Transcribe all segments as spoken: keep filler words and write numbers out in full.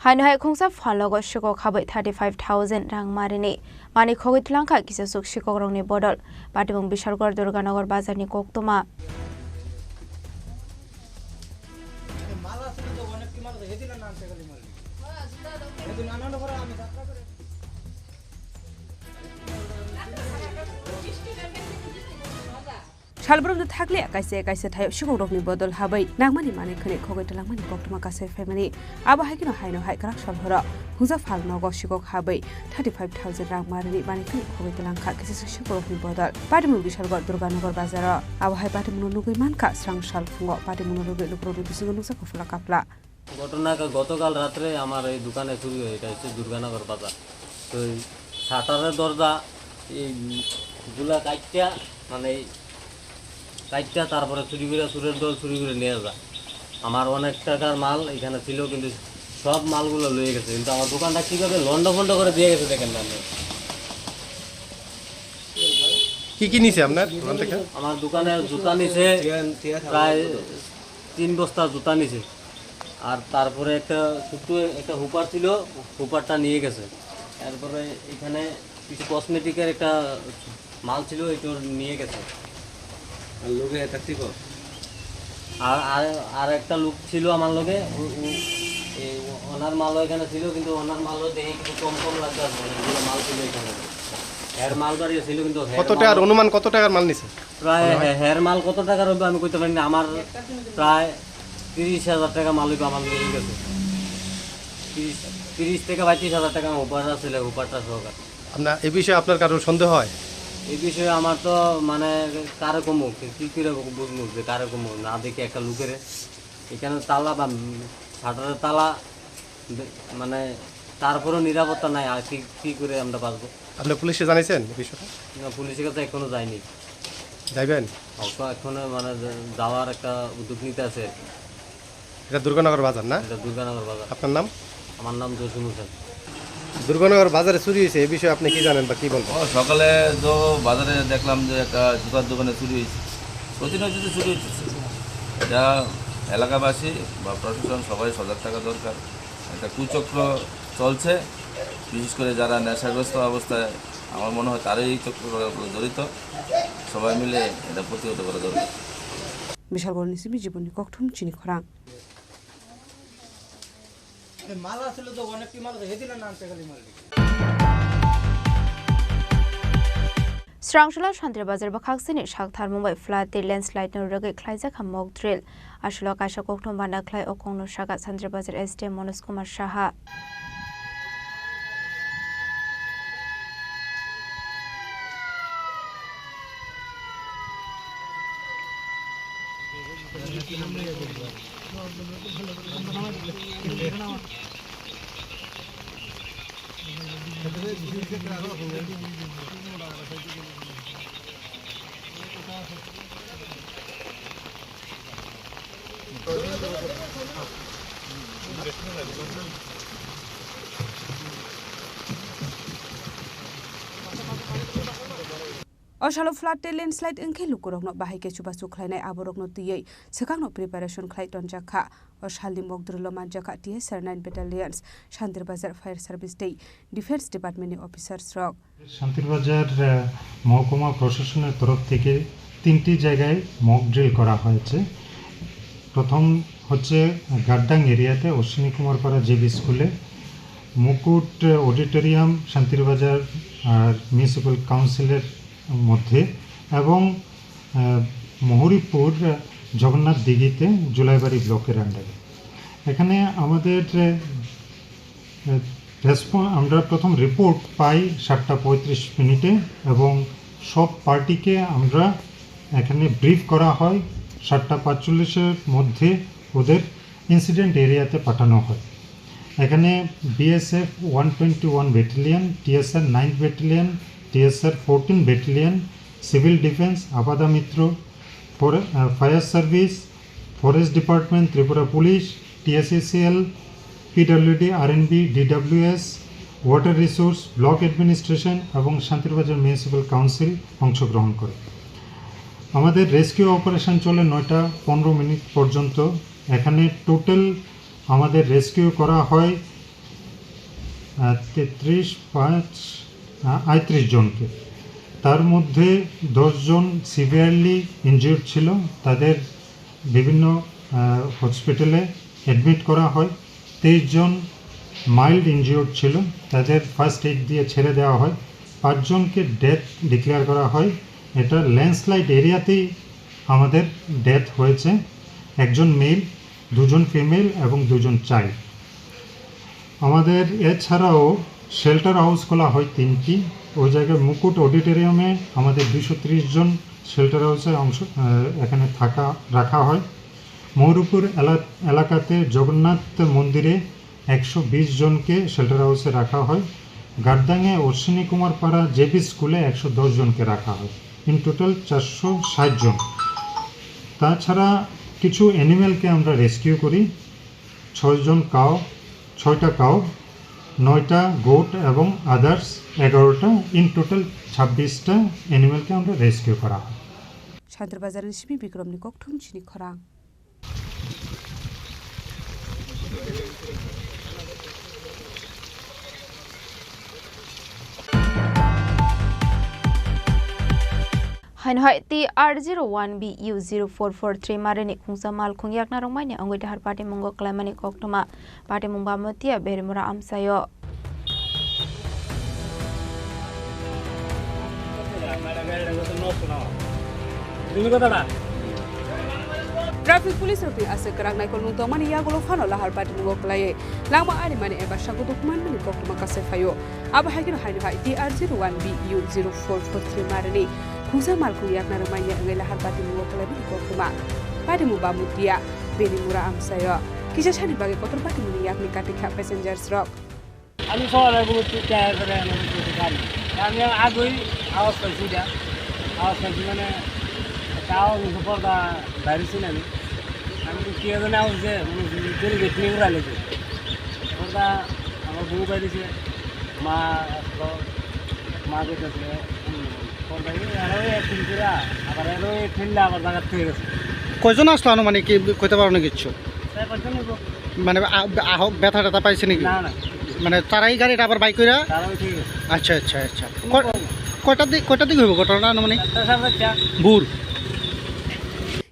Haino hai khungsa phalnogo sikok habai thirty five thousand rang marini mani khogwi twlangkha kisasuk sikokrokni bodol. Patimung Bishalgarh Durganagar bazarni koktwma. Salbrumno thakliya kaisa kaisa thaio sikokrokni bodol habai nangmani manwi khwnwi khogwi twlangmani koktwma kasai phaimani. Abo hai kheno haino hai kwrak sal horo khungsa phalnogo sikok habai thirty five thousand rang marini manwi khwnwi khogwi twlangkha kisasuk sikokrokni bodol. Patimung Bishalgarh Durganagar bazaro. Abo hai patimungno nugwi mankha swrang sal phungo patimungno nugwi lukurokni bisingo nukjak kufla kapla. ঘটনা কা-, গতকাল রাত্রে আমার এই দোকানে চুরি হয়, এটা হচ্ছে দুর্গানগর বাজার। তো এই শাটারের দরজা, এই গুলা কাটটা, মানে এই কাটটা, তারপরে চুরি করে, চুরের দল চুরি করে নিয়ে যায়। আমার অনেক টাকার মাল এখানে ছিল, কিন্তু সব মালগুলো লয়ে গেছে। কিন্তু আমার দোকানটা কিভাবে লন্ডভন্ড করে দিয়ে গেছে দেখেন না আপনি। কি কি নিছে আপনার দোকান থেকে? আমার দোকানের জুতা নিছে প্রায় তিন বস্তা জুতা নিছে। আর তারপরে একটা ছোট্ট একটা হুপার ছিল, হুপারটা নিয়ে গেছে। তারপরে এখানে কিছু কসমেটিকের একটা মাল ছিল, এটা নিয়ে গেছে। আর লোকে এটা কি কর? আর, আর, আর একটা লোক ছিল আমার লগে, ও, ও, এই ওনার মালও এখানে ছিল, কিন্তু ওনার মালও দেখে একটু কম কম লাগতো আর কি, অনেকগুলো মাল ছিল এখানে। এর মাল বাড়িও ছিল, কিন্তু এর কত টাকার মালও অনুমান, কত টাকার মাল নিছে? প্রায় হে-, হের মাল কত টাকার হবে আমি কইতে পারি না। আমার প্রায় তিরিশ হাজার টাকা মাল হইবে আমার নিয়ে গেছে। তিরিশ, তিরিশ থেকে পঁয়ত্রিশ হাজার টাকা আমার হুপার আছে, হুপারটা সহকারে। আপনার, এই বিষয়ে আপনার কারোর সন্দেহ হয়? এই বিষয়ে আমার তো মানে কারে কমু, কি, কি করে বুঝবো যে কারে কমু? না দেখি একটা লোকেরে এখানে তালা বা শাটারের তালা দে-, মানে তারপরেও নিরাপত্তা নাই, আর কি, কি করে আমরা বাঁচবো? আপনি পুলিশে জানাইছেন এই বিষয়টা? না, পুলিশের কাছে এখনো যায়নি। যাইবেন? অত এখনো মানে যা-, যাওয়ার একটা উদ্যোগ নিতে আছে আর কি। এটা দুর্গানগর বাজার না? এটা দুর্গানগর বাজার। আপনার নাম? আমার নাম জসিম হোসেন। দুর্গানগর বাজারে চুরি হয়েছে, এই বিষয়ে আপনি কি জানেন বা কি বলবেন? ও, সকালে তো বাজারে দেখলাম যে একটা জুতার দোকানে চুরি হয়েছে। প্রতিনিয়ত তো চুরি হচ্ছে। এটা এলাকাবাসী বা প্রশাসন সবাই সজাগ থাকা দরকার। একটা কুচক্র চলছে, বিশেষ করে যারা নেশাগ্রস্ত অবস্থায়, আমার মনে হয় তারাই এই চক্রগুলো জড়িত। সবাই মিলে এটা প্রতিহত করা দরকার। Bishalgarhni simi jibonni kokthum chini khorang. Srangsola Shantir Bazar bwkhaksini sakthar Mumbai flood tei landslide no rwgwi khlaijak kha mock drill. Aswk o kaisa kokthum banda khlai o kokno sakha Shantir Bazar S D M Manoj Kumar Saha. O salo flood tei landslide wngkhe lukurokno bahai khe chubachu khlainai, aborokno twiwi swkangno preparation khlai tonjak kha. O salni mock drill-o manjak kha T S R nine Battalions, Shantir Bazar Fire Service tei Defence Department-ni officers rok. Shantir Bazar, আহ, মহকুমা প্রশাসনের তরফ থেকে তিনটি জায়গায় mock drill করা হয়েছে। প্রথম হচ্ছে গাদ্দাং এরিয়াতে অশ্বিনী কুমার পাড়া জেবি স্কুলে, মুকুট অডিটোরিয়াম, শান্তিরবাজার আর মিউনিসিপ্যাল কাউন্সিলের মধ্যে এবং, আহ, মহুরীপুর জগন্নাথ দিঘিতে জুলাইবাড়ি ব্লকের আন্ডারে। এখানে আমাদের, আহ, রেসপন-, আমরা প্রথম রিপোর্ট পাই সাতটা পঁয়ত্রিশ মিনিটে এবং সব পার্টিকে আমরা এখানে ব্রিফ করা হয়। সাতটা পাঁচচল্লিশের মধ্যে ওদের ইনসিডেন্ট এরিয়াতে পাঠানো হয়। এখানে BSF one twenty one battalion, TSR ninth battalion, TSR fourteen battalion, civil defence, Aapda Mitra, ফরে-, আহ, fire service, forest department, Tripura police, TSECL, PWD, RNB, DWS, water resource, block administration এবং শান্তিরবাজার মিউনিসিপ্যাল কাউন্সিল অংশগ্রহণ করে। আমাদের রেস্কিউ অপারেশন চলে নয়টা পনেরো মিনিট পর্যন্ত। এখানে টোটাল আমাদের রেস্কিউ করা হয় আহ, তেত্রিশ পাঁচ, আহ, আটত্রিশ জনকে। তার মধ্যে দশ জন সিভিয়ারলি ইনজিউর্ড ছিল, তাদের বিভিন্ন, আহ, হসপিটালে অ্যাডমিট করা হয়। তেইশ জন মাইল্ড ইনজিউর্ড ছিল, তাদের ফার্স্ট এইড দিয়ে ছেড়ে দেওয়া হয়। পাঁচজনকে ডেথ ডিক্লেয়ার করা হয়। এটা ল্যান্ডস্লাইড এরিয়াতেই আমাদের ডেথ হয়েছে। একজন মেল, দুজন ফিমেল এবং দুজন চাইল্ড। আমাদের এছাড়াও শেল্টার হাউস খোলা হয় তিনটি। ওই জায়গায় মুকুট অডিটোরিয়ামে আমাদের দুশো ত্রিশ জন শেল্টার হাউসে অংশ, আহ, এখানে থাকা, রাখা হয়। ময়ূরপুর এলা-, এলাকাতে জগন্নাথ মন্দিরে একশো বিশ জনকে শেল্টার হাউসে রাখা হয়। গাদ্দাংয়ে অশ্বিনী কুমার পাড়া জেপি স্কুলে একশো দশ জনকে রাখা হয়। ইন টোটাল চারশো ষাট জন। তাছাড়া কিছু অ্যানিমেলকে আমরা রেস্কিউ করি, ছয়জন কাউ, ছয়টা কাউ, নয়টা গোট এবং আদার্স এগারোটা। ইন টোটাল ছাব্বিশটা অ্যানিমেলকে আমরা রেস্কিউ করা হয়। Shantir Bazar ni simi Bikrom ni kokthum chini khorang. Haino hai T R zero one B U zero four four three marini khungsa malkhung yakna rwngmani wngwi dahar patimungo kwlaimani koktwma. Patimung Bamutiya Berimura amchaio. Traffic police rokni aswk kwrak naikolmung tongmani yagulo phano lahar patimungo kwlaiwi langma arimani eba sakutuk manmani koktwma kasai phaio. Abo hai kheno haino hai T R zero one B U zero four four three marini khungsa malkhung yakna rwmani wngwi lahar patimungo kwlaimani koktwma. Patimung Bamutiya Berimura amchaio. Kisa sani bagwi kotor patimungni yakni katikha passengers rok. আমি সবার আগে বলছি, "কে করে এনে বলছি, গাড়ি।" আমি আগে আওয়াজ পাইছি এটা। আওয়াজ পাইছি মানে একটা আওয়াজ হচ্ছে পর্দা বাইরে ছিল আমি। আমি তো কি জানি আওয়াজ যে মনে হচ্ছে যে তেল গেট নিয়ে উড়ালে যে। পর্দা আমার বউ বাইরেছে, মা আসলো, মা কইতাছে, আবার এরো এক ফিল করে, আবার এরো এক ফিল আবার জায়গা থেকে গেছে। কয়জন আসলো আনুমানিক, কি কইতে পারো না কিচ্ছু? চার পাঁচজন হইব। মানে আ-, আহক, ব্যথা ট্যাথা পাইছে নাকি? না, না। মানে তারাই গাড়িটা আবার বাইক কইরা? তারাই ঠিক আছে। আচ্ছা, আচ্ছা, আচ্ছা। কোনো ক-, problem না। কয়টার দিক, কয়টার দিক হইব ঘটনাটা আনুমানিক? চারটা, সাড়ে চারটা। ভোর।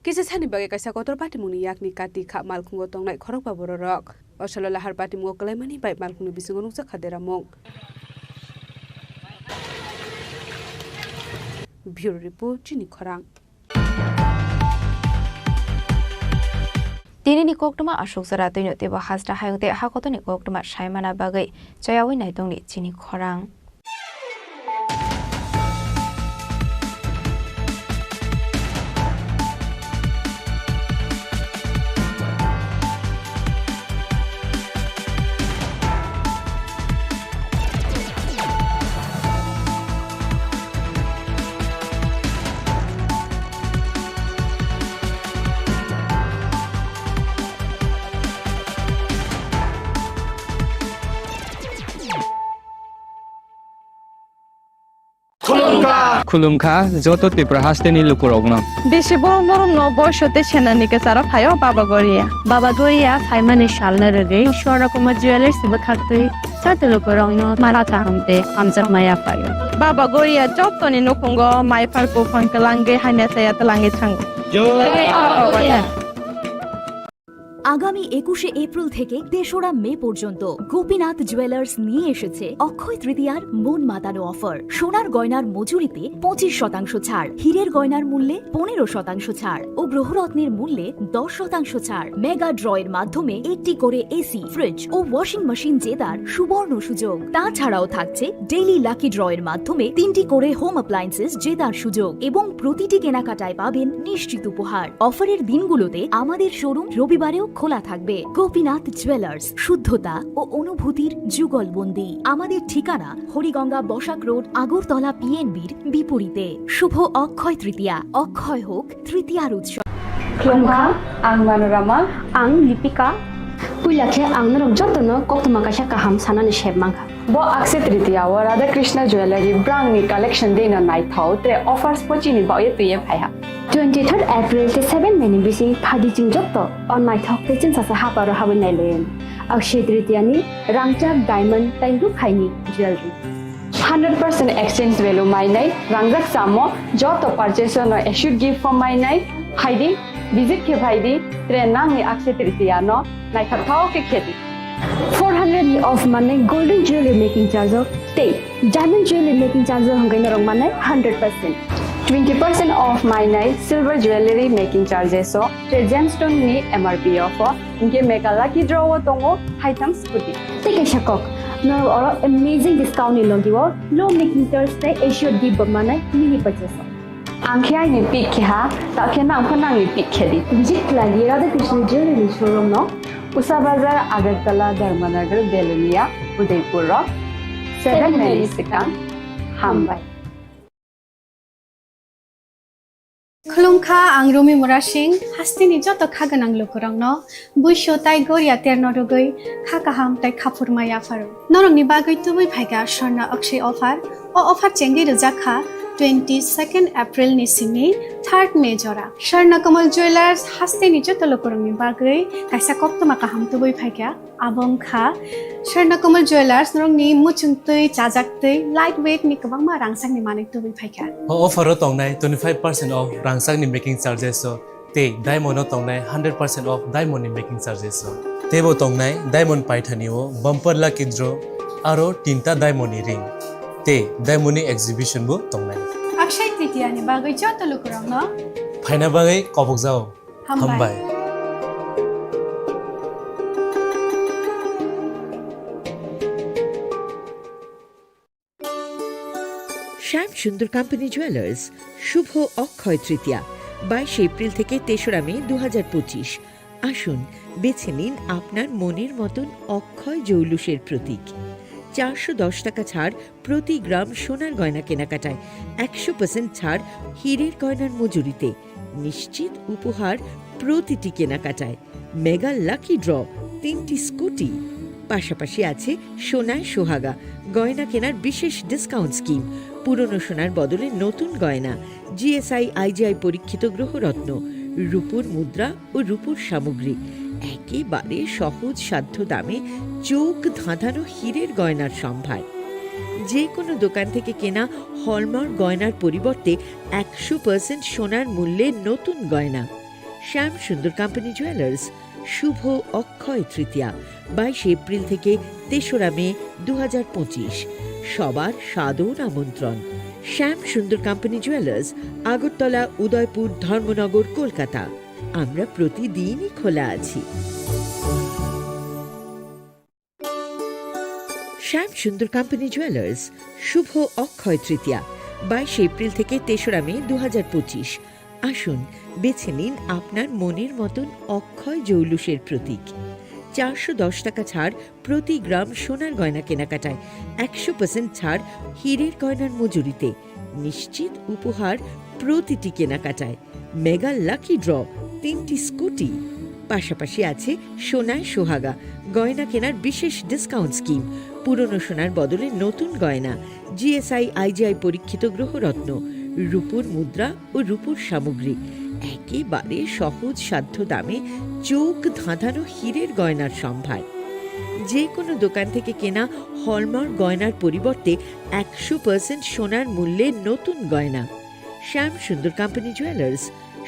Kisa sani bagwi kaisa kotor patimungni yakni kati kha malkhungo tongnai khorokba bororok. Osalo lahar patimungo kwlaimani bai malkhungni bisingo nukjakha deramung. Bureau Report, Chini Khorang. Tinini koktwma aswk jora twino teibo hasta hayung tei hakotoni koktwma saimana bagwi chayawi naitongni Chini Khorang. Khulumkha. Khulumkha joto Tripura hasteni lukurokno. Bisi borom borom no boiso tei senani kwcharo phaio Baba Goria. Baba Goria phaimani salno rwgwi Swarna Kumar Jewellers bwkhaktwi joto lukurokno mara kaham tei hamjakma yaphaio. Baba Goria jotoni nukhungo mai phar buphang twlangwi hamya chaya twlangwi thango. Jai Baba Goria. আগামী একুশে এপ্রিল থেকে তেসরা মে পর্যন্ত গোপীনাথ জুয়েলার্স নিয়ে এসেছে অক্ষয় তৃতীয়ার মন মাতানো অফার। সোনার গয়নার মজুরিতে পঁচিশ শতাংশ ছাড়, হীরের গয়নার মূল্যে পনেরো শতাংশ ছাড় ও গ্রহরত্নের মূল্যে দশ শতাংশ ছাড়। মেগা ড্রয়ের মাধ্যমে একটি করে এসি, ফ্রিজ ও ওয়াশিং মেশিন জেতার সুবর্ণ সুযোগ। তাছাড়াও থাকছে ডেইলি লাকি ড্রয়ের মাধ্যমে তিনটি করে হোম অ্যাপ্লায়েন্সেস জেতার সুযোগ এবং প্রতিটি কেনাকাটায় পাবেন নিশ্চিত উপহার। অফারের দিনগুলোতে আমাদের শোরুম রবিবারেও খোলা থাকবে। গোপীনাথ জুয়েলার্স, শুদ্ধতা ও অনুভূতির যুগলবন্দি। আমাদের ঠিকানা হরিগঙ্গা বসাক রোড, আগরতলা পিএনবির বিপরীতে। শুভ অক্ষয় তৃতীয়া, অক্ষয় হোক তৃতীয়ার উৎসব। Khulumkha, ang Manorama. Ang Lipika. Puila khe ang norok jotono koktwma kaisa kaham sanani sep mankha. Bo Akshaya Tritiya o Radha Krishna Jewellery brangni collection deino naithok tei offers bo chini bagwi twiwi phaiha. Twenty third April tei seven May ni bising phadi chwng jotto o naithok tei chwngsacha haparo habwi nailaiyani. Akshay Tritiya ni rangchak diamond tei rukhaini jewelry. Hundred percent exchange value mainai rangjak samo joto purchase no assured gift form mainai phaidi, visit khe phaidi, tre nangni Akshay Tritiya no naithok thao khe khedi. Four hundred ni off manai golden jewelry making charge o tei diamond jewelry making charge o hwnkhai norok manai hundred percent. Twenty percent off mainai silver jewelry making charges o tre gemstone ni M R P off o. Hinkhe mega lucky draw o tongo haitham scooty. Tei kaisa kok, norok oro amazing discount ni logi o low making charge tei assured gift bo manai mini purchase o. Ang khe aini pick khe ha, ta khe nang pho nangni pick khe di. Visit khlai di Radha Krishna Jewelry ni showroom no. Usa Bazar, Agartala, Dharmanagar, Belonia, Udaipur o. Seven minutes swkang. Hambai. Khulumkha, ang Rumi Murasing, hasteni joto kha gwnang lukurokno, buisu tai goria terno rwgwi kha kaham tai khaphurma yapharo. Norokni bagwi tubui phaikha Swarna Akshay offer. O offer chengwi rwjak kha twenty second April ni simi third May jora. Swarna Kamal Jewelers hasteni joto lukurokni bagwi kaisa koktwma kaham tubui phaikha. Abo wngkha Swarna Kamal Jewelers, norokni muchung twi, chajak twi, light weight ni kwbangma rangchakni manwi tubui phaikha. O offer o tongnai twenty five percent off rangchakni making charges o tei diamond o tongnai hundred percent off diamond ni making charges o. Teibo tongnai diamond paithani o bumper lucky draw aro tinta diamond ni ring tei diamond ni exhibition bo tongnai. Akshay Tritiya ni bagwi joto lukurokno phaina bagwi kobokjao. Hambai. Hambai. শ্যাম সুন্দর company jewellers, শুভ অক্ষয় তৃতীয়া, বাইশে এপ্রিল থেকে তেসরা মে দু হাজার পঁচিশ। আসুন, বেছে নিন আপনার মনের মতন অক্ষয় জৌলুসের প্রতীক। চারশো দশ টাকা ছাড় প্রতি গ্রাম সোনার গয়না কেনাকাটায়, একশো পার্সেন্ট ছাড় হীরের গয়নার মজুরিতে, নিশ্চিত উপহার প্রতিটি কেনাকাটায়, মেগা লাকি ড্র, তিনটি স্কুটি, পাশাপাশি আছে সোনায় সোহাগা গয়না কেনার বিশেষ ডিসকাউন্ট স্কিম, পুরনো সোনার বদলে নতুন গয়না, জিএসআই আইজিআই পরীক্ষিত গ্রহরত্ন, রূপোর মুদ্রা ও রূপোর সামগ্রী, একেবারে সহজ সাধ্য দামে চোখ ধাঁধানো হীরের গয়নার সম্ভার। যে কোনো দোকান থেকে কেনা হলমার্ক গয়নার পরিবর্তে একশো পার্সেন্ট সোনার মূল্যে নতুন গয়না। শ্যাম সুন্দর কোম্পানি জুয়েলার্স, শুভ অক্ষয় তৃতীয়া, বাইশে এপ্রিল থেকে তেসরা মে দু হাজার পঁচিশ। সবার সাদর আমন্ত্রণ। শ্যাম সুন্দর কোম্পানি জুয়েলার্স, আগরতলা, উদয়পুর, ধর্মনগর, কলকাতা। আমরা প্রতিদিনই খোলা আছি। শ্যাম সুন্দর কোম্পানি জুয়েলার্স, শুভ অক্ষয় তৃতীয়া, বাইশে এপ্রিল থেকে তেসরা মে দু হাজার পঁচিশ। আসুন, বেছে নিন আপনার মনের মতন অক্ষয় জৌলুসের প্রতীক। চারশো দশ টাকা ছাড় প্রতি গ্রাম সোনার গয়না কেনাকাটায়, একশো পার্সেন্ট ছাড় হীরের গয়নার মজুরিতে, নিশ্চিত উপহার প্রতিটি কেনাকাটায়, মেগা লাকি ড্র, তিনটি স্কুটি, পাশাপাশি আছে সোনায় সোহাগা গয়না কেনার বিশেষ ডিসকাউন্ট স্কিম, পুরনো সোনার বদলে নতুন গয়না, জিএসআই আইজিআই পরীক্ষিত গ্রহরত্ন, রূপোর মুদ্রা ও রূপোর সামগ্রী, একেবারে সহজ সাধ্য দামে চোখ ধাঁধানো হীরের গয়নার সম্ভার। যে কোনো দোকান থেকে কেনা হলমার্ক গয়নার পরিবর্তে একশো পার্সেন্ট সোনার মূল্যে নতুন গয়না। শ্যাম সুন্দর কোম্পানি জুয়েলার্স,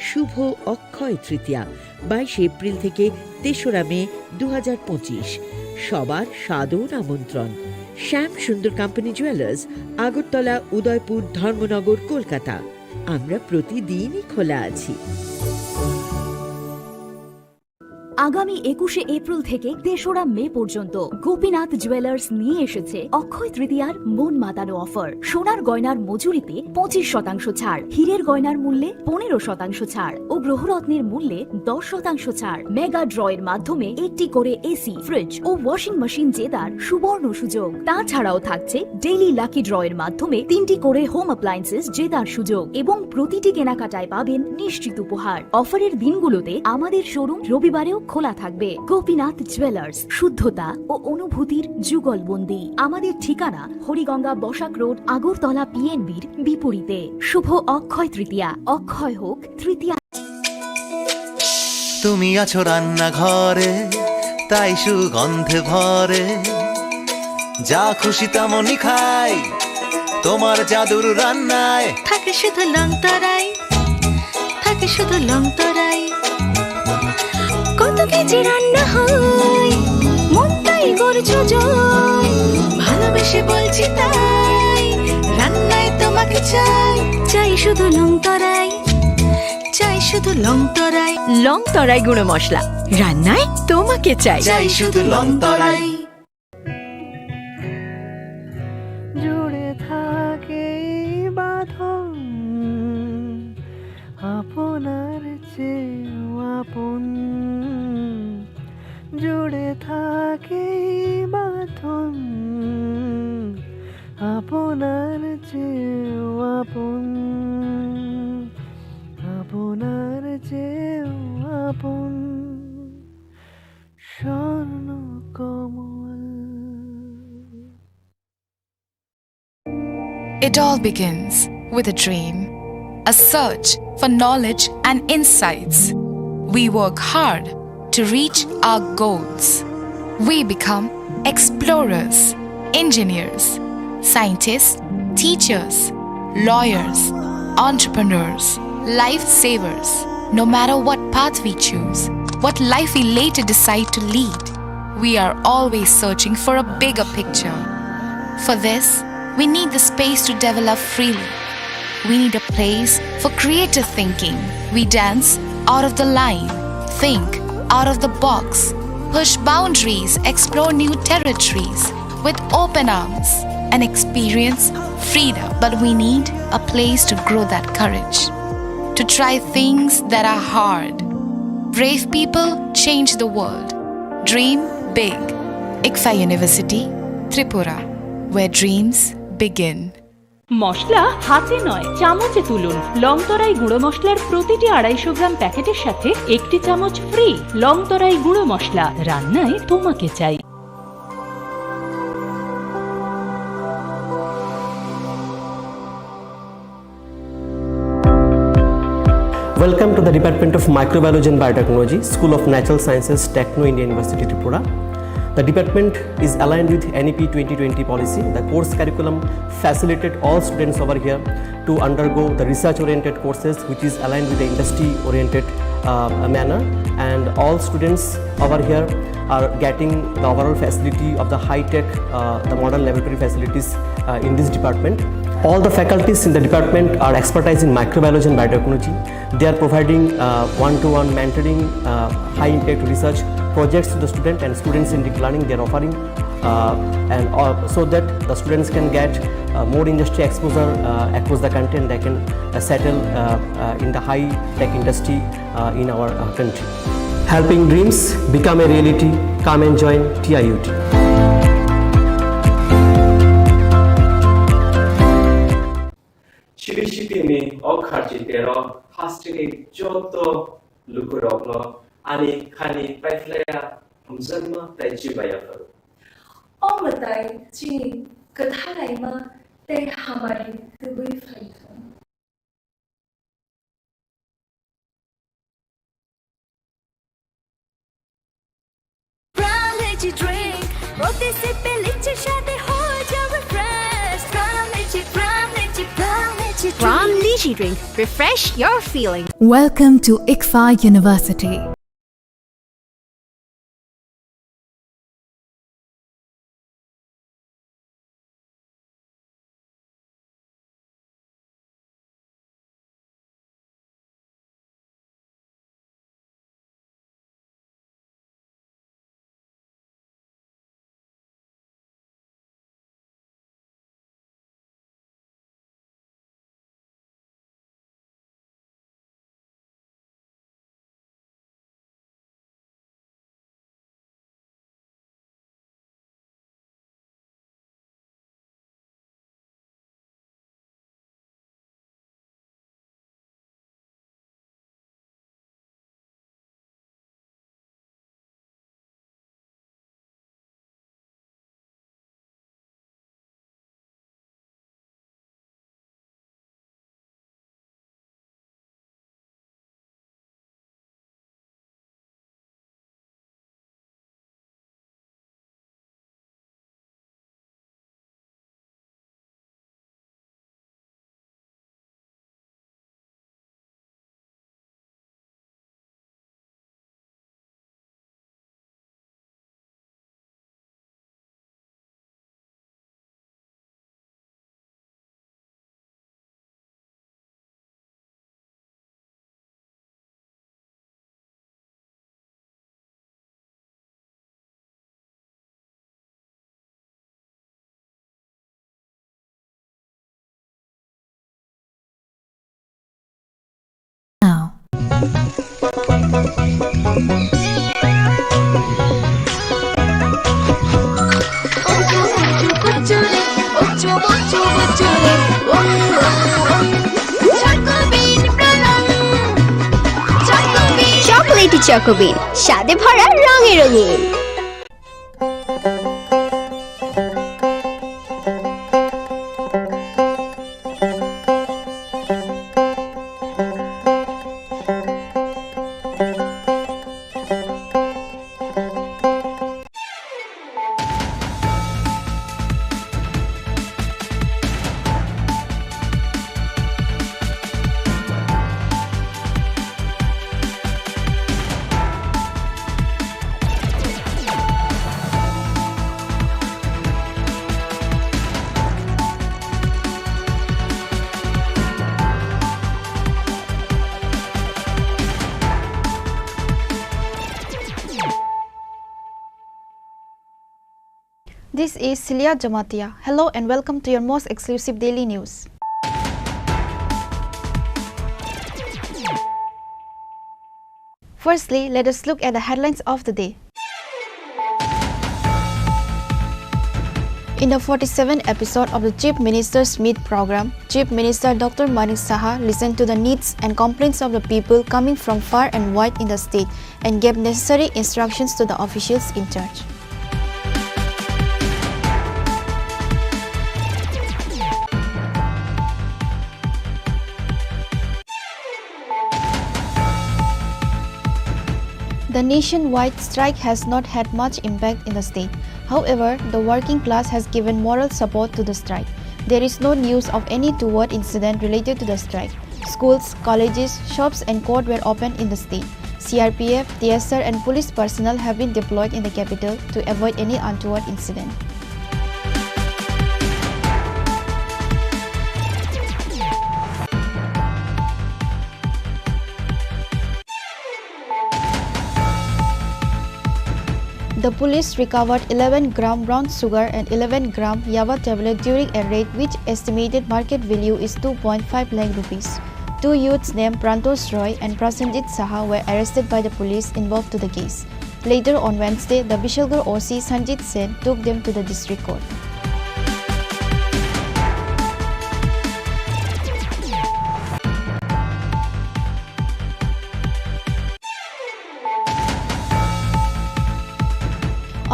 শুভ অক্ষয় তৃতীয়া, বাইশে এপ্রিল থেকে তেসরা মে দু হাজার পঁচিশ। সবার সাদর আমন্ত্রণ। শ্যাম সুন্দর কোম্পানি জুয়েলার্স, আগরতলা, উদয়পুর, ধর্মনগর, কলকাতা। আমরা প্রতিদিনই খোলা আছি। আগামী একুশে এপ্রিল থেকে তেসরা মে পর্যন্ত গোপীনাথ জুয়েলার্স নিয়ে এসেছে অক্ষয় তৃতীয়ার মন মাতানো অফার। সোনার গয়নার মজুরিতে পঁচিশ শতাংশ ছাড়, হীরের গয়নার মূল্যে পনেরো শতাংশ ছাড় ও গ্রহরত্নের মূল্যে দশ শতাংশ ছাড়। মেগা ড্র এর মাধ্যমে একটি করে এসি, ফ্রিজ ও ওয়াশিং মেশিন জেতার সুবর্ণ সুযোগ। তাছাড়াও থাকছে ডেইলি লাকি ড্র এর মাধ্যমে তিনটি করে হোম অ্যাপ্লায়েন্সেস জেতার সুযোগ এবং প্রতিটি কেনাকাটায় পাবেন নিশ্চিত উপহার। অফারের দিনগুলোতে আমাদের শোরুম রবিবারেও খোলা থাকবে। গোপীনাথ জুয়েলার্স, শুদ্ধতা ও অনুভূতির যুগলবন্দি। আমাদের ঠিকানা হরিগঙ্গা বসাক রোড, আগরতলা পিএনবির বিপরীতে। শুভ অক্ষয় তৃতীয়া, অক্ষয় হোক তৃতীয়া। তুমি আছো রান্নাঘরে, তাই সুগন্ধে ভরে যা খুশি তেমনই খাই তোমার জাদুর রান্নায়। থাকে শুধু লং তরাই, থাকে শুধু লং তরাই। কত কেজি রান্না হয়, মনটাই করছো জয়। ভালোবেসে বলছি তাই, রান্নায় তোমাকে চাই। চাই শুধু লং তরাই, চাই শুধু লং তরাই। লং তরাই গুঁড়ো মশলা, রান্নায় তোমাকে চাই। চাই শুধু লং তরাই। জুড়ে থাকে এই বাঁধন আপনার চেয়েও আপন। জুড়ে থাকে এই বাঁধন আপনার চেয়েও আপন, আপনার চেয়েও আপন। স্বর্ণ কমল। It all begins with a dream, a search for knowledge and insights. We work hard to reach our goals. We become explorers, engineers, scientists, teachers, lawyers, entrepreneurs, lifesavers. No matter what path we choose, what life we later decide to lead, we are always searching for a bigger picture. For this, we need the space to develop freely. We need a place for creative thinking. We dance out of the line, think out of the box, push boundaries, explore new territories with open arms and experience freedom. But we need a place to grow that courage, to try things that are hard. Brave people change the world. Dream big. ICFAI University, Tripura, where dreams begin. মশলা হাতে নয়, চামচে তুলুন। লং তরাই গুঁড়ো মশলার প্রতিটি আড়াইশো গ্রাম প্যাকেটের সাথে একটি চামচ ফ্রি। লং তরাই গুঁড়ো মশলা, রান্নায় তোমাকে চাই। Welcome to the Department of Microbiology and Biotechnology, School of Natural Sciences, Techno India University, Tripura. The department is aligned with N E P twenty twenty policy. The course curriculum facilitate all students over here to undergo the research-oriented courses, which is aligned with the industry-oriented, uh, manner. And all students over here are getting the overall facility of the high-tech, uh, the modern laboratory facilities, uh, in this department. All the faculties in the department are expertise in microbiology and biotechnology. They are providing, uh, one-to-one mentoring, uh, high-impact research projects to the student, and students in deep learning they are offering, uh, and, uh, so that the students can get, uh, more industry exposure, uh, across the country, and they can, uh, settle, uh, uh, in the high-tech industry, uh, in our, uh, country. Helping dreams become a reality. Come and join T I U T. Siri sitini o kharchi tero hasteni joto lukurokno ani khani paiphlaiya hamjakma tei chibaiya phuru. O mwtai chini kwthalaima tei hamari kwbwi phaithung. Pram Lychee Drink, প্রতি সিপে লিচির স্বাদে হয়ে যাবে fresh. Pram Lychee, Pram Lychee, Pram Lychee Drink. Pram Lychee Drink, refresh your feeling. Welcome to ICFAI University. Chocolatey Choco Bean, স্বাদে ভরা রঙে রঙিন। This is Celia Jamatia. Hello and welcome to your most exclusive daily news. Firstly, let us look at the headlines of the day. In the forty-seventh episode of the Chief Minister's Meet program, Chief Minister Doctor Manik Saha listened to the needs and complaints of the people coming from far and wide in the state and gave necessary instructions to the officials in charge. The nationwide strike has not had much impact in the state. However, the working class has given moral support to the strike. There is no news of any toward incident related to the strike. Schools, colleges, shops and court were open in the state. C R P F, T S R and police personnel have been deployed in the capital to avoid any untoward incident. The police recovered eleven gram brown sugar and eleven gram yaba tablet during a raid which estimated market value is two point five lakh rupees. Two youths named Prantosh Roy and Prasenjit Saha were arrested by the police involved to the case. Later on Wednesday, the Bishalgarh O C Sanjit Sen took them to the district court.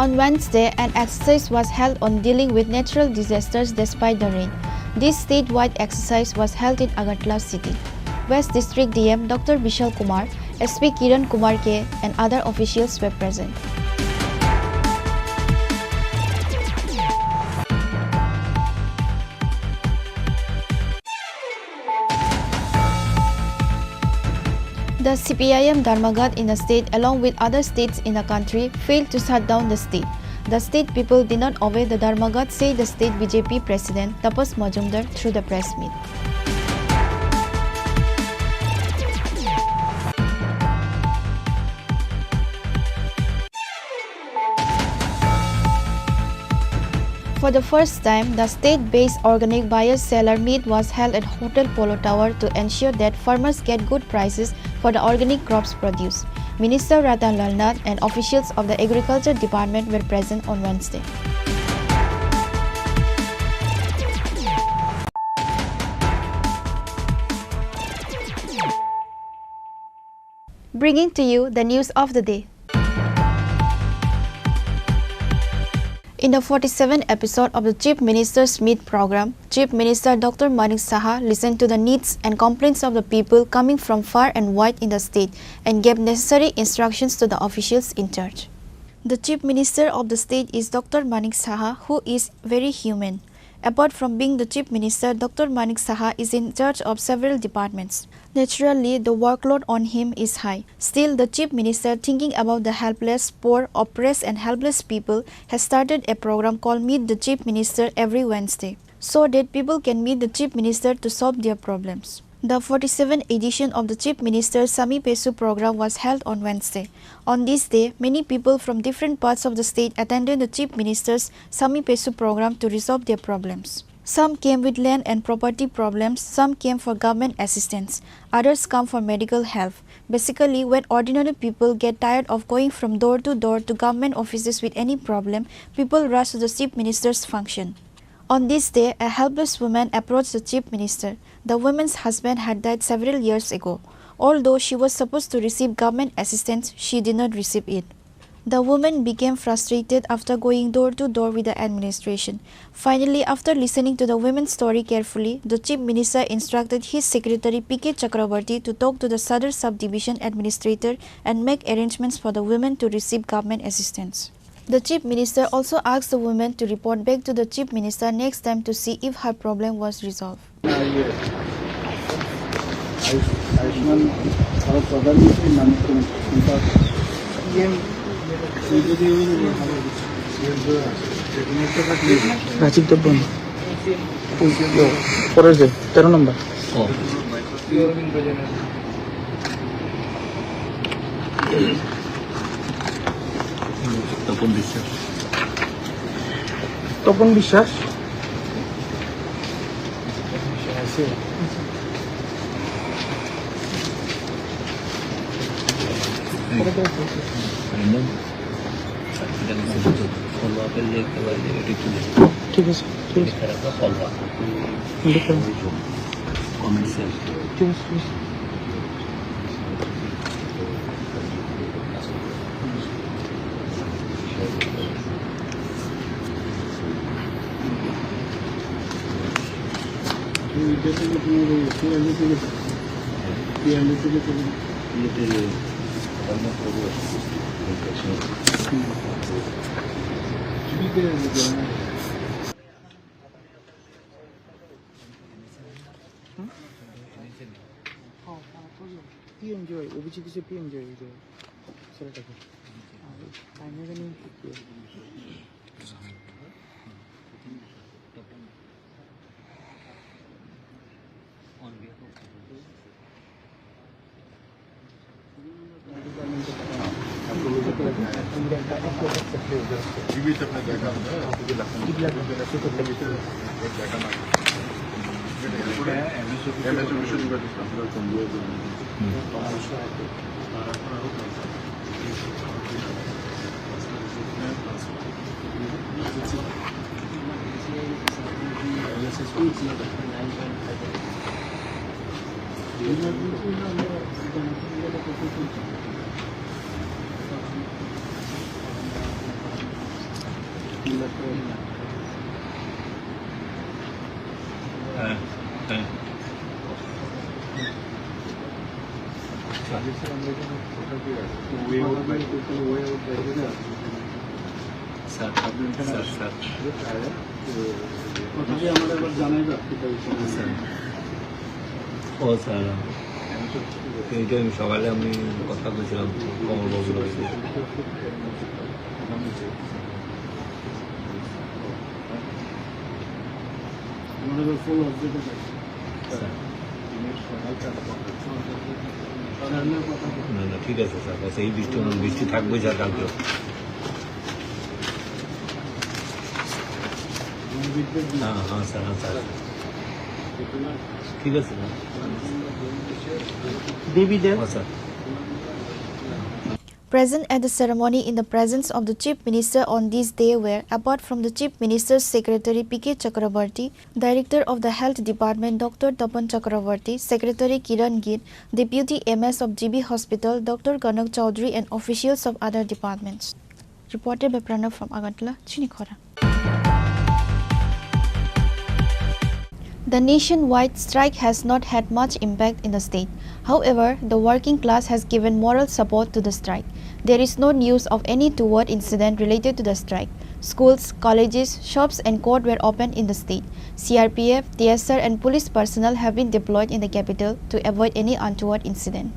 On Wednesday, an exercise was held on dealing with natural disasters despite the rain. This statewide exercise was held in Agartala city. West District D M Doctor Bishal Kumar, S P Kiran Kumar K and other officials were present. The C P I M Dharmaghat in the state, along with other states in the country, failed to shut down the state. The state people did not obey the Dharmaghat, said the state B J P president Tapas Majumdar through the press meet. For the first time, the state-based organic buyer-seller meet was held at Hotel Polo Tower to ensure that farmers get good prices for the organic crops produce. Minister Ratan Lal Nath and officials of the Agriculture Department were present on Wednesday. Bringing to you the news of the day. In the forty-seventh episode of the Chief Minister's Meet program, Chief Minister Doctor Manik Saha listened to the needs and complaints of the people coming from far and wide in the state and gave necessary instructions to the officials in charge. The Chief Minister of the state is Doctor Manik Saha, who is very human. Apart from being the Chief Minister, Doctor Manik Saha is in charge of several departments. Naturally, the workload on him is high. Still, the Chief Minister, thinking about the helpless, poor, oppressed and helpless people, has started a program called Meet the Chief Minister every Wednesday, so that people can meet the Chief Minister to solve their problems. The forty-seventh edition of the Chief Minister's Sami Pesu program was held on Wednesday. On this day, many people from different parts of the state attended the Chief Minister's Sami Pesu program to resolve their problems. Some came with land and property problems, some came for government assistance, others come for medical help. Basically, when ordinary people get tired of going from door to door to government offices with any problem, people rush to the Chief Minister's function. On this day, a helpless woman approached the Chief Minister. The woman's husband had died several years ago. Although she was supposed to receive government assistance, she did not receive it. The woman became frustrated after going door to door with the administration. Finally, after listening to the woman's story carefully, the Chief Minister instructed his secretary P K Chakraborty to talk to the Sadar Subdivision Administrator and make arrangements for the woman to receive government assistance. The Chief Minister also asked the woman to report back to the Chief Minister next time to see if her problem was resolved. Ayushman भारत प्रधानमंत्री नाम से उनका पीएम রাজীব দেববর্মা। ওই, ও, পরের যে তেরো নম্বর। ও। তপন বিশ্বাস। তপন বিশ্বাস। ঠিক আছে, ঠিক আছে। ঠিক আছে, ঠিক আছে। পিএমজেওয়াই, ওবিসি দিছে পিএমজেওয়াই, এই যে ছেলেটাকে। আর তাই না জানি কি কি। হ্যাঁ, হ্যাঁ। Sir, sir, sir. কথা কি আমরা একবার জানাই বা কি বলছেন? স্যার। ও স্যার, এইটা আমি সকালে আমি কথা বলছিলাম কমলবাবুর লগে। আমাদের follow up যেটা থাকে। স্যার। না, না, ঠিক আছে স্যার, বাস এই বৃষ্টি, বৃষ্টি থাকবে স্যার কালকে। হ্যাঁ, হ্যাঁ স্যার, হ্যাঁ স্যার। ঠিক আছে স্যার। দেবী দেব। হ্যাঁ sir. Present at the ceremony in the presence of the Chief Minister on this day were, apart from the Chief Minister's secretary P K Chakraborty, Director of the Health Department Doctor Tapan Chakraborty, Secretary Kiran Gill, Deputy M S of G B Hospital Doctor Kanak Chaudhary and officials of other departments. Reported by Pranav from Agartala, Chini Khorang. The nationwide strike has not had much impact in the state. However, the working class has given moral support to the strike. There is no news of any untoward incident related to the strike. Schools, colleges, shops and court were opened in the state. C R P F, T S R and police personnel have been deployed in the capital to avoid any untoward incident.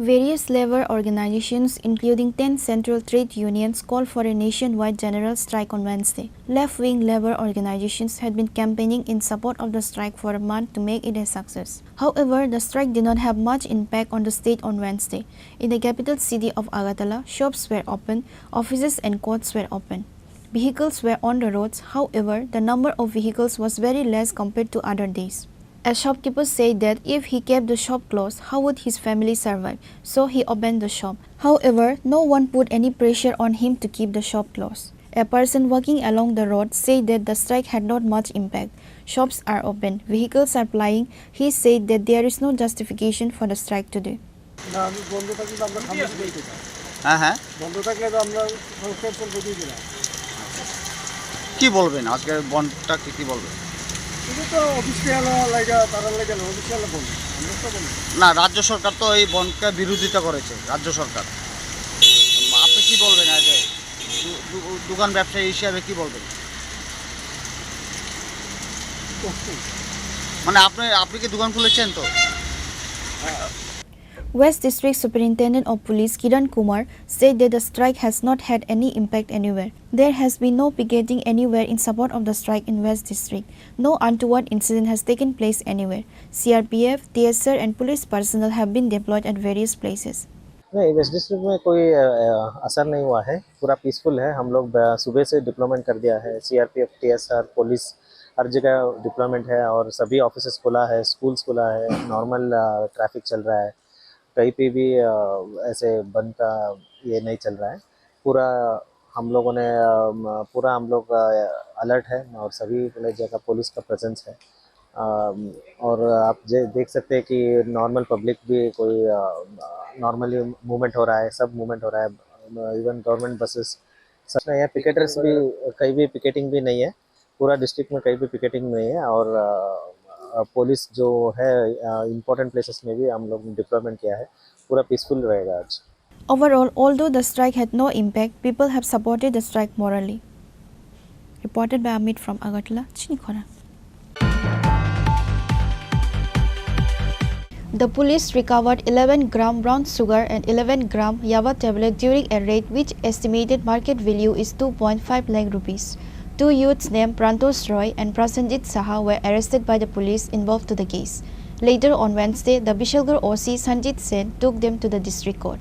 Various labor organizations, including ten central trade unions, called for a nationwide general strike on Wednesday. Left-wing labor organizations had been campaigning in support of the strike for a month to make it a success. However, the strike did not have much impact on the state on Wednesday. In the capital city of Agartala, shops were open, offices and courts were open. Vehicles were on the roads. However, the number of vehicles was very less compared to other days. A shopkeeper said that if he kept the shop closed, how would his family survive? So he opened the shop. However, no one put any pressure on him to keep the shop closed. A person walking along the road said that the strike had not much impact. Shops are open, vehicles are plying. He said that there is no justification for the strike today. না, আমি বন্ধ থাকলে তো আমরা সামনে দিয়ে দিতাম। হ্যাঁ, হ্যাঁ। বন্ধ থাকলে তো আমরা ক্যান্সেল করে দিয়ে দিলাম। কি বলবেন আজকে বন্ধটাকে, কি বলবেন? শুধু তো অফিসিয়াল লাগা, তারা লাগা না, অফিসিয়াল বন্ধ। আমরা তো বন্ধ। না, রাজ্য সরকার তো এই বন্ধকে বিরোধিতা করেছে, রাজ্য সরকার। আপনি কি বলবেন আজকে দু-, দু-, দোকান ব্যবসায়ী হিসাবে কি বলবেন? মানে আপনি, আপনি কি দোকান খুলেছেন তো? হ্যাঁ। West District Superintendent of Police Kiran Kumar said that the strike has not had any impact anywhere. There has been no picketing anywhere in support of the strike in West District. No untoward incident has taken place anywhere. C R P F, T S R and police personnel have been deployed at various places. नहीं, waste district में कोई, अ, अ, असर नहीं हुआ है, पूरा पीसफुल है। हम लोग, अ, सुबह से डिप्लॉयमेंट कर दिया है, सीआरपीएफ, टीएसआर, पुलिस, हर जगह डिप्लॉयमेंट है और सभी ऑफिसेज खुला है, स्कूल्स खुला है, नॉर्मल, अ, ट्रैफिक चल रहा है। कहीं पे भी, अ, ऐसे बंद का ये नहीं चल रहा है। पूरा हम लोगों ने, अ, म-, पूरा हम लोग, अ, अलर्ट है और सभी जगह पुलिस का प्रेजेंस है। अ, और आप जे-, देख सकते हैं कि नॉर्मल पब्लिक भी कोई, अ, नॉर्मली मूवमेंट हो रहा है, सब मूवमेंट हो रहा है। इवन गवर्नमेंट बसेस, सब यहाँ पिकेटर्स भी, कहीं भी पिकेटिंग भी नहीं है। पूरा डिस्ट्रिक्ट में कहीं भी पिकेटिंग नहीं है और, अ, अ, पुलिस जो है, अ, इम्पोर्टेंट प्लेसेस में भी हम लोग डिप्लॉयमेंट किया है। पूरा पीसफुल रहेगा आज। Overall, although the strike had no impact, people have supported the strike morally. Reported by Amit from Agartala, Chini Khorang. The police recovered eleven gram brown sugar and eleven gram yaba tablet during a raid which estimated market value is two point five lakh rupees. Two youths named Prantosh Roy and Prasenjit Saha were arrested by the police involved to the case. Later on Wednesday, the Bishalgarh O C Sanjit Sen took them to the district court.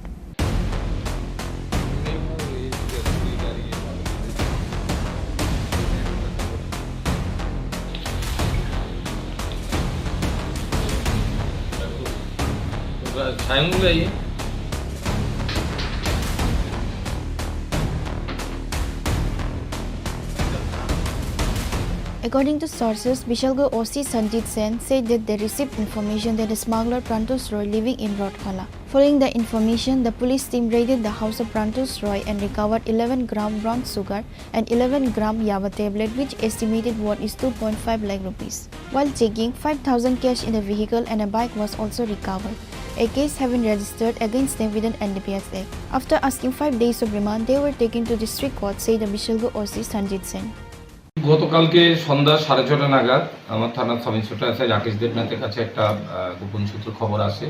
According to sources, Bishalgarh O C Sanjit Sen said that they received information that a smuggler Prantosh Roy living in Rotkhola. Following the information, the police team raided the house of Prantosh Roy and recovered eleven gram brown sugar and eleven gram yaba tablet, which estimated worth is two point five lakh rupees. While checking, five thousand cash in the vehicle and a bike was also recovered. A case have been registered against them with an N D P S Act. After asking five days of remand, they were taken to district court, said the Bishalgarh O C Sanjit Sen. গতকালকে সন্ধ্যা সাড়ে ছটা নাগাদ আমার থানার sub inspector SI Rakesh দেবনাথের কাছে একটা, আহ, গোপন সূত্রে খবর আসে।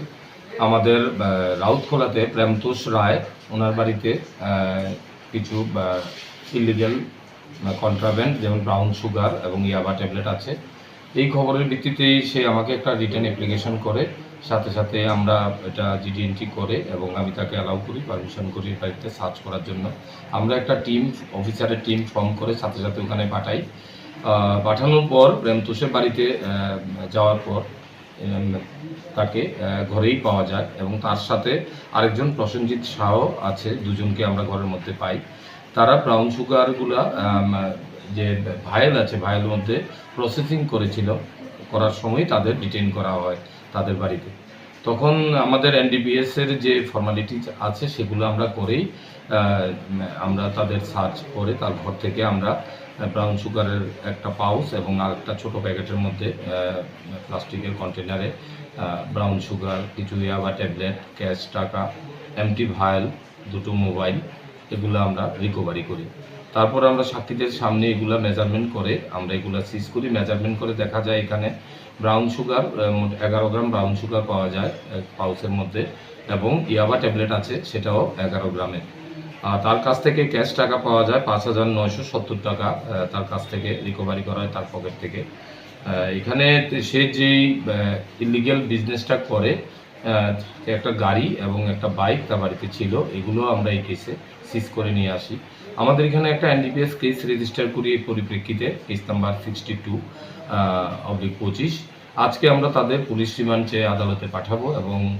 আমাদের, আহ, রাউতখোলাতে প্রেমতোষ রায়, ওনার বাড়িতে, আহ, কিছু, আহ, ইলিগ্যাল, আহ, কন্ট্রাব্যান্ড, যেমন ব্রাউন সুগার এবং ইয়াবা ট্যাবলেট আছে। এই খবরের ভিত্তিতেই সে আমাকে একটা রিটেন অ্যাপ্লিকেশন করে, সাথে সাথে আমরা এটা জিডি এন্ট্রি করে এবং আমি তাকে অ্যালাউ করি, পারমিশন করি বাড়িতে সার্চ করার জন্য। আমরা একটা টিম, অফিসারের টিম ফর্ম করে সাথে সাথে ওখানে পাঠাই। আহ, পাঠানোর পর প্রেমতোষের বাড়িতে, আহ, যাওয়ার পর, উম, তাকে, আহ, ঘরেই পাওয়া যায় এবং তার সাথে আরেকজন প্রসেনজিৎ শাহ আছে, দুজনকে আমরা ঘরের মধ্যে পাই। তারা ব্রাউন সুগারগুলা, আম, যে ভায়েল আছে, ভায়েল মধ্যে প্রসেসিং করেছিল, করার সময় তাদের ডিটেইন করা হয় তাদের বাড়িতে। তখন আমাদের এনডিপিএস এর যে ফর্মালিটিজ আছে সেগুলো আমরা করেই, আহ, আমরা তাদের সার্চ করে তার ঘর থেকে আমরা ব্রাউন সুগারের একটা পাউচ এবং আরেকটা ছোট প্যাকেটের মধ্যে, আহ, প্লাস্টিকের কন্টেনারে, আহ, ব্রাউন সুগার, কিছু ইয়াবা ট্যাবলেট, ক্যাশ টাকা, এমটি ভায়েল, দুটো মোবাইল, এগুলো আমরা রিকভারি করি। তারপর আমরা সাক্ষীদের সামনে এগুলা মেজারমেন্ট করে, আমরা এগুলা সিজ করি। মেজারমেন্ট করে দেখা যায় এখানে ব্রাউন সুগার, আহ, মোট এগারো গ্রাম ব্রাউন সুগার পাওয়া যায় এক পাউচের মধ্যে। এবং ইয়াবা ট্যাবলেট আছে, সেটাও এগারো গ্রামের। আর তার কাছ থেকে ক্যাশ টাকা পাওয়া যায় পাঁচ হাজার নয়শো সত্তর টাকা, আহ, তার কাছ থেকে রিকভারি করা হয় তার পকেট থেকে। আহ, এখানে সে যেই ইলিগাল বিজনেসটা করে, আহ, একটা গাড়ি এবং একটা বাইক তার বাড়িতে ছিল, এগুলো আমরা এই কেসে সিজ করে নিয়ে আসি। আমাদের এখানে একটা এনডিপিএস কেস রেজিস্টার করি, এই পরিপ্রেক্ষিতে case number sixty two oblique পঁচিশ। আজকে আমরা তাদের পুলিশ রিমান্ড চেয়ে আদালতে পাঠাবো এবং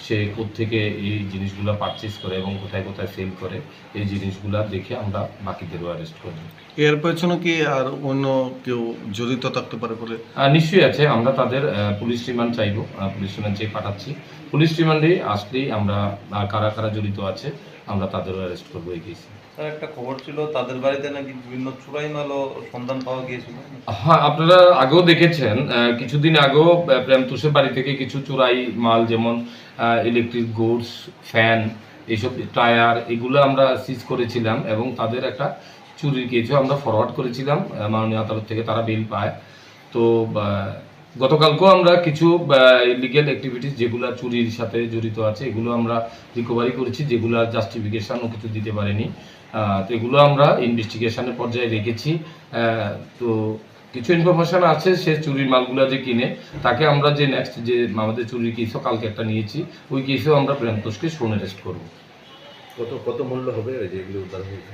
সে কোত্থেকে এই জিনিসগুলা পারচেজ করে এবং কোথায় কোথায় সেল করে, এই জিনিসগুলা দেখে আমরা বাকিদেরও অ্যারেস্ট করব। এর পেছনে কি আর অন্য কেউ জড়িত থাকতে পারে বলে? আহ, নিশ্চয়ই আছে, আমরা তাদের, আহ, পুলিশ রিমান্ড চাইবো, আহ, পুলিশ রিমান্ড চেয়ে পাঠাচ্ছি। পুলিশ রিমান্ডে আসলেই আমরা, আহ, কারা কারা জড়িত আছে, আমরা তাদেরও অ্যারেস্ট করবো এই কেসে। স্যার, একটা খবর ছিল, তাদের বাড়িতে নাকি বিভিন্ন চুরাই মালও সন্ধান পাওয়া গিয়েছিল। হ্যাঁ, আপনারা আগেও দেখেছেন, আহ, কিছুদিন আগেও, আহ, প্রেমতোষের বাড়ি থেকে কিছু চুরাই মাল, যেমন, আহ, ইলেকট্রিক গুডস, ফ্যান, এইসব টায়ার, এগুলো আমরা সিজ করেছিলাম এবং তাদের একটা চুরির কেসও আমরা ফরওয়ার্ড করেছিলাম, আহ, মাননীয় আদালত থেকে তারা বেইল পায়। তো, আহ, গতকালকেও আমরা কিছু, আহ, ইলিগ্যাল অ্যাক্টিভিটিস যেগুলা চুরির সাথে জড়িত আছে, এগুলো আমরা রিকভারি করেছি, যেগুলা জাস্টিফিকেশনও কিছু দিতে পারেনি। আহ, তো এগুলো আমরা ইনভেস্টিগেশনের পর্যায়ে রেখেছি। আহ, তো কিছু ইনফরমেশন আছে, সে চুরির মালগুলা যে কিনে, তাকে আমরা যে নেক্সট যে আমাদের চুরির কেসও কালকে একটা নিয়েছি, ওই কেসেও আমরা প্রেমতোষকে শোন অ্যারেস্ট করবো। কত, কত মূল্য হবে ওই যেগুলো উদ্ধার হয়েছে?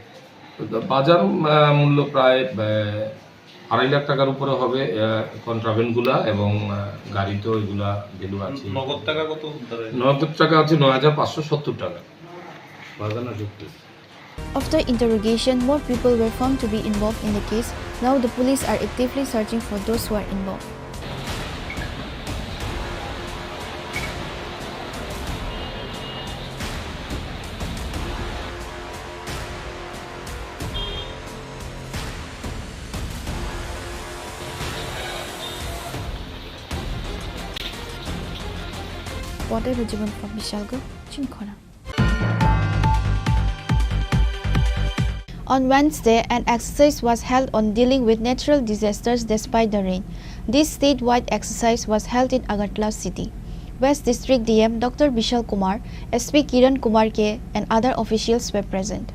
তো বাজার, আহ, মূল্য প্রায়, আহ, আড়াই লাখ টাকার উপরে হবে, আহ, কন্ট্রাব্যান্ডগুলা এবং, আহ, গাড়ি তো এগুলা ভ্যালু আছে। নগদ টাকা কত উদ্ধার হয়েছে? নগদ টাকা আছে নয় হাজার পাঁচশো সত্তর টাকা। বাজানো যুক্তি। After interrogation, more people were found to be involved in the case. Now the police are actively searching for those who are involved. Whatever Jiban from Bishalgarh, Chinkhona. On Wednesday, an exercise was held on dealing with natural disasters despite the rain. This statewide exercise was held in Agartala city. West District D M Doctor Bishal Kumar, S P Kiran Kumar K, and other officials were present.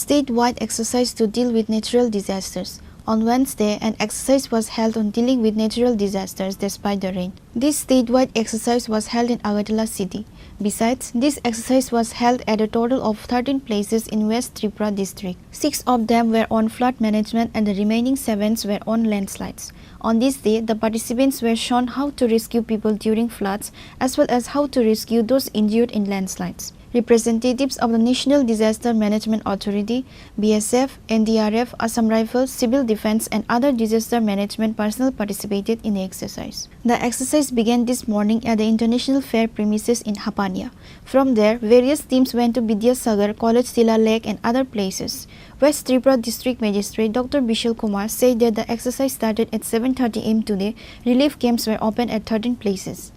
Statewide exercise to deal with natural disasters. On Wednesday, an exercise was held on dealing with natural disasters despite the rain. This statewide exercise was held in Agartala city. Besides, this exercise was held at a total of thirteen places in West Tripura district. Six of them were on flood management and the remaining sevens were on landslides. On this day, the participants were shown how to rescue people during floods as well as how to rescue those injured in landslides. Representatives of the National Disaster Management Authority, B S F, N D R F, Assam Rifles, Civil Defence and other disaster management personnel participated in the exercise. The exercise began this morning at the International Fair premises in Hapania. From there, various teams went to Vidyasagar, College Tila Lake and other places. West Tripura District Magistrate Doctor Bishal Kumar said that the exercise started at seven thirty A M today. Relief camps were opened at thirteen places.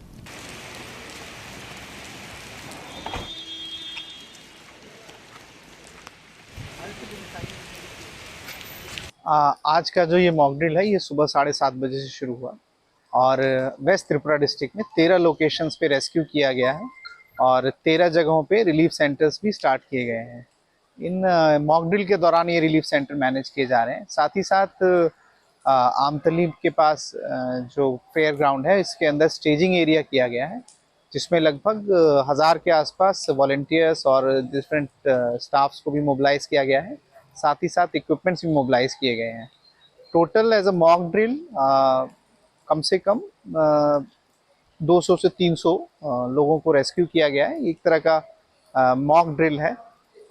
आ, आज का जो ये mock drill है, ये सुबह साढ़े सात बजे से शुरू हुआ और वेस्ट त्रिपुरा डिस्ट्रिक्ट में तेरह लोकेशंस पे रेस्क्यू किया गया है और तेरह जगहों पे रिलीफ सेंटर्स भी स्टार्ट किए गए हैं। इन, अ, मॉक ड्रिल के दौरान ये रिलीफ सेंटर मैनेज किए जा रहे हैं। साथ ही साथ, अ, आमतली के पास, अ, जो फेयर ग्राउंड है, इसके अंदर स्टेजिंग एरिया किया गया है, जिसमें लगभग, अ, हज़ार के आसपास वॉलंटियर्स और डिफरेंट, अ, स्टाफ्स को भी मोबिलाइज किया गया है। साथ ही साथ इक्विपमेंट्स भी मोबिलाइज किए गए हैं। Total as a mock drill, अ, कम से कम, अ, दो सौ से तीन सौ, अ, लोगों को रेस्क्यू किया गया है। एक तरह का, अ, मॉक ड्रिल है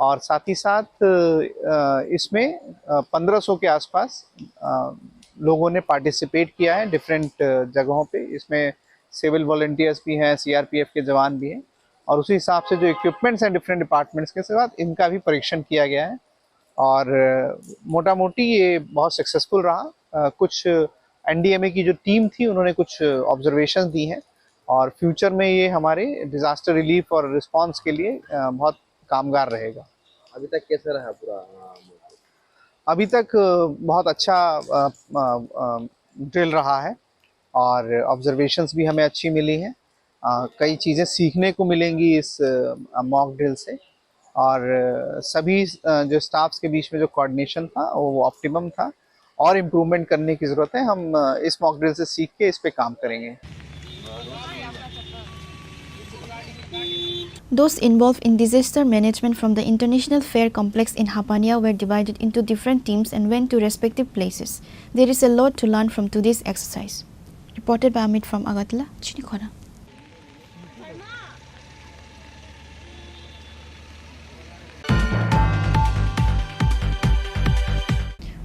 और साथ ही साथ, अ, इसमें, अ, पन्द्रह सौ के आसपास, अ, लोगों ने पार्टिसिपेट किया है डिफरेंट, अ, जगहों पे। इसमें सिविल वॉलंटियर्स भी हैं, सीआरपीएफ के जवान भी हैं और उसी हिसाब से जो इक्विपमेंट्स हैं डिफरेंट डिपार्टमेंट्स के साथ, इनका भी परीक्षण किया गया है। और, अ, मोटा मोटी ये बहुत सक्सेसफुल रहा। अ, कुछ एनडीएमए की जो टीम थी, उन्होंने कुछ ऑब्जर्वेशंस दी हैं और फ्यूचर में ये हमारे डिजास्टर रिलीफ और रिस्पांस के लिए अ, बहुत कामगार रहेगा। अभी तक कैसा रहा पूरा, अ, अभी तक अ, बहुत अच्छा ड्रिल रहा है और ऑब्जर्वेशंस भी हमें अच्छी मिली हैं। अ, कई चीज़ें सीखने को मिलेंगी इस मॉक ड्रिल से और अ, सभी अ, जो स्टाफ्स के बीच में जो कोऑर्डिनेशन था, वो ऑप्टिमम था और इम्प्रूवमेंट करने की ज़रूरत है। हम अ, इस मॉक ड्रिल से सीख के इस पे काम करेंगे। Those involved in disaster management from the International Fair Complex in Hapania were divided into different teams and went to respective places. There is a lot to learn from today's exercise. Reported by Amit from Agartala, Chinikhona.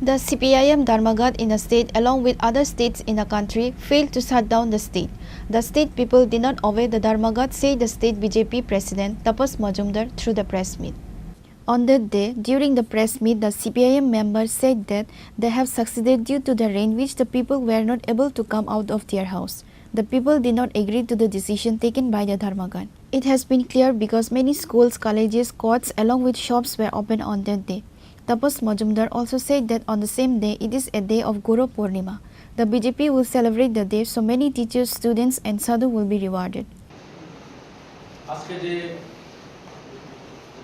The C P I M Dharmaghat in the state, along with other states in the country, failed to shut down the state. The state people did not obey the Dharmaghat, said the state B J P president Tapas Majumdar through the press meet. On that day, during the press meet, the C P I M members said that they have succeeded due to the rain, which the people were not able to come out of their house. The people did not agree to the decision taken by the Dharmaghat. It has been clear because many schools, colleges, courts, along with shops were open on that day. Tapas Majumdar also said that on the same day, it is a day of Guru Purnima. The B J P will celebrate the day, so many teachers, students, and sadhu will be rewarded. আজকে যে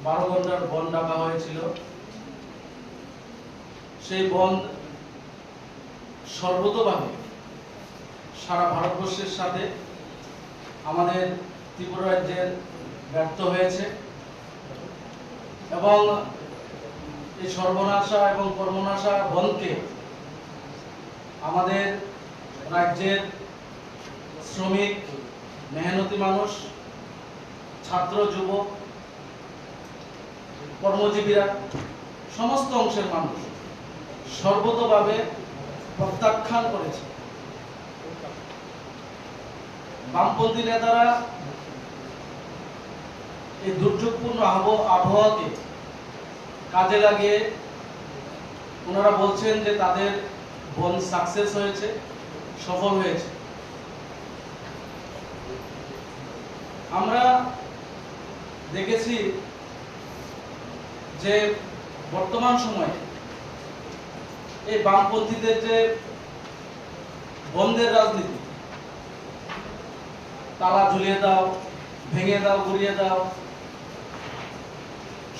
বারো ঘন্টার বন্ধ ডাকা হয়েছিল, সেই বন্ধ সর্বতোভাবে সারা ভারতবর্ষের সাথে আমাদের ত্রিপুরা রাজ্যের ব্যর্থ হয়েছে এবং এই সর্বনাশা এবং কর্মনাশা বন্ধকে আমাদের রাজ্যের শ্রমিক, মেহনতি মানুষ, ছাত্র, যুবক, কর্মজীবীরা, সমস্ত অংশের মানুষ সর্বতোভাবে প্রত্যাখ্যান করেছে। বামপন্থী নেতারা এই দুর্যোগপূর্ণ আবহ- আবহাওয়াকে কাজে লাগিয়ে ওনারা বলছেন যে তাদের বন্ধ সাকসেস হয়েছে, সফল হয়েছে। আমরা দেখেছি যে বর্তমান সময়ে এই বামপন্থীদের যে বন্ধের রাজনীতি, তালা ঝুলিয়ে দাও, ভেঙে দাও, গুড়িয়ে দাও,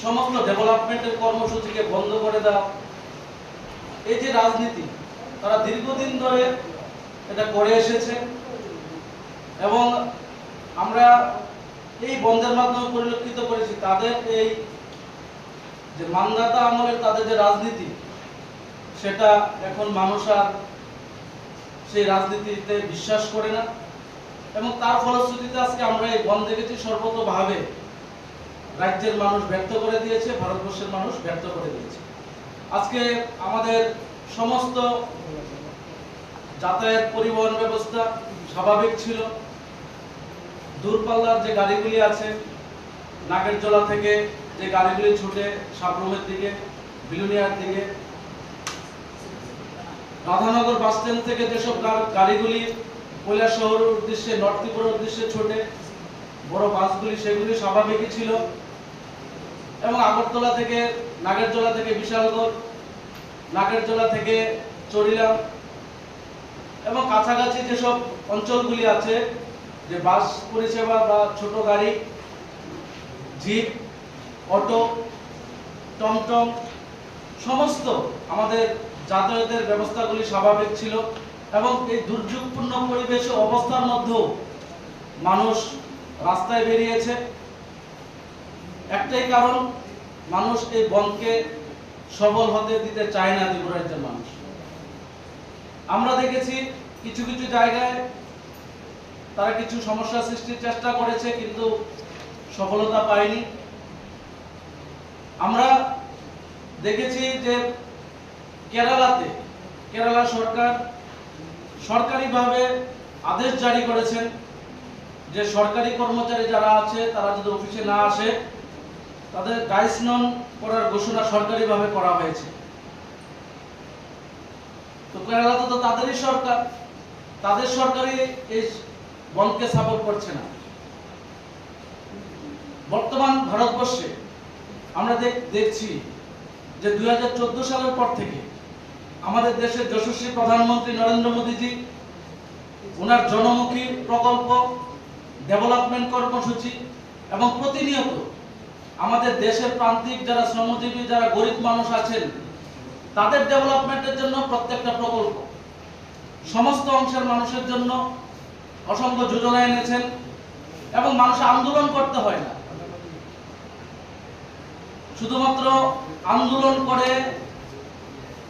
সমস্ত ডেভেলপমেন্টের কর্মসূচিকে বন্ধ করে দাও, এই যে রাজনীতি, তারা দীর্ঘদিন ধরে এটা করে এসেছে এবং আমরা এই বন্ধের মাধ্যমে পরিলক্ষিত করেছি তাদের এই যে মান্ধাতা আমলের তাদের যে রাজনীতি, সেটা এখন মানুষ আর সেই রাজনীতিতে বিশ্বাস করে না এবং তার ফলশ্রুতিতে আজকে আমরা এই বন্ধ দেখেছি। সর্বতোভাবে রাজ্যের মানুষ ব্যর্থ করে দিয়েছে, ভারতবর্ষের মানুষ ব্যর্থ করে দিয়েছে। আজকে আমাদের সমস্ত যাতায়াত পরিবহন ব্যবস্থা স্বাভাবিক ছিল। দূরপাল্লার যে গাড়িগুলি আছে, নাগেরজোলা থেকে যে গাড়িগুলি ছুটে সাবরুমের দিকে, বিলোনিয়ার দিকে, রাধানগর বাস স্ট্যান্ড থেকে যেসব গা- গাড়িগুলি কৈলাসহরের উদ্দেশ্যে, নর্থ ত্রিপুরার উদ্দেশ্যে ছোটে, বড় বাসগুলি, সেগুলি স্বাভাবিকই ছিল। এবং আগরতলা থেকে, নাগেরজোলা থেকে বিশালগড়, নাগেরজোলা থেকে চরিলাম এবং কাছাকাছি যেসব অঞ্চলগুলি আছে, যে বাস পরিষেবা বা ছোট গাড়ি, জিপ, অটো, টমটম, সমস্ত আমাদের যাতায়াতের ব্যবস্থাগুলি স্বাভাবিক ছিল এবং এই দুর্যোগপূর্ণ পরিবেশ ও অবস্থার মধ্যেও মানুষ রাস্তায় বেরিয়েছে। একটাই কারণ, মানুষ এই বন্ধকে সফল হতে দিতে চায় না ত্রিপুরা রাজ্যের মানুষ। আমরা দেখেছি কিছু কিছু জায়গায় তারা কিছু সমস্যা সৃষ্টির চেষ্টা করেছে, কিন্তু সফলতা পায়নি। আমরা দেখেছি যে কেরালাতে, কেরালা সরকার সরকারিভাবে আদেশ জারি করেছেন যে সরকারি কর্মচারী যারা আছে, তারা যদি অফিসে না আসে, তাদের ডাইসনন করার ঘোষণা সরকারিভাবে করা হয়েছে। তো কেরালাতে তো তাদেরই সরকার, তাদের সরকারই এই বন্ধকে সাপোর্ট করছে না। বর্তমান ভারতবর্ষে আমরা দেখ-, দেখছি যে দুই হাজার চোদ্দ সালের পর থেকে আমাদের দেশের যশস্বী প্রধানমন্ত্রী নরেন্দ্র মোদীজি ওনার জনমুখী প্রকল্প, ডেভেলপমেন্ট কর্মসূচি এবং প্রতিনিয়ত আমাদের দেশের প্রান্তিক যারা শ্রমজীবী, যারা গরিব মানুষ আছেন, তাদের ডেভেলপমেন্টের জন্য প্রত্যেকটা প্রকল্প সমস্ত অংশের মানুষের জন্য অসংখ্য যোজনা এনেছেন এবং মানুষ আন্দোলন করতে হয় না। শুধুমাত্র আন্দোলন করে,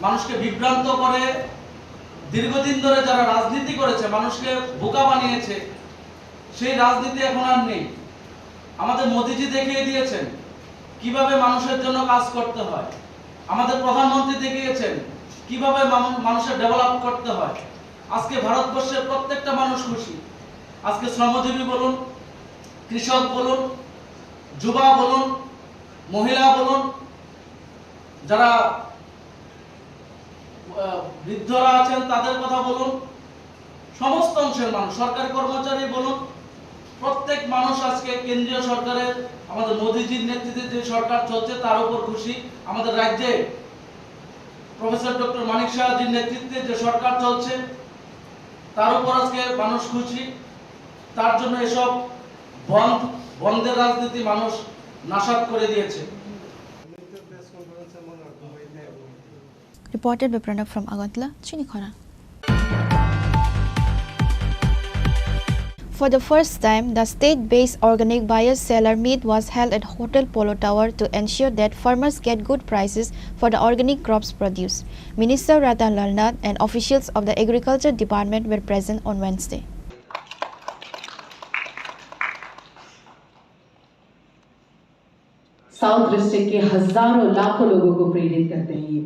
মানুষকে বিভ্রান্ত করে, দীর্ঘদিন ধরে যারা রাজনীতি করেছে, মানুষকে বোকা বানিয়েছে, সেই রাজনীতি এখন আর নেই। আমাদের মোদিজি দেখিয়ে দিয়েছেন কিভাবে মানুষের জন্য কাজ করতে হয়, আমাদের প্রধানমন্ত্রী দেখিয়েছেন কিভাবে মানু-, মানুষের ডেভেলপ করতে হয়। আজকে ভারতবর্ষের প্রত্যেকটা মানুষ খুশি। আজকে শ্রমজীবী বলুন, কৃষক বলুন, যুবা বলুন, মহিলা বলুন, যারা, আহ, বৃদ্ধরা আছেন তাদের কথা বলুন, সমস্ত অংশের মানুষ, সরকারি কর্মচারী বলুন, প্রত্যেক মানুষ আজকে কেন্দ্রীয় সরকারের, আমাদের মোদিজির নেতৃত্বে যে সরকার চলছে তার উপর খুশি। আমাদের রাজ্যে প্রফেসর ডক্টর মানিক সাহাজির নেতৃত্বে যে সরকার চলছে তার উপর আজকে মানুষ খুশি। তার জন্য এসব বন্ধ, বন্ধের রাজনীতি মানুষ নাশাত করে দিয়েছে। Reported by Pranab from Agartala, Chinikhona. For the first time, the state-based organic buyer-seller meet was held at Hotel Polo Tower to ensure that farmers get good prices for the organic crops produce. Minister Ratan Lal Nath and officials of the Agriculture Department were present on Wednesday. South district के हजारों लाखों लोगों को प्रेरित करते हैं ये।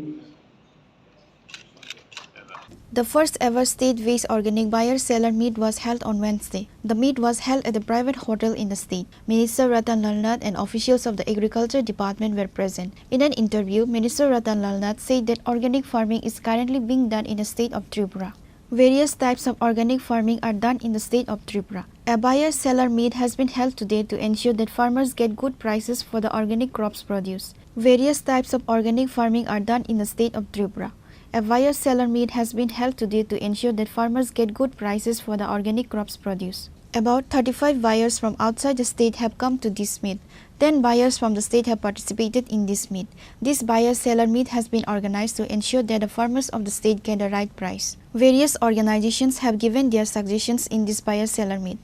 The first ever state-based organic buyer-seller meet was held on Wednesday. The meet was held at a private hotel in the state. Minister Ratan Lal Nath and officials of the Agriculture Department were present. In an interview, Minister Ratan Lal Nath said that organic farming is currently being done in the state of Tripura. Various types of organic farming are done in the state of Tripura. A buyer-seller meet has been held today to ensure that farmers get good prices for the organic crops produce. Various types of organic farming are done in the state of Tripura. A buyer-seller meet has been held today to ensure that farmers get good prices for the organic crops produce. About thirty-five buyers from outside the state have come to this meet. Ten buyers from the state have participated in this meet. This buyer-seller meet has been organized to ensure that the farmers of the state get the right price. Various organizations have given their suggestions in this buyer-seller meet.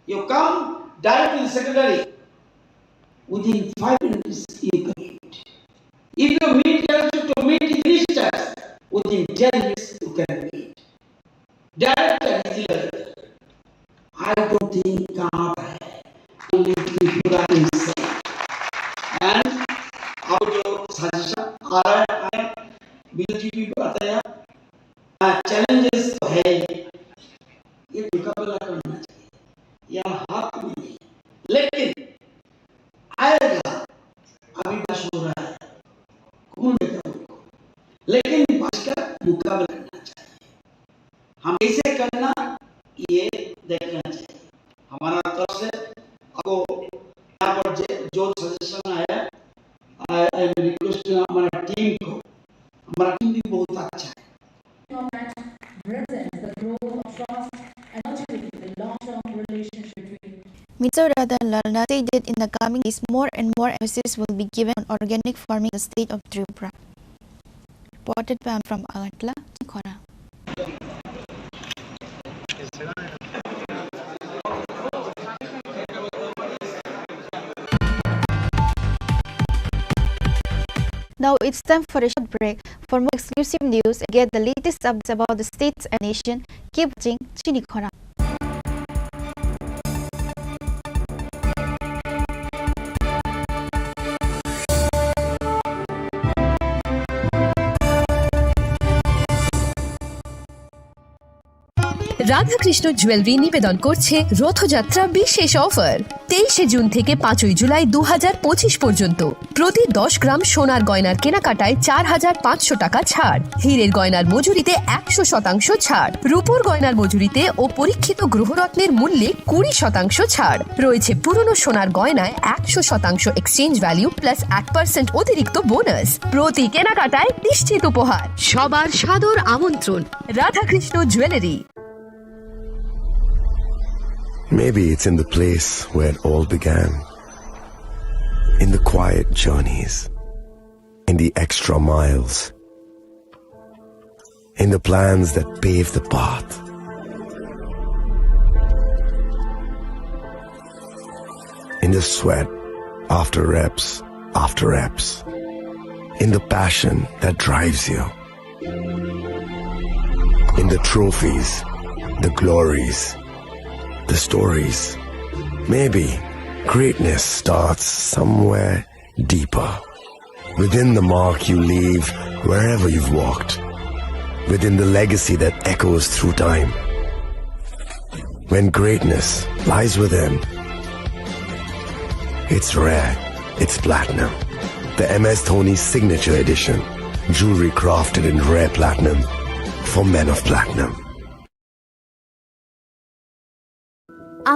You come direct to the secretary. Within five minutes, you can meet. If you meet director to meet ministers, within ten minutes, you can meet. Director is there. I don't think कहाँ है, only Tripura inside. And अब जो सजेशन आ रहा है, बीजेपी भी बताया, चैलेंजेस तो है ही, ये मुकाबला करना चाहिए, यहाँ हाथ में नहीं। लेकिन आएगा, अभी बस हो रहा है, कौन देगा उनको? लेकिन बस का मुकाबला करना चाहिए। हम कैसे करना, ये देखना चाहिए। हमारा तरफ से आपको यहाँ पर जे-, जो सजेशन आया, I, I am requesting हमारा टीम को, हमारा टीम भी बहुत अच्छा है। Represents the growth of trust and maturity in the long-term relationship between Minister Ratan Lal Nath said that in the coming days, more and more emphasis will be given on organic farming in the state of Tripura. Reported by, I'm from Agartala, Chinikhona. Now it's time for a short break. For more exclusive news and get the latest updates about the states and nation, keep watching Chinikhona. Radhakrishna jewellery নিবেদন করছে রথযাত্রা বিশেষ অফার। তেইশে জুন থেকে পাঁচই জুলাই দু হাজার পঁচিশ পর্যন্ত প্রতি দশ গ্রাম সোনার গয়নার কেনাকাটায় চার হাজার পাঁচশো টাকা ছাড়, হীরের গয়নার মজুরিতে একশো শতাংশ ছাড়, রূপোর গয়নার মজুরিতে ও পরীক্ষিত গ্রহরত্নের মূল্যে কুড়ি শতাংশ ছাড় রয়েছে। পুরনো সোনার গয়নায় একশো শতাংশ এক্সচেঞ্জ ভ্যালু প্লাস এক পার্সেন্ট অতিরিক্ত বোনাস। প্রতি কেনাকাটায় নিশ্চিত উপহার। সবার সাদর আমন্ত্রণ Radhakrishna jewellery. Maybe it's in the place where it all began. In the quiet journeys, in the extra miles, in the plans that pave the path, in the sweat after reps after reps, in the passion that drives you. In the trophies, the glories, the stories. Maybe greatness starts somewhere deeper. Within the mark you leave wherever you've walked. Within the legacy that echoes through time. When greatness lies within, it's rare, it's platinum. The M S Dhoni Signature Edition. Jewelry crafted in rare platinum for men of platinum.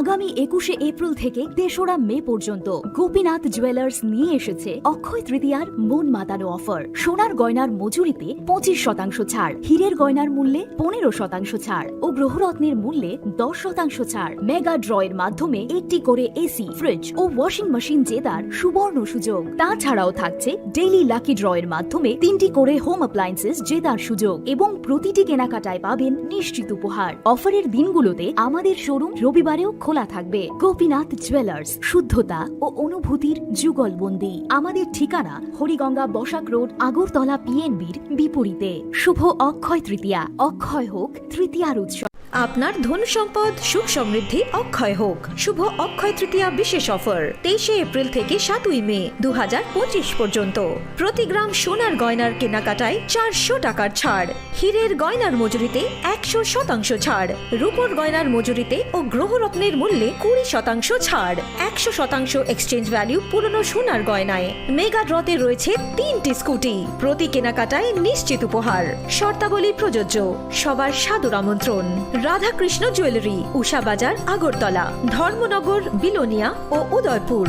আগামী একুশে এপ্রিল থেকে তেসরা মে পর্যন্ত গোপীনাথ জুয়েলার্স নিয়ে এসেছে অক্ষয় তৃতীয়ার মন মাতানো অফার। সোনার গয়নার মজুরিতে পঁচিশ শতাংশ ছাড়, হীরের গয়নার মূল্যে পনেরো শতাংশ ছাড় ও গ্রহরত্নের মূল্যে দশ শতাংশ ছাড়। মেগা ড্রয়ের মাধ্যমে একটি করে এসি, ফ্রিজ ও ওয়াশিং মেশিন জেতার সুবর্ণ সুযোগ। তাছাড়াও থাকছে ডেইলি লাকি ড্রয়ের মাধ্যমে তিনটি করে হোম অ্যাপ্লায়েন্সেস জেতার সুযোগ এবং প্রতিটি কেনাকাটায় পাবেন নিশ্চিত উপহার। অফারের দিনগুলোতে আমাদের শোরুম রবিবারেও খোলা থাকবে। গোপীনাথ জুয়েলার্স, শুদ্ধতা ও অনুভূতির যুগলবন্দি। আমাদের ঠিকানা হরিগঙ্গা বসাক রোড, আগরতলা পিএনবির বিপরীতে। শুভ অক্ষয় তৃতীয়া, অক্ষয় হোক তৃতীয়ার উৎসব। আপনার ধন সম্পদ সুখ সমৃদ্ধি অক্ষয় হোক। শুভ অক্ষয় তৃতীয়া বিশেষ অফার, তেইশে এপ্রিল থেকে সাতই মে দু হাজার পঁচিশ পর্যন্ত। প্রতি গ্রাম সোনার গয়নার কেনাকাটায় চারশো টাকার ছাড়, হীরের গয়নার মজুরিতে একশো শতাংশ ছাড়, রূপোর গয়নার মজুরিতে ও গ্রহরত্নের মূল্যে কুড়ি শতাংশ ছাড়, একশো শতাংশ এক্সচেঞ্জ ভ্যালু পুরনো সোনার গয়নায়। মেগা ড্রতে রয়েছে তিনটি স্কুটি, প্রতি কেনাকাটায় নিশ্চিত উপহার। শর্তাবলী প্রযোজ্য। সবার সাদর আমন্ত্রণ। রাধাকৃষ্ণ জুয়েলারি, উষা বাজার, আগরতলা, ধর্মনগর, বিলোনিয়া ও Udaipur.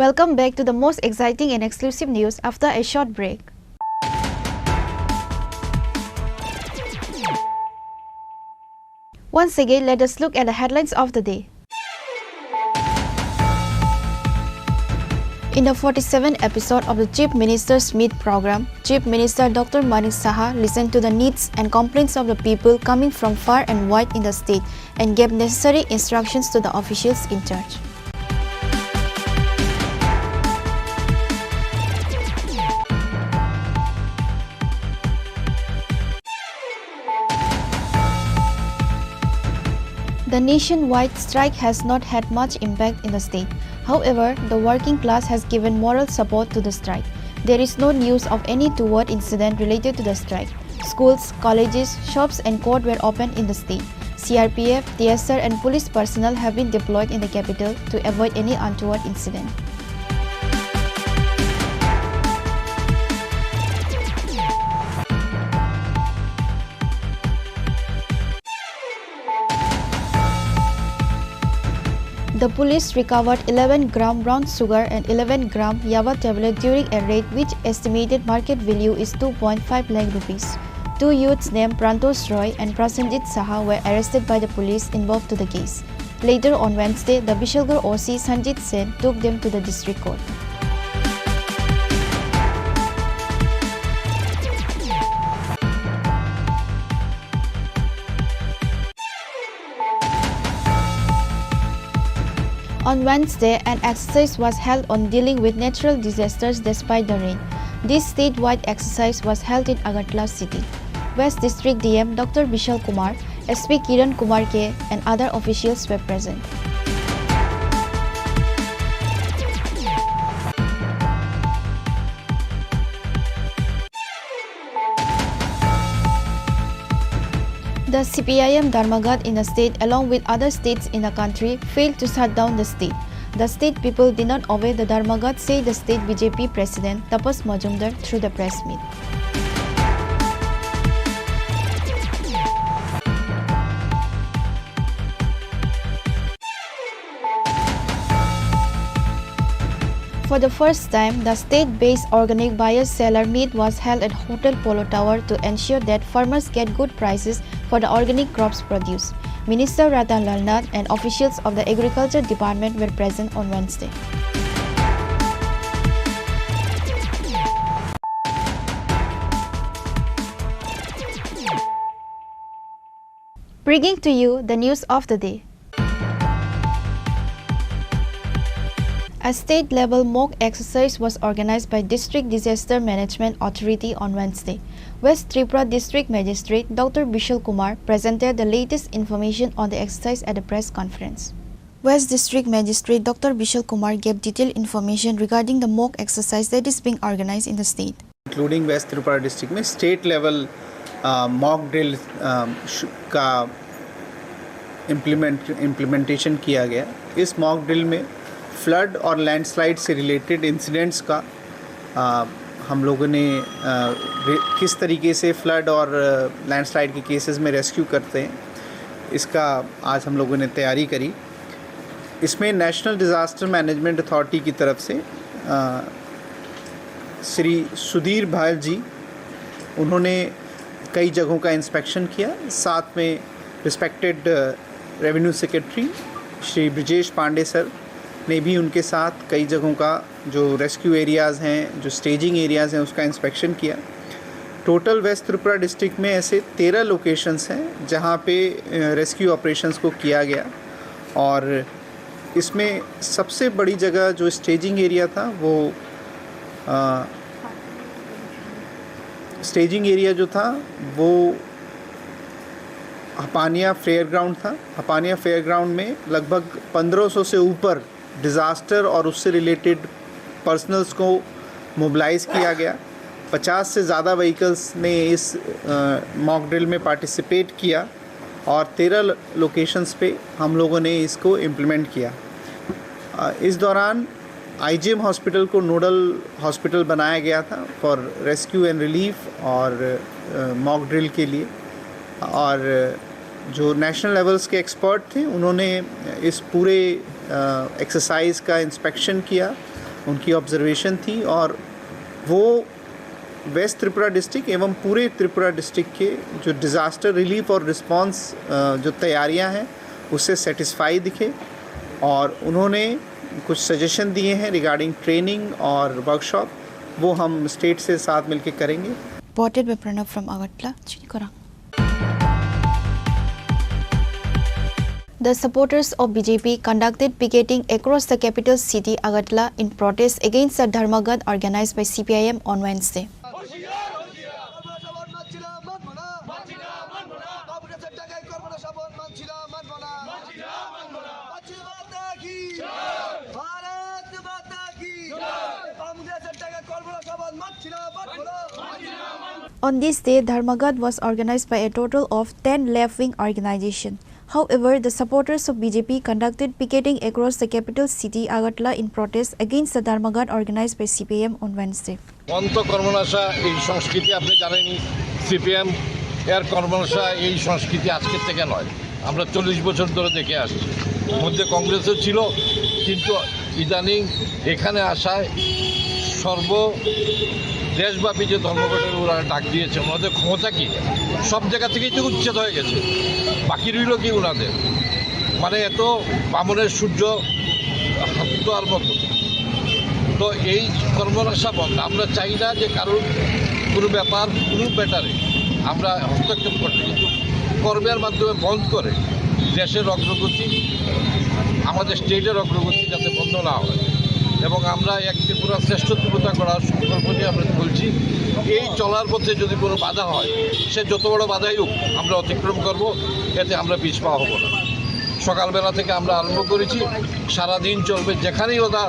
Welcome back to the most exciting and exclusive news after a short break. Once again, let us look at the headlines of the day. In the forty-seventh episode of the Chief Minister's Meet program, Chief Minister Doctor Manik Saha listened to the needs and complaints of the people coming from far and wide in the state and gave necessary instructions to the officials in charge. The nationwide strike has not had much impact in the state. However, the working class has given moral support to the strike. There is no news of any toward incident related to the strike. Schools, colleges, shops and court were open in the state. C R P F, T S R and police personnel have been deployed in the capital to avoid any untoward incident. The police recovered eleven gram brown sugar and eleven gram yaba tablet during a raid which estimated market value is two point five lakh rupees. Two youths named Prantosh Roy and Prasenjit Saha were arrested by the police involved to the case. Later on Wednesday, the Bishalgarh O C Sanjit Sen took them to the district court. On Wednesday, an exercise was held on dealing with natural disasters despite the rain. This statewide exercise was held in Agartala city. West District D M Doctor Bishal Kumar S P Kiran Kumar K and other officials were present. The C P I M Dharmaghat in the state, along with other states in the country, failed to shut down the state. The state people did not obey the Dharmaghat, said the state B J P president Tapas Majumdar through the press meet. For the first time, the state-based organic buyer-seller meet was held at Hotel Polo Tower to ensure that farmers get good prices for the organic crops produce. Minister Ratan Lal Nath and officials of the Agriculture Department were present on Wednesday. Bringing to you the news of the day. A state-level mock exercise was organized by District Disaster Management Authority on Wednesday. West Tripura District Magistrate Doctor Bishal Kumar presented the latest information on the exercise at a press conference. West District Magistrate Doctor Bishal Kumar gave detailed information regarding the mock exercise that is being organized in the state. Including West Tripura district में state level, uh, mock drill, um, श- का implement implementation किया गया। इस mock drill में फ्लड और लैंडस्लाइड से related incidents का, uh, हम लोगों ने, uh, रे- किस तरीके से फ्लड और लैंडस्लाइड के केसेस में रेस्क्यू करते हैं, इसका आज हम लोगों ने तैयारी करी। इसमें नेशनल डिजास्टर मैनेजमेंट अथॉरिटी की तरफ से, अ, श्री सुधीर भायल जी, उन्होंने कई जगहों का इंस्पेक्शन किया। साथ में रिस्पेक्टेड, अ, रेवेन्यू सेक्रेटरी श्री ब्रजेश पांडे सर ने भी उनके साथ कई जगहों का जो रेस्क्यू एरियाज़ हैं, जो स्टेजिंग एरियाज़ हैं, उसका इंस्पेक्शन किया। टोटल वेस्ट त्रिपुरा डिस्ट्रिक्ट में ऐसे तेरह लोकेशंस हैं, जहाँ पे, अ, रेस्क्यू ऑपरेशंस को किया गया। और इसमें सबसे बड़ी जगह जो स्टेजिंग एरिया था, वो, अ, स्टेजिंग एरिया जो था, वो हपानिया फेयर ग्राउंड था। हपानिया फेयर ग्राउंड में लगभग पन्द्रह सौ से ऊपर डिज़ास्टर और उससे रिलेटेड पर्सनल्स को मोबिलाइज किया गया। पचास से ज़्यादा व्हीकल्स ने इस, अ, मॉक ड्रिल में पार्टिसिपेट किया और तेरह ल-, लोकेशंस पे हम लोगों ने इसको इम्प्लीमेंट किया। अ, इस दौरान आईजीएम हॉस्पिटल को नोडल हॉस्पिटल बनाया गया था फॉर रेस्क्यू एंड रिलीफ और, अ, मॉक ड्रिल के लिए। और जो नेशनल लेवल्स के एक्सपर्ट थे, उन्होंने इस पूरे, अ, एक्सरसाइज का इंस्पेक्शन किया, उनकी ऑब्जर्वेशन थी और वो वेस्ट त्रिपुरा डिस्ट्रिक्ट एवं पूरे त्रिपुरा डिस्ट्रिक्ट के जो डिज़ास्टर रिलीफ और रिस्पॉन्स, अ, जो तैयारियां हैं, उससे सेटिस्फाई दिखे और उन्होंने कुछ सजेशन दिए हैं रिगार्डिंग ट्रेनिंग और वर्कशॉप, वो हम स्टेट से साथ मिलके करेंगे। Reported by Pranav from Agartala, Chinikorang. The supporters of B J P conducted picketing across the capital city Agartala in protest against the Dharmaghat organized by C P I M on Wednesday. On this day, Dharmaghat was organized by a total of ten left-wing organizations. However, the supporters of B J P conducted picketing across the capital city Agartala in protest against the Dharmaghat organized by C P I M on Wednesday. বন্ধ কর্মনাশা এই সংস্কৃতি আপনি জানেনই, সিপিএম এর কর্মনাশা এই সংস্কৃতি আজকের থেকে নয়, আমরা চল্লিশ বছর ধরে দেখে আসছি। মধ্যে কংগ্রেসও ছিল, কিন্তু ইদানিং এখানে আসায় সর্ব দেশব্যাপী যে ধর্মঘটের ওরা ডাক দিয়েছে, ওনাদের ক্ষমতা কি? সব জায়গা থেকেই তো উচ্ছেদ হয়ে গেছে, বাকি রইল কি ওনাদের? মানে এত বামনের সূর্য হাত দেওয়ার মতো। তো এই কর্মনাশা বন্ধ। আমরা চাই না যে কারোর কোনো ব্যাপার, কোনো ম্যাটারে আমরা হস্তক্ষেপ করতে, কিন্তু কর্মের মাধ্যমে বন্ধ করে দেশের অগ্রগতি, আমাদের স্টেটের অগ্রগতি যাতে বন্ধ না হয়। এবং আমরা এক ত্রিপুরা শ্রেষ্ঠ ত্রিপুরা করার সংকল্প নিয়ে আমরা চলছি। এই চলার পথে যদি কোনো বাধা হয়, সে যত বড় বাধাই হোক, আমরা অতিক্রম করব, এতে আমরা পিছপা হব না। সকালবেলা থেকে আমরা আরম্ভ করেছি, সারাদিন চলবে। যেখানেই ওরা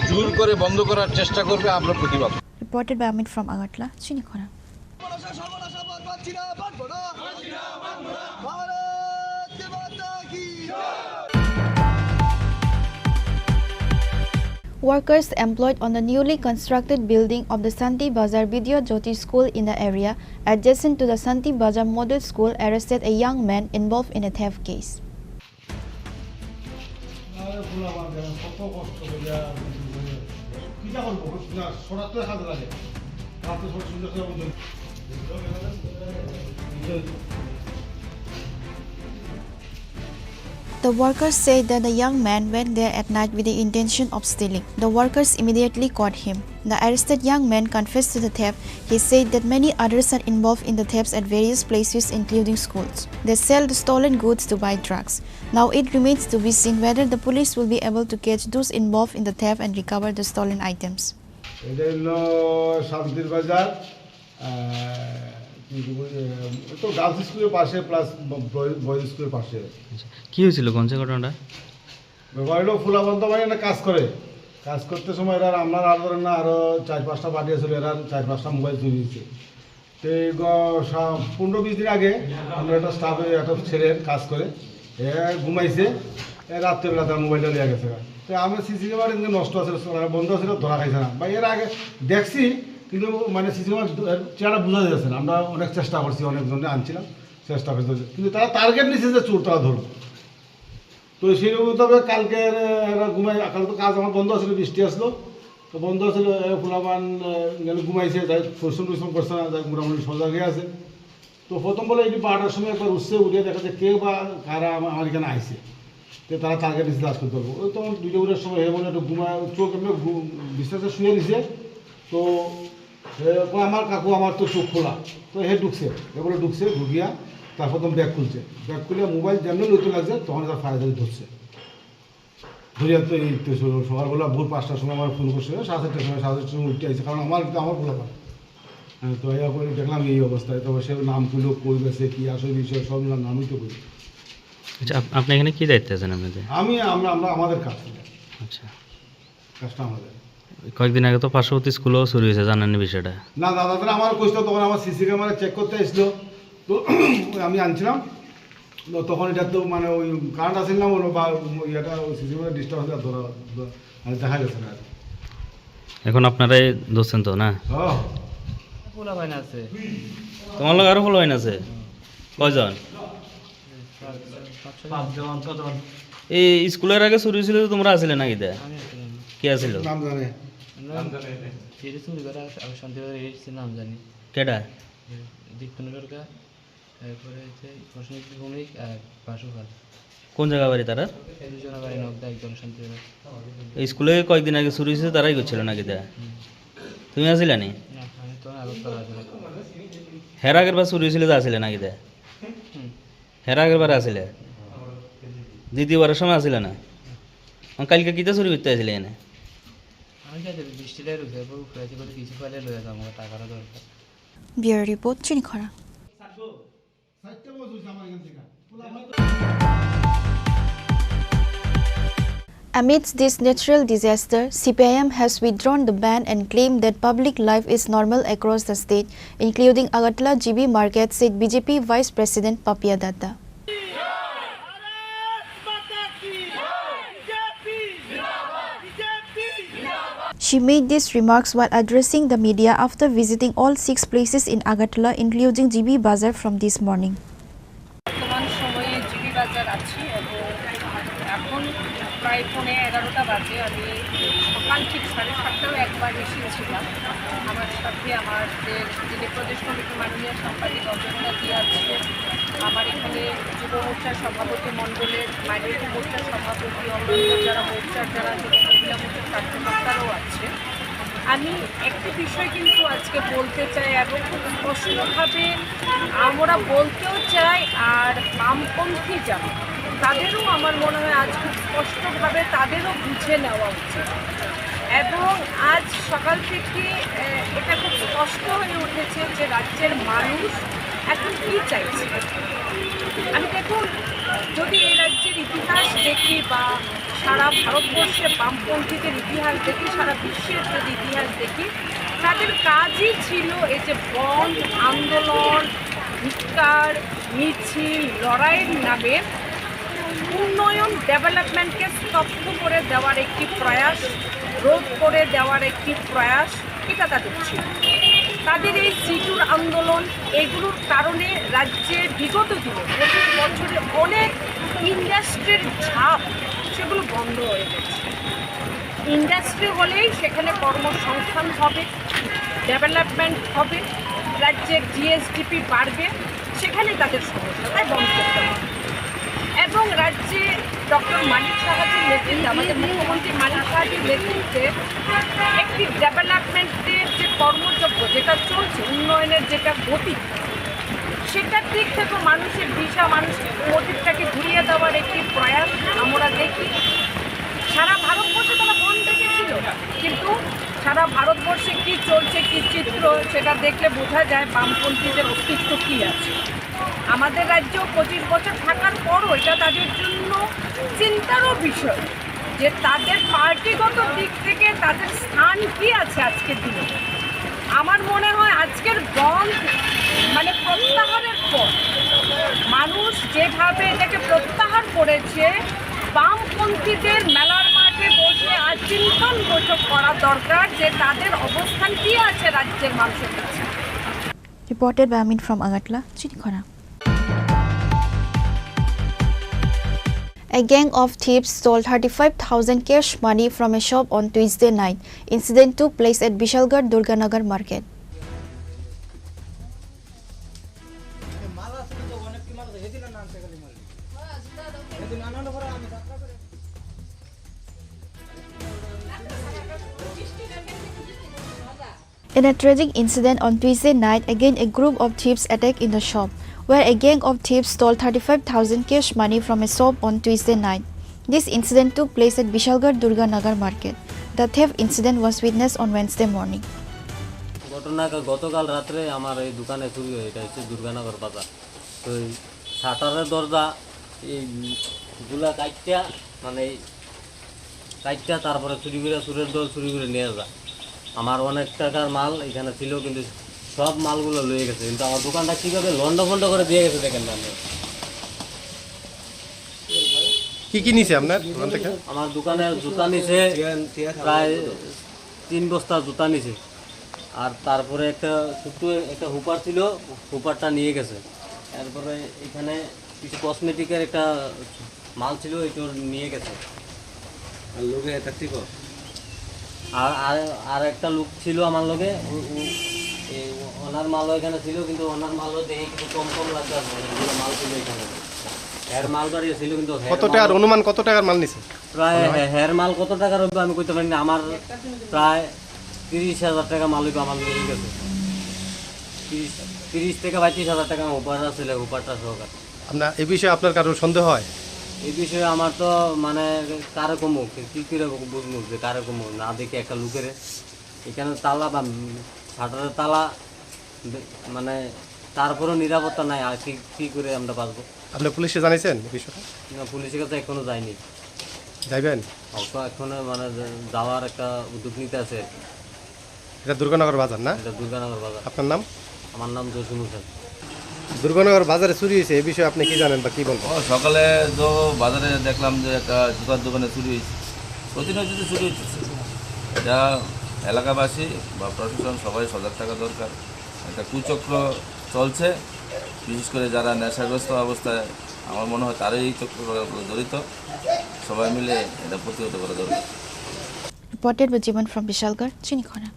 জোর করে বন্ধ করার চেষ্টা করবে, আমরা প্রতিবাদ। Reported by Amit from Agartala, Chinikhora. Workers employed on the newly constructed building of the Santi Bazar Vidya Jyoti School in the area adjacent to the Santi Bazar Model School arrested a young man involved in a theft case. আরে, পোলা বাদ দেন, কত কষ্ট করিয়া কিতা করবো? না, সরাতে কাজে লাগে। রাতে সব সুন্দর করে বলবেন। The workers said that the young man went there at night with the intention of stealing. The workers immediately caught him. The arrested young man confessed to the theft. He said that many others are involved in the thefts at various places, including schools. They sell the stolen goods to buy drugs. Now it remains to be seen whether the police will be able to catch those involved in the theft and recover the stolen items. এটা হলো শান্তির বাজার, আহ, কি বলবো, আহ, তো গার্লস স্কুলের পাশে plus boys স্কুলের পাশে। আচ্ছা, কি হয়েছিল, কোন সে ঘটনাটা? ব্যাপার হলো ফুলাবন্ত মানে একটা কাজ করে, কাজ করতে সময় এরা আপনার আর ধরেন না, আরো চার পাঁচটা পার্টি আছিল, এরা চার পাঁচটা মোবাইল চুরি হয়েছে। তো এই গ-, সা-, পনেরো বিশ দিন আগে আমরা একটা স্টাফে একটা ছেলের কাজ করে, এ ঘুমাইছে, এ রাত্রেবেলা তার মোবাইলটা নিয়ে গেছে। তো আমরা সিসি ক্যামেরা কিন্তু নষ্ট আছে, মানে বন্ধ আছে, ধরা খাইছে না। বা এর আগে দেখছি, কিন্তু মানে সিসি ক্যামেরা চেহারা বোঝা যাচ্ছে না। আমরা অনেক চেষ্টা করছি, অনেকজনকে আনছিলাম, চেষ্টা করছি, কিন্তু তারা টার্গেট নিচ্ছে যে চোর তারা ধরবে। তো সেই মোতাবেক কালকে এরা, এরা ঘুমাই, কাল তো কাজ আমার বন্ধ আছিল, বৃষ্টি আসলো, তো বন্ধ আছিল, এ, ফুলাবান, এ, গেল ঘুমাইছে, যাই পরিশ্রম টরিশ্রম করছে না, যাই মোটামুটি সজাগে আছে। তো প্রথম বলে এটি বারোটার সময় একবার উঠছে, উঠে দেখা যায় কেউ বা কারা আমার, আমার এখানে আইছে, তো তারা টার্গেট নিচ্ছে আজকে ধরবো। ওই তখন দুইটা উঠার সময় হে বলে একটু ঘুমায়, চোখ এমনি ঘু-, বিছানাতে শুয়ে নিছে, তো এ, কয়, "আমার কাকু, আমার তো চোখ খোলা।" তো হে ঢুকছে, এ বলে ঢুকছে, ঢুকিয়া তারপর তখন ব্যাগ খুলছে। ব্যাগ খুলে মোবাইল যেমনি লইতে লাগছে, তখন তার ফায়ার ধরছে। ধরিয়া তো এই তো সকালবেলা ভোর পাঁচটার সময় আমার ফোন করছে, সাড়ে চারটার সময়, সাড়ে চারটার সময় উঠে আইছে, কারণ আমার তো আমার খোলা পায়। হ্যাঁ, তো এই করে দেখলাম এই অবস্থায়, তো সে নাম খুললো, কই গেছে, কি আসল বিষয়, সব নাম, নামই তো কই। আচ্ছা, আপ-, আপনি এখানে কি দায়িত্বে আছেন আপনাদের? আমি, আমরা, আমরা আমাদের কাজ। আচ্ছা। কাজটা আমাদের। কয়েকদিন আগে তো পার্শ্ববর্তী স্কুলেও চুরি হয়েছে, জানেন না বিষয়টা? না, দাদা, তারা আমার কইছিল, তখন আমার সিসি ক্যামেরা চেক করতে আসছিল, তো আমি আনছিলাম। তো তখন এটা তো মানে ওই কারেন্ট আসেন না বলো, বা ইয়েটা ওই সিসি ক্যামেরা ডিস্টার্ব হলে ধরা, ধরা, মানে দেখা গেছে না আর কি। এখন আপনারাই ধরছেন তো, না? হ্যাঁ। পোলা ভাই না আছে। তোমার লোক আরো পোলা ভাই না আছে? কয়জন? পাঁচজন। এই স্কুলের আগে চুরি হয়েছিল তো, তোমরা আছিলে নাকি দা? আমি আছিলাম না। কে আছিল? নাম জানে। আমরা যেটা চুরি করা, আমি শান্তিবাজার এসেছি, নাম জানি। কেডা? দীপ্তন সরকার, তারপরে হচ্ছে প্রসেনজিৎ ভৌমিক আর বাসু খান। কোন জায়গা বাড়ি তারা? দুজনের বাড়ি নগদা, একজন শান্তিবাজার। এই স্কুলে কয়েকদিন আগে চুরি হয়েছে, তারাই করছিল নাকি দা? হুম। তুমি আছিলে নি? না, আমি তো আগরতলা আছিলাম। হের আগের বার চুরি হয়েছিল, তা আছিলে নাকি দা? হুম। হের আগের বার আছিলে? দ্বিতীয়বারের সময় আছিলে না? আর কালকে কিতা চুরি করতে আছিলে এনে? আমি যাতে বৃষ্টিটা রয়েছে, এরপর উঠে আছে, বলে কিছু পাইলে লয়ে যাবো, টাকারও দরকার। Bureau report, Chinikhora. Amidst this natural disaster, C P I M has withdrawn the ban and claimed that public life is normal across the state, including Agartala G B Market, said B J P Vice President Papiya Datta. She made these remarks while addressing the media after visiting all six places in Agartala, including G B Bazar, from this morning. বর্তমান সময়ে জিবি বাজার আছি এবং এখন প্রায় পৌনে এগারোটা বাজে। আমি সকাল ঠিক সাড়ে সাতটাও একবার এসেছিলাম। আমার সাথে আমাদের যিনি প্রদেশ কমিটির মাননীয় সাংবাদিক অজয় কাজী আছে, আমার এখানে যুব মোর্চার সভাপতি মণ্ডলের, মাইনরিটি মোর্চার সভাপতি, অন্যান্য যারা মোর্চার, যারা যুব মহিলা মোর্চার কার্যকর্তারাও আছে। আমি একটি বিষয় কিন্তু আজকে বলতে চাই এবং খুব স্পষ্টভাবে আমরা বলতেও চাই, আর বামপন্থী যারা, তাদেরও আমার মনে হয় আজ খুব স্পষ্টভাবে তাদেরও বুঝে নেওয়া উচিত। এবং আজ সকাল থেকে, আহ, এটা খুব স্পষ্ট হয়ে উঠেছে যে রাজ্যের মানুষ এখন কি চাইছে। আমি দেখুন, যদি এই রাজ্যের ইতিহাস দেখি বা সারা ভারতবর্ষে বামপন্থীদের ইতিহাস দেখি, সারা বিশ্বের যদি ইতিহাস দেখি, তাদের কাজই ছিল এই যে বন্ধ, আন্দোলন, ধিক্কার, মিছিল, লড়াইয়ের নামে উন্নয়ন, ডেভেলপমেন্টকে স্তব্ধ করে দেওয়ার একটি প্রয়াস, রোধ করে দেওয়ার একটি প্রয়াস, এটা তাদের ছিল। তাদের এই সিটুর আন্দোলন, এগুলোর কারণে রাজ্যে বিগত দিনে, প্রতি বছরে অনেক ইন্ডাস্ট্রির ঝাঁপ, সেগুলো বন্ধ হয়ে গেছে। ইন্ডাস্ট্রি হলেই সেখানে কর্মসংস্থান হবে, ডেভেলপমেন্ট হবে, রাজ্যের জিএসডিপি বাড়বে, সেখানে তাদের সমস্যা, তাই বন্ধ করতে হবে। এবং রাজ্যে ডক্টর মানিক সাহাজির নেতৃত্বে, আমাদের মুখ্যমন্ত্রী মানিক সাহাজির নেতৃত্বে একটি ডেভেলপমেন্টের যে কর্মযজ্ঞ যেটা চলছে, উন্নয়নের যেটা গতি, সেটার দিক থেকে মানুষের দিশা, মানুষের মোটিভটাকে ঘুরিয়ে দেওয়ার একটি প্রয়াস আমরা দেখি। সারা ভারতবর্ষে তারা বন্ধ রেখেছিল, কিন্তু সারা ভারতবর্ষে কি চলছে, কি চিত্র, সেটা দেখলে বোঝা যায় বামপন্থীদের অস্তিত্ব কি আছে। আমাদের রাজ্যেও পঁচিশ বছর থাকার পরও এটা তাদের জন্য চিন্তারও বিষয় যে তাদের পার্টিগত দিক থেকে তাদের স্থান কি আছে আজকের দিনে। আমার মনে হয় আজকের বন্ধ, মানে, প্রত্যাহারের পর মানুষ যেভাবে এটাকে প্রত্যাহার করেছে, বামপন্থীদের মেলার মাঠে বসে আর চিন্তন বৈঠক করা দরকার যে তাদের অবস্থান কি আছে রাজ্যের মানুষের কাছে। Reported by Amin from Agartala, Chinikhona. A gang of thieves stole thirty-five thousand cash money from a shop on Tuesday night. Incident took place at Bishalgarh Durganagar market. In a tragic incident on Tuesday night, again a group of thieves attacked in the shop, where a gang of thieves stole thirty-five thousand cash money from a shop on Tuesday night. This incident took place at Bishalgarh Durganagar market. The theft incident was witnessed on Wednesday morning. ঘটনা গ-, গতকাল রাত্রে আমার এই দোকানে চুরি হয়, এটা হচ্ছে দুর্গানগর বাজার। তো এই শাটারের দরজা এই গুলা কাটটা, মানে এই কাটটা তারপরে চুরি করে, চুরের দল চুরি করে নিয়ে যায়। আমার অনেক টাকার মাল এখানে ছিল, কিন্তু সব মালগুলো লয়ে গেছে, কিন্তু আমার দোকানটা কিভাবে লন্ড ভন্ড করে দিয়ে গেছে দেখেন না আপনি। কি কি নিছে আপনার দোকান থেকে? আমার দোকানে জুতা নিছে, প্রায় তিন বস্তা জুতা নিছে। আর তারপরে একটা ছোট্ট একটা হুপার ছিল, হুপারটা নিয়ে গেছে। তারপরে এখানে কিছু কসমেটিকের একটা মাল ছিল, এটা নিয়ে গেছে। আর লোকে এটা ঠিক। আর, আর, আর একটা লোক ছিল আমার লগে, ও, ও, এই, ও, ওনার মালও এখানে ছিল, কিন্তু ওনার মালও দেখে কিছু কম কম লাগছে আর কি, অনেকগুলো মাল ছিল এখানে। এর মাল বাড়িও ছিল, কিন্তু এর কত মাল টাকার, অনুমান কত টাকার মাল নিছে? প্রায় মনে হয়? হে-, হের মাল কত টাকার হইবে আমি কইতে পারি না, আমার প্রায় তিরিশ হাজার টাকা মাল হইবে আমার নিয়ে গেছে। তিরিশ, তিরিশ থেকে পঁয়ত্রিশ হাজার টাকা আমার উপহার আছে, উপহারটা সহকারে। আপনার, এই বিষয়ে আপনার কারোর সন্দেহ হয়? এই বিষয়ে আমার তো মানে কারে কমু, কি, কি করে বুঝবো যে কারে কমু? না দেখি একটা লোকের এখানে তালা বা শাটারের তালা, দে-, মানে তারপরেও নিরাপত্তা নাই, আর কি, কি করে আমরা বাঁচবো? আপনি পুলিশে জানাইছেন এই বিষয়টা? না, পুলিশের কাছে এখনো যায়নি। যাইবেন? অবশ্য এখনো মানে যে যাওয়ার একটা উদ্যোগ নিতে আছে। এটা দুর্গানগর বাজার না? এটা দুর্গানগর বাজার। আপনার নাম? আমার নাম জসিম হোসেন। দুর্গানগর বাজারে চুরি হয়েছে, এই বিষয়ে আপনি কি জানেন বা কি বলবেন? ও, সকালে তো বাজারে দেখলাম যে একটা জুতার দোকানে চুরি হয়েছে। প্রতিনিয়ত তো চুরি হচ্ছে। এটা এলাকাবাসী বা প্রশাসন সবাই সজাগ থাকা দরকার। একটা কুচক্র চলছে, বিশেষ করে যারা নেশাগ্রস্ত অবস্থায়, আমার মনে হয় তারাই এই চক্রগুলো জড়িত। সবাই মিলে এটা প্রতিহত করা দরকার। Reported by Jiban from Bishalgarh, Chinikhona.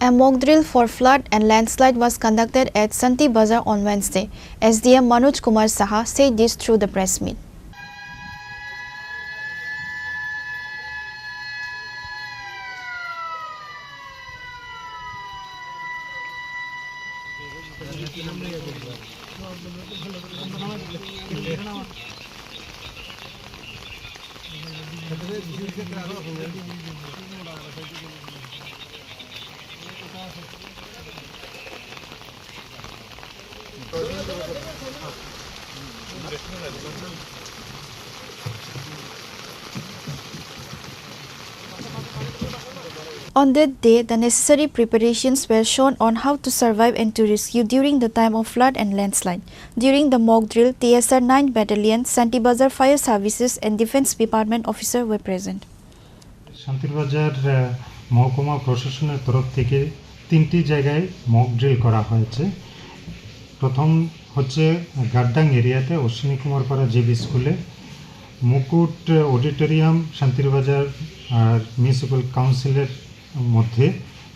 A mock drill for flood and landslide was conducted at Santi Bazar on Wednesday. S D M Manoj Kumar Saha said this through the press meet. On that day, the necessary preparations were shown on how to survive and to rescue during the time of flood and landslide. During the mock drill, T S R ninth Battalion, Santibazar Fire Services and Defence Department officer were present. Santirbazar, আহ, মহকুমা প্রশাসনের তরফ থেকে তিনটি জায়গায় mock drill করা হয়েছে। প্রথম হচ্ছে গাদ্দাং এরিয়াতে অশ্বিনী কুমার পাড়া জেবি স্কুলে, মুকুট অডিটোরিয়াম শান্তিরবাজার আর মিউনিসিপ্যাল কাউন্সিলের মধ্যে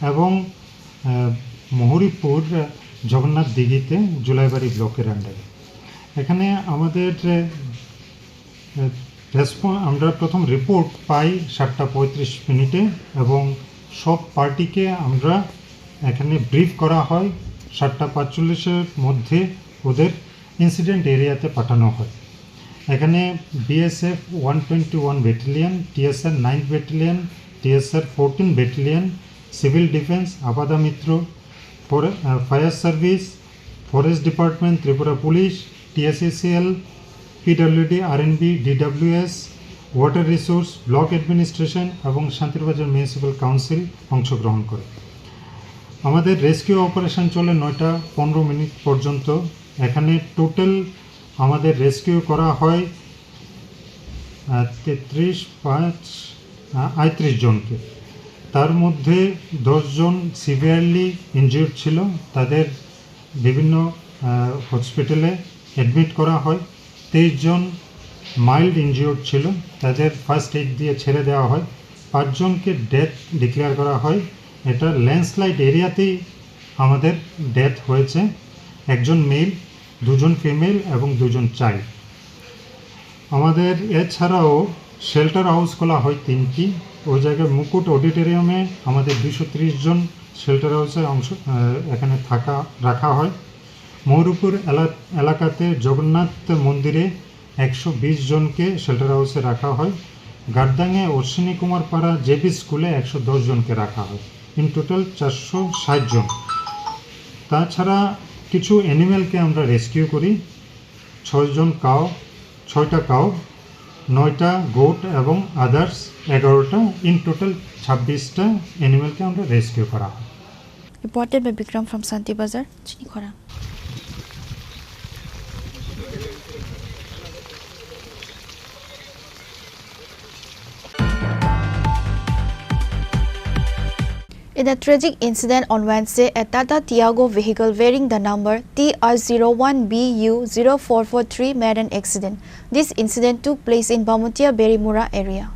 এবং, আহ, মহুরীপুর জগন্নাথ দিঘিতে জুলাইবাড়ি ব্লকের আন্ডারে। এখানে আমাদের, আহ, রেসপন-, আমরা প্রথম রিপোর্ট পাই সাতটা পঁয়ত্রিশ মিনিটে এবং সব পার্টিকে আমরা এখানে ব্রিফ করা হয়। সাতটা পাঁচচল্লিশের মধ্যে ওদের ইনসিডেন্ট এরিয়াতে পাঠানো হয়। এখানে BSF one twenty one battalion, TSR ninth battalion, TSR fourteen battalion, civil defence, Aapda Mitra, ফরে-, আহ, fire service, forest department, Tripura police, TSECL, PWD, RNB, DWS, water resource, block administration এবং শান্তিরবাজার মিউনিসিপ্যাল কাউন্সিল অংশগ্রহণ করে। আমাদের রেস্কিউ অপারেশন চলে নয়টা পনেরো মিনিট পর্যন্ত। এখানে টোটাল আমাদের রেস্কিউ করা হয়, আহ, তেত্রিশ, পাঁচ, আহ, আটত্রিশ জনকে। তার মধ্যে দশ জন সিভিয়ারলি ইনজিউর্ড ছিল, তাদের বিভিন্ন, আহ, হসপিটালে অ্যাডমিট করা হয়। তেইশ জন মাইল্ড ইনজিউর্ড ছিল, তাদের ফার্স্ট এইড দিয়ে ছেড়ে দেওয়া হয়। পাঁচজনকে ডেথ ডিক্লেয়ার করা হয়। এটা ল্যান্ডস্লাইড এরিয়াতেই আমাদের ডেথ হয়েছে। একজন মেল, দুজন ফিমেল এবং দুজন চাইল্ড। আমাদের এছাড়াও শেল্টার হাউস খোলা হয় তিনটি। ওই জায়গায় মুকুট অডিটোরিয়ামে আমাদের দুশো ত্রিশ জন শেল্টার হাউসে অংশ, আহ, এখানে থাকা, রাখা হয়। ময়ূরপুর এলা-, এলাকাতে জগন্নাথ মন্দিরে একশো বিশ জনকে শেল্টার হাউসে রাখা হয়। গাদ্দাংয়ে অশ্বিনী কুমার পাড়া জেবি স্কুলে একশো দশ জনকে রাখা হয়। ইন টোটাল চারশো ষাট জন। তাছাড়া কিছু অ্যানিমেলকে আমরা রেস্কিউ করি, ছয়জন কাউ, ছয়টা কাউ, নয়টা গোট এবং আদার্স এগারোটা। ইন টোটাল ছাব্বিশটা অ্যানিমেলকে আমরা রেস্কিউ করা হয়। Reported by Bikram from Santi Bazar, Chinikhora. In a tragic incident on Wednesday, a Tata Tiago vehicle bearing the number T R zero one B U zero four four three made an accident. This incident took place in Bamutia Berimura area.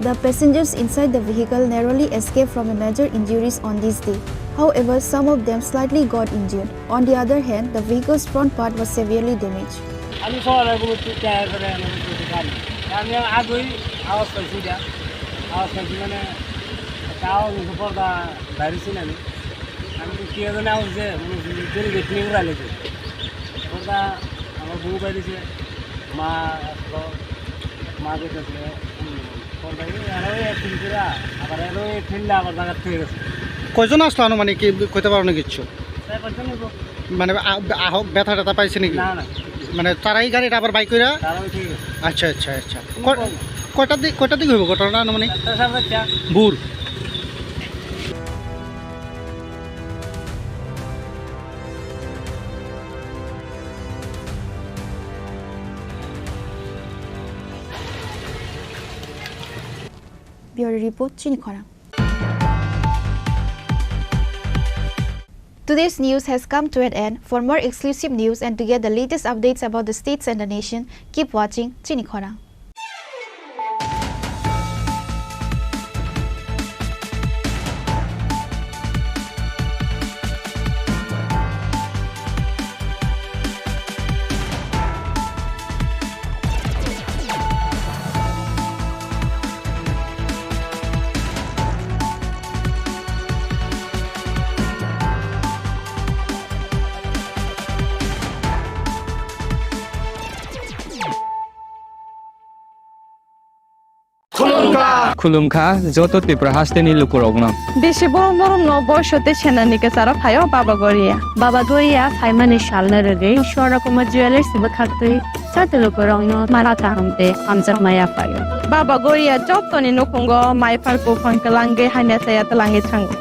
The passengers inside the vehicle narrowly escaped from a major injuries on this day. However, some of them slightly got injured. On the other hand, the vehicle's front part was severely damaged. আমি সকালে ঘুম থেকে উঠে এরপরে আমি একটু গাড়ি। আমি আগেই আওয়াজ পাইছি এটা। আওয়াজ পাইছি মানে একটা আওয়াজ হয়েছে, পর্দা বাইরে ছিল আমি। আমি তো কি জানি আওয়াজ হয়েছে, মনে হচ্ছে ডেলিগেট নিয়ে উড়াই লেগেছে। পর্দা আমার বউ বাইরেছে, মা আসলো, মা কইতেছে, হুম, পর্দা এই আরো এক ফিল করে, আবার আরো এক ফিল আবার জায়গা থেকে গেছে। কয়জন আসলো আনুমানিক, কি কইতে পারো না কিচ্ছু? চার পাঁচজন হইব। মানে আ-, আহক, ব্যথা ট্যাথা পাইছে নাকি? না, না। মানে তারাই গাড়িটা আবার বাইক কইরা? তারাই ঠিক আছে। আচ্ছা, আচ্ছা, আচ্ছা। কোনো ক-, কম না। কয়টার দিক, কয়টার দিক হইব ঘটনাটা আনুমানিক? একটা সাড়ে চারটা। ভোর। Bureau Report, Chinikhora. Today's news has come to an end. For more exclusive news and to get the latest updates about the states and the nation, keep watching Chinikhora. Khulumkha joto Tripura hasteni lukurokno. Bisi borom borom no boiso tei senani kwcharo phaio Baba Goria. Baba Goria phaimani salno rwgwi Swarna Kumar Jewellers ni bwkhaktwi joto lukurokno mara kaham tei hamjakma yaphaio. Baba Goria jotoni nukhungo maiphar buphang kwlangwi hamya chaya twlangwi thango.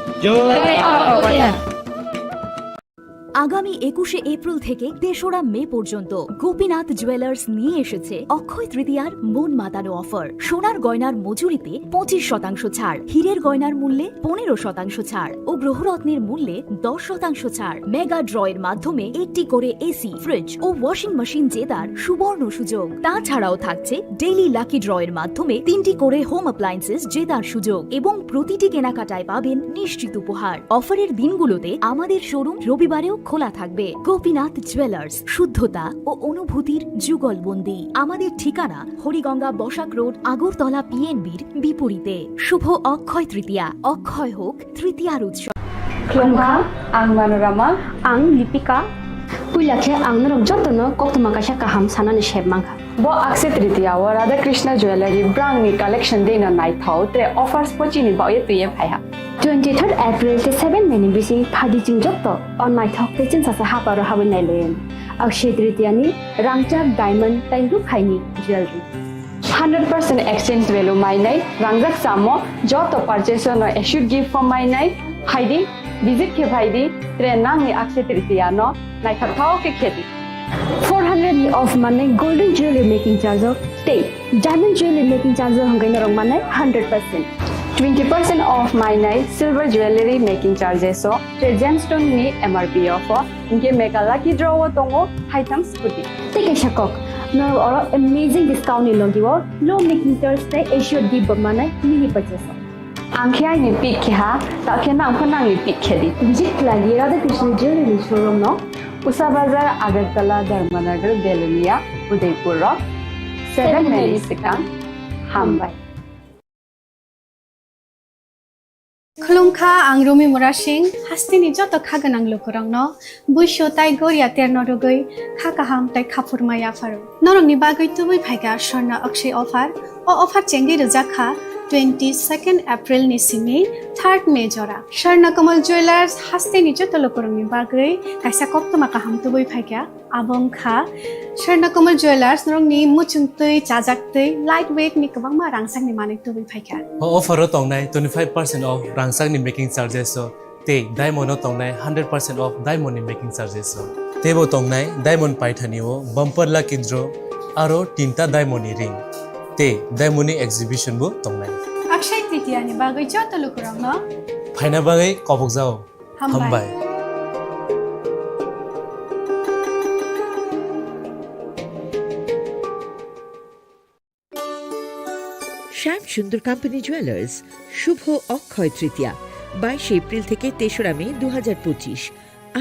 আগামী একুশে এপ্রিল থেকে তেসরা মে পর্যন্ত গোপীনাথ জুয়েলার্স নিয়ে এসেছে অক্ষয় তৃতীয়ার মন মাতানো অফার। সোনার গয়নার মজুরিতে পঁচিশ শতাংশ ছাড়, হীরের গয়নার মূল্যে পনেরো শতাংশ ছাড় ও গ্রহরত্নের মূল্যে দশ শতাংশ ছাড়। মেগা ড্রয়ের মাধ্যমে একটি করে এসি, ফ্রিজ ও ওয়াশিং মেশিন জেতার সুবর্ণ সুযোগ। তাছাড়াও থাকছে ডেইলি লাকি ড্রয়ের মাধ্যমে তিনটি করে হোম অ্যাপ্লায়েন্সেস জেতার সুযোগ এবং প্রতিটি কেনাকাটায় পাবেন নিশ্চিত উপহার। অফারের দিনগুলোতে আমাদের শোরুম রবিবারেও খোলা থাকবে। গোপীনাথ জুয়েলার্স, শুদ্ধতা ও অনুভূতির যুগলবন্দি। আমাদের ঠিকানা হরিগঙ্গা বসাক রোড, আগরতলা পিএনবির বিপরীতে। শুভ অক্ষয় তৃতীয়া, অক্ষয় হোক তৃতীয়ার উৎসব। Khulumkha, ang Manorama. Ang Lipika. Puila khe ang norok jotono koktwma kaisa kaham sanani sep mankha. Bo Akshaya Tritiya o Radha Krishna Jewellery brangni collection deino naithok, tre offers bo chini bagwi twiwi phaiha. Twenty third April tei seven May ni bising phaidi chwng joto o naithok tei chwngsacha haparo habwi nailaio. Akshaya Tritiya ni rangchak, diamond tei rukhaini jewellery. Hundred percent exchange value mainai, rangjak chamo joto purchase no assured gift form mainai, phaidi, visit khe phaidi, tre nangni Akshaya Tritiya no naithok thok khe khedi. Four hundred ni off manai golden jewelry making charge o tei diamond jewelry making charge o hwnkhe norok manai hundred percent. Twenty percent off mainai silver jewelry making charges o, tre gemstone ni M R P o pho, hwnkhe mega lucky draw o tongo haitham scooty. Tei kaisa kok, norok oro amazing discount ni logi o low making charge tei assured gift bo manai mini purchase o. Ang khe aini pick khe ha, ta khe nang pho nangni pick khe di. Visit khlai di Radha Krishna Jewelry showroom no. Usa Bazar, Agartala, Dharmanagar, Belonia, Udaipur rok. Seven May ni swkang. Hambai. Khulumkha, ang Rumi Murasing, hasteni joto kha gwnang lukurokno buisu tai goria terno rwgwi kha kaham tai khaphurma yapharo. Norokni bagwi tubui phaikha Swarna Akshaya offer. O offer chengwi rwjakha twenty second April ni simi third May jora. Swarna Kamal Jewellers hasteni joto lukurokni bagwi kaisa koktwma kaham tubui phaikha. Abo wngkha Swarna Kamal Jewellers, norokni muchung twi, chajak twi, light weight ni kwbangma rangchakni manwi tubui phaikha. O offer o tongnai twenty five percent off rangchakni making charges o tei diamond o tongnai hundred percent off diamond ni making charges o. Teibo tongnai diamond paithani o bumper lucky draw aro tinta diamond ni ring tei diamond ni exhibition bo tongnai. Akshaya Tritiya ni bagwi joto lukurokno phaina bagwi kobokjao. Hambai. Hambai. শ্যাম সুন্দর company jewellers, শুভ অক্ষয় তৃতীয়া, বাইশে এপ্রিল থেকে তেসরা মে দু হাজার পঁচিশ।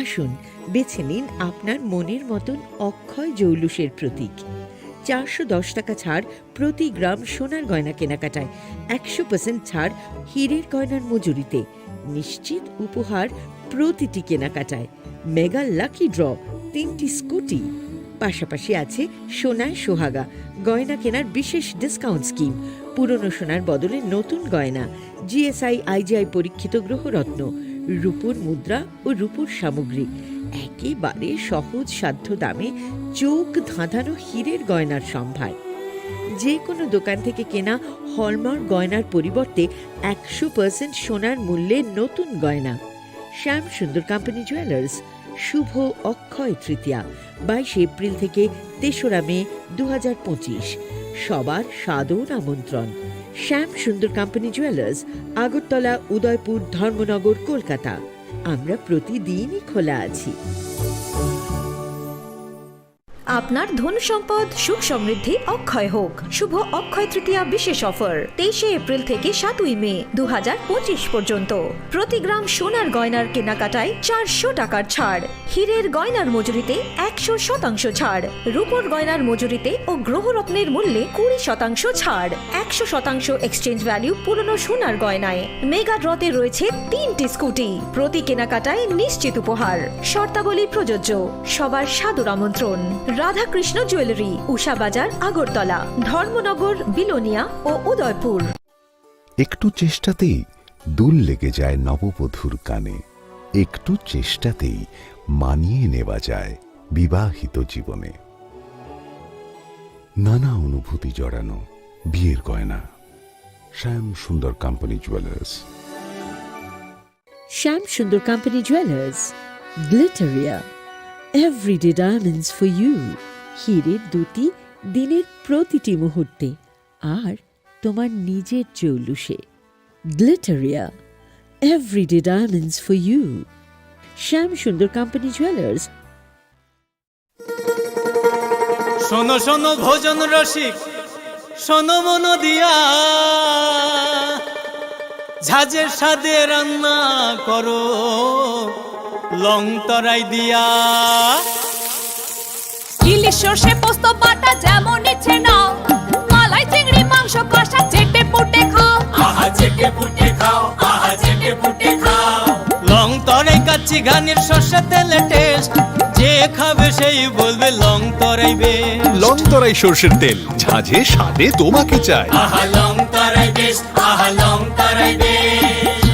আসুন, বেছে নিন আপনার মনের মতন অক্ষয় জৌলুসের প্রতীক। চারশো দশ টাকা ছাড় প্রতি গ্রাম সোনার গয়না কেনাকাটায়, একশো পার্সেন্ট ছাড় হীরের গয়নার মজুরিতে, নিশ্চিত উপহার প্রতিটি কেনাকাটায়, মেগা লাকি ড্র, তিনটি স্কুটি, পাশাপাশি আছে সোনায় সোহাগা, গয়না কেনার বিশেষ ডিসকাউন্ট স্কিম, পুরনো সোনার বদলে নতুন গয়না, জিএসআই আইজিআই পরীক্ষিত গ্রহরত্ন, রূপোর মুদ্রা ও রূপোর সামগ্রী, একেবারে সহজ সাধ্য দামে চোখ ধাঁধানো হীরের গয়নার সম্ভার। যে কোনো দোকান থেকে কেনা হলমার্ক গয়নার পরিবর্তে একশো পার্সেন্ট সোনার মূল্যে নতুন গয়না। শ্যাম সুন্দর কোম্পানি জুয়েলার্স, শুভ অক্ষয় তৃতীয়া, বাইশে এপ্রিল থেকে তেসরা মে দু হাজার পঁচিশ। সবার সাদর আমন্ত্রণ। শ্যাম সুন্দর কোম্পানি জুয়েলার্স, আগরতলা, উদয়পুর, ধর্মনগর, কলকাতা। আমরা প্রতিদিনই খোলা আছি। আপনার ধন সম্পদ সুখ সমৃদ্ধি অক্ষয় হোক। শুভ অক্ষয় তৃতীয়া বিশেষ অফার, তেইশে এপ্রিল থেকে সাতই মে দু হাজার পঁচিশ পর্যন্ত। প্রতি গ্রাম সোনার গয়নার কেনাকাটায় চারশো টাকার ছাড়, হীরের গয়নার মজুরিতে একশো শতাংশ ছাড়, রূপোর গয়নার মজুরিতে ও গ্রহরত্নের মূল্যে কুড়ি শতাংশ ছাড়, একশো শতাংশ এক্সচেঞ্জ ভ্যালু পুরনো সোনার গয়নায়। মেগা ড্রতে রয়েছে তিনটি স্কুটি, প্রতি কেনাকাটায় নিশ্চিত উপহার। শর্তাবলী প্রযোজ্য। সবার সাদর আমন্ত্রণ। রাধাকৃষ্ণ জুয়েলারি, উষা বাজার, আগরতলা, ধর্মনগর, বিলোনিয়া ও উদয়পুর। একটু চেষ্টাতেই দুল লেগে যায় নববধূর কানে, একটু চেষ্টাতেই মানিয়ে নেওয়া যায় বিবাহিত জীবনে। নানা অনুভূতি জড়ানো বিয়ের গয়না। শ্যাম সুন্দর company jewellers. Shyam Sundar Company Jewelers, Glitteria, everyday diamonds for you। হীরের দ্যুতি দিনের প্রতিটি মুহূর্তে, আর তোমার নিজের জৌলুসে। Glitteria, everyday diamonds for you। Shyam Sundar Company Jewelers। শোনো শোনো ভোজন রসিক, শোনো মন দিয়া, ঝাঁঝের স্বাদে রান্না করো লং তরাই দিয়া। ইলিশ সর্ষে পোস্ত বাটা যেমন ইচ্ছে নাও, মালাই চিংড়ি মাংস কষা চেটে পুটে খাও। আহা চেটে পুটে খাও, আহা চেটে পুটে খাও। লং তরাই কাচ্চি ঘানির সর্ষে তেলে টেস্ট, যে খাবে সেই বলবে লং তরাই বেস্ট। লং তরাই সর্ষের তেল, ঝাঁঝে স্বাদে তোমাকে চাই। আহা লং তরাই বেস্ট, আহা লং তরাই best.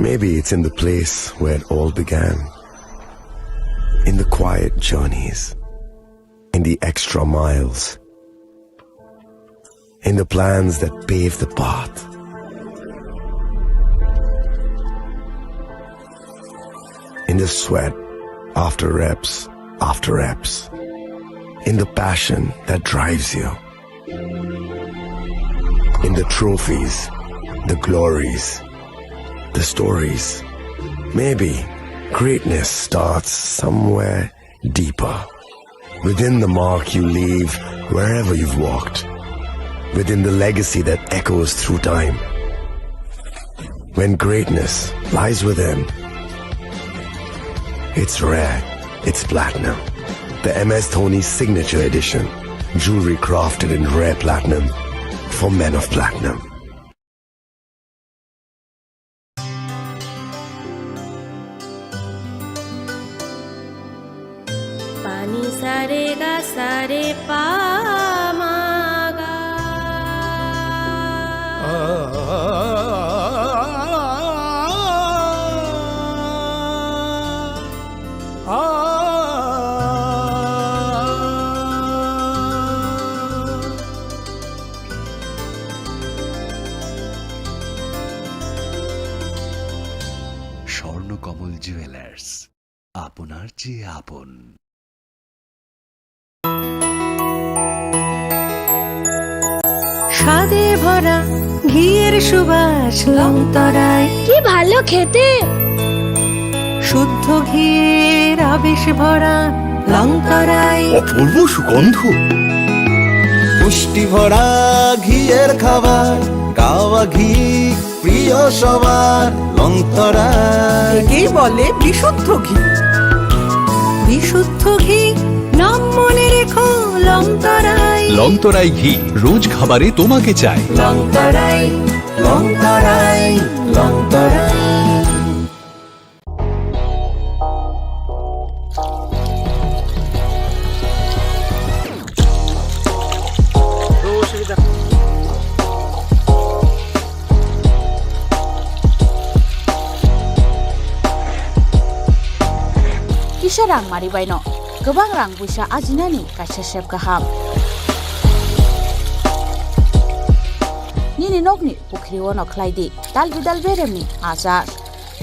Maybe it's in the place where it all began. In the quiet journeys, in the extra miles, in the plans that pave the path, in the sweat after reps after reps, in the passion that drives you, in the trophies, the glories, the stories. Maybe greatness starts somewhere deeper, within the mark you leave wherever you've walked, within the legacy that echoes through time. When greatness lies within, it's rare, it's platinum. The M S Dhoni Signature Edition, jewelry crafted in rare platinum for men of platinum. Pani sare ga sare pa ma ga. Swarnakamal jewellers, আপনার চেয়ে আপন। স্বাদে ভরা ঘিয়ের সুবাস লংতরায়। কি ভালো খেতে। শুদ্ধ ঘিয়ের আবেশ ভরা লংতরায়। অপূর্ব সুগন্ধ। পুষ্টি ভরা ঘিয়ের খাবার, গাওয়া ঘি প্রিয় সবার লংতরায়। একেই বলে বিশুদ্ধ ঘি। বিশুদ্ধ ঘি, নাম মনে রেখো লংতরায়। লংতরায় ঘি, রোজ খাবারে তোমাকে চাই। লংতরায়, লংতরায়, Longtharai. Kisa rang mari baino kwbang rang puisa ajinani kaisa sep kaham. Nini nokni pukhri ono khlai di dal bidal beremni achar.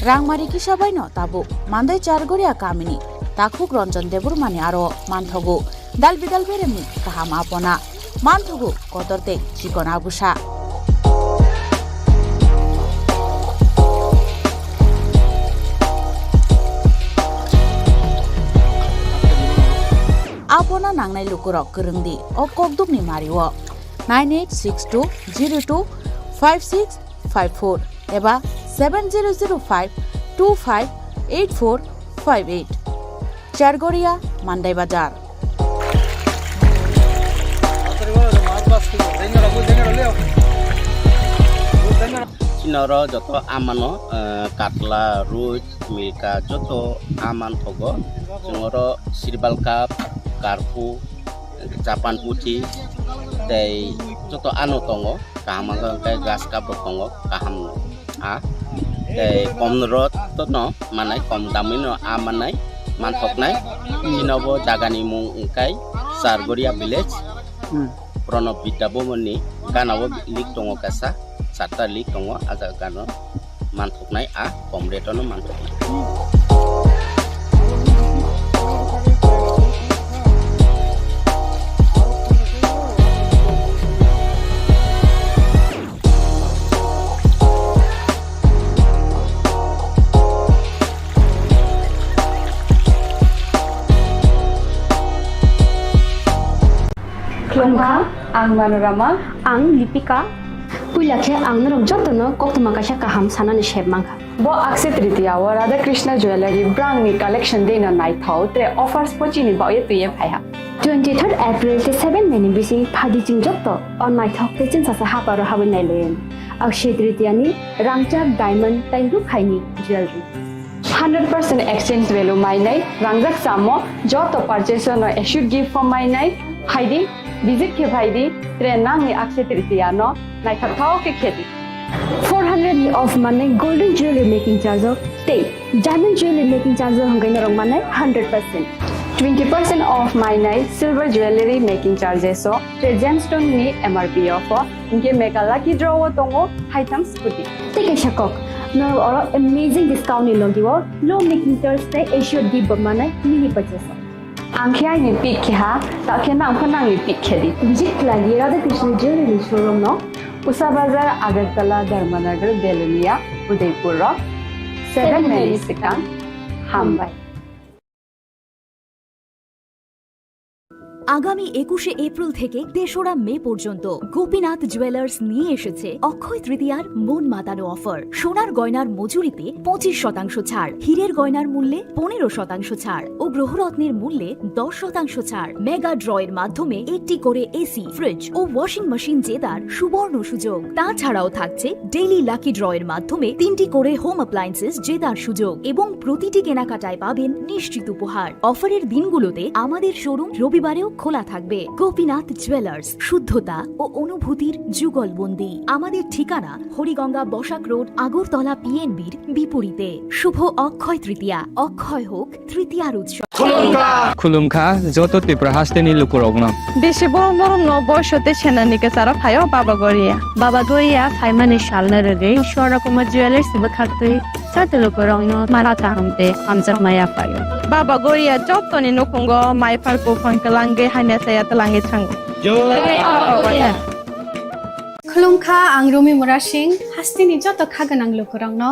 Rangmari kisa baino tabuk Mandai Chargoria kamini takhuk Ranjan Debbarmani aro manthogo dal bidal beremni kaham apona. manthogo kotor tei chikon abusa. Abono nangnai lukurok kwrwngdi o kokdukni mario nine eight six two zero two five six five four eba seven zero zero five two five eight four five eight. Chargoria, Mandai Bazar. Chini oro joto amano, eh, katla, ruj, milka joto aman thogo. Chwng oro sirbal cup, karpu, Japan puthi tei joto ano tongo, kaham wngkha hwnkhe grass cup rok tongo, kaham no a tei kom rot no manai, kom damwi no a manai, manthoknai. Chini bo jaga ni mung wngkha Chargoria village. Hmm. Pranab Vidya Bhavan ni gana o lake tongo kaisa, charta lake tongo, a jaga gana o manthoknai, a kom rate o no manthoknai. Khulumkha, ang Manorama. Ang Lipika. Puila khe ang norok jotono koktwma kaisa kaham sanani sep mankha. Bo Akshaya Tritiya o Radha Krishna Jewellery brangni collection deino naithok tre offers pochini baoye twiye phaiha. Twenty third April tei seven May ni bising phadi chwng jotto o naithok tei chwngsacha haparo habwi nailayan. Akshaya Tritiya ni rangchak diamond tei rukhaini jewellery. Hundred percent exchange value mainai, rangjak chamo, joto purchase no assured gift form mainai, phaidi, visit khe phaidi, tre nangni Akshaya Tritiya no naithok thok khe khedi. Four hundred ni off manai golden jewelry making charge o tei diamond jewelry making charge o hwnkhe norok manai hundred percent. Twenty percent off mainai silver jewelry making charges o tre gemstone ni M R P off o. Hinkhe mega lucky draw o tongo haitham scooty. Tei kaisa kok, norok oro amazing discount ni logi o low making charge tei assured gift bo manai mini purchase o. Ang khe aini pick khe ha, ta khe nang pho nangni pick khe di. Visit khlai di Radha Krishna Jewelry ni showroom no, Usa Bazar, Agartala, Dharmanagar, Belonia, Udaipur o seven May ni swkang. Hambai. আগামী একুশে এপ্রিল থেকে তেসরা মে পর্যন্ত গোপীনাথ জুয়েলার্স নিয়ে এসেছে অক্ষয় তৃতীয়ার মন মাতানো অফার। সোনার গয়নার মজুরিতে পঁচিশ শতাংশ ছাড়, হীরের গয়নার মূল্যে পনেরো শতাংশ ছাড় ও গ্রহরত্নের মূল্যে দশ শতাংশ ছাড়। মেগা ড্রয়ের মাধ্যমে একটি করে এসি, ফ্রিজ ও ওয়াশিং মেশিন জেতার সুবর্ণ সুযোগ। তাছাড়াও থাকছে ডেইলি লাকি ড্রয়ের মাধ্যমে তিনটি করে হোম অ্যাপ্লায়েন্সেস জেতার সুযোগ এবং প্রতিটি কেনাকাটায় পাবেন নিশ্চিত উপহার। অফারের দিনগুলোতে আমাদের শোরুম রবিবারেও খোলা থাকবে। গোপীনাথ জুয়েলার্স, শুদ্ধতা ও অনুভূতির যুগলবন্দি। আমাদের ঠিকানা হরিগঙ্গা বসাক রোড, আগরতলা পিএনবির বিপরীতে। শুভ অক্ষয় তৃতীয়া, অক্ষয় হোক তৃতীয়ার উৎসব। Khulumkha, joto Tripura hasteni lukurokno. Bisi borok norok no boiso tei senani kwcharo phaio Baba Goria. Baba Goria phaimani salno rwgwi Swarnakumar Jewellers bwkhaktwi joto lukurokno mara kaham tei hamjakma yaphaio. Baba Goria jotoni nukhungo mai phar buphang kwlangwi hamya chaya twlangwi thango. Jai Baba Goria. Khulumkha, ang Rumi Murasing, hasteni joto kha gwnang lukurokno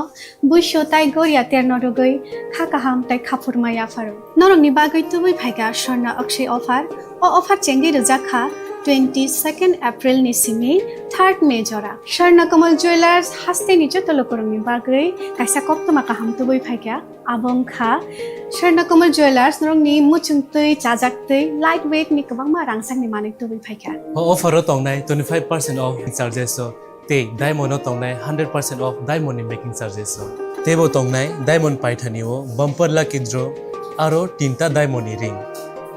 buiso tai goria terno rwgwi kha kaham tai khaphurma yapharo. Norokni bagwi tubui phaikha Swarna Akshay offer. O offer chengwi rwjakha twenty second April ni simi third May jora. Swarna Kamal Jewellers hasteni joto lukurokni bagwi kaisa koktwma kaham tubui phaikha. Abo wngkha Swarna Kamal Jewellers, norokni muchungtwi, chajaktwi, light weight ni kwbangma rangchakni manwi tubui phaikha. O offer o tongnai twenty five percent off charges o tei diamond o tongnai hundred percent off diamond ni making charges o. Teibo tongnai diamond paithani o bumper lucky draw aro tinta diamond ni ring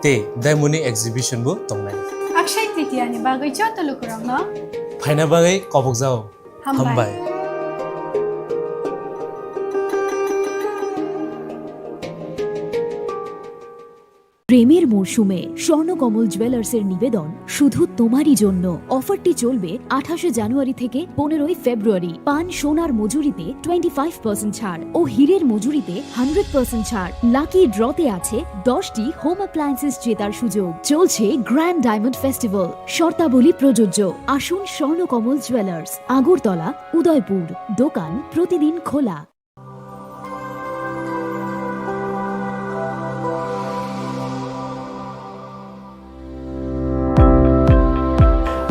tei diamond ni exhibition bo tongnai. Akshay Tritiya ni bagwi joto lukurokno phaina bagwi kobokjao. Hambai. Hambai. প্রেমের মরশুমে স্বর্ণকমল জুয়েলার্সের নিবেদন শুধু তোমারই জন্য। অফারটি চলবে আঠাশে জানুয়ারি থেকে পনেরোই ফেব্রুয়ারি। পান সোনার মজুরিতে টোয়েন্টি ফাইভ পার্সেন্ট ছাড় ও হীরের মজুরিতে হান্ড্রেড পার্সেন্ট ছাড়। লাকি ড্রতে আছে দশটি হোম অ্যাপ্লায়েন্সেস জেতার সুযোগ। চলছে গ্র্যান্ড ডায়মন্ড ফেস্টিভ্যাল, শর্তাবলী প্রযোজ্য। আসুন স্বর্ণকমল জুয়েলার্স, আগরতলা, উদয়পুর। দোকান প্রতিদিন খোলা।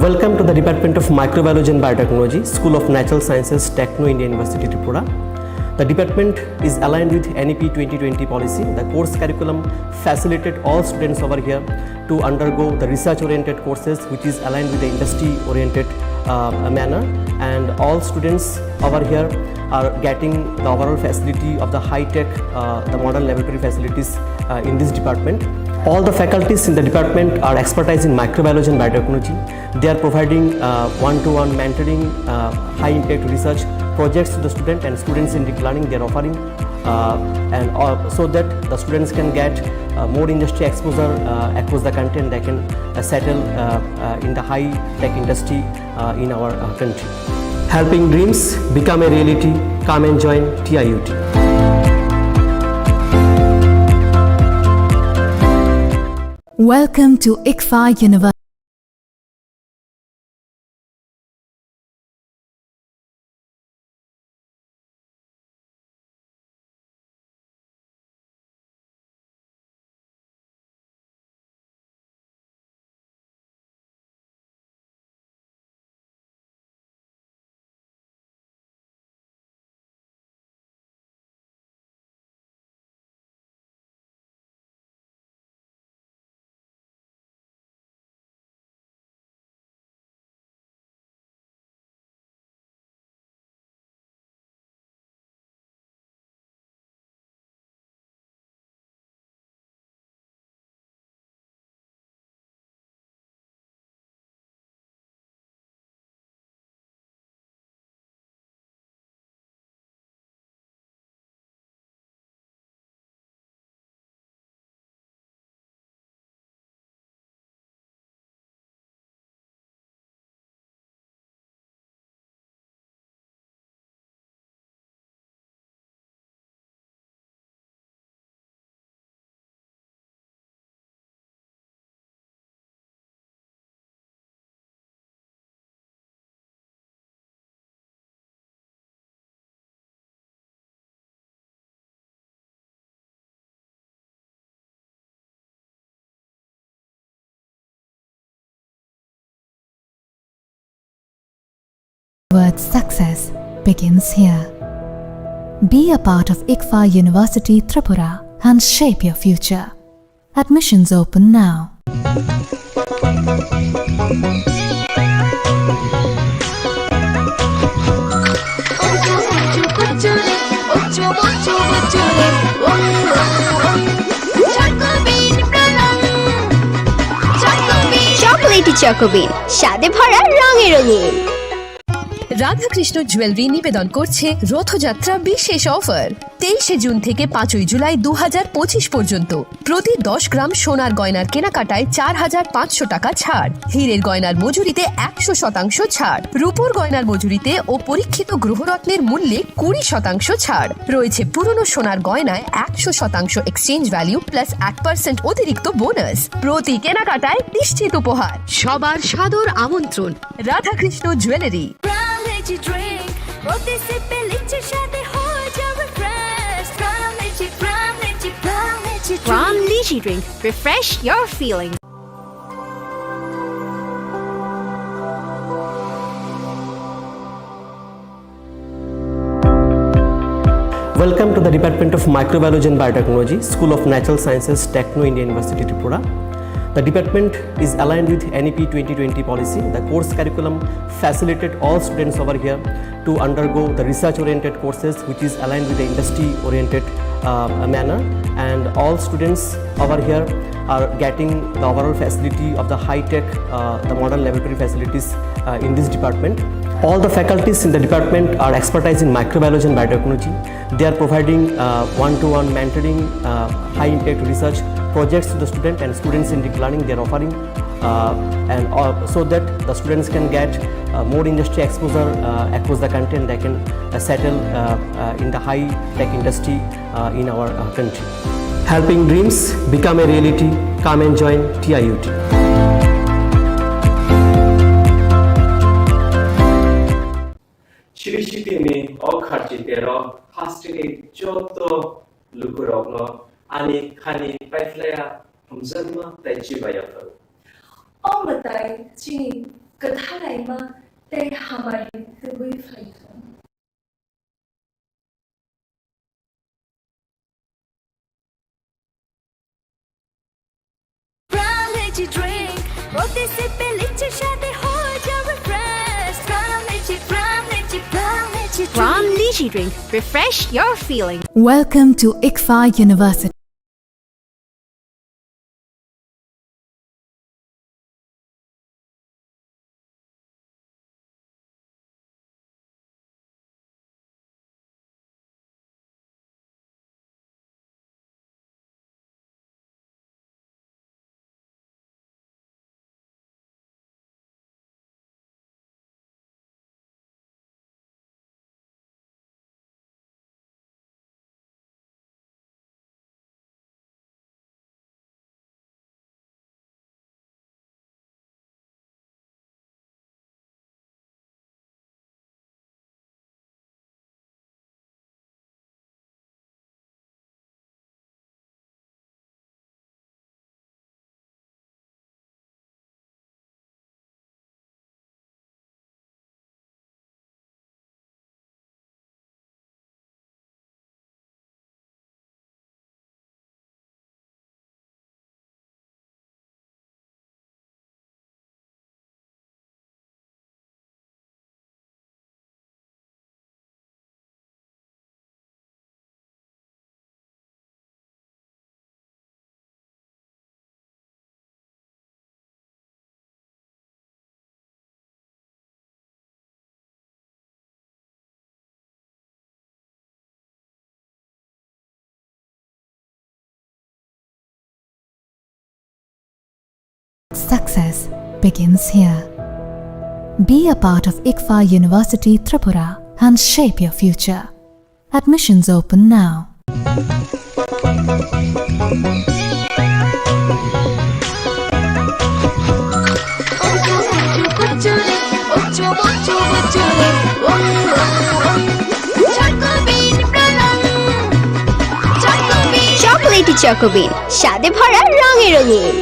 Welcome to the Department of Microbiology and Biotechnology, School of Natural Sciences, Techno India University, Tripura. The department is aligned with N E P twenty twenty policy. The course curriculum facilitate all students over here to undergo the research-oriented courses, which is aligned with the industry-oriented, uh, manner. And all students over here are getting the overall facility of the high-tech, uh, the modern laboratory facilities, uh, in this department. All the faculties in the department are expertise in microbiology and biotechnology. They are providing, uh, one-to-one mentoring, uh, high-impact research projects to the student and students in deep learning. They are offering, uh, and, uh, so that the students can get, uh, more industry exposure, uh, across the country, and they can, uh, settle, uh, uh, in the high-tech industry, uh, in our, uh, country. Helping dreams become a reality. Come and join T I U T. Welcome to ICFAR University. Word success begins here. Be a part of ICFAR University Tripura and shape your future. Admissions open now. Chocolatey চকোবিন, স্বাদে ভরা, রঙে রঙিন। Radhakrishna jewellery নিবেদন করছে রথযাত্রা বিশেষ অফার। তেইশে জুন থেকে পাঁচই জুলাই দু হাজার পঁচিশ পর্যন্ত প্রতি দশ গ্রাম সোনার গয়নার কেনাকাটায় চার হাজার পাঁচশো টাকা ছাড়, হীরের গয়নার মজুরিতে একশো শতাংশ ছাড়, রূপোর গয়নার মজুরিতে ও পরীক্ষিত গ্রহরত্নের মূল্যে কুড়ি শতাংশ ছাড়। রয়েছে পুরনো সোনার গয়নায় একশো শতাংশ এক্সচেঞ্জ ভ্যালু প্লাস এক পার্সেন্ট অতিরিক্ত বোনাস। প্রতি কেনাকাটায় নিশ্চিত উপহার। সবার সাদর আমন্ত্রণ রাধাকৃষ্ণ জুয়েলারি। প্রাণ লিচি ড্রিঙ্ক, প্রতি সিপে লিচির স্বাদে হয়ে যাবে ফ্রেশ। প্রাণ লিচি, প্রাণ লিচি, প্রাণ লিচি drink. Pram Lychee Drink. Refresh your feeling. Welcome to the Department of Microbiology and Biotechnology, School of Natural Sciences, Techno India University, Tripura. The department is aligned with N E P twenty twenty policy. The course curriculum facilitate all students over here to undergo the research-oriented courses, which is aligned with the industry-oriented, uh, manner. And all students over here are getting the overall facility of the high-tech, uh, the modern laboratory facilities, uh, in this department. All the faculties in the department are expertise in microbiology and biotechnology. They are providing, uh, one-to-one mentoring, uh, high-impact research projects to the student and students-centric learning they are offering, uh, and, uh, so that the students can get, uh, more industry exposure, uh, across the country, and they can, uh, settle, uh, uh, in the high-tech industry, uh, in our, uh, country. Helping dreams become a reality. Come and join T I U T. Sri Sitini o kharchi tero hasteni joto lukurokno ani khani paiphlaya hamjakma tei chibai yapharo. O mwtai chini kwthalaima tei hamari tubui phaikha. Pram Lychee drink, protisip pe lychee shade ho jao refresh. Pram Lychee, Pram Lychee, Pram Lychee drink. Pram Lychee drink, refresh your feeling. Welcome to ICFAI University. Success begins here. Be a part of ICFAI University Tripura and shape your future. Admissions open now. Chocolatey Choco Bean, স্বাদে ভরা রঙে রঙিন।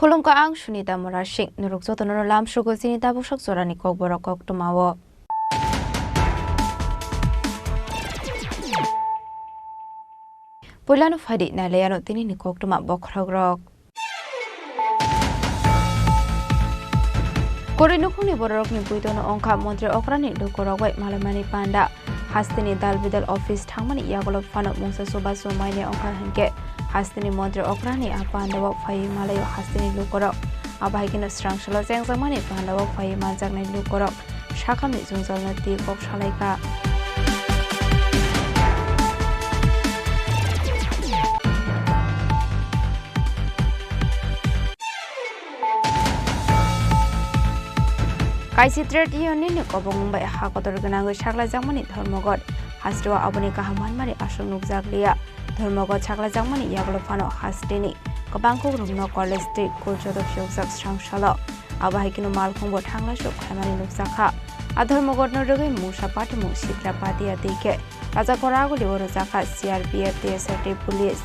Khulumkha, ang Sunita Murasing. Norok jotono lamsugo chini tabuksak jorani kokborok koktwmao. Puilano phaidi nailaiano tinini koktwma bokhorokrok. Kwrwi nukhungni bororokni buitono wngkha montri okrani lukurok bai malaimani panda. Hasteni dal bidal office thangmani yagulo phano mungsa chubachu maini wngkha hinkhe hasteni montri okrani a pandao phaiwi malaio hasteni lukurok. Abo hai kheno swrang salo chengjakmani pandao phaiwi manjaknai lukurok sakhamni jwngjalno twi kok salaikha. Kaisi trade union ni kobongma bai ha kotor gwnangwi saklaijakmani Dharmaghat hasteo aboni kaham manmani aswk nukjakliya. Dharmaghat saklaijakmani yagulo phano hasteni kwbang kukrukno college tei school joto phiyokjak swrang salo. Abo hai kheno malkhungbo thanglaisu khlaimani nukjakha. A Dharmaghatno rwgwi mungsa patimung Sitra Patia twi khe Raja Koraguli o rwjakha C R P F, T S R T police.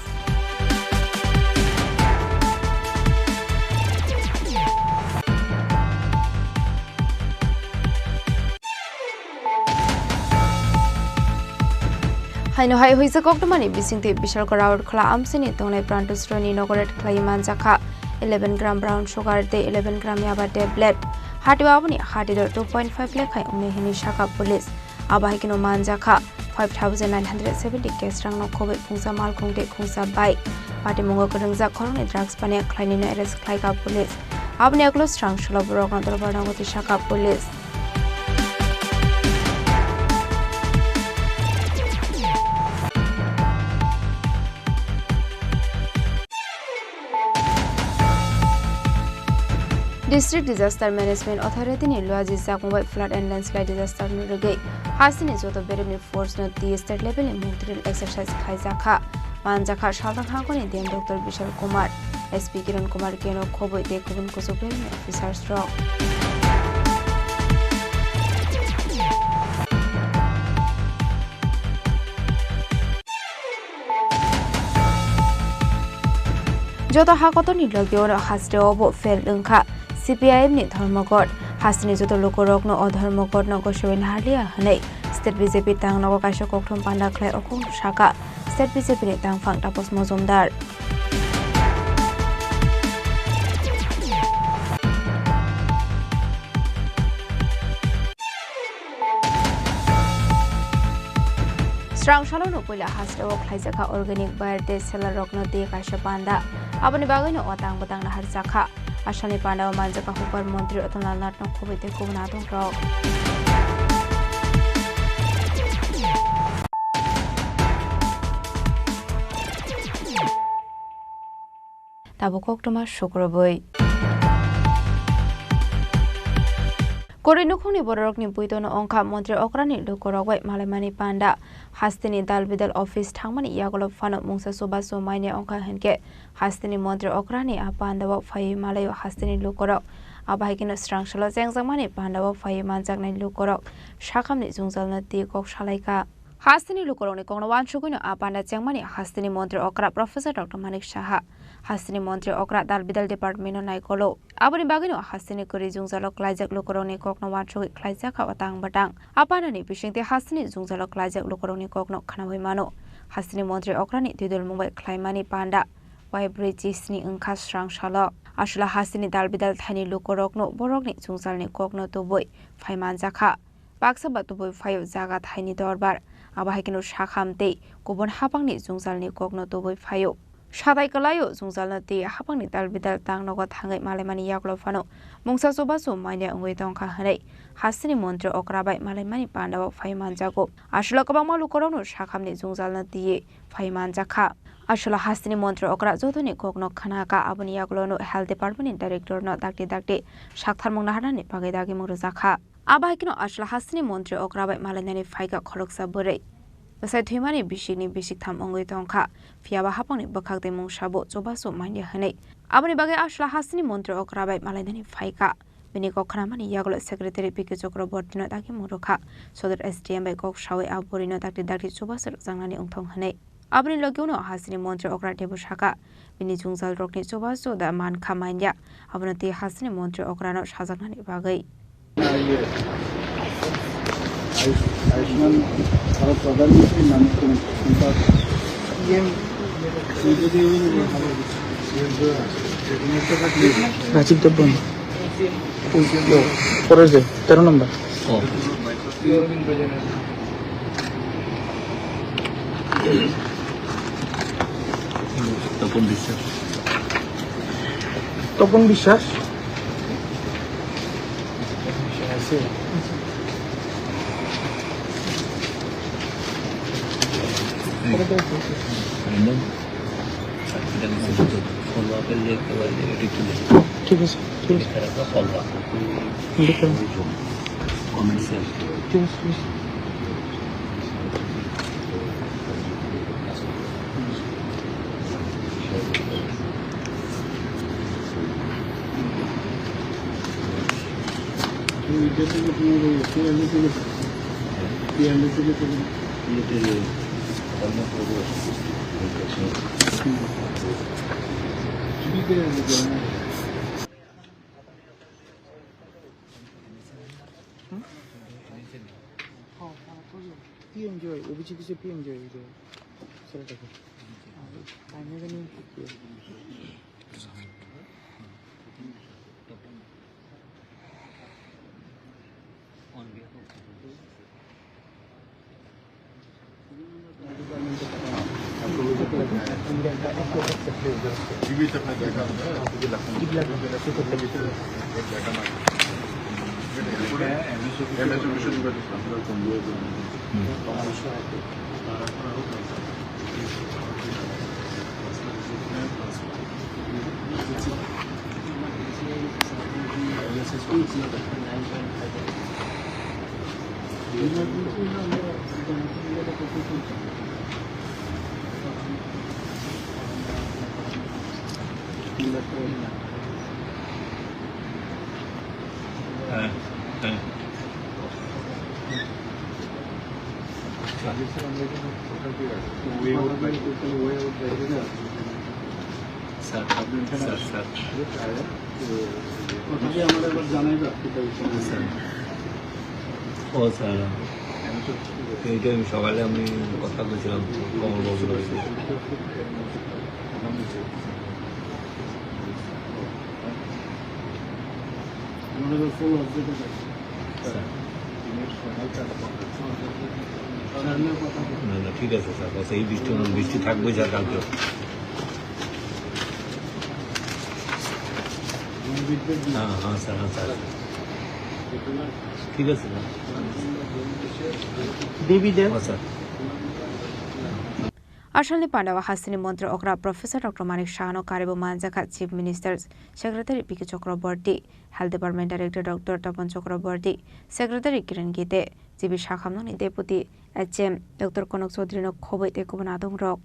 Haino hai huijak koktwmani bisingtwi Bishalgarh Agartala amchaini tongnai Pranto Sroni nogo raid khlaiwi manjakha eleven gram brown sugar tei eleven gram yaba tablet. Hatio aboni hati dor two point five lakh hai wngnai hwnwi sakha police. Abo hai kheno manjakha five thousand nine hundred seventy cash rangno khobwi khungsa malkhung tei khungsa bike. Patimungo kwrwngjak khoroknwi drugs paniya khlainwino arrest khlaikha police. Aboni yagulo srang solo borokno dorbar nango twi sakha police. District Disaster Management Authority ni luajijak mobile flood and landslide disaster no rwgwi hasteni joto beremni force no twi state level ni mung drill exercise khlaijakha. Manjakha salthang hagoni D M Doctor Bishal Kumar, S P Kiran Kumar K no khobwi tei kubun kuchuk beremni officers rok. Joto ha kotorni logi ono haste obo fail wngkha C P I M ni Dharmaghat. Hasteni joto lukurokno o Dharmaghatno gosewin harliya hwnwi state B J P tangnogo kaisa kokthum panda khlai okung saka state B J P ni tangphang Tapas Mojumdar. Srang salono puila hasteo khlaijakha organic buyer tei seller rokno tei kaisa panda. Aboni bagwino o tang bwtang naharjakha. Asalni pandao manjakha hukbar montri Ratan Lal Nath no khobwi tei kubun adong rok. Tabuk koktwma sukrubwi. Kwrwi nukhungni bororokni buitono wngkha montri okrani lukurok bai malaimani panda. Hasteni dal bidal office thangmani yagulo phano mungsa chubachu manya wngkha hinkhe hasteni montri okrani a pandao phaiwi malaio hasteni lukurok. Abo hai kheno srang salo chengjakmani pandao phaiwi manjaknai lukurok sakhamni jwngjalno twi kok salaikha. Hasteni lukurokni kokno uansugwino a panda chengmani hasteni montri okra Professor Doctor Manik Saha, hasteni montri okra dal bidal department no naikolo. Aboni bagwino hasteni kwrwi jwngjalo klaijak lukurokni kokno uansugwi khlaijakha o tang bwtang. A pandani bisingtwi hasteni jwngjalo klaijak lukurokni kokno khnawi mano. Hasteni montri okrani twidulmung bai khlaimani panda waibrwi chisni wngkha srang salo. Aswla hasteni dal bidal thaini lukurokno borokni jwngjalni kokno tubui phai manjakha. Baksa ba tubui phaio jaga thaini dorbar, abo hai kheno sakham tei kubun haphangni jwngjalni kokno tubui phaio. Sadai kwlaio jwngjalno tei haphangni dal bidal tang nogo thangwi malaimani yagulo phano mungsa chubachu manya wngwi tongkha hwnwi hasteni montri okra bai malaimani pandao phai manjago. Aswla kwbangma lukurokno sakhamni jwngjalno twiwi phai manjakha. Aswla hasteni montri okra jotoni kokno khnakha, aboni yagulono health department ni director no dakti dakti saktharmung naharnani bagwi dagimung rwjakha. Abo hai kheno aswla hasteni montri okra bai malainani phaikha khoroksa bwrwi. Bwsai thwimani bisikni bisik tham wngwi tongkha, phiyaba haphangni bwkhak tei mungsabo chubachu manya hwnwi. Aboni bagwi aswla hasteni montri okra bai malainani phaikha. Bini kok khnamani yagulo secretary P K Chakrabortino dagimung rwkha. Sodor S D M bai kok sawi a bwrwino dakti dakti chubachu rwjaknani wngthong hwnwi. Aboni logi uno hasteni montri okra teibo saka, bini jwngjalrokni chubachu da mankha manya, abono tei hasteni montri okrano sajaknani bagwi. Ayushman भारत प्रधानमंत्री नाम রাজীব দেববর্মা। পরের যে তেরো নম্বর। তপন বিশ্বাস। তপন বিশ্বাস। ঠিক আছে, ঠিক আছে। লিখে রাখো। ঠিক আছে, ঠিক আছে। পিএমজেআই, ওবিসি পিএমজেআই, ছেলেটাকে। আর তাই না জানি কি। Sir, sir, sir. স্যার। ও স্যার, এইটা আমি সকালে আমি কথা বলছিলাম কমলবাবুর লগে। স্যার। না, না, ঠিক আছে স্যার, বাস এই বৃষ্টি, বৃষ্টি থাকবে স্যার কালকে। হ্যাঁ, হ্যাঁ স্যার, হ্যাঁ স্যার। ঠিক আছে স্যার। দেবী দেব। হ্যাঁ sir. Asalni pandao hasteni montri okra Professor Doctor Manik Sahano karibo manjakha Chief Minister Secretary P K Chakraborty, Health Department Director Doctor Tapan Chakraborty, Secretary Kiran Gite, G B Sakhamnani Deputy H M Doctor Konok Chaudhary no khoboi tei kubun adongrok.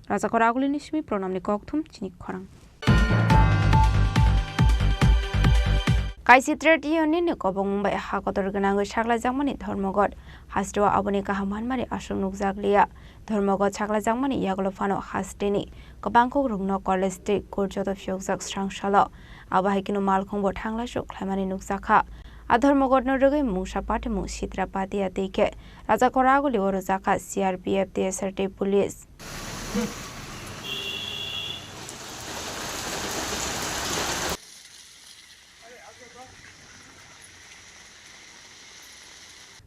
Rajakor Agulini simi Pranamni kokthum chini khorang. Kaisi trade union ni kobongmung bai ha kotor gwnangwi saklaijakmani Dharmaghat hasteo aboni kaham manmani aswk nukjakliya. Dharmaghat saklaijakmani yagulo phano hasteni kwbangkuk rokno college tei court joto phiyokjak srangsalo. Abo hai kheno malkhungbo thanglaisuk khlaimani nukjakha. A Dharmaghatno rwgwi mungsa patimung sitra patiya tei khe Rajakor Agulio rwjakha C R P F, T S R tei police.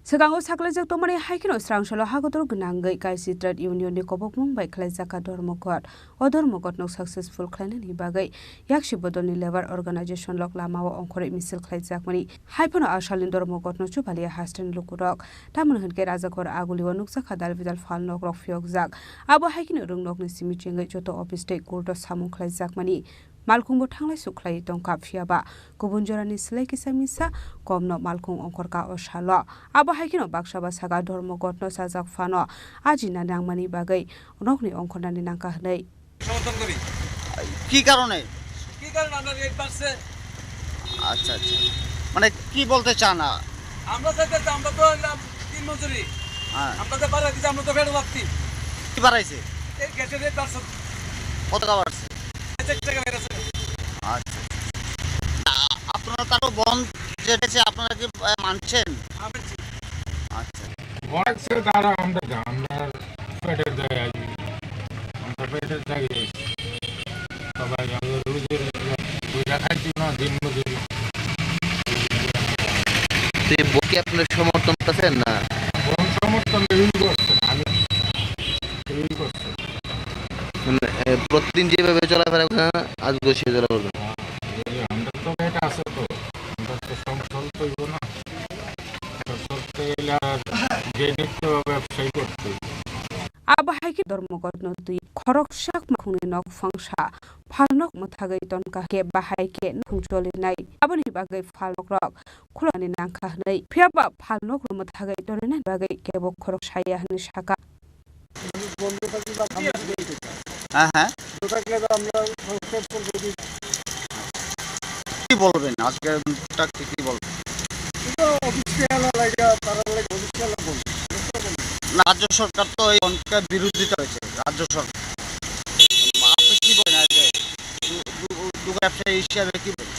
Swkango saklaijak tongmani hai kheno srangsalo hakotor gwnangwi Kaisi Trade Union ni kobokmung bai khlaijakha Dharmaghat. O Dharmaghat no successful khlainani bagwi Yaksi Bodol ni Labour Organization lok lamao ongkhorwi misil khlaijakmani. Hai phano a salni Dharmaghat no chubaliya hasteni lukurok. Tamoni hwnkhe Rajakor Agulio nukjakha dal bidal phalnokrok phiyokjak. Abo hai kheno rwngnokni simi chengwi joto office tei court o samung khlaijakmani. Malkhungbo thanglai suk khlaiwi tongkha, phiyaba kubun jorani slai kisa misa komno malkhung ongkhorkha o salo. Abo hai kheno baksa ba saka Dharmaghatno chajak phano ajina nangmani bagwi nokni ongkhornani nangkha hwnwi. সমর্থন করি। কি কারণে? কি কারণে? আমরা রেট বাড়ছে। আচ্ছা, আচ্ছা। মানে কি বলতে চান? আমরা চাইতে, আমরা তো হইলাম দিনমজুরি। হ্যাঁ। আমরা তো বাড়াই দিচ্ছি, আমরা তো পেটে ভাবছি। কি বাড়াইছে? এই গ্যাসের রেট বাড়ছে। কত টাকা বাড়ছে? এক টাকা বেড়েছে। আচ্ছা। না, আপনারা তারও বন্ধ যেটা আছে, আপনারা কি, আহ, মানছেন? আমি জি। আচ্ছা। বন্ধ আছে, তারা আমরা, আমরা পেটের দায়ে আছি। আমরা পেটের দায়ে আছি। সবাই আমরা রুজি রোজগার, রুজি খাইছি না, দিন মজুরি। তো এই বন্ধকে আপনারা সমর্থন করতেছেন না? বন্ধ সমর্থন বিভিন্ন করছেন, আমি বিভিন্ন করছেন। মানে, এ, প্রতিদিন যেভাবে চলাফেরা করছেন, আজকেও সেই চলাফেরা করবেন? এই আমরা তো এটা আছে তো, আমরা তো সংসার চলবো না। সংসার চলতে গেলে আর যে নিত্য ব্যবসায়ী করতে হবে। Abo hai khe Dharmaghatno twi khoroksa khungni nok phangsa phalnok mwthagwi tonkha khe bahai khe nukhung cholinai. Aboni bagwi phalnokrok khulani nangkha hwnwi. Phiyaba phalnokno mwthagwi tolinani bagwi kebo khorok saya hwnwi sakha. হ্যাঁ, হ্যাঁ। কি বলবেন আজকে? কি বলবেন? পিছিয়ে আনা লাগে, তারা লাগে ভবিষ্যৎ লাগে। রাজ্য সরকার তো এই বনকে বিরোধিতা হয়েছে, রাজ্য সরকার। আপনি কি বলেন, এই যে দু-, দু-, দু ব্যবসায়ী হিসাবে কি বলেন?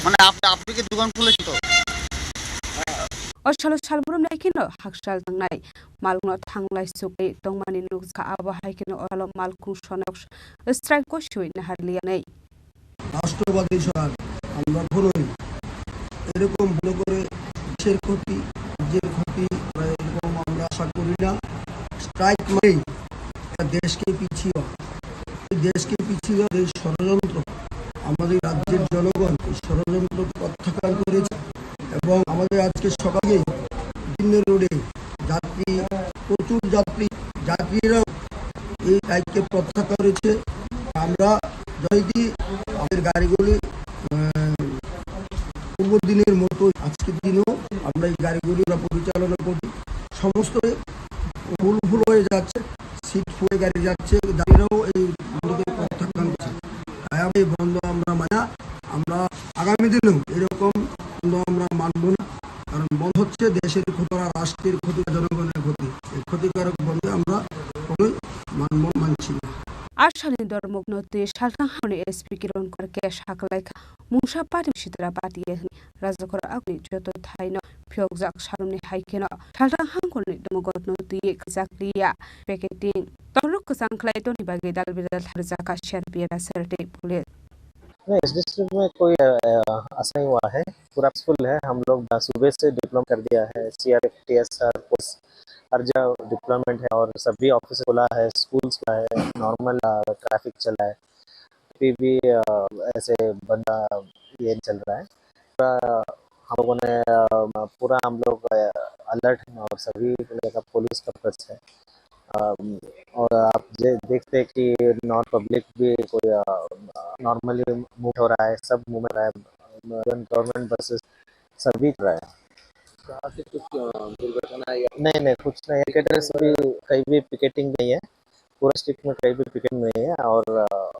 মানে, আপনি, আপনি কি দোকান খুলেছেন তো? O salo salbrum nai kheno hakchal tangnai, malkhungno thanglai suklai tongmani nukjakha, abo hai kheno o salo malkhung sonok strike gosiwi naharliyanai. রাষ্ট্রবাদী ছাড়া আমরা কোনোই এরকম মনে করে দেশের ক্ষতি, রাজ্যের ক্ষতি, আমরা এরকম আমরা আশা করি না। স্ট্রাইক মানেই একটা দেশকে পিছিয়ে দেশকে পিছিয়ে দেওয়ার এই ষড়যন্ত্র, আমাদের রাজ্যের জনগণ এই ষড়যন্ত্র প্রত্যাখ্যান করেছে এবং আমাদের আজকে সকালে বিভিন্ন রোডে যাত্রী, প্রচুর যাত্রী, যাত্রীরাও এই বাইককে প্রত্যাখ্যান করেছে। আমরা যদি আমাদের গাড়িগুলি, আহ, পূর্ব দিনের মতো আজকের দিনও আমরা এই গাড়িগুলি আমরা পরিচালনা করি। সমস্ত ভুল ভুল হয়ে যাচ্ছে, সিট ফুলে গাড়ি যাচ্ছে, যাত্রীরাও এই বন্ধকে প্রত্যাখ্যান করছে। তাই আমরা এই বন্ধ আমরা মানি না। আমরা আগামী দিনেও এরকম বন্ধ আমরা মানব না, কারণ বন্ধ হচ্ছে দেশের ক্ষতি করা, রাষ্ট্রের ক্ষতি, জনগণের ক্ষতি। এই ক্ষতিকারক বন্ধে আমরা কোনোই মানব, মানছি না। Ashalni dormok no twi salthang hangni S P Kiron Kar khe sakalaikha mungsa party sitra party hwnwi. Rajagoro agni joto thaino phiyokjak salomni hai kheno salthang hangkorni dongmogotno twiwi kaijakliya packeting. Torok kwchang khlai tongni bagwi dal bidal tharjak kha C R P F S R T police. नहीं, इस डिस्ट्रिक्ट में कोई, अ, ऐसा नहीं हुआ है, पूरा पीसफुल है। हम लोग, अ, सुबह से डिप्लॉयमेंट कर दिया है, सीआरपीएफ, टीएसआर, पुलिस, हर जगह डिप्लॉयमेंट है और सभी ऑफिस खुला है, स्कूल्स खुला है, नॉर्मल, अ, ट्रैफिक चल रहा है। कभी भी, अ, ऐसे बंदा ये नहीं चल रहा है। पूरा हम लोगों ने, अ, पूरा हम लोग, अ, अलर्ट हैं और सभी जगह पुलिस का प्रेजेंस है। अम, और आप जे-, देखते हैं कि नॉन पब्लिक भी कोई, अ, नॉर्मली मूव हो रहा है, सब मूवमेंट हो रहा है, इवन गवर्नमेंट बसेस सभी चल रहा है। कहाँ से कुछ, अ, दुर्घटना या नहीं, नहीं, कुछ नहीं, एक एड्रेस भी कहीं भी पिकेटिंग नहीं है। पूरा डिस्ट्रिक्ट में कहीं भी पिकेट नहीं है और, अ,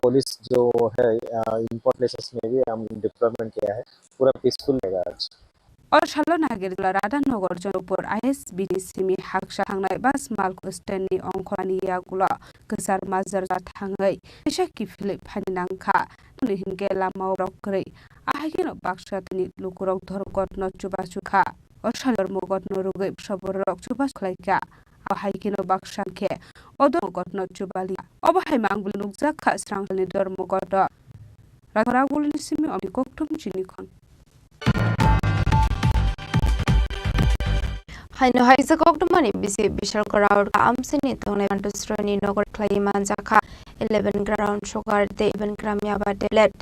पुलिस जो है, अ, इम्पोर्टेंट प्लेसेस में भी हम डिप्लॉयमेंट किया है, पूरा पीसफुल रहेगा आज। O salo Nagarjula Radhanagar Jonopur I S B T simi haksa thangnai bus malkhung stand ni ongkhormani yagulo kwchar majra thangwi kaisa kiphilwi phaini nangkha. Tamoni hinkhe lamao borok kwrwi. Ahaikhe no baksa tini lukurok dhormogotno chubachu kha. O salo dhormogotno rwgwi bwsa borok chubachu khlaikha. Abo hai kheno baksa khe o dhormogotno chubaliya. Obo hai mangbwlwi nukjak kha srangsalni dhormogoto. Rathoragulni simi omni kokthum chini khon. Haino hai kisa kokthumani bisi Bishalgarh road amsini tongnai Pandusroni nogor khlai manjakha eleven gram brown sugar tei eleven gram yaba tablet.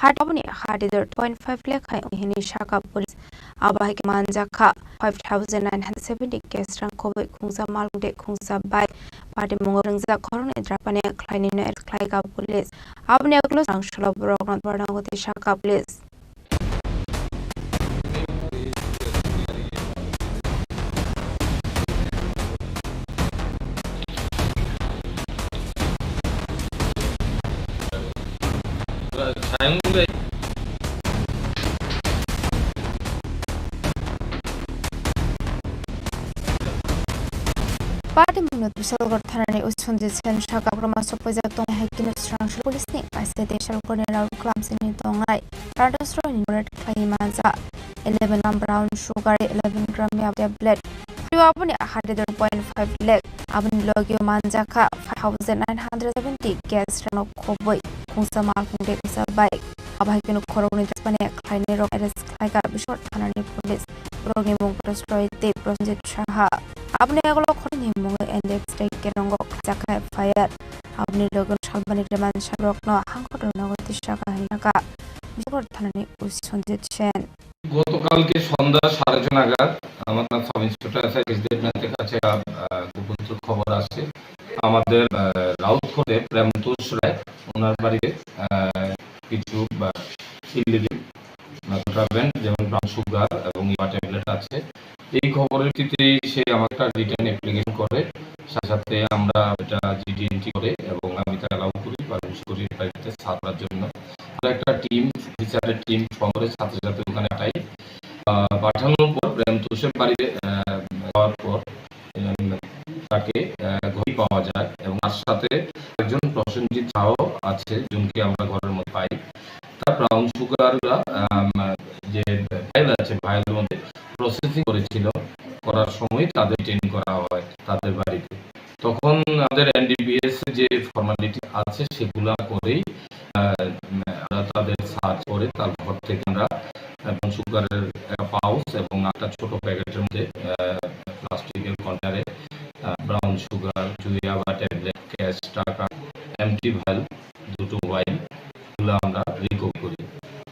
Hat aboni hat dor point five lakh hai hini saka police. Abo hai khe manjakha five thousand nine hundred seventy cash rang khobwi khungsa malkhung tei khungsa bike. Party mungo ringjak khoroknwi drapani khlainwino arrest khlaikha police. Aboni ulo rang solo borokno barnango tei saka police. Party mungno Bishalgarh thanani Usonjit Sen saka akroma sokpaijak tongnai hai khe no srangsul police ni kaisa tei Bishalgarh ni Raul Klamsini tongnai Pandusroni murder khlai manjak eleven gram brown sugar, eleven gram yaba tablet. Phiyok aboni hati dor point five lakh. Aboni logi o manjakha five thousand nine hundred seventy cash rang khobwi khungsa malkhung tei khungsa bike. Abo hai kheno khoroknwi drapani khlainai rok arrest khlaikha Bishalgarh thanani police. Borokni mung Prostroi tei Prosenjit Saha. Aboni ulo khoroknwi mungwi N D F state kerongo khlaijak kha F I R. Aboni logi o salbani remand sabrokno hangkotor nogo tisaka hinaka Bishalgarh thanani O C Sanjit Sen. গতকালকে সন্ধ্যা সাড়ে ছয় নাগাদ আমার sub inspector SI SDF ম্যাথের কাছে, আহ, গোপন সূত্রে খবর আসে। আমাদের, আহ, রাউত খোর্দে প্রেমতোষ রায়, ওনার বাড়িতে, আহ, কিছু, আহ, ইলিগেল, আহ, কন্ট্রাব্যান্ড, যেমন ব্রাউন সুগার এবং ইয়াবা ট্যাবলেট আছে। এই খবরের ভিত্তিতেই সে আমাকে একটা রিটেন অ্যাপ্লিকেশন করে, সাথে সাথে আমরা এটা জিডি এন্ট্রি করে এবং আমি তাকে অ্যালাউ করি, পারমিশন করি বাড়িতে সার্চ করার জন্য। আর একটা টিম অফিসার সাথে সাথে ওখানে পাঠাই। আহ, পাঠানোর পর প্রেম তোষের বাড়িতে, আহ, যাওয়ার পর, উম, তাকে, আহ, ঘড়ি পাওয়া যায় এবং তার সাথে একজন প্রসেনজিৎ সাহাও আছে, জনকে আমরা ঘরের মধ্যে পাই। তার ব্রাউন সুগার, আম, যে ভাইল আছে, ভাইলের মধ্যে প্রসেসিং করেছিল, করার সময় তাদের ডিটেইন করা হয় তাদের বাড়িতে। তখন আমাদের এনডিপিএস যে ফর্মালিটি আছে সেগুলা করেই, আহ, উম, আমরা তাদের সার্চ করে তার ঘর থেকে আমরা, আহ, ব্রাউন সুগারের একটা পাউচ এবং একটা ছোট প্যাকেটের মধ্যে, আহ, প্লাস্টিকের কন্টেনারে, আহ, ব্রাউন সুগার, দুই ইয়াবা ট্যাবলেট, ক্যাশ টাকা, এমটি ভাইল, দুটো মোবাইল, এগুলো আমরা রিকভার করি।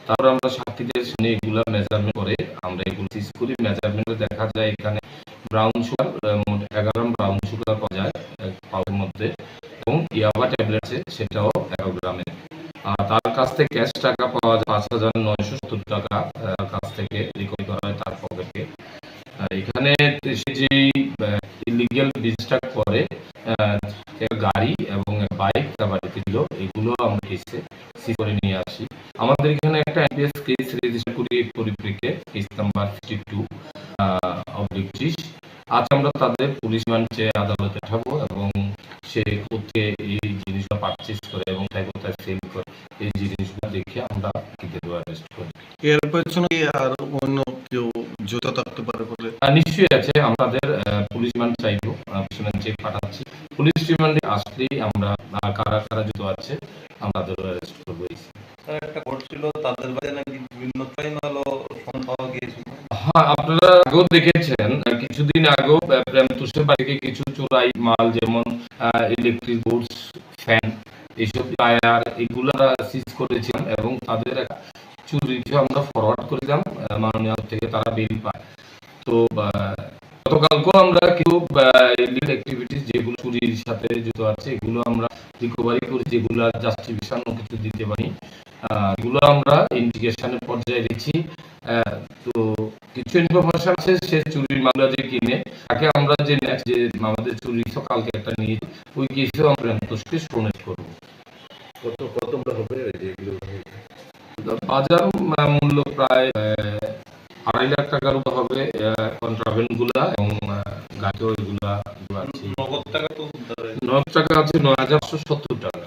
তারপর আমরা সাক্ষীদের শুনে এগুলা মেজারমেন্ট করে আমরা এগুলো সিজ করি। মেজারমেন্টে দেখা যায় এখানে ব্রাউন সুগার, আহ, মোট এগারো গ্রাম ব্রাউন সুগার পাওয়া যায় এক পাউচের মধ্যে, এবং ইয়াবা ট্যাবলেট আছে, সেটাও এগারো গ্রামে। আর তার কাছ থেকে ক্যাশ টাকা পাওয়া যায় পাঁচ হাজার নয়শো সত্তর টাকা, আহ, কাছ থেকে রিকভারি করা হয় তার পকেটে। আর এখানে সে যেই, আহ, ইলিগাল বিজনেসটা করে, আহ, একটা গাড়ি এবং বাইক তার বাড়িতে ছিল, এগুলো আমরা কেসে সিজ করে নিয়ে আসি। আমাদের এখানে একটা এনডিপিএস কেস রেজিস্টার করি এই পরিপ্রেক্ষিতে, কেস নাম্বার ফিফটি টু, আহ, অবলিক ত্রিশ। আজ আমরা তাদের পুলিশ রিমান্ড চেয়ে আদালতে পাঠাবো এবং সে কোথায় এই জিনিসটা পারচেজ করে এবং তাই কোথায় সেল করে, এই জিনিসগুলো দেখে আমরা তাদের অ্যারেস্ট করি। এর পেছনে কি আর অন্য কেউ জড়িত থাকতে পারে বলে? আহ, নিশ্চয়ই আছে। আমরা তাদের, আহ, পুলিশ রিমান্ড চাইবো, আহ, পুলিশ রিমান্ড চেয়ে পাঠাচ্ছি। পুলিশ রিমান্ডে আসলেই আমরা, আহ, কারা কারা জড়িত আছে, আমরা তাদের অ্যারেস্ট করবো। স্যার, একটা ঘটছিল, তাদের বাড়িতে নাকি বিভিন্ন টাইম আলো ফোন পাওয়া গিয়েছিল। হ্যাঁ, আপনারা আগেও দেখেছেন, আহ, কিছুদিন আগেও, আহ, প্রেম তোষের বাড়ি থেকে কিছু চোরাই মাল, যেমন, আহ, ইলেকট্রিক বোর্ডস, ফ্যান, এইসব টায়ার, এগুলা সিজ করেছিলাম এবং তাদের একটা চুরিকে আমরা ফরওয়ার্ড করে দিলাম, আহ, মাননীয় আদালত থেকে তারা বেইল পায়। তো, আহ, গতকালকেও আমরা কিছু, আহ, ইলিগাল অ্যাক্টিভিটিস যেগুলো চুরির সাথে যুক্ত আছে, এগুলো আমরা রিকভারি করি, যেগুলো জাস্টিফিকেশন কিছু দিতে পারি, আহ, এগুলো আমরা ইনভেস্টিগেশনের পর্যায়ে রেখেছি। আহ, তো কিছু ইনফরমেশন আছে, সে চুরির মামলা যে কিনে, তাকে আমরা যে নেক্সট যে আমাদের চুরি তো কালকে একটা নিয়ে, ওই কেসেও আমরা সন্তুষ্টকে শোনেট করবো। কত, কত আমরা হবে এই যে এগুলো? বাজার, আহ, মূল্য প্রায়, আহ, আড়াই লাখ টাকার উপর হবে, আহ, কন্ট্রাব্যান্ড গুলা এবং, আহ, গাড়িও এগুলা, এগুলা আছে। নগদ টাকা তো উদ্ধার হয়েছে। নগদ টাকা আছে নয় হাজার পাঁচশো সত্তর টাকা।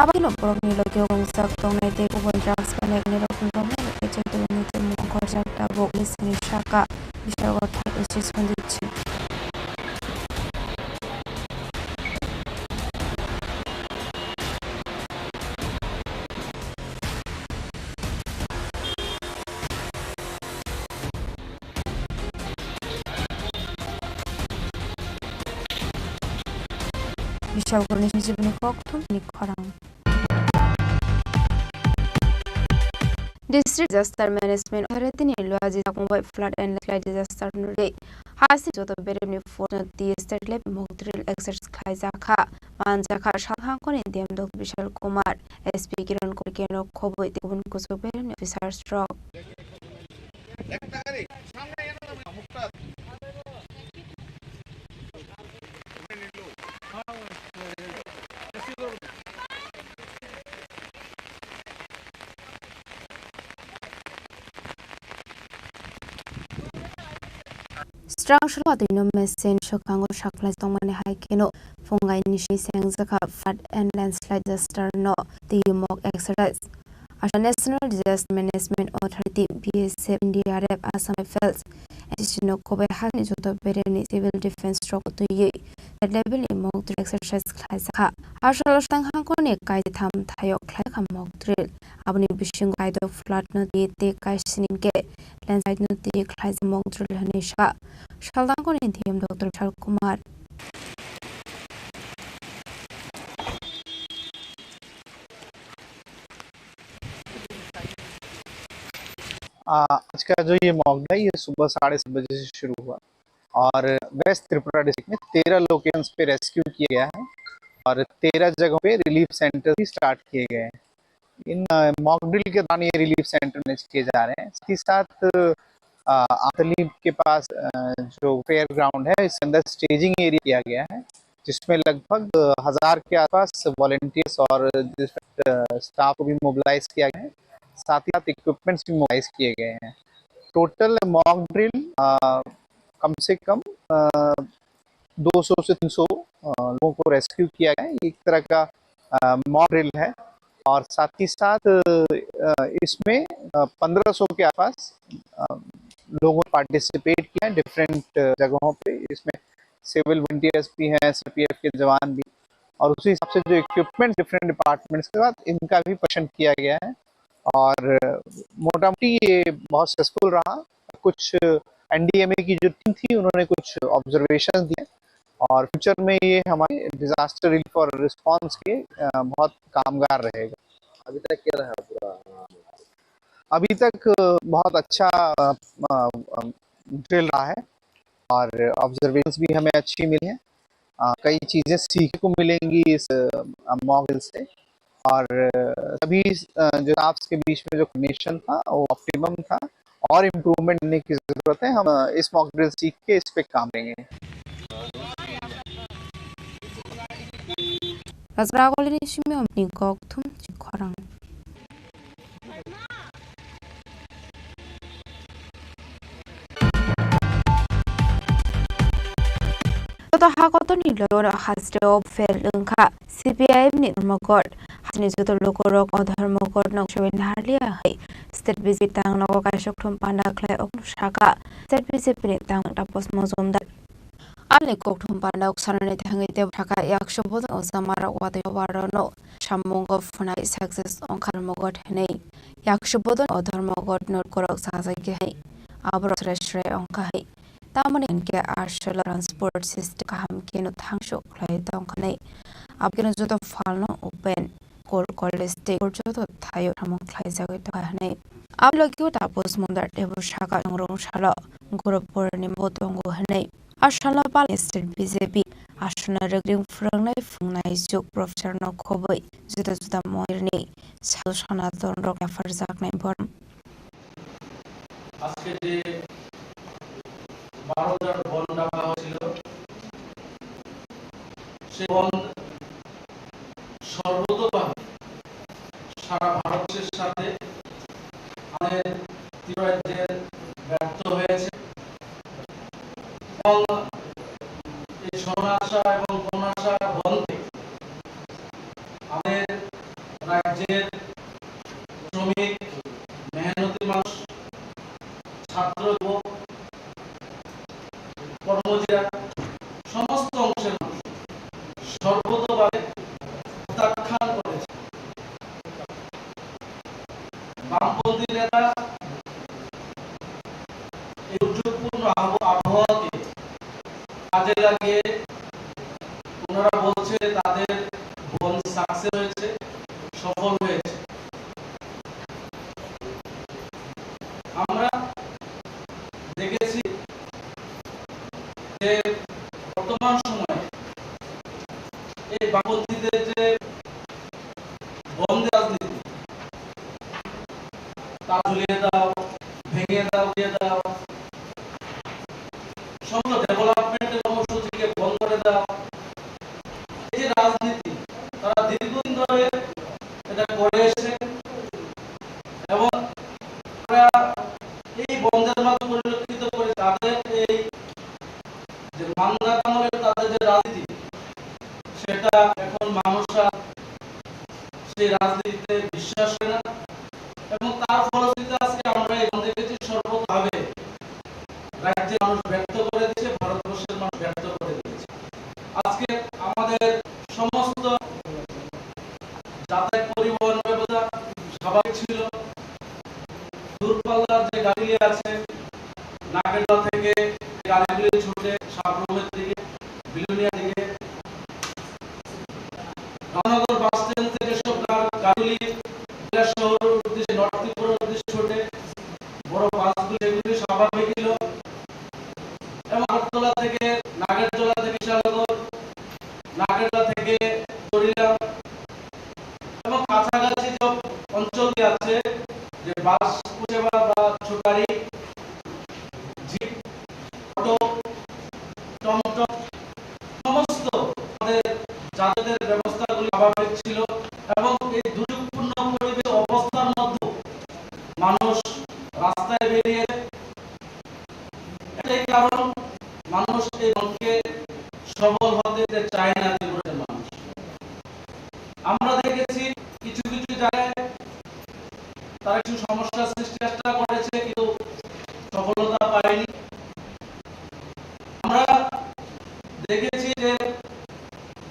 Abagino borokni logi wngjak tongnai tei kubun drugs bai naikolni rokni romwi rwkhe chwng tongmani chwngmung khorjak tabuk, police ni saka bisalogo thai S P Sandeep Singh. Bishalpurni Sanjeevani Kokthumni khorang. District Disaster Management Authority ni luaji jakmung bai flood and landslide disaster no tei hasing joto beremni force no twi state level mock drill exercise khlaijak kha. Manjakha Salthangkoni D M Doctor Bishal Kumar, S P Kiran Kumar Keno khobwi tei kubun kuchuk beremni officers rok. Srang srang twi no mesen swkango saklai tongmani hai kheno phungai ni swi sengjakha flood and landslide disaster no twi mock exercise. Asa National Disaster Management Authority, B S F, N D R F, Assam Rifles, N C C no khobwi hasni joto beremni civil defense rok twiwi state level ni mock drill exercise khlaijakha. Asa Salthangkoni kaitham thaio khlaikha mock drill. Aboni bisingo kaidok flood no twi tei kaisini khe landslide no twi khlaijak mock drill hwnwi sa Salthangkoni D M Doctor Bishal Kumar. आ, आज का जो ये mock drill है, ये सुबह साढ़े सात बजे से शुरू हुआ और वेस्ट त्रिपुरा डिस्ट्रिक्ट में तेरह लोकेशंस पे रेस्क्यू किया गया है और तेरह जगहों पे रिलीफ सेंटर भी स्टार्ट किए गए हैं। इन, अ, मॉक ड्रिल के दौरान ये रिलीफ सेंटर मैनेज किए जा रहे हैं। साथ ही साथ, अ, आतली के पास, अ, जो फेयर ग्राउंड है, इसके अंदर स्टेजिंग एरिया किया गया है। जिसमें लगभग हजार के आसपास वॉलंटियर्स और डिफरेंट स्टाफ को भी मोबिलाइज किया गया है। साथ ही साथ इक्विपमेंट्स भी मोबिलाइज किए गए हैं। टोटल मॉक ड्रिल कम से कम दो सौ से तीन सौ लोगों को रेस्क्यू किया गया है। एक तरह का मॉक ड्रिल है। और साथ ही साथ इसमें पंद्रह सौ के आसपास लोगों ने पार्टिसिपेट किया है डिफरेंट जगहों पे। इसमें सिविल वॉलंटियर्स भी हैं, सीआरपीएफ के जवान भी, और उसी हिसाब से जो इक्विपमेंट डिफरेंट डिपार्टमेंट्स के साथ इनका भी परीक्षण किया गया है। और मोटा मोटी ये बहुत सक्सेसफुल रहा। कुछ एनडीएमए की जो टीम थी, उन्होंने कुछ ऑब्जर्वेशन दिए और फ्यूचर में ये हमारे डिजास्टर रिलीफ और रिस्पांस के बहुत कामगार रहेगा। अभी तक क्या रहा पूरा? अभी तक बहुत अच्छा ड्रिल रहा है और ऑब्जर्वेशंस भी हमें अच्छी मिली है। कई चीज़ें सीखने को मिलेंगी इस मॉक ड्रिल से। और सभी जो स्टाफ्स के बीच में जो कनेक्शन था, वो ऑप्टिमम था और इम्प्रूवमेंट करने की ज़रूरत है। हम इस मॉक ड्रिल सीख के इस पे काम करेंगे। Rajragolini simi omni kok thum chikhorang. Joto ha kotorni logo no hasteo fail wngkha C P I M ni Dharmaghat. Hasteni joto logo rok o Dharmaghat no sewi narliya hai state B J P tang nogo kaisok thum panda khlai okno saka state B J P ni tang Tapos Mojumdar. Ani kokthum panda sanani thangwi tei thaka yakso bodol ojamarok watwi warokno samungo phunai success wngkha Dharmaghat hinwi. Yakso bodol o Dharmaghat no korok sajagwi hai aborok srai srai wngkha hai. Tamoni hinkhe aswk transport system kaham kheno thangsu khlai tongkha hinwi. Aboni joto phalno open. Kol college tei kol joto thaio samung khlaijagwi tongkha hinwi. Abo logi o Tapos Mojumdar teibo saka wngrung salo Gurupurni bo tongo hinwi. A salno palni state B J P aswkno rwgring phwrwngnai phwrwngnai juk professor no khobwi juda juda mondirni sadhu sanaton rok yapharjaknai borom. আজকে যে বারো হাজার বন্ধ ডাকা হয়েছিল, সে বন্ধ সর্বতোভাবে সারা ভারতবর্ষের সাথে আমাদের ত্রিপুরা রাজ্যের ব্যর্থ হয়েছে এবং এই সনাশা এবং কনাশা বন্ধে আমাদের রাজ্যের শ্রমিক, মেহনতি মানুষ, ছাত্র যুবক, কর্মজীবীরা, সমস্ত অংশের মানুষ সর্বতোভাবে প্রত্যাখ্যান করেছে। বামপন্থী নেতা এই দুর্যোগপূর্ণ আবহ-, আবহাওয়াকে কাজে লাগিয়ে ওনারা বলছে তাদের বন্ধ সাকসেস হয়েছে, সফল হয়েছে। আমরা দেখেছি যে বর্তমান সময়ে এই বামপন্থীদের যে বন্ধ রাজনীতি, তা ঝুলিয়ে দাও, ভেঙে দাও, দিয়ে দাও, সমস্ত ডেভেলপমেন্টের কর্মসূচিকে বন্ধ করে দাও, এই যে রাজনীতি, তারা দীর্ঘদিন ধরে এটা করে এসেছে এবং আমরা এই বন্ধের মাধ্যমে পরিলক্ষিত করি তাদের এই যে মান্ধাতা আমলের তাদের যে রাজনীতি, সেটা এখন মানুষ আর সেই রাজনীতিতে বিশ্বাস করে না এবং তার ফলশ্রুতিতে আজকে আমরা এই বন্ধ দেখেছি সর্বতোভাবে রাজ্যের মানুষ ব্যর্থ করে দিয়েছে, ভারতবর্ষের মানুষ ব্যর্থ করে দিয়েছে। আজকে আমাদের সমস্ত যাতায়াত পরিবহন ব্যবস্থা স্বাভাবিক ছিল। দূরপাল্লার যে গাড়ি আছে, নাগেরদোলা থেকে গাড়িগুলি ছুটে সাবরুমের দিকে, বিলোনিয়ার দিকে, রামনগর বাস স্ট্যান্ড থেকে সব গা-, গাড়িগুলি কৈলাসহরের উদ্দেশ্যে, নর্থ ত্রিপুরার উদ্দেশ্যে ছুটে, বড় বাসগুলি, এগুলি স্বাভাবিক ছিল। এবং আগরতলা থেকে, নাগেরদোলা থেকে বিশালনগর, নাগেরদোলা থেকে দড়িগ্রাম এবং কাছাকাছি যে অঞ্চলটি আছে, যে বাস পরিষেবা বা ছোট গাড়ি, জিপ, অটো, টমটম, সমস্ত যাতায়াতের ব্যবস্থাগুলি স্বাভাবিক ছিল এবং এই দুর্যোগপূর্ণ পরিবেশ অবস্থার মধ্যে মানুষ রাস্তায় বেরিয়ে এটাই কারণ মানুষ এই বন্ধকে সফল হতে চায় না ত্রিপুরার মানুষ। আমরা দেখেছি কিছু কিছু জায়গায় তারা কিছু সমস্যা সৃষ্টির চেষ্টা করেছে, কিন্তু সফলতা পায়নি। আমরা দেখেছি যে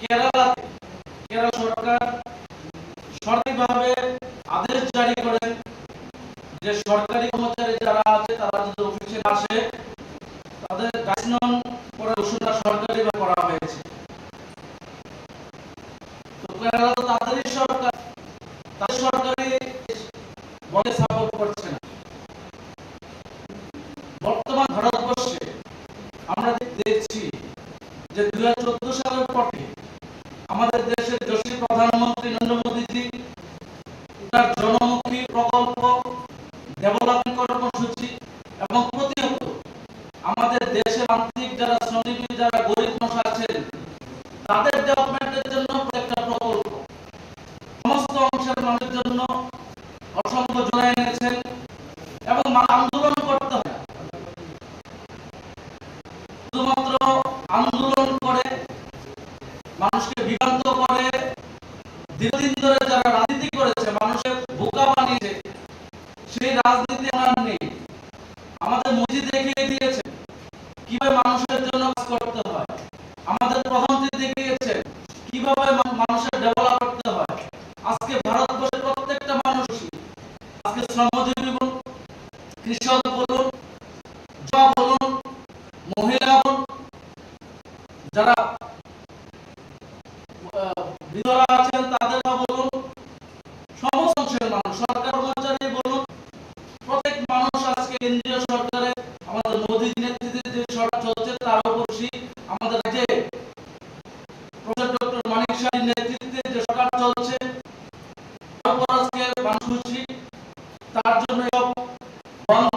কেরালাতে কেরল সরকার সরকারিভাবে আদেশ জারি করেন যে সরকারি কর্মচারী যারা আছে তারা যদি অফিসে আসে তাদের ডাইসনন করে ঘোষণা সরকারিভাবে করা হয়েছে। তো কেরালা তো তাদেরই সরকার, তাদের সরকারি বলে সাপোর্ট করছে না। বর্তমান ভারতবর্ষে আমরা দেখছি যে দুই হাজার চোদ্দ সালের পর থেকে আমাদের দেশের যশস্বী প্রধানমন্ত্রী নরেন্দ্র মোদীজি তার জনমুখী প্রকল্প, ডেভেলপমেন্ট কর্মসূচি এবং প্রতিনিয়ত আমাদের দেশের প্রান্তিক যারা শ্রমজীবী, যারা গরিব মানুষ আছেন, তাদের ডেভেলপমেন্টের জন্য প্রত্যেকটা প্রকল্প সমস্ত অংশের মানুষের জন্য অসংখ্য জোড়া এনেছেন এবং মা-, আন্দোলন করতে হয়। শুধুমাত্র আন্দোলন করে মানুষকে বিভ্রান্ত করে দীর্ঘদিন ধরে যারা রাজনীতি করেছে, মানুষের বোকা বানিয়েছে, সেই রাজনীতি আমার নেই। আমাদের মোদি দেখিয়ে দিয়েছেন কিভাবে মানুষের জন্য কাজ করতে হয়, আমাদের প্রধানমন্ত্রী দেখিয়েছেন কিভাবে মা-, মানুষের ডেভেলপ করতে হয়। আজকে ভারতবর্ষের প্রত্যেকটা মানুষই, আজকে শ্রমজীবী বলুন, কৃষক বলুন, যুবক বলুন, মহিলা বলুন, যারা আহ, বৃদ্ধরা আছেন তাদের কথা বলুন, সমস্ত অংশের মানুষ, সরকার কর্মচারী বলুন, প্রত্যেক মানুষ আজকে কেন্দ্রীয় সরকারে আমাদের মোদীর নেতৃত্বে যে সরকার চলছে তার উপর খুশি। আমাদের রাজ্যে প্রফেসর ডক্টর মানিক সাহার নেতৃত্বে যে সরকার চলছে তার উপর আজকে মানুষ খুশি। তার জন্য সব বন্ধ,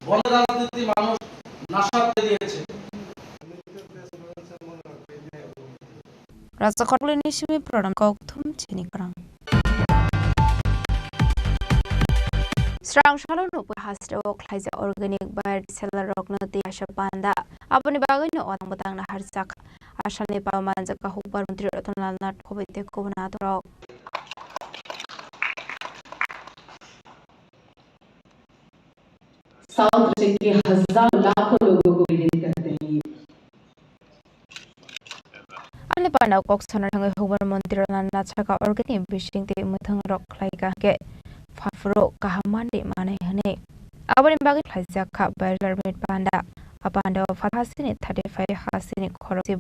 বন্ধের রাজনীতি মানুষ নাশাতে দিয়েছে। Rachakhorokni simi program kokthum chini khorang. Srang salo nukbar hasteo khlaijak organic buyer seller rokno tei kaisa panda. Aboni bagwino otang bwtang naharjak. Asalni pao manjak kahukbar montri Ratan Lal Nath Khobai tei kubun atorok. South से के हजारों लाखों लोगों को प्रेरित करते हैं। Ani panda kok sana thangwi hukbar montri Ratan Lal Nath saka organic bising tei mwthang rok khlai ka hwnkhe phafru kaham mandi manai hwnwi. Aboni bagwi khlaijak kha buyer permit panda. A panda o phat hasini thirty five hasini khorokse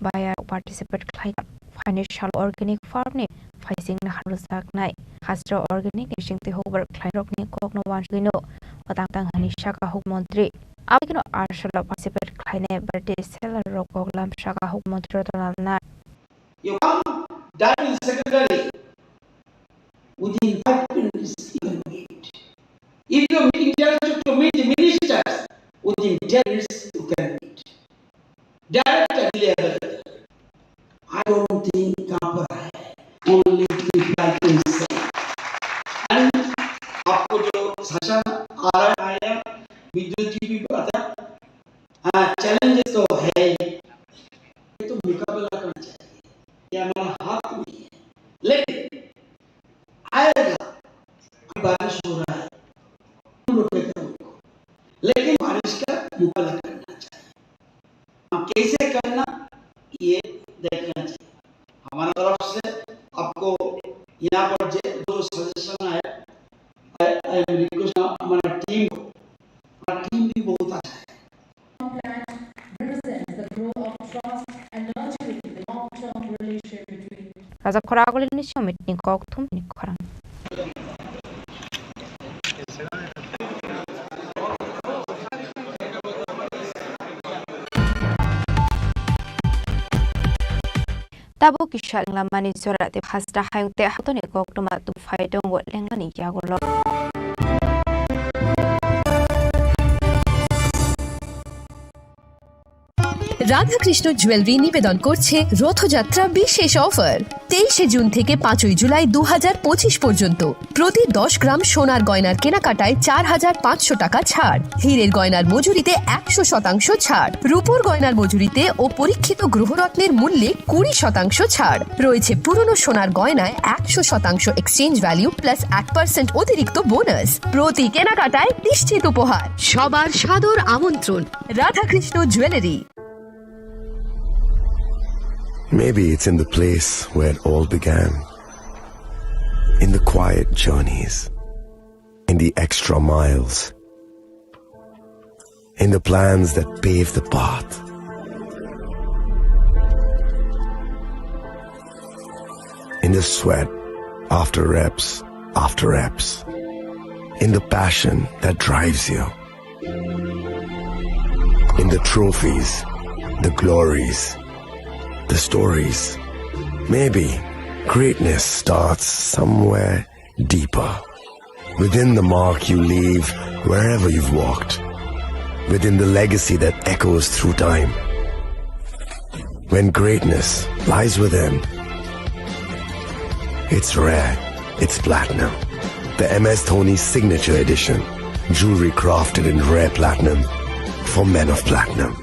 buyer participate khlai kha. Phaini salo organic farm ni phaising naharjaknai hasteo organic ni bising twi hukbar khlairokni kokno uansugwino otang tang hwnwi saka huk montri. Aboni arsalo participate khlainai birthday seller rok kok lam saka huk montri Ratan Lal Nath. You come direct to the secretary, within five minutes you can meet. If you are interested to meet the ministers, within ten minutes you can meet. Direct available. I don't think कहाँ पर है, only reply inside. And आपको जो शासन आ रहा है, विद्युत जी भी बताया, हाँ, चैलेंजेस तो है ही, ये तो मुकाबला करना चाहिए, ये हमारा हाथ में है। लेकिन आएगा, अभी बारिश हो रहा है, हम लोग क्या करेंगे? लेकिन बारिश का मुकाबला करना चाहिए। हम कैसे करना, ये देखना चाहिए। हमारा तरफ से आपको यहाँ पर जे-, जो सजेशन आया, I, I am request हमारा टीम को, हमारा टीम भी बहुत अच्छा है। Plant represents the growth of trust and nurturing the long-term relationship between Rachakhorok agulini simi meeting kokthum ni khorang. Tabuk kisa lenglamani jora tei hasta hayung tei haptoni koktwma tubufai tongo lenglani yagulo. Radhakrishna jewellery নিবেদন করছে রথযাত্রা বিশেষ অফার। তেইশে জুন থেকে পাঁচই জুলাই দু হাজার পঁচিশ পর্যন্ত প্রতি দশ গ্রাম সোনার গয়নার কেনাকাটায় চার হাজার পাঁচশো টাকা ছাড়, হীরের গয়নার মজুরিতে একশো শতাংশ ছাড়, রূপোর গয়নার মজুরিতে ও পরীক্ষিত গ্রহরত্নের মূল্যে কুড়ি শতাংশ ছাড়। রয়েছে পুরনো সোনার গয়নায় একশো শতাংশ এক্সচেঞ্জ ভ্যালু প্লাস এক পার্সেন্ট অতিরিক্ত বোনাস। প্রতি কেনাকাটায় নিশ্চিত উপহার। সবার সাদর আমন্ত্রণ Radhakrishna jewellery. Maybe it's in the place where it all began. In the quiet journeys, in the extra miles, in the plans that pave the path, in the sweat after reps after reps, in the passion that drives you. In the trophies, the glories, the stories. Maybe greatness starts somewhere deeper. Within the mark you leave wherever you've walked. Within the legacy that echoes through time. When greatness lies within, it's rare, it's platinum. The M S Dhoni Signature Edition. Jewelry crafted in rare platinum for men of platinum.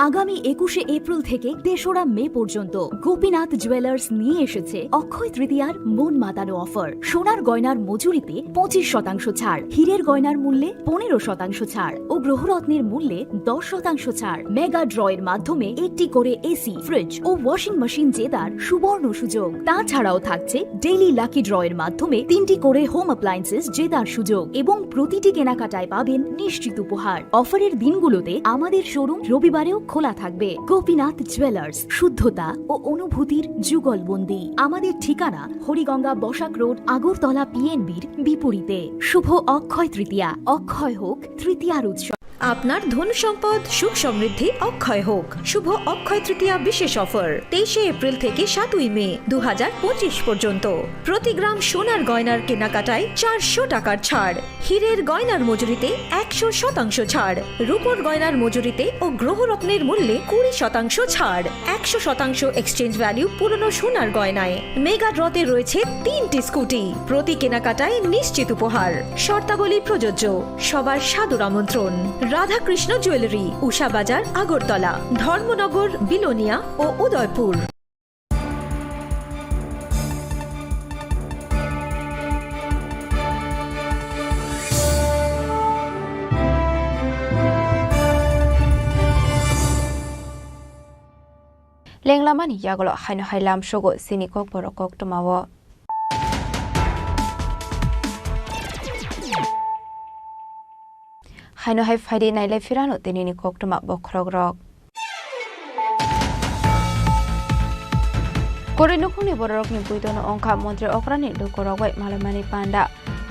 আগামী একুশে এপ্রিল থেকে তেসরা মে পর্যন্ত গোপীনাথ জুয়েলার্স নিয়ে এসেছে অক্ষয় তৃতীয়ার মন মাতানো অফার। সোনার গয়নার মজুরিতে পঁচিশ শতাংশ ছাড়, হীরের গয়নার মূল্যে পনেরো শতাংশ ছাড় ও গ্রহরত্নের মূল্যে দশ শতাংশ ছাড়। মেগা ড্র এর মাধ্যমে একটি করে এসি, ফ্রিজ ও ওয়াশিং মেশিন জেতার সুবর্ণ সুযোগ। তাছাড়াও থাকছে ডেইলি লাকি ড্র এর মাধ্যমে তিনটি করে হোম অ্যাপ্লায়েন্সেস জেতার সুযোগ এবং প্রতিটি কেনাকাটায় পাবেন নিশ্চিত উপহার। অফারের দিনগুলোতে আমাদের শোরুম রবিবারেও খোলা থাকবে। গোপীনাথ জুয়েলার্স, শুদ্ধতা ও অনুভূতির যুগলবন্দি। আমাদের ঠিকানা হরিগঙ্গা বসাক রোড, আগরতলা পিএনবির বিপরীতে। শুভ অক্ষয় তৃতীয়া, অক্ষয় হোক তৃতীয়ার উৎসব। আপনার ধন সম্পদ সুখ সমৃদ্ধি অক্ষয় হোক। শুভ অক্ষয় তৃতীয়া বিশেষ অফার তেইশে এপ্রিল থেকে সাতই মে দু হাজার পঁচিশ পর্যন্ত। প্রতি গ্রাম সোনার গয়নার কেনাকাটায় চারশো টাকার ছাড়, হীরের গয়নার মজুরিতে একশো শতাংশ ছাড়, রূপোর গয়নার মজুরিতে ও গ্রহরত্নের মূল্যে কুড়ি শতাংশ ছাড়, একশো শতাংশ এক্সচেঞ্জ ভ্যালু পুরনো সোনার গয়নায়। মেগা ড্রতে রয়েছে তিনটি স্কুটি, প্রতি কেনাকাটায় নিশ্চিত উপহার। শর্তাবলী প্রযোজ্য। সবার সাদর আমন্ত্রণ। রাধাকৃষ্ণ জুয়েলারি, উষা বাজার, আগরতলা, ধর্মনগর, বিলোনিয়া ও Udaipur. Lenglamani yagulo haino hai lamsogo chini kokborok koktwmao. Haino hai phaidi nailai phirano tinini koktwma bokhorokrok. Kwrwi nukhungni bororokni buidono wngkha montri okrani lukurok bai malaimani panda.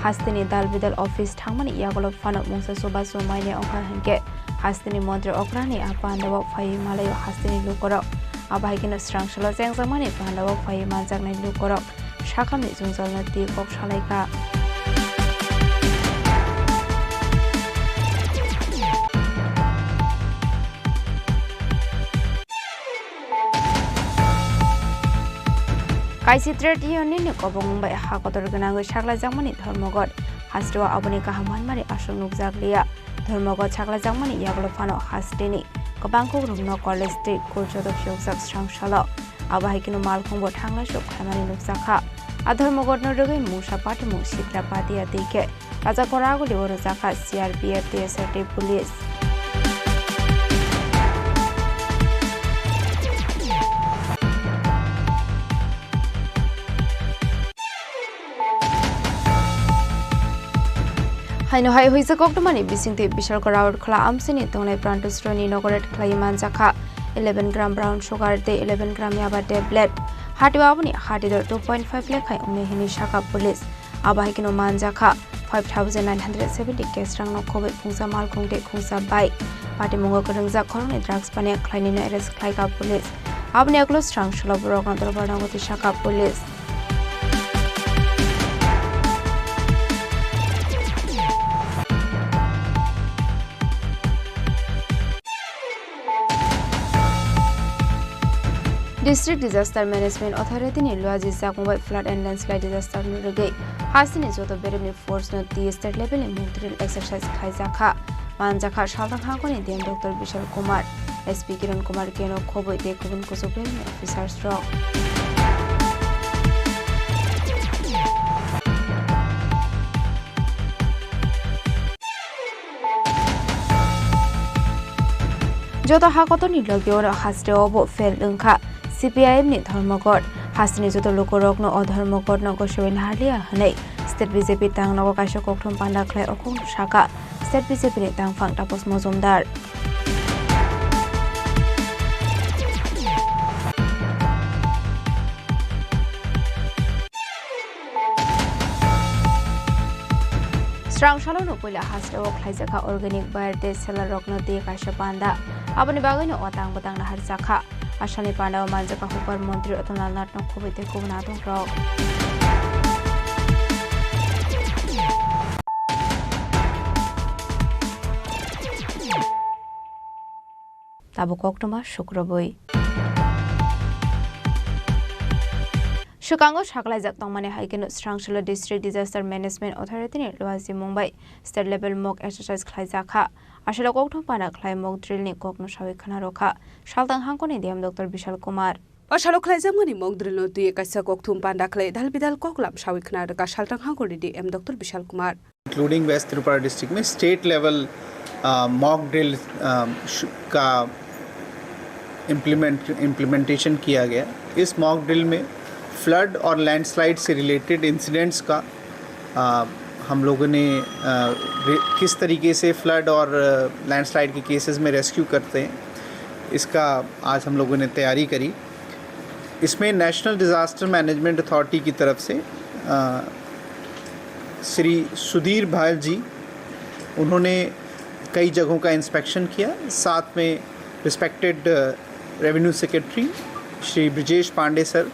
Hasteni dal bidal office thangmani yagulo phano mungsa chubachu manya wngkha hinkhe hasteni montri okrani a pandao phaiwi malaio hasteni lukurok. Abo hai kheno swrang salo chengjakmani pandao phaiwi manjaknai lukurok sakhamni jwngjal no twi kok salaikha. Kaisi trade union ni kobong bai ha kotor gwnangwi saklaijakmani Dharmaghat hasteo aboni kaham manmani aswk nukjakliya. Dharmaghat saklaijakmani yagulo phano hasteni kwbang kukrukno college tei school joto phiyokjak swrang salo. Abo hai kheno malkhungbo thanglai sok khaimani nukjakha. A Dharmaghatno rwgwi mungsa patimung Sitra Patia tei khe Raja Koraguli o rwjakha C R P F tei S R T police. Haino hai huijak koktwmani bisingtwi Bishalkar Road Khla Amsini tongnai Pranto Sroni inaugurate khlaiwi manjakha eleven gram brown sugar tei eleven gram yaba tablet. Hatio aboni hatidor two point five lakh hai wngnai hinwi sakha police. Abo hai kheno manjakha five thousand nine hundred seventy cash rangno khobwi khungsa malkhung tei khungsa bike. Patimungo kwrwngjak khoroknwi drugs paniya khlainwino arrest khlaikha police. Aboni yagulo swrang salo borokno dorbar nango twi sakha police. District Disaster Management Authority ni luaji jakmung bai flood and landslide disaster no rwgwi hasteni joto beremni force no twi state level ni mock drill exercise khlaijakha. Manjakha salthang hangkoni D M Doctor Bishal Kumar, S P Kiran Kumar Keno khobwi tei kubun kuchuk level ni officers rok. Joto hakotorni logi oro haste obo fail wngkha C P I M ni Dharmaghat. Hasteni joto lukurokno o Dharmaghatno gosoi naharliya hwnwi State B J P tangnogo kaisa kokthum panda khlai o kokno sakha State B J P ni tangphang Tapos Mojumdar. Srang salo no puila hasteo khlaijakha organic buyer tei seller rokno twi kaisa panda. Aboni bagwino o tang bwtang naharjakha. Asalni pandao manjakha hukbar montri Atal Lal Nath no khobwi tei kubun adong rok. Tabuk koktwma sukrubwi. Swkango saklaijak tongmani hai kheno Srangsalo District Disaster Management Authority ni luajimung bai state level mock exercise khlaijakha. Asalo kokthum pana khlai mock drill ni kokno sawi khna rokha saltang hangkoni D M Doctor Bishal Kumar. Asalo khlaijakmani mock drill no twi kaisa kokthum panda khlai dal bidal koklam sawi khna rwkha saltang hangkoni D M Doctor Bishal Kumar. Including West Tripura district में state level mock drill का implement implementation किया गया। इस mock drill में फ्लड और लैंडस्लाइड से related incidents का अ, हम लोगों ने अ, रे- किस तरीके से फ्लड और लैंडस्लाइड के केसेस में रेस्क्यू करते हैं, इसका आज हम लोगों ने तैयारी करी। इसमें नेशनल डिजास्टर मैनेजमेंट अथॉरिटी की तरफ से अ, श्री सुधीर भाल जी, उन्होंने कई जगहों का इंस्पेक्शन किया। साथ में रिस्पेक्टेड रेवेन्यू सेक्रेटरी श्री ब्रजेश पांडे सर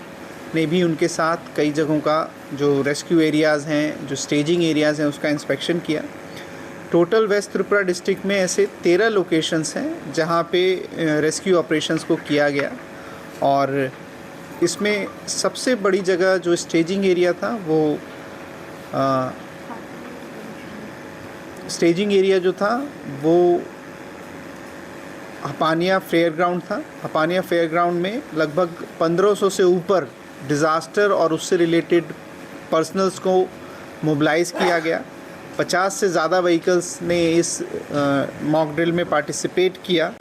ने भी उनके साथ कई जगहों का जो रेस्क्यू एरियाज़ हैं, जो स्टेजिंग एरियाज़ हैं, उसका इंस्पेक्शन किया। टोटल वेस्ट त्रिपुरा डिस्ट्रिक्ट में ऐसे तेरह लोकेशंस हैं जहाँ पे रेस्क्यू ऑपरेशंस को किया गया। और इसमें सबसे बड़ी जगह जो स्टेजिंग एरिया था वो अ, स्टेजिंग एरिया जो था वो हपानिया फेयर ग्राउंड था। हपानिया फेयर ग्राउंड में लगभग पन्द्रह सौ से ऊपर डिज़ास्टर और उससे रिलेटेड पर्सनल्स को मोबिलाइज किया गया। पचास से ज़्यादा व्हीकल्स ने इस मॉक ड्रिल में पार्टिसिपेट किया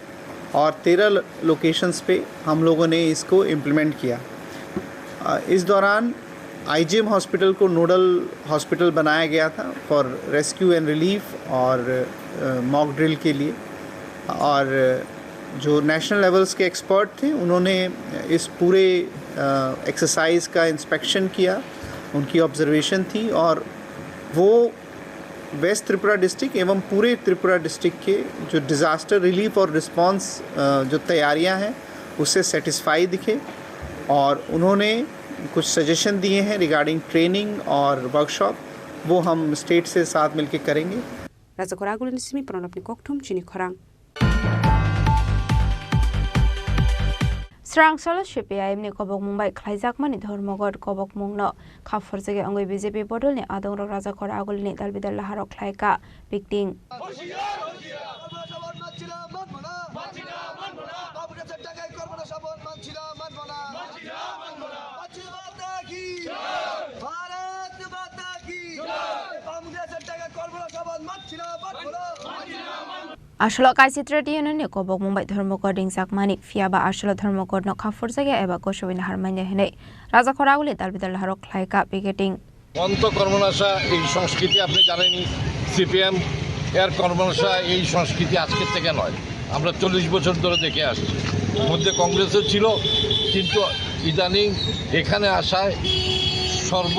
और तेरह लोकेशंस पे हम लोगों ने इसको इम्प्लीमेंट किया। अ, इस दौरान आईजीएम हॉस्पिटल को नोडल हॉस्पिटल बनाया गया था फॉर रेस्क्यू एंड रिलीफ और मॉक ड्रिल के लिए। और जो नेशनल लेवल्स के एक्सपर्ट थे, उन्होंने इस पूरे एक्सरसाइज का इंस्पेक्शन किया, उनकी ऑब्जर्वेशन थी और वो वेस्ट त्रिपुरा डिस्ट्रिक्ट एवं पूरे त्रिपुरा डिस्ट्रिक्ट के जो डिज़ास्टर रिलीफ और रिस्पॉन्स जो तैयारियां हैं, उससे सेटिस्फाई दिखे और उन्होंने कुछ सजेशन दिए हैं रिगार्डिंग ट्रेनिंग और वर्कशॉप, वो हम स्टेट से साथ मिलके करेंगे। Rajakhor Agulini simi Pranabni kokthum chini khorang. Srangsalo C P I M ni kobokmung bai khlaijakmani Dharmaghat kobokmungno kha phurjagwi wngwi B J P bodolni adongrok Rajakhor Agulini dalbidal laharok khlaika pikting. Asolo kaisa trade union ni kobokmung bai Dharmaghat ringjakmani, phiya ba asolo Dharmaghat no kha phurjakya eba gosogwi nahar manya hinwi Rajakhor Aguli dalbidal laharok khlaika picketing. অন্ত কর্মনাশা এই সংস্কৃতি আপনি জানেনই, সিপিএম এর কর্মনাশা এই সংস্কৃতি আজকের থেকে নয়, আমরা চল্লিশ বছর ধরে দেখে আসছি। মধ্যে কংগ্রেসও ছিল, কিন্তু ইদানিং এখানে আসায় সর্ব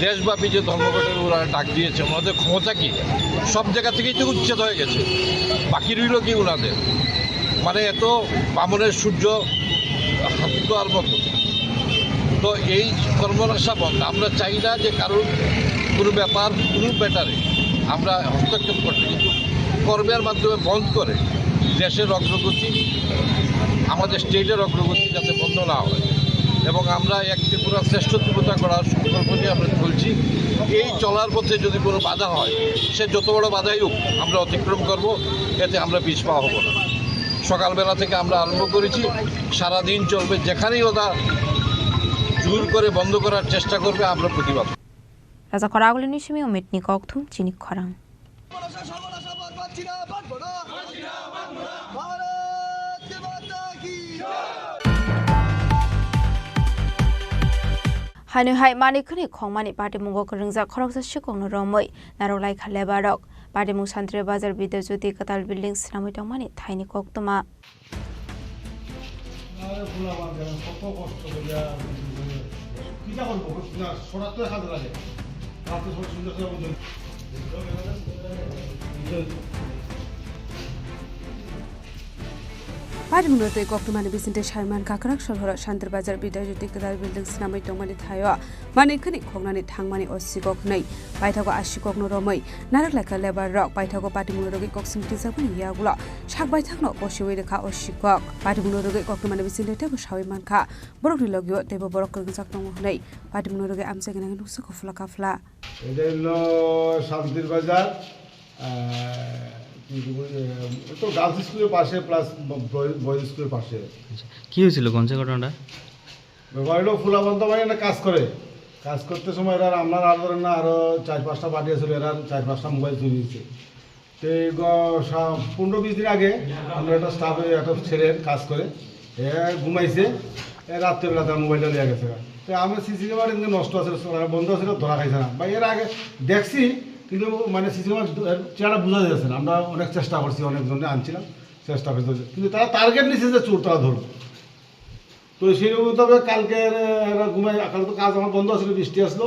দেশব্যাপী যে ধর্মঘটের ওরা ডাক দিয়েছে, ওনাদের ক্ষমতা কি? সব জায়গা থেকেই তো উচ্ছেদ হয়ে গেছে, বাকি রইল কি ওনাদের? মানে এত বামনের সূর্য হাত ধোয়ার মতো। তো এই কর্মনাশা বন্ধ। আমরা চাই না যে কারোর কোনো ব্যাপার, কোনো ম্যাটারে আমরা হস্তক্ষেপ করতে, কিন্তু কর্মের মাধ্যমে বন্ধ করে দেশের অগ্রগতি আমাদের স্টেটের অগ্রগতি যাতে বন্ধ না হয় এবং আমরা এক ত্রিপুরা শ্রেষ্ঠ ত্রিপুরা গড়ার সংকল্প নিয়ে আমরা চলছি। এই চলার পথে যদি কোনো বাধা হয়, সে যত বড় বাধাই হোক, আমরা অতিক্রম করব, এতে আমরা পিছপা হব না। সকালবেলা থেকে আমরা আরম্ভ করেছি, সারাদিন চলবে। যেখানেই ওরা জোর করে বন্ধ করার চেষ্টা করবে, আমরা প্রতিবাদ। Raja Khoragulini simi Umitni kokthum chini khorang. Haino hai mani khni khongmani patimungo kwrwngjak khoroksa sikokno romwi narwk laikha lebarok. Patimung Santri Bazar Vidyajyoti kwtal building swnamwi tongmani thaini koktwma. আরে পোলাপান কেন, কত কষ্ট করে আর কিছু করে। কিতা করবো? না, সরাতে কাজে লাগে। রাতে সব সুন্দর করে বলতে Patimungno tei koktwmani bisingtwi saiman kakrak sohoro Santri Bazar Vidyajyoti kwtal building swnamwi tongmani thaio. Mani khni khoknani thangmani o sikok hwnwi paithago a sikokno romwi narwk laikha lebar rok paithago patimungno rwgwi koksing tijakmani yagulo sak baithakno posiwi rwkha o sikok. Patimungno rwgwi koktwmani bisingtwi teibo sawi mankha borokni logio teibo borok kwrwngjak tongo hwnwi patimungno rwgwi amchaini nuksa kufla kafla. এটা হলো শান্তির বাজার, আহ, কি বলবো, আহ, তো গার্লস স্কুলের পাশে plus boys স্কুলের পাশে। আচ্ছা, কি হয়েছিল, কোন সে ঘটনাটা? ব্যাপার হলো ফুলাবন্ত মানে একটা কাজ করে, কাজ করতে সময় এরা আপনার আর ধরেন না, আরো চার পাঁচটা পার্টি আছিল, এরা চার পাঁচটা মোবাইল চুরি হয়েছে। তো এই গ-, সা-, পনেরো বিশ দিন আগে আমরা একটা স্টাফে একটা ছেলের কাজ করে, এ ঘুমাইছে, এ রাত্রেবেলা তার মোবাইলটা নিয়ে গেছে। তো আমরা সিসি ক্যামেরা কিন্তু নষ্ট আছে, মানে বন্ধ আছে, ধরা খাইছে না। বা এর আগে দেখছি, কিন্তু মানে সিসি ক্যামেরা চেহারা বোঝা যাচ্ছে না। আমরা অনেক চেষ্টা করছি, অনেকজনকে আনছিলাম, চেষ্টা করছি, কিন্তু তারা টার্গেট নিচ্ছে যে চোর তারা ধরবে। তো সেই মোতাবেক কালকে এরা, এরা ঘুমাই, কাল তো কাজ আমার বন্ধ আছিল, বৃষ্টি আসলো,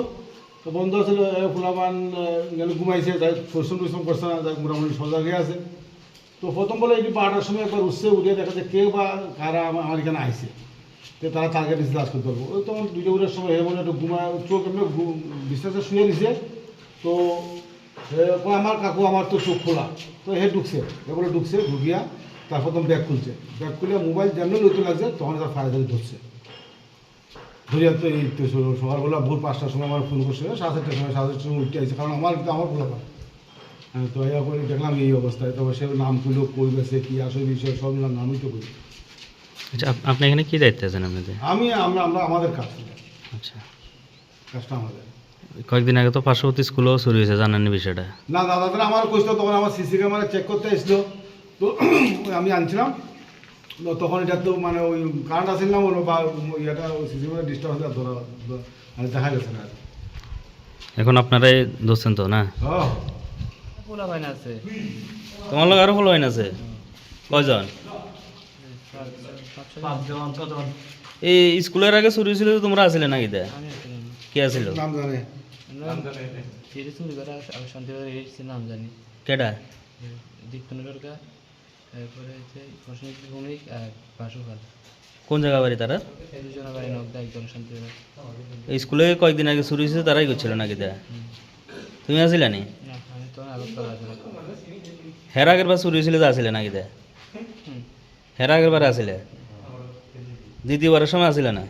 তো বন্ধ আছিল, এ, ফুলাবান, এ, গেল ঘুমাইছে, যাই পরিশ্রম টরিশ্রম করছে না, যাই মোটামুটি সজাগে আছে। তো প্রথম বলে এটি বারোটার সময় একবার উঠছে, উঠে দেখা যায় কে বা কারা আমার, আমার এখানে আইছে, তো তারা টার্গেট দিচ্ছে আজকে ধরবো। ওই তখন দুইটা উঠার সময় হে বলে একটু ঘুমায়, চোখ এমনি ঘু-, বিছানাতে শুয়ে নিছে, তো এ, কয়, "আমার কাকু, আমার তো চোখ খোলা।" তো হে ঢুকছে, এ বলে ঢুকছে, ঢুকিয়া তারপর তো ব্যাগ খুলছে, ব্যাগ খুলে মোবাইল যেমনি লইতে লাগছে, তখন তার ফায়ার ধরছে। ধরিয়া তো এই তো সকালবেলা ভোর পাঁচটার সময় আমার ফোন করছে, সাড়ে চারটার সময়, সাড়ে চারটার সময় উঠে আইছে, কারণ আমার তো আমার খোলা পায়। হ্যাঁ, তো এই করে দেখলাম এই অবস্থায়, তো সে নাম খুললো, কই গেছে, কি আসল বিষয়, সব নাম, নামই তো কই। আচ্ছা, আপ-, আপনি এখানে কি দায়িত্বে আছেন আপনাদের? আমি, আমরা, আমরা আমাদের কাজ। আচ্ছা। কাজটা আমাদের। কয়েকদিন আগে তো পার্শ্ববর্তী স্কুলেও চুরি হয়েছে, জানেননি বিষয়টা? না, দাদা, তারা আমার কইছিল, তখন আমার সিসি ক্যামেরা চেক করতে আসছিল, তো আমি আনছিলাম, তো তখন এটা তো মানে ওই কারেন্ট আসেন না বলো, বা ইয়েটা ওই সিসি ক্যামেরা ডিস্টার্ব হলে ধরা, ধরা, মানে দেখা গেছে না আর। এখন আপনারাই ধরছেন তো, না? হ্যাঁ। পোলা ভাই না আছে। তোমার লোক আরো পোলা ভাই না আছে? কয়জন? পাঁচজন, ছজন। এই স্কুলের আগে চুরি হয়েছিল তো, তোমরা আছিলে নাকি দে? আমি আছিলাম না। কে আছিল? নাম জানে। আমরা নাম জানে না। ফিরে চুরি করে আস-, আমি শান্তিবাজার এসেছি, নাম জানি। কেডা? দীপ্তন সরকার, তারপরে হচ্ছে প্রসেনজিৎ ভৌমিক আর বাসু খান। কোন জায়গা বাড়ি তারা? এই দুজনের বাড়ি নগদা, একজন শান্তিবাজার। এই স্কুলে কয়েকদিন আগে চুরি হয়েছে, তারাই করছিল নাকি দে? হুম। তুমি আছিলে নি? না, আমি তো আগরতলা আছিলাম। হের আগের বার চুরি হয়েছিল, তা আছিলে নাকি দে? হুম। হের আগের বারে আছিলে? দ্বিতীয়বারের সময় আছিলে না?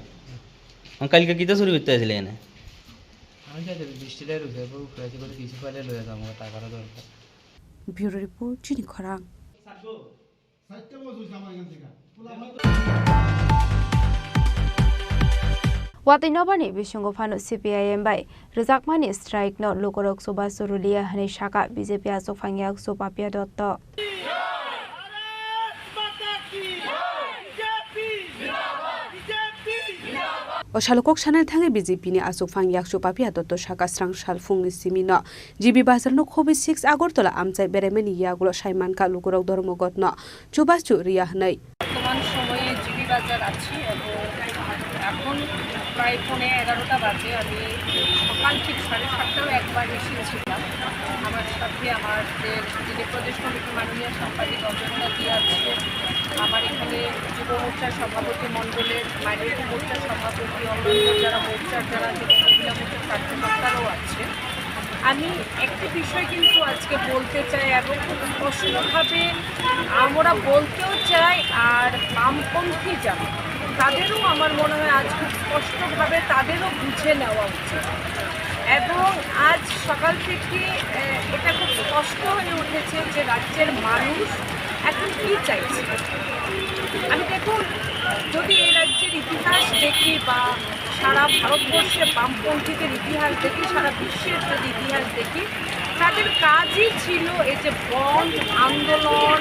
আর কালকে কিতা চুরি করতে আছিলে এনে? আমি যাতে বৃষ্টিটা রুখে, উপরে আছে বলে কিছু পাইলে লয়ে যাবো, টাকারও দরকার। Bureau report, Chini Khorang. Watwi nobani bisingo phano C P I M bai rwjakmani strike no lukurok chubachu rwliya hwnwi sakha B J P achukphang yakchu Papiya Dotto. O salo kok sanani thangwi B J P ni achukphang yakchu Papiya Dotto sakha srang sal phungni simi no G B Bazar no khobwi six Agartala amchai beraimani yagulo sai mankha lukurok Dharmaghat no chubachu rwya hwnwi. বর্তমান সময়ে জিবি বাজার আছি এবং এখন প্রায় পৌনে এগারোটা বাজে। আমি সকাল ঠিক সাড়ে সাতটাও একবার এসেছিলাম। আমার সাথে আমার যে জিলা প্রদেশ কমিটির মাননীয় সম্পাদক অজয় কান্তি আছে, আমার এখানে যুব মোর্চার সভাপতি, মণ্ডলের মাইনরিটি মোর্চার সভাপতি, অন্যান্য যারা মোর্চার যারা আছে এবং মহিলা মোর্চার কার্যকর্তারাও আছে। আমি একটি বিষয় কিন্তু আজকে বলতে চাই এবং খুব স্পষ্টভাবে আমরা বলতেও চাই, আর বামপন্থী যারা, তাদেরও আমার মনে হয় আজ খুব স্পষ্টভাবে তাদেরও বুঝে নেওয়া উচিত। এবং আজ সকাল থেকে, আহ, এটা খুব স্পষ্ট হয়ে উঠেছে যে রাজ্যের মানুষ এখন কি চাইছে। আমি দেখুন, যদি এই রাজ্যের ইতিহাস দেখি বা সারা ভারতবর্ষে বামপন্থীদের ইতিহাস দেখি, সারা বিশ্বের যদি ইতিহাস দেখি, তাদের কাজই ছিল এই যে বন্ধ, আন্দোলন,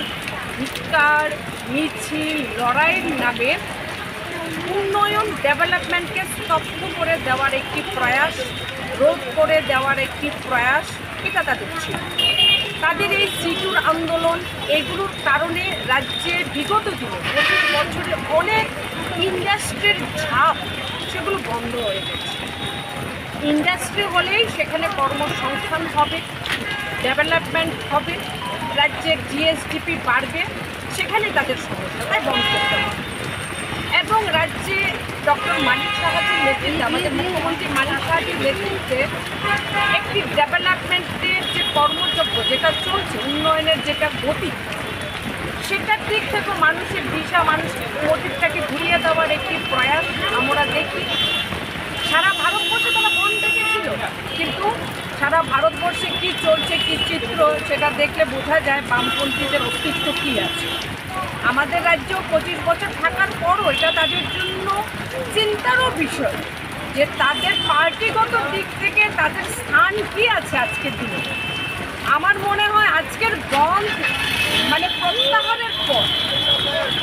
ধিক্কার, মিছিল, লড়াইয়ের নামে উন্নয়ন, ডেভেলপমেন্টকে স্তব্ধ করে দেওয়ার একটি প্রয়াস, রোধ করে দেওয়ার একটি প্রয়াস, এটা তাদের ছিল। তাদের এই সিটুর আন্দোলন, এগুলোর কারণে রাজ্যে বিগত দিনে, পঁচিশ বছরে অনেক ইন্ডাস্ট্রির ঝাঁপ, সেগুলো বন্ধ হয়ে গেছে। ইন্ডাস্ট্রি হলেই সেখানে কর্মসংস্থান হবে, ডেভেলপমেন্ট হবে, রাজ্যের জিএসডিপি বাড়বে, সেখানে তাদের সমস্যা, তাই বন্ধ করতে হবে। এবং রাজ্যে ডক্টর মানিক সাহাজির নেতৃত্বে, আমাদের মুখ্যমন্ত্রী মানিক সাহাজির নেতৃত্বে একটি ডেভেলপমেন্টের যে কর্মযজ্ঞ যেটা চলছে, উন্নয়নের যেটা গতি, সেটার দিক থেকে মানুষের দিশা, মানুষের মোটিভটাকে ঘুরিয়ে দেওয়ার একটি প্রয়াস আমরা দেখি। সারা ভারতবর্ষে তারা বন্ধ ডেকেছিল, কিন্তু সারা ভারতবর্ষে কি চলছে, কি চিত্র, সেটা দেখলে বোঝা যায় বামপন্থীদের অস্তিত্ব কি আছে। আমাদের রাজ্য পঁচিশ বছর থাকার পরও এটা তাদের জন্য চিন্তারও বিষয় যে তাদের পার্টিগত দিক থেকে তাদের স্থান কি আছে আজকের দিনে। আমার মনে হয় আজকের বন্ধ মানে প্রত্যাহারের পর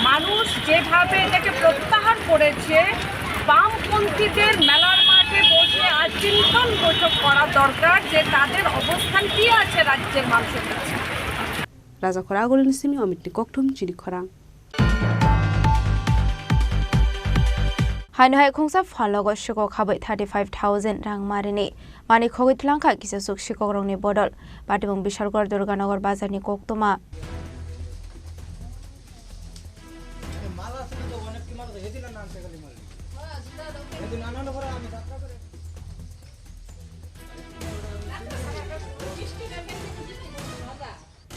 মানুষ যেভাবে এটাকে প্রত্যাহার করেছে, বামপন্থীদের মেলার মাঠে বসে আজ চিন্তন বৈঠক করা দরকার যে তাদের অবস্থান কি আছে রাজ্যের মানুষের কাছে। Rajakhor Agulini simi Omitni kokthum chini khorang. Haino hai khungsa phalnogo sikok habai thirty five thousand rang marini. Mani khogwi tlangkha kisa suk sikokrokni bodol. Patimung Bishalgor Durganagar bazarni koktwma.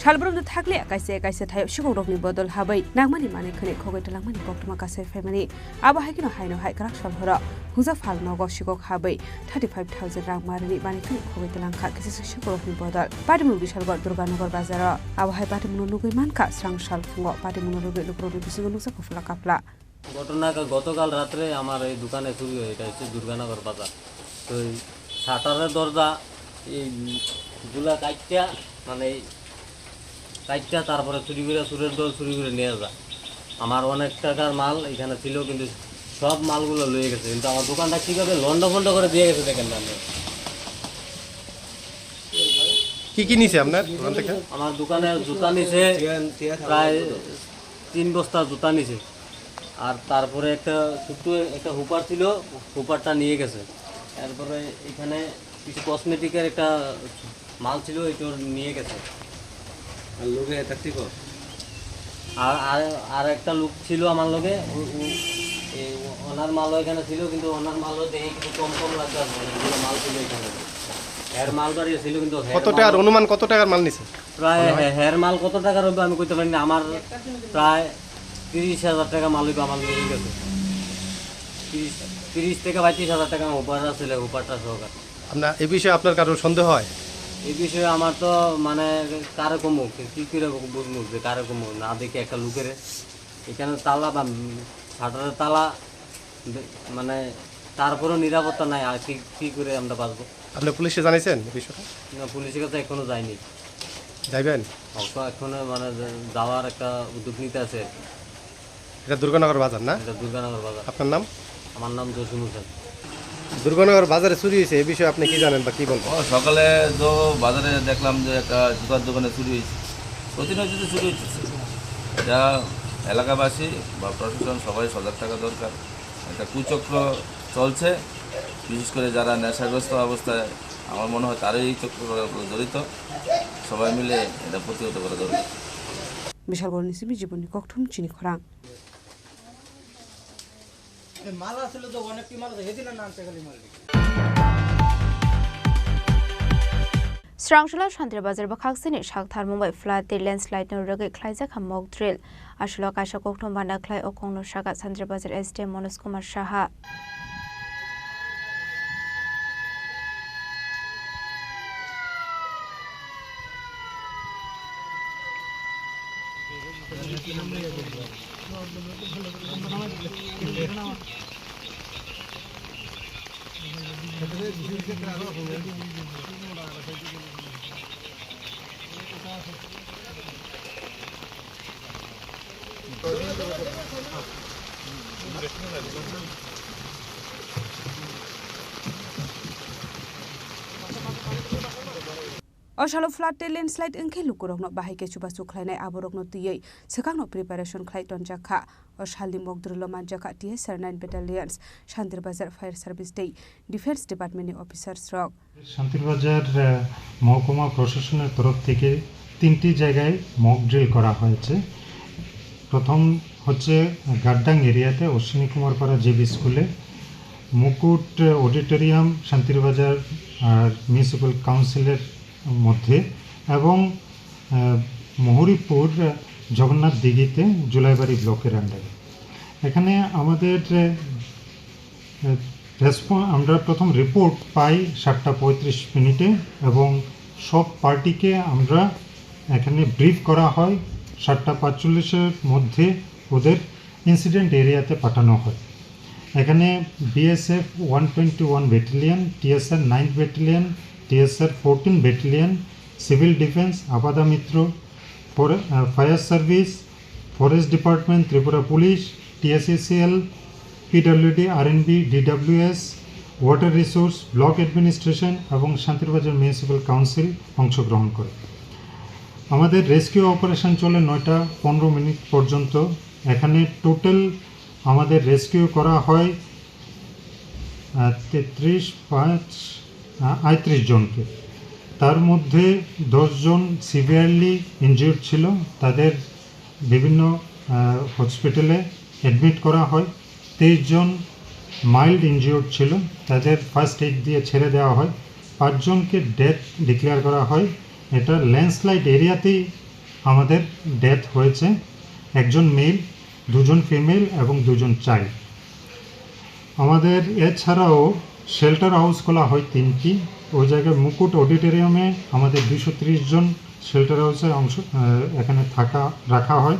Salbrumno thakle kaisa kaisa thaio sikokrokni bodol habai nangmani manwi khwnwi khogwi twlangmani koktwma kasai phaimani. Abo hai kheno haino hai kwrak sal horo hwnjak phalnogo sikok habai thirty five thousand rang marini manwi khwnwi khogwi twlangkha kisa sikokrokni bodol. Patimung Bishalgor Durganagar bazaro. Abo hai patimungno nugwi mankha swrang sal phungo patimungno rwgwi lukurokni bisingo nukjak kufla kapla. ঘটনা কা-, গতকাল রাত্রে আমার এই দোকানে চুরি হয়, এটা হচ্ছে দুর্গানগর বাজার। তো এই শাটারের দরজা, এই গুলা কাইটটা, মানে এই কাইটটা তারপরে চুরি করে, চুরের দল চুরি করে নিয়ে যায়। আমার অনেক টাকার মাল এখানে ছিল, কিন্তু সব মালগুলো লয়ে গেছে, কিন্তু আমার দোকানটা কিভাবে লন্ড ভন্ড করে দিয়ে গেছে দেখেন না আপনি। কি কি নিছে আপনার দোকান থেকে? আমার দোকানে জুতা নিছে প্রায় তিন বস্তা জুতা নিছে। আর তারপরে একটা ছোট্ট একটা হুপার ছিল, হুপারটা নিয়ে গেছে। তারপরে এখানে কিছু কসমেটিকের একটা মাল ছিল, এটা নিয়ে গেছে। আর লগে এটা কি কর? আর, আর, আর একটা লোক ছিল আমার লগে, ও, ও, এই ওনার মালও এখানে ছিল, কিন্তু ওনার মালও দেখে কিছু কম কম লাগতো আর কি, অনেকগুলো মাল ছিল এখানে। এর মাল গাড়ি ছিল, কিন্তু হের কত টাকার মাল অনুমান, কত টাকার মাল নিছে? প্রায় মনে হয়? হে-, হের মাল কত টাকার হবে আমি কইতে পারি না। আমার প্রায় তিরিশ হাজার টাকা মাল হইবে আমার নিয়ে গেছে। তিরিশ, তিরিশ থেকে পঁয়ত্রিশ হাজার টাকা আমার উপহার আছে, উপহারটা সহকারে। আপনার, এ বিষয়ে আপনার কারোর সন্দেহ হয়? এই বিষয়ে আমার তো মানে কারে কমু, কি, কি করে বুঝবো যে কারে কমু? না দেখে একটা লোকের এখানে তালা বা, উম, শাটারের তালা দে-, মানে তারপরেও নিরাপত্তা নাই, আর কি, কি করে আমরা বাঁচবো? আপনি পুলিশে জানাইছেন এই বিষয়টা? না, পুলিশের কাছে এখনো যায়নি। যাইবেন? অবশ্য এখনো মানে যে যাওয়ার একটা উদ্যোগ নিতে আছে। এটা দুর্গানগর বাজার না? এটা দুর্গানগর বাজার। আপনার নাম? আমার নাম জসিম হোসেন। দুর্গানগর বাজারে চুরি হয়েছে, এই বিষয়ে আপনি কি জানেন বা কি বলবেন? ও, সকালে তো বাজারে দেখলাম যে একটা জুতার দোকানে চুরি হয়েছে। প্রতিনিয়ত তো চুরি হচ্ছে। এটা এলাকাবাসী বা প্রশাসন সবাই সজাগ থাকা দরকার। একটা কুচক্র চলছে, বিশেষ করে যারা নেশাগ্রস্ত অবস্থায়, আমার মনে হয় তারাই এই চক্রগুলোর উপরে জড়িত। সবাই মিলে এটা প্রতিহত করা দরকার। Bishalgorni simi Jibonni kokthum chini khorang. মাল আসলে তো অনেকটি মাল আছে, সেদিন আর না আনতে গেলে মাল বিক্রি। Srangsola Shantir Bazar bwkhaksini sak tharmung bai flood tei landslide no rwgwi khlaijak kha mock drill. Aswk kaisa kokthum bana khlai o kokno sakha Shantir Bazar S D M Manoj Kumar Saha. O salo flood tei landslide wngkhe lukurokno bahai khe chubachu khlainai, aborokno twiwi swkangno preparation khlai tonjak kha. O salni mock drill-o manjak kha T S R nine Battalions, Shantir Bazar Fire Service tei Defence Department-ni officers rok. Santirbazar, আহ, মহকুমা প্রশাসনের তরফ থেকে তিনটি জায়গায় mock drill করা হয়েছে। প্রথম হচ্ছে গাদ্দাং এরিয়াতে অশ্বিনী কুমার পাড়া জেবি স্কুলে, মুকুট অডিটোরিয়াম শান্তিরবাজার আর মিউনিসিপ্যাল কাউন্সিলের মধ্যে এবং, আহ, মহরিপুর জগন্নাথ দিঘিতে জুলাইবাড়ি ব্লকের আন্ডারে। এখানে আমাদের, আহ, রেসপ-, আমরা প্রথম রিপোর্ট পাই সাতটা পঁয়ত্রিশ মিনিটে এবং সব পার্টিকে আমরা এখানে ব্রিফ করা হয়। সাতটা পাঁচচল্লিশের মধ্যে ওদের ইনসিডেন্ট এরিয়াতে পাঠানো হয়। এখানে BSF one twenty one battalion, TSR nine battalion, TSR fourteen battalion, civil defence, Aapda Mitra, ফরে-, আহ, fire service, forest department, Tripura police, TSECL, PWD, RNB, DWS, water resource, block administration এবং শান্তিরবাজার মিউনিসিপ্যাল কাউন্সিল অংশগ্রহণ করে। আমাদের রেস্কিউ অপারেশন চলে নয়টা পনেরো মিনিট পর্যন্ত। এখানে টোটাল আমাদের রেস্কিউ করা হয়, আহ, তেত্রিশ, পাঁচ, আহ, আটত্রিশ জনকে। তার মধ্যে দশ জন সিভিয়ারলি ইনজিউর্ড ছিল, তাদের বিভিন্ন, আহ, হসপিটালে অ্যাডমিট করা হয়। তেইশ জন মাইল্ড ইনজিউর্ড ছিল, তাদের ফার্স্ট এইড দিয়ে ছেড়ে দেওয়া হয়। পাঁচজনকে ডেথ ডিক্লেয়ার করা হয়। এটা ল্যান্ডস্লাইড এরিয়াতেই আমাদের ডেথ হয়েছে। একজন মেল, দুজন ফিমেল এবং দুজন চাইল্ড। আমাদের এছাড়াও শেল্টার হাউস খোলা হয় তিনটি। ওই জায়গায় মুকুট অডিটোরিয়ামে আমাদের দুশো ত্রিশ জন শেল্টার হাউসে অংশ, আহ, এখানে থাকা, রাখা হয়।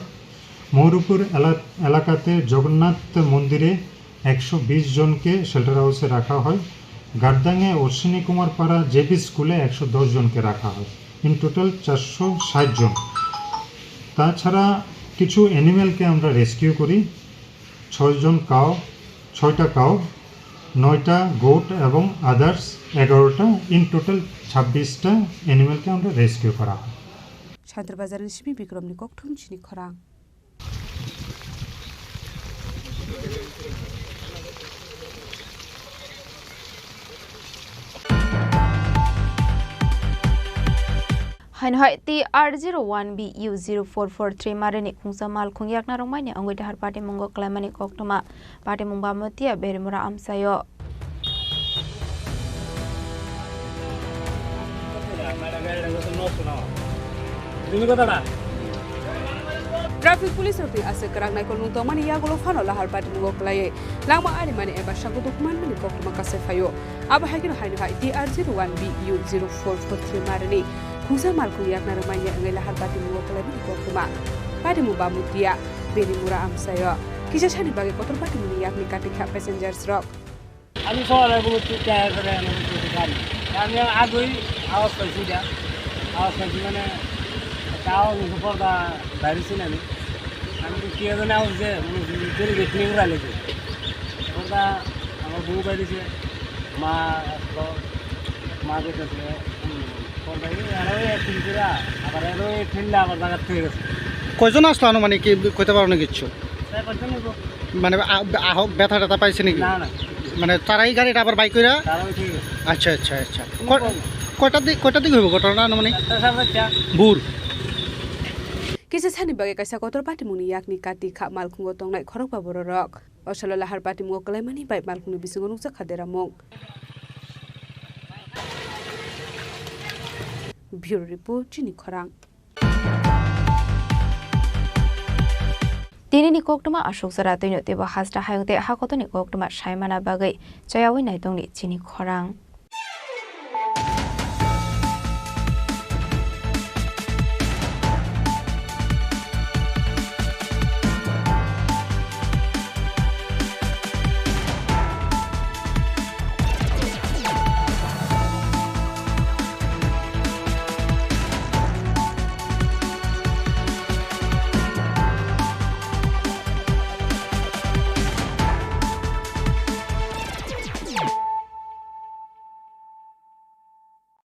ময়ূরপুর এলা-, এলাকাতে জগন্নাথ মন্দিরে একশো বিশ জনকে শেল্টার হাউসে রাখা হয়। গাদ্দাংয়ে অশ্বিনী কুমার পাড়া জেবি স্কুলে একশো দশ জনকে রাখা হয়। ইন টোটাল চারশো ষাট জন। তাছাড়া কিছু অ্যানিমেলকে আমরা রেস্কিউ করি, ছয়জন কাউ, ছয়টা কাউ, নয়টা গোট এবং আদার্স এগারোটা। ইন টোটাল ছাব্বিশটা অ্যানিমেলকে আমরা রেস্কিউ করা হয়। Shantir Bazar ni simi Bikrom ni kokthum chini khorang. Haino hai T R zero one B U zero four four three marini khungsa malkhung yakna rwngmani wngwi dahar patimungo kwlaimani koktwma. Patimung Bamutiya Berimura amchaio. Traffic police rokni aswk kwrak naikolmung tongmani yagulo phano lahar patimungo kwlaiwi langma arimani eba sago dukhu manmani koktwma kasai phaio. Abo hai kheno haino hai T R zero one B U zero four four three marini khungsa malkhung yakna rwmani wngwi lahar patimungo kwlaimani koktwma. Patimung Bamutiya Berimura amchaio. Kisa sani bagwi kotor patimungni yakni kati kha passengers rok. আমি সকালে কোনো টিয়ার করে আমি উঠে গাড়ি। আমি আগেই আওয়াজ পাইছি এটা। আওয়াজ পাইছি মানে একটা আওয়াজ হচ্ছে পর্দা বাইরে ছিল আমি। আমি তো কি জানি আওয়াজ যে, মানে, জোরে যে ফিলিং উড়াই লেগে। পর্দা আমার বউ বাইরেছে, মা আসলো, মা দেখেছে, হুম, পর্দা এই আরো এক ফিল করে আবার আরো এই ফিল্ডে আবার জায়গা থেকে গেছে। কয়জন আসলো আনুমানিক, কি কইতে পারো না কিচ্ছু? চার পাঁচজন হইব। মানে, আ-, আহক, ব্যথা ট্যাথা পাইছে নাকি? না, না। মানে, তারাই গাড়িটা আবার বাইক কইরা? তারাই ঠিক আছে। আচ্ছা, আচ্ছা, আচ্ছা। কোনো কয়-, কম। কয়টার দিক, কয়টার দিক হইব ঘটনাটা আনুমানিক? চারটা, সাড়ে চারটা। ভোর। Kisa sani bagwi kaisa kotor patimungni yakni kati kha malkhungo tongnai khorokba bororok. O salo lahar patimung o kwlaimani bai malkhungni bisingo nukjak kha deramung. Bureau Report, Chini Khorang. Tinini koktwma aswk jora twino teibo hasta hayung tei hakotoni koktwma saimana bagwi chayawi naitongni Chini Khorang.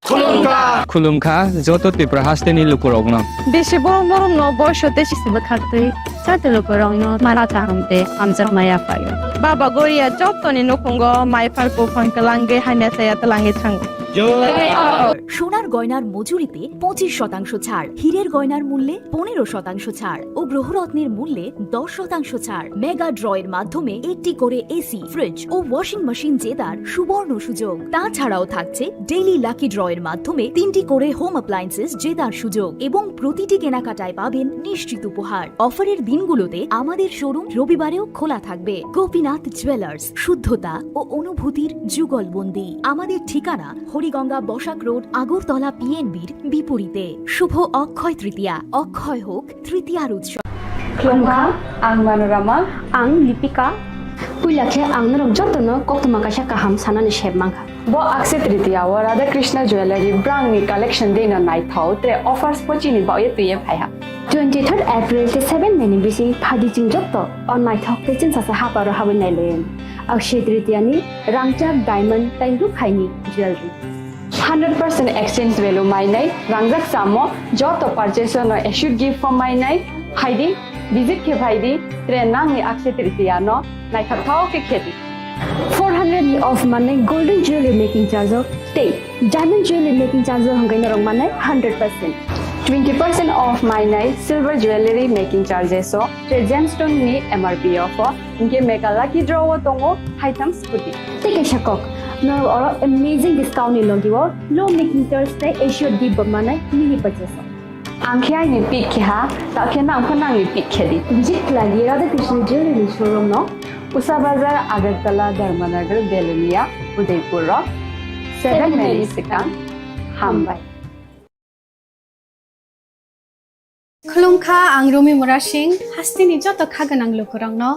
Khulumkha. Khulumkha, joto Tripura hasteni lukurokno. Bisi borom borom no boiso tei sisi bwkhaktwi chati lukurokno mara kaham tei hamjakma yaphaio. Baba Goria jotoni nukhungo mai phar buphang twlangwi hamya saya twlangwi thango. সোনার গয়নার মজুরিতে পঁচিশ শতাংশ ছাড়, হীরের গয়নার মূল্যে পনেরো শতাংশ ছাড় ও গ্রহরত্নের মূল্যে দশ শতাংশ ছাড়। মেগা ড্র এর মাধ্যমে একটি করে এসি, ফ্রিজ ও ওয়াশিং মেশিন জেতার সুবর্ণ সুযোগ। তাছাড়াও থাকছে ডেইলি লাকি ড্র এর মাধ্যমে তিনটি করে হোম অ্যাপ্লায়েন্সেস জেতার সুযোগ এবং প্রতিটি কেনাকাটায় পাবেন নিশ্চিত উপহার। অফারের দিনগুলোতে আমাদের শোরুম রবিবারেও খোলা থাকবে। গোপীনাথ জুয়েলার্স, শুদ্ধতা ও অনুভূতির যুগলবন্দি। আমাদের ঠিকানা হরিগঙ্গা বসাক রোড, আগরতলা পিএনবির বিপরীতে। শুভ অক্ষয় তৃতীয়া, অক্ষয় হোক তৃতীয়ার উৎসব। Khulumkha, ang Manorama. Ang Lipika. Puila khe ang norok jotono koktwma kaisa kaham sanani sep mankha. Bo Akshaya Tritiya o Radha Krishna Jewellery brangni collection dino naithok tre offers pochini baoye twiye phaiha. Twenty-third April tei seven May ni bising phaidi chwng joto o naithok tei chwngsasa haparo habwi nailayan. Akshaya Tritiya ni rangchak, diamond tei rukhaini jewellery. Hundred percent exchange value mainai, rangjak samo joto purchase no assured gift form mainai, phaidi, visit khe phaidi, tre nangni Akshaya Tritiya no naithok thok khe khedi. Four hundred ni off manai golden jewelry making charge o tei diamond jewelry making charge o hwnkhai norok manai hundred percent. Twenty percent off mainai silver jewelry making charges o tre gemstone ni M R P o pho hwnkhe mega lucky draw o tongo haitham scooty. Tei kaisa kok, norok oro amazing discount ni logi o low making charge tei assured gift bo manai mini purchase o. Ang khe aini pick khe ha, ta khe nang pho nangni pick khe di. Visit khlai di Radha Krishna Jewelry showroom no. Usa Bazar, Agartala, Dharmanagar, Belonia, Udaipur rok. Seven May ni swkang. Hambai. Khulumkha, ang Rumi Murasing, hasteni joto kha gwnang lukurokno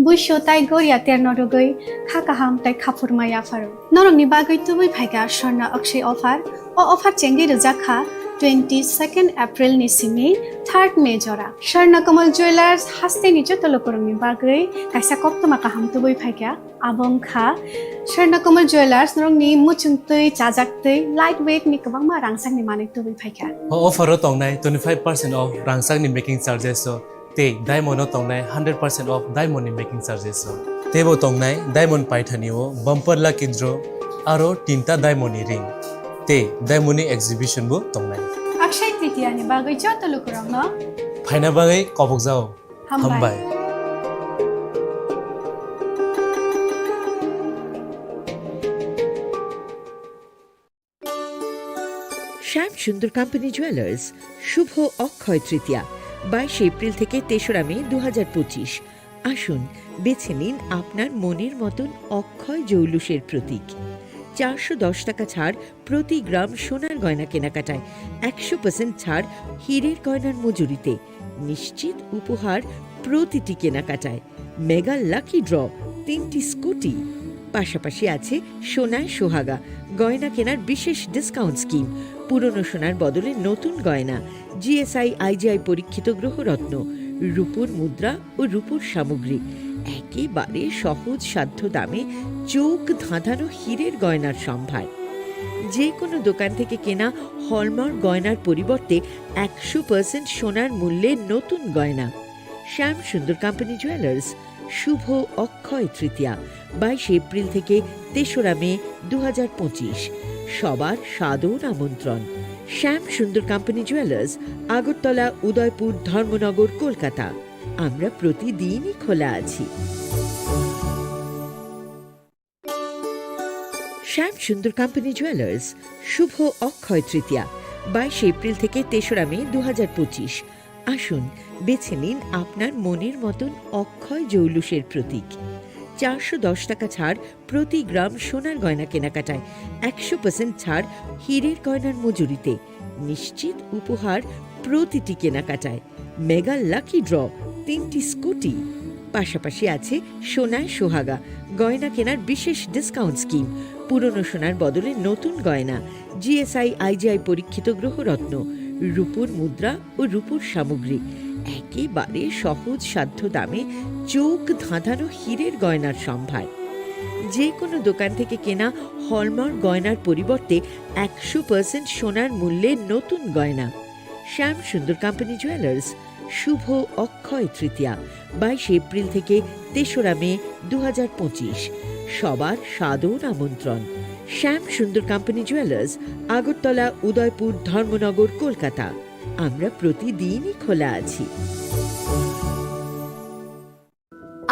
buisu tai goria terno rwgwi kha kaham tai khaphurma yapharo. Norokni bagwi tubui phaikha Swarna Akshay offer. O offer chengwi rwjakha twenty-second April ni simi third May jora. Swarna Kamal Jewellers hasteni joto lukurokni bagwi kaisa koktwma kaham tubui phaikha. Abo wngkha Swarna Kamal Jewellers, norokni muchungtwi, chajaktwi, light weight ni kwbangma rangchakni manwi tubui phaikha. O offer o tongnai twenty-five percent off rangchakni making charges o tei diamond o tongnai hundred percent off diamond ni making charges o. Teibo tongnai diamond paithani o bumper lucky draw aro tinta diamond ni ring tei diamond ni exhibition bo tongnai. Akshay Tritiya ni bagwi joto lukurokno phaina bagwi kobokjao. Hambai. Hambai. শ্যাম সুন্দর company jewellers, শুভ অক্ষয় তৃতীয়া, বাইশে এপ্রিল থেকে তেসরা মে দু হাজার পঁচিশ। আসুন, বেছে নিন আপনার মনের মতন অক্ষয় জৌলুসের প্রতীক। চারশো দশ টাকা ছাড় প্রতি গ্রাম সোনার গয়না কেনাকাটায়, একশো পার্সেন্ট ছাড় হীরের গয়নার মজুরিতে, নিশ্চিত উপহার প্রতিটি কেনাকাটায়, মেগা লাকি ড্র, তিনটি স্কুটি, পাশাপাশি আছে সোনায় সোহাগা, গয়না কেনার বিশেষ ডিসকাউন্ট স্কিম, পুরনো সোনার বদলে নতুন গয়না, জিএসআই আইজিআই পরীক্ষিত গ্রহরত্ন, রূপোর মুদ্রা ও রূপোর সামগ্রী, একেবারে সহজ সাধ্য দামে চোখ ধাঁধানো হীরের গয়নার সম্ভার। যে কোনো দোকান থেকে কেনা হলমার্ক গয়নার পরিবর্তে একশো পার্সেন্ট সোনার মূল্যে নতুন গয়না। শ্যাম সুন্দর কোম্পানি জুয়েলার্স, শুভ অক্ষয় তৃতীয়া, বাইশে এপ্রিল থেকে তেসরা মে দু হাজার পঁচিশ। সবার সাদর আমন্ত্রণ। শ্যাম সুন্দর কোম্পানি জুয়েলার্স, আগরতলা, উদয়পুর, ধর্মনগর, কলকাতা। আমরা প্রতিদিনই খোলা আছি। শ্যাম সুন্দর কোম্পানি জুয়েলার্স, শুভ অক্ষয় তৃতীয়া, বাইশে এপ্রিল থেকে তেসরা মে দু হাজার পঁচিশ। আসুন, বেছে নিন আপনার মনের মতন অক্ষয় জৌলুসের প্রতীক। চারশো দশ টাকা ছাড় প্রতি গ্রাম সোনার গয়না কেনাকাটায়, একশো পার্সেন্ট ছাড় হীরের গয়নার মজুরিতে, নিশ্চিত উপহার প্রতিটি কেনাকাটায়, মেগা লাকি ড্র, তিনটি স্কুটি। পাশাপাশি আছে সোনায় সোহাগা, গয়না কেনার বিশেষ ডিসকাউন্ট স্কিম, পুরনো সোনার বদলে নতুন গয়না, জিএসআই আইজিআই পরীক্ষিত গ্রহরত্ন, রূপোর মুদ্রা ও রূপোর সামগ্রী, একেবারে সহজ সাধ্য দামে চোখ ধাঁধানো হীরের গয়নার সম্ভার। যে কোনো দোকান থেকে কেনা হলমার্ক গয়নার পরিবর্তে একশো পার্সেন্ট সোনার মূল্যে নতুন গয়না। শ্যাম সুন্দর কোম্পানি জুয়েলার্স, শুভ অক্ষয় তৃতীয়া, বাইশে এপ্রিল থেকে তেসরা মে দু হাজার পঁচিশ। সবার সাদর আমন্ত্রণ। শ্যাম সুন্দর কোম্পানি জুয়েলার্স, আগরতলা, উদয়পুর, ধর্মনগর, কলকাতা। আমরা প্রতিদিনই খোলা আছি।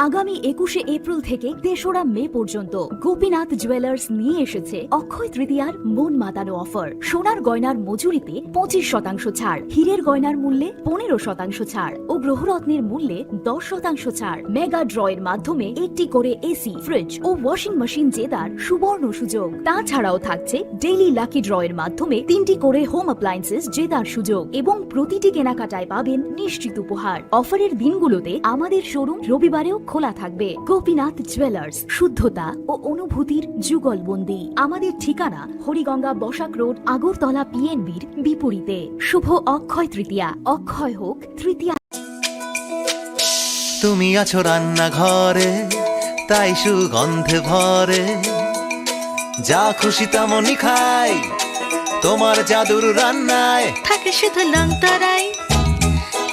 আগামী একুশে এপ্রিল থেকে তেসরা মে পর্যন্ত গোপীনাথ জুয়েলার্স নিয়ে এসেছে অক্ষয় তৃতীয়ার মন মাতানো অফার। সোনার গয়নার মজুরিতে পঁচিশ শতাংশ ছাড়, হীরের গয়নার মূল্যে পনেরো শতাংশ ছাড় ও গ্রহরত্নের মূল্যে দশ শতাংশ ছাড়। মেগা ড্র এর মাধ্যমে একটি করে এসি, ফ্রিজ ও ওয়াশিং মেশিন জেতার সুবর্ণ সুযোগ। তাছাড়াও থাকছে ডেইলি লাকি ড্র এর মাধ্যমে তিনটি করে হোম অ্যাপ্লায়েন্সেস জেতার সুযোগ এবং প্রতিটি কেনাকাটায় পাবেন নিশ্চিত উপহার। অফারের দিনগুলোতে আমাদের শোরুম রবিবারেও খোলা থাকবে। গোপীনাথ জুয়েলার্স, শুদ্ধতা ও অনুভূতির যুগলবন্দি। আমাদের ঠিকানা হরিগঙ্গা বসাক রোড, আগরতলা পিএনবির বিপরীতে। শুভ অক্ষয় তৃতীয়া, অক্ষয় হোক তৃতীয়া। তুমি আছো রান্নাঘরে, তাই সুগন্ধে ভরে। যা খুশি তেমনই খাই তোমার জাদুর রান্নায়। থাকে শুধু লং তরাই,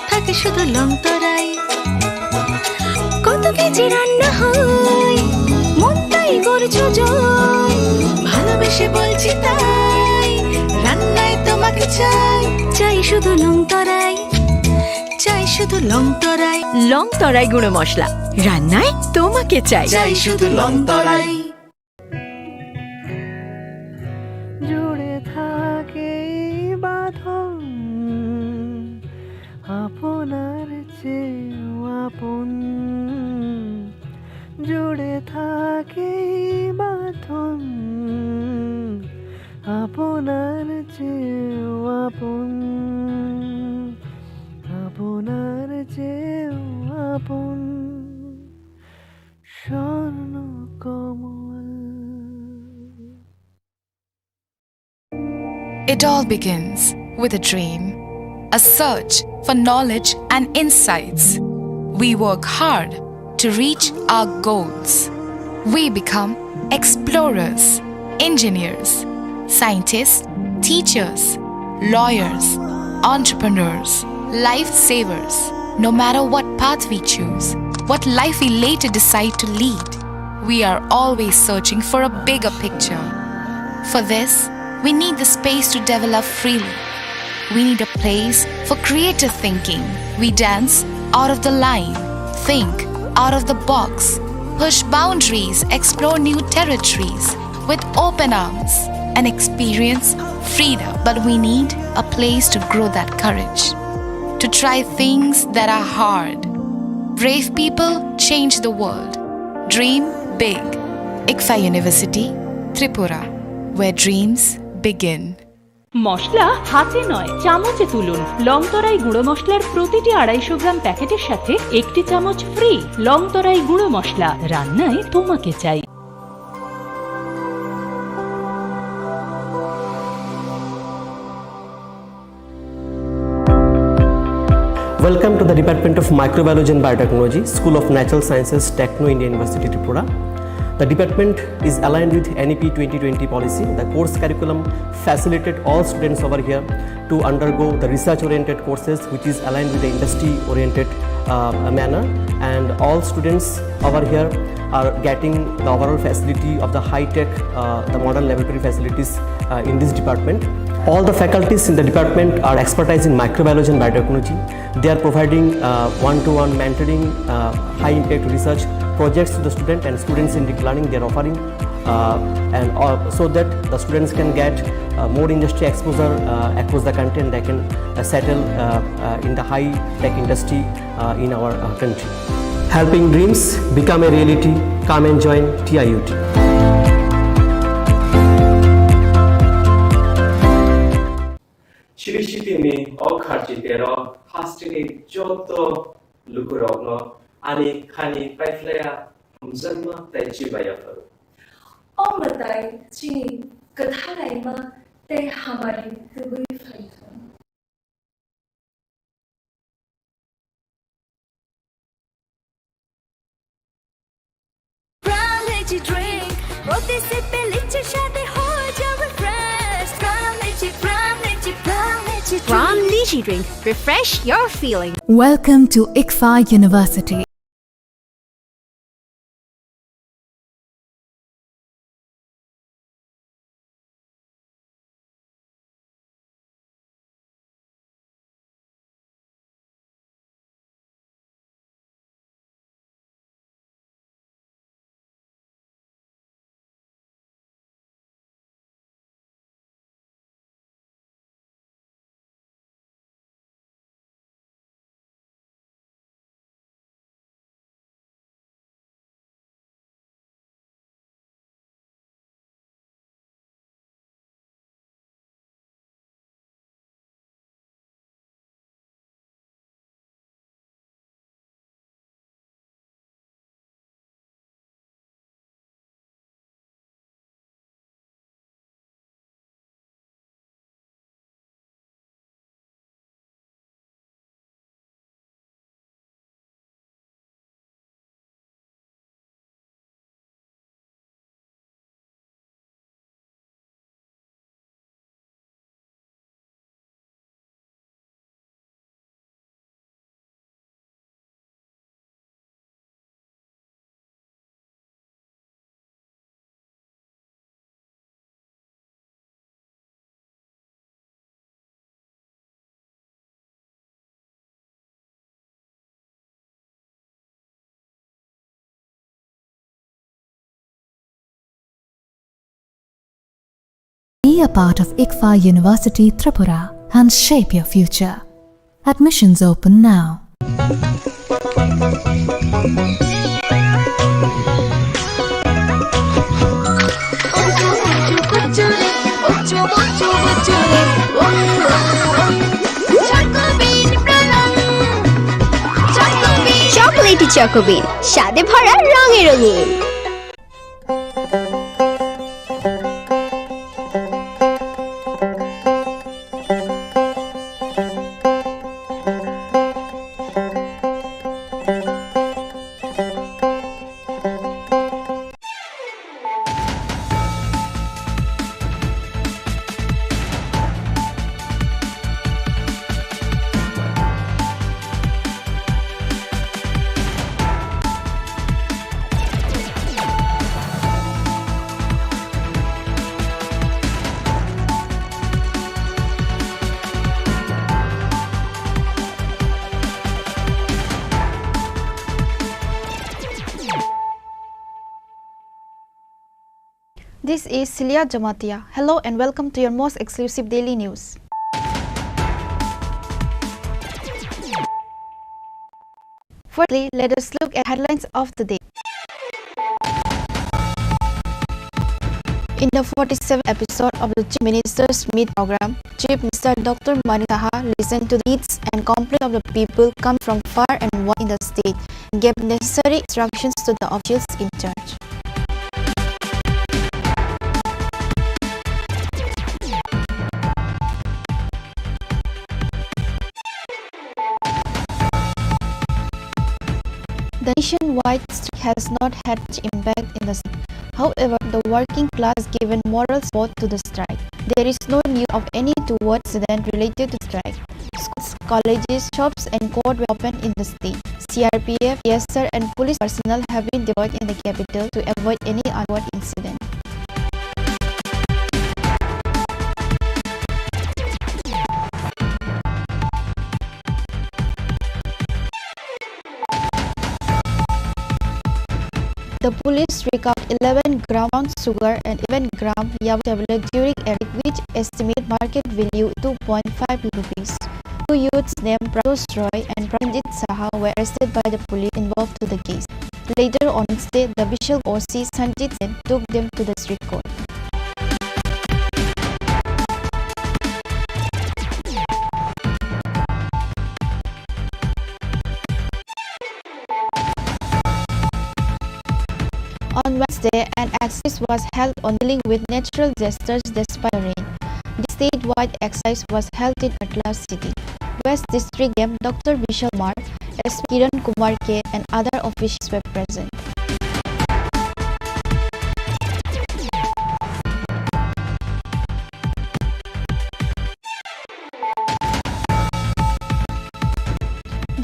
থাকে শুধু লং তরাই। কত কেজি রান্না হয়, মন তাই করছো জয়। ভালোবেসে বলছি তাই, রান্নায় তোমাকে চাই। চাই শুধু লং তরাই, চাই শুধু লং তরাই। লং তরাই গুঁড়ো মশলা, রান্নায় তোমাকে চাই। চাই শুধু লং তরাই। জুড়ে থাকে এই বাঁধন, আপনার চেয়েও আপন। জুড়ে থাকে এই বাঁধন, আপনার চেয়েও আপন, আপনার চেয়েও আপন। স্বর্ণ কমল। It all begins with a dream, a search for knowledge and insights. We work hard to reach our goals. We become explorers, engineers, scientists, teachers, lawyers, entrepreneurs, lifesavers. No matter what path we choose, what life we later decide to lead, we are always searching for a bigger picture. For this, we need the space to develop freely. We need a place for creative thinking. We dance out of the line, think out of the box, push boundaries, explore new territories with open arms, and experience freedom. But we need a place to grow that courage, to try things that are hard. Brave people change the world. Dream big. ICFAI University, Tripura, where dreams begin. মশলা হাতে নয়, চামচে তুলুন। লং তরাই গুঁড়ো মশলার প্রতিটি আড়াইশো গ্রাম প্যাকেটের সাথে একটি চামচ ফ্রি। লং তরাই গুঁড়ো মশলা, রান্নায় তোমাকে চাই। Welcome to the Department of Microbiology and Biotechnology, School of Natural Sciences, Techno India University, Tripura. The department is aligned with N E P twenty twenty policy. The course curriculum facilitate all students over here to undergo the research-oriented courses, which is aligned with the industry-oriented, uh, manner. And all students over here are getting the overall facility of the high-tech, uh, the modern laboratory facilities, uh, in this department. All the faculties in the department are expertise in microbiology and biotechnology. They are providing, uh, one-to-one mentoring, uh, high-impact research projects to the student and students-centric learning. They are offering uh, and all, so that the students can get uh, more industry exposure uh, across the country, and they can uh, settle uh, uh, in the high tech industry uh, in our uh, country. Helping dreams become a reality. Come and join T I U T. Chiri sitini o kharchi tero hasteni joto lukurokno ani khani paiphlaiya hamjakma tei chibaiya pharo. O mwtai chini kwthalaima tei hamari tubui phaithung. Pram Lychee drink, protisip pe lychee shade ho jao refresh. Pram Lychee, Pram Lychee, Pram Lychee drink. Pram Lychee drink, refresh your feeling. Welcome to ICFAI University. Be a part of ICFAI University Tripura and shape your future. Admissions open now. Chocolatey Choco Bean, স্বাদে ভরা রঙে রঙিন। This is Celia Jamatia. Hello and welcome to your most exclusive daily news. Firstly, let us look at headlines of the day. In the forty-seventh episode of the Chief Minister's Meet program, Chief Minister Doctor Manik Saha listened to the needs and complaints of the people come from far and wide in the state and gave necessary instructions to the officials in charge. The nationwide strike has not had much impact in the state. However, the working class given moral support to the strike. There is no news of any untoward incident related to strike. Schools, colleges, shops and court were open in the state. C R P F, P S R and police personnel have been deployed in the capital to avoid any untoward incident. The police recovered eleven gram brown sugar and eleven gram yaba tablet during a raid, which estimate market value two point five rupees. Two youths named Pratosh Roy and Pranjit Saha were arrested by the police involved to the case. Later on Wednesday, the Bishal O C Sanjit Sen took them to the district court. On Wednesday, an exercise was held on dealing with natural disasters despite rain. The statewide exercise was held in Atlas City. West District M Doctor Vishal Kumar, S P Kiran Kumar K, and other officials were present.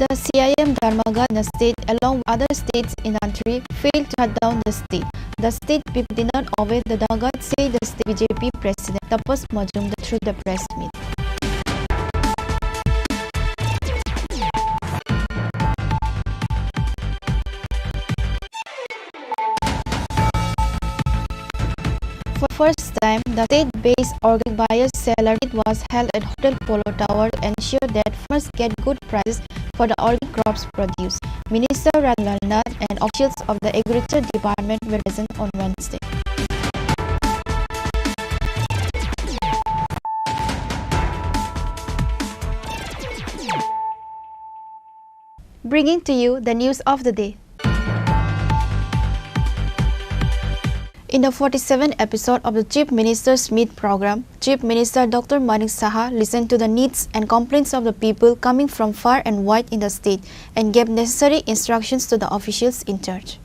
The C I M Dharmaghat in the state, along with other states in the country, failed to shut down the state. The state people did not obey the Dharmaghat, said the state B J P president Tapas Majumdar through the press meet. For first time, the state-based organic buyers seller meet was held at Hotel Polo Tower to ensure that farmers get good prices for the organic crops produced. Minister Ranganathan and officials of the Agriculture Department were present on Wednesday. Bringing to you the news of the day. In the forty-seventh episode of the Chief Minister's Meet program, Chief Minister Doctor Manik Saha listened to the needs and complaints of the people coming from far and wide in the state and gave necessary instructions to the officials in charge.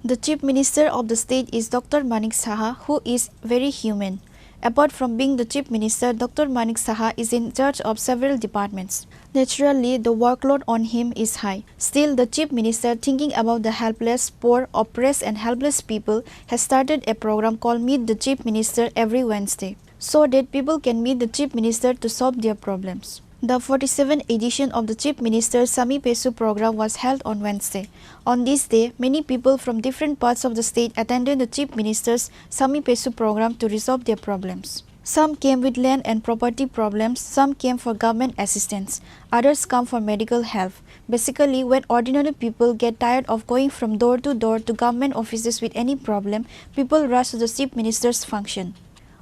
The Chief Minister of the state is Doctor Manik Saha, who is very human. Apart from being the Chief Minister, Doctor Manik Saha is in charge of several departments. Naturally, the workload on him is high. Still, the Chief Minister, thinking about the helpless, poor, oppressed and helpless people, has started a program called Meet the Chief Minister every Wednesday, so that people can meet the Chief Minister to solve their problems. The forty-seventh edition of the Chief Minister's Sami Pesu program was held on Wednesday. On this day, many people from different parts of the state attended the Chief Minister's Sami Pesu program to resolve their problems. Some came with land and property problems, some came for government assistance, others come for medical help. Basically, when ordinary people get tired of going from door to door to government offices with any problem, people rush to the Chief Minister's function.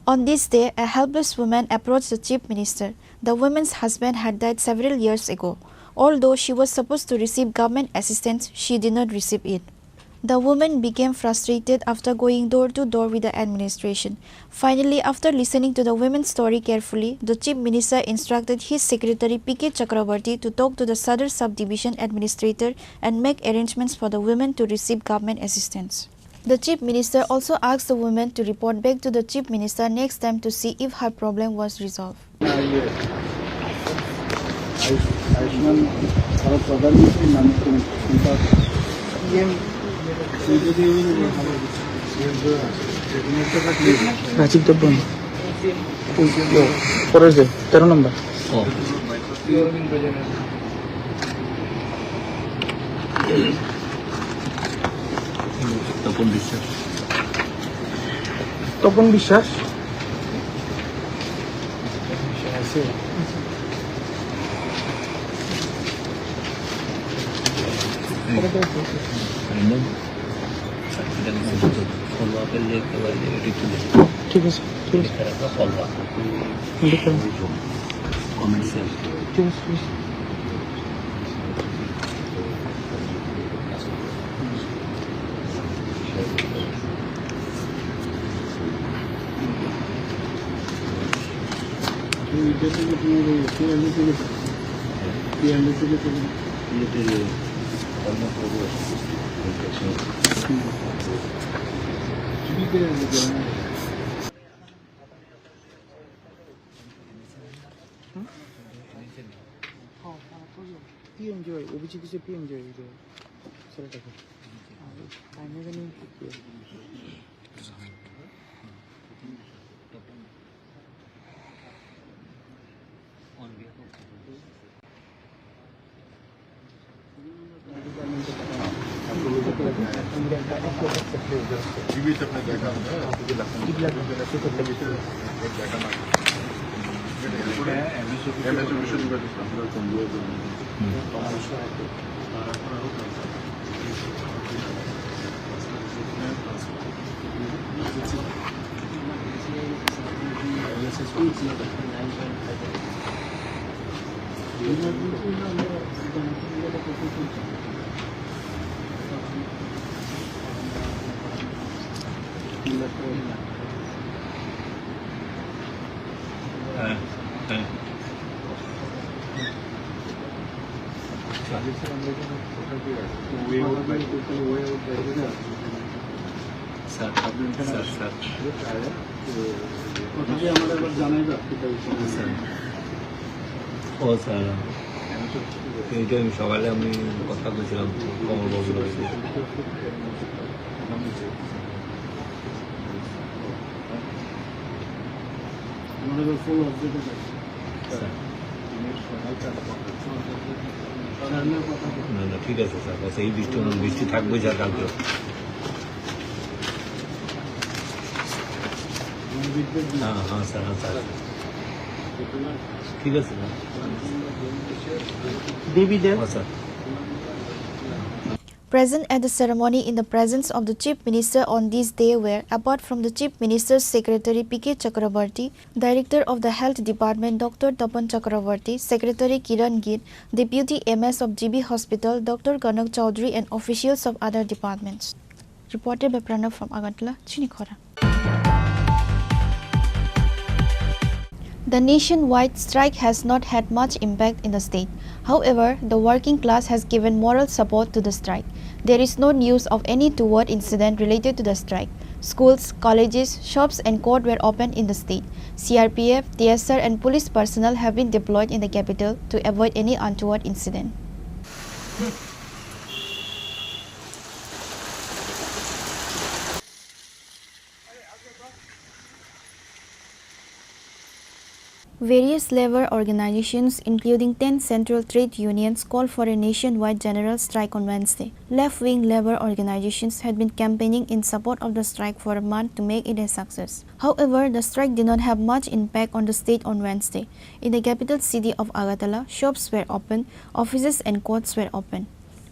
On this day, a helpless woman approached the Chief Minister. The woman's husband had died several years ago. Although she was supposed to receive government assistance, she did not receive it. The woman became frustrated after going door to door with the administration. Finally, after listening to the woman's story carefully, the Chief Minister instructed his secretary P K Chakraborty to talk to the Sadar Sub-Division administrator and make arrangements for the woman to receive government assistance. The Chief Minister also asked the woman to report back to the Chief Minister next time to see if her problem was resolved. Ayushman भारत प्रधानमंत्री नाम রাজীব দেববর্মা। ওই যে পরের যে তেরো নম্বর। তপন বিশ্বাস। তপন বিশ্বাস। ঠিক আছে, ঠিক আছে। ঠিক আছে, ঠিক আছে। P M J Y, O B C kisa P M J Y itu. Salah satu. Ah, ini kan ini. হ্যাঁ, হ্যাঁ। Sir, sir, sir. স্যার। ও স্যার, এইটা আমি সকালে আমি কথা বলছিলাম কমলবাবুর লগে। স্যার। না, না, ঠিক আছে স্যার, বাস এই বৃষ্টি, বৃষ্টি থাকবে স্যার কালকে। হ্যাঁ, হ্যাঁ স্যার, হ্যাঁ স্যার। ঠিক আছে স্যার। দেবী দেব। হ্যাঁ sir. Present at the ceremony in the presence of the Chief Minister on this day were, apart from the Chief Minister's Secretary P K Chakraborty, Director of the Health Department Doctor Tapan Chakraborty, Secretary Kiran Gill, Deputy M S of G B Hospital Doctor Kanak Chaudhary and officials of other departments. Reported by Pranav from Agartala, Chini Khorang. The nationwide strike has not had much impact in the state. However, the working class has given moral support to the strike. There is no news of any untoward incident related to the strike. Schools, colleges, shops and court were open in the state. C R P F, T S R and police personnel have been deployed in the capital to avoid any untoward incident. Various labor organizations, including ten central trade unions, called for a nationwide general strike on Wednesday. Left-wing labor organizations had been campaigning in support of the strike for a month to make it a success. However, the strike did not have much impact on the state on Wednesday. In the capital city of Agartala, shops were open, offices and courts were open.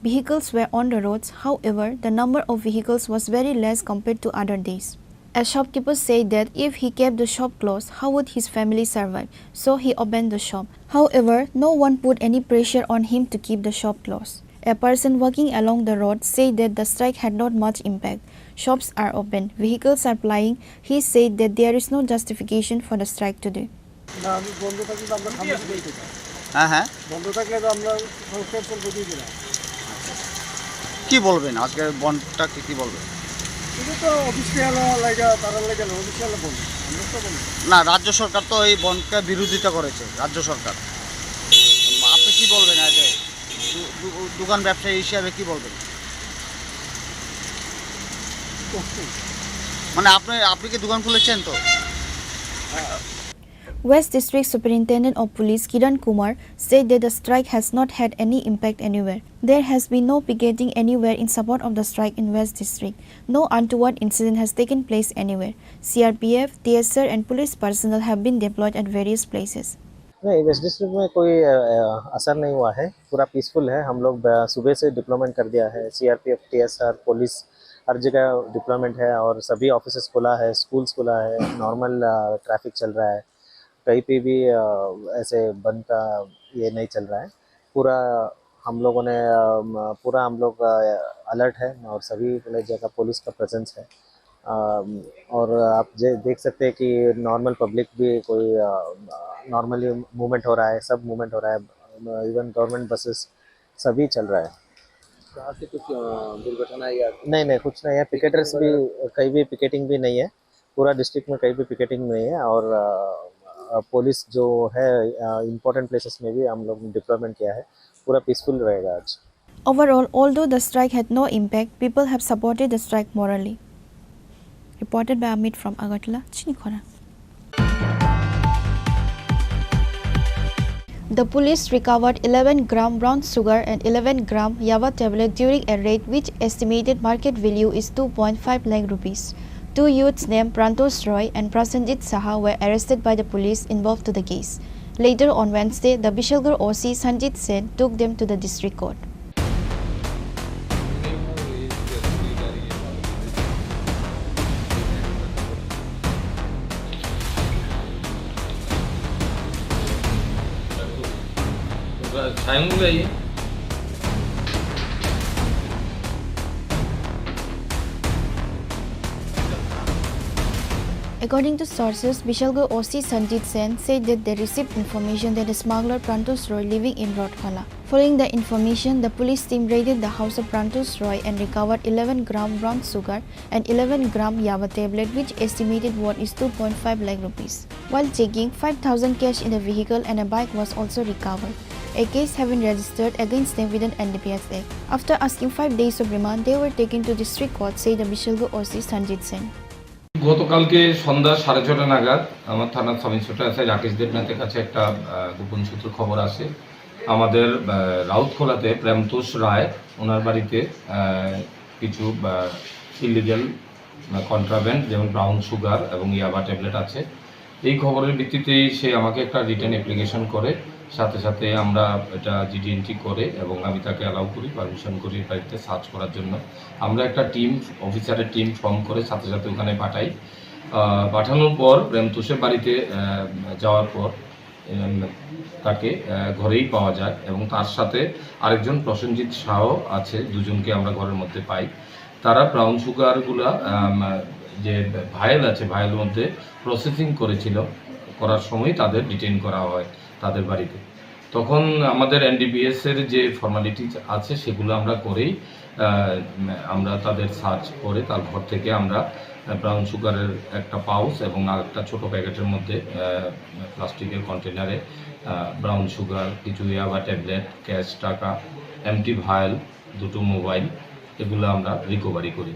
Vehicles were on the roads, however, the number of vehicles was very less compared to other days. A shopkeeper said that if he kept the shop closed, how would his family survive? So he opened the shop. However, no one put any pressure on him to keep the shop closed. A person walking along the road said that the strike had not much impact. Shops are open, vehicles are plying. He said that there is no justification for the strike today. না, আমি বন্ধ থাকলে তো আমরা সামনে দিকে যেতে পারি। হ্যাঁ, হ্যাঁ। বন্ধ থাকলে তো আমরা সব ক্যান্সেল করে দিয়ে দিলাম। কি বলবেন আজকে বন্ধটাকে, কি বলবেন? এটা তো অফিসিয়াল লাগা, তারা লাগা না, অফিসিয়াল বন্ধ। আমরা তো বন্ধ। না, রাজ্য সরকার তো এই বন্ধকে বিরোধিতা করেছে, রাজ্য সরকার। আপনি কি বলবেন আজকে দু-, দু-, দোকান ব্যবসায়ী হিসাবে কি বলবেন? মানে আপনি, আপনি কি দোকান খুলেছেন তো? হ্যাঁ। West District Superintendent of Police Kiran Kumar said that the strike has not had any impact anywhere. There has been no picketing anywhere in support of the strike in West District. No untoward incident has taken place anywhere. C R P F, T S R and police personnel have been deployed at various places. नहीं, waste district में कोई, अ, अ, असर नहीं हुआ है, पूरा पीसफुल है। हम लोग, अ, सुबह से डिप्लॉयमेंट कर दिया है, सीआरपीएफ, टीएसआर, पुलिस, हर जगह डिप्लॉयमेंट है और सभी ऑफिसेज खुला है, स्कूल्स खुला है, नॉर्मल, अ, ट्रैफिक चल रहा है। कहीं पे भी, अ, ऐसे बंद का ये नहीं चल रहा है। पूरा हम लोगों ने, अ, म-, पूरा हम लोग, अ, अलर्ट है और सभी जगह पुलिस का प्रेजेंस है। अ, और आप जे-, देख सकते हैं कि नॉर्मल पब्लिक भी कोई, अ, नॉर्मली मूवमेंट हो रहा है, सब मूवमेंट हो रहा है। इवन गवर्नमेंट बसेस सभी चल रहा है। कहाँ से कुछ, अ, दुर्घटना या नहीं, नहीं, कुछ नहीं है। पिकेटर्स भी, कहीं भी पिकेटिंग भी नहीं है। पूरा डिस्ट्रिक्ट में कहीं भी पिकेटिंग नहीं है और, अ, अ, पुलिस जो है, अ, इंपॉर्टेंट प्लेसेस में भी हम लोग डिप्लॉयमेंट किया है। पूरा पीसफुल रहेगा आज। Overall, although the strike had no impact, people have supported the strike morally. Reported by Amit from Agartala, Chini Khorang. The police recovered eleven gram brown sugar and eleven gram yaba tablet during a raid which estimated market value is two point five lakh rupees. Two youths named Prantosh Roy and Prasenjit Saha were arrested by the police involved to the case. Later on Wednesday, the Bishalgarh O C Sanjit Sen took them to the district court. According to sources, Bishalgarh O C Sanjit Sen said that they received information that a smuggler Prantosh Roy living in Rotkhola. Following the information, the police team raided the house of Prantosh Roy and recovered eleven gram brown sugar and eleven gram yaba tablet, which estimated worth is two point five lakh rupees. While checking, five thousand cash in the vehicle and a bike was also recovered. A case have been registered against them with an N D P S Act. After asking five days of remand, they were taken to district court, said the Bishalgarh O C Sanjit Sen. গতকালকে সন্ধ্যা সাড়ে ছটা নাগাদ আমার থানার sub inspector SI Rakesh দেবনাথের কাছে একটা, আহ, গোপন সূত্রে খবর আসে। আমাদের, আহ, রাউতখোলাতে প্রেমতোষ রায়, ওনার বাড়িতে, আহ, কিছু, আহ, ইলিগ্যাল, আহ, কন্ট্রাব্যান্ড, যেমন ব্রাউন সুগার এবং ইয়াবা ট্যাবলেট আছে। এই খবরের ভিত্তিতেই সে আমাকে একটা রিটেন অ্যাপ্লিকেশন করে, সাথে সাথে আমরা এটা জিডি এন্ট্রি করে এবং আমি তাকে অ্যালাউ করি, পারমিশন করি বাড়িতে সার্চ করার জন্য। আমরা একটা টিম, অফিসারের টিম ফর্ম করে সাথে সাথে ওখানে পাঠাই। আহ, পাঠানোর পর প্রেমতোষের বাড়িতে, আহ, যাওয়ার পর, উম, তাকে, আহ, ঘরেই পাওয়া যায় এবং তার সাথে আরেকজন প্রসেনজিৎ শাহ আছে, দুজনকে আমরা ঘরের মধ্যে পাই। তারা ব্রাউন সুগারগুলা, আম, যে ভায়েল আছে, ভায়েল মধ্যে প্রসেসিং করেছিল, করার সময় তাদের ডিটেইন করা হয় তাদের বাড়িতে। তখন আমাদের এনডিপিএস এর যে ফর্মালিটিজ আছে সেগুলো আমরা করেই, আহ, আমরা তাদের সার্চ করে তার ঘর থেকে আমরা, আহ, ব্রাউন সুগারের একটা পাউচ এবং আরেকটা ছোট প্যাকেটের মধ্যে, আহ, প্লাস্টিকের কন্টেনারে, আহ, ব্রাউন সুগার, কিছু ইয়াবা ট্যাবলেট, ক্যাশ টাকা, এমটি ভায়েল, দুটো মোবাইল, এগুলো আমরা রিকভারি করি।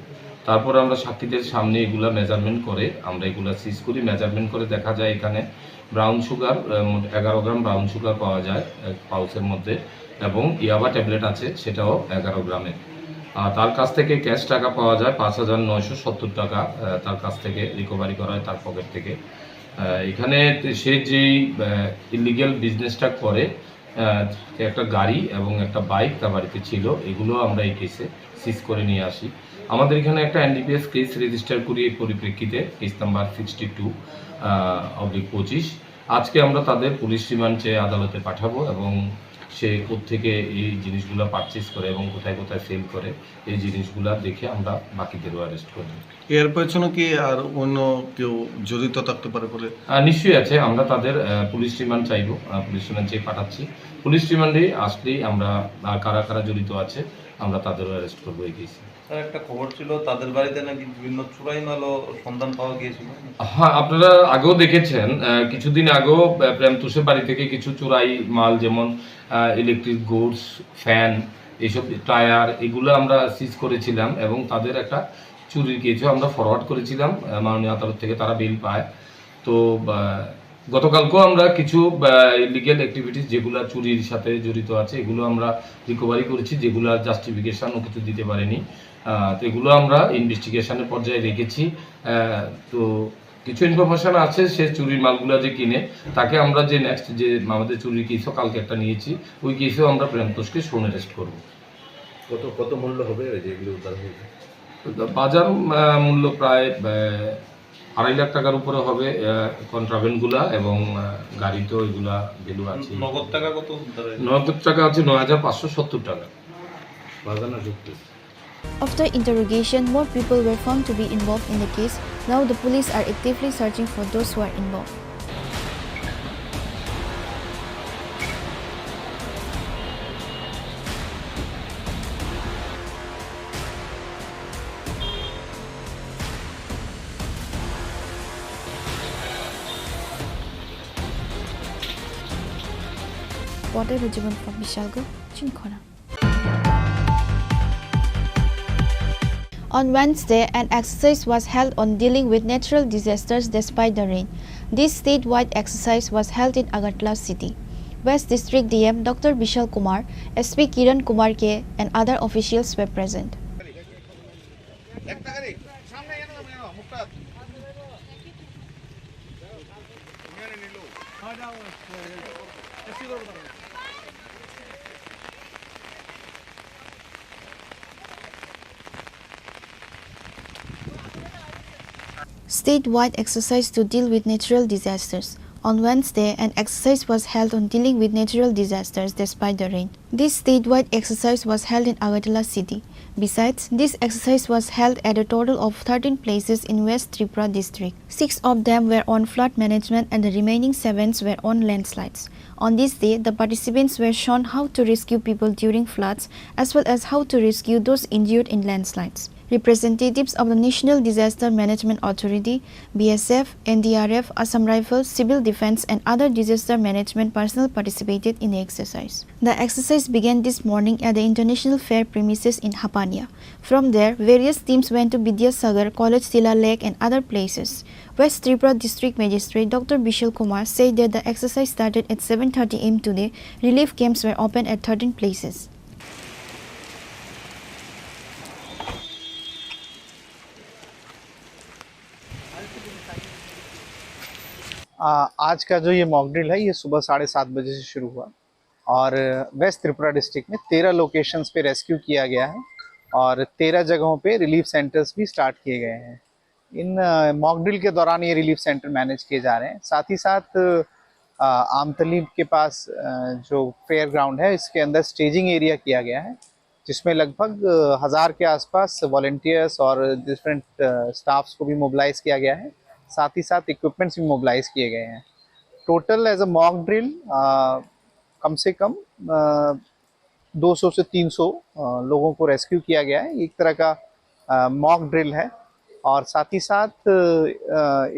তারপর আমরা সাক্ষীদের সামনে এগুলা মেজারমেন্ট করে, আমরা এগুলা সিজ করি। মেজারমেন্ট করে দেখা যায় এখানে ব্রাউন সুগার, আহ, মোট এগারো গ্রাম ব্রাউন সুগার পাওয়া যায় এক পাউচের মধ্যে এবং ইয়াবা ট্যাবলেট আছে, সেটাও এগারো গ্রামের। আর তার কাছ থেকে ক্যাশ টাকা পাওয়া যায় পাঁচ হাজার নয়শো সত্তর টাকা, আহ, তার কাছ থেকে রিকভারি করা হয় তার পকেট থেকে। আহ, এখানে সে যেই, আহ, ইলিগ্যাল বিজনেসটা করে, আহ, একটা গাড়ি এবং একটা বাইক তার বাড়িতে ছিল, এগুলো আমরা এই কেসে সিজ করে নিয়ে আসি। আমাদের এখানে একটা এনডিপিএস কেস রেজিস্টার করি এই পরিপ্রেক্ষিতে, case number sixty two oblique পঁচিশ। আজকে আমরা তাদের পুলিশ রিমান্ড চেয়ে আদালতে পাঠাবো এবং সে কোত্থেকে এই জিনিসগুলো পারচেজ করে এবং কোথায় কোথায় সেল করে, এই জিনিসগুলো দেখে আমরা বাকিদেরও অ্যারেস্ট করব। এর পেছনে কি আর অন্য কেউ জড়িত থাকতে পারে বলে? আহ, নিশ্চয়ই আছে। আমরা তাদের, আহ, পুলিশ রিমান্ড চাইবো, আহ, পুলিশ রিমান্ড চেয়ে পাঠাচ্ছি। পুলিশ রিমান্ডে আসলেই আমরা, আহ, কারা কারা জড়িত আছে, আমরা তাদেরও অ্যারেস্ট করবো এই কেসে। স্যার, একটা খবর ছিল, তাদের বাড়িতে নাকি বিভিন্ন চুরাই মালও সন্ধান পাওয়া গিয়েছিল। হ্যাঁ, আপনারা আগেও দেখেছেন, আহ, কিছুদিন আগেও, আহ, প্রেমতোষের বাড়ি থেকে কিছু চুরাই মাল, যেমন, আহ, ইলেকট্রিক গুডস, ফ্যান, এইসব টায়ার, এগুলো আমরা সিজ করেছিলাম এবং তাদের একটা চুরির কেসও আমরা ফরওয়ার্ড করেছিলাম, আহ, মাননীয় আদালত থেকে তারা বেইল পায়। তো, আহ, গতকালকেও আমরা কিছু, আহ, ইলিগ্যাল অ্যাক্টিভিটিস যেগুলা চুরির সাথে জড়িত আছে, এগুলো আমরা রিকভারি করেছি, যেগুলা জাস্টিফিকেশনও কিছু দিতে পারেনি। আহ, তো এগুলো আমরা ইনভেস্টিগেশনের পর্যায়ে রেখেছি। আহ, তো কিছু ইনফরমেশন আছে, সে চুরির মালগুলা যে কিনে, তাকে আমরা যে নেক্সট যে আমাদের চুরির কেসও কালকে একটা নিয়েছি, ওই কেসেও আমরা প্রেমতোষকে শোন অ্যারেস্ট করবো। কত, কত মূল্য হবে ওই যে এগুলো উদ্ধার হয়েছে? তো বাজার, আহ, মূল্য প্রায়, আহ, আড়াই লাখ টাকার উপরে হবে, আহ, কন্ট্রাব্যান্ডগুলা এবং, আহ, গাড়ি তো এগুলা ভ্যালু আছে। নগদ টাকা কত উদ্ধার হয়েছে? নগদ টাকা আছে নয় হাজার পাঁচশো সত্তর টাকা। বাজানো যুক্ত। After interrogation, more people were found to be involved in the case. Now the police are actively searching for those who are involved. Reporter Rajibon from Bishalgarh, Chinkhona. On Wednesday, an exercise was held on dealing with natural disasters despite the rain. This statewide exercise was held in Agartala city. West District D M Doctor Bishal Kumar, S P Kiran Kumar K, and other officials were present. Statewide exercise to deal with natural disasters. On Wednesday, an exercise was held on dealing with natural disasters despite the rain. This statewide exercise was held in Agartala city. Besides, this exercise was held at a total of thirteen places in West Tripura district. Six of them were on flood management and the remaining sevens were on landslides. On this day, the participants were shown how to rescue people during floods as well as how to rescue those injured in landslides. Representatives of the National Disaster Management Authority, B S F, N D R F, Assam Rifles, Civil Defence and other disaster management personnel participated in the exercise. The exercise began this morning at the International Fair premises in Hapania. From there, various teams went to Vidyasagar, College Tila Lake and other places. West Tripura District Magistrate Doctor Bishal Kumar said that the exercise started at seven thirty a m today. Relief camps were opened at thirteen places. आ, आज का जो ये mock drill है, ये सुबह साढ़े सात बजे से शुरू हुआ और वेस्ट त्रिपुरा डिस्ट्रिक्ट में तेरह लोकेशंस पे रेस्क्यू किया गया है और तेरह जगहों पे रिलीफ सेंटर्स भी स्टार्ट किए गए हैं। इन, अ, मॉक ड्रिल के दौरान ये रिलीफ सेंटर मैनेज किए जा रहे हैं। साथ ही साथ, अ, आमतली के पास, अ, जो फेयर ग्राउंड है, इसके अंदर स्टेजिंग एरिया किया गया है, जिसमें लगभग, अ, हज़ार के आसपास वॉलंटियर्स और डिफरेंट, अ, स्टाफ्स को भी मोबिलाइज किया गया है। साथ ही साथ इक्विपमेंट्स भी मोबिलाइज किए गए हैं। Total as a mock drill, अ, कम से कम, अ, दो सौ से तीन सौ, अ, लोगों को रेस्क्यू किया गया है। एक तरह का, अ, मॉक ड्रिल है और साथ ही साथ, अ,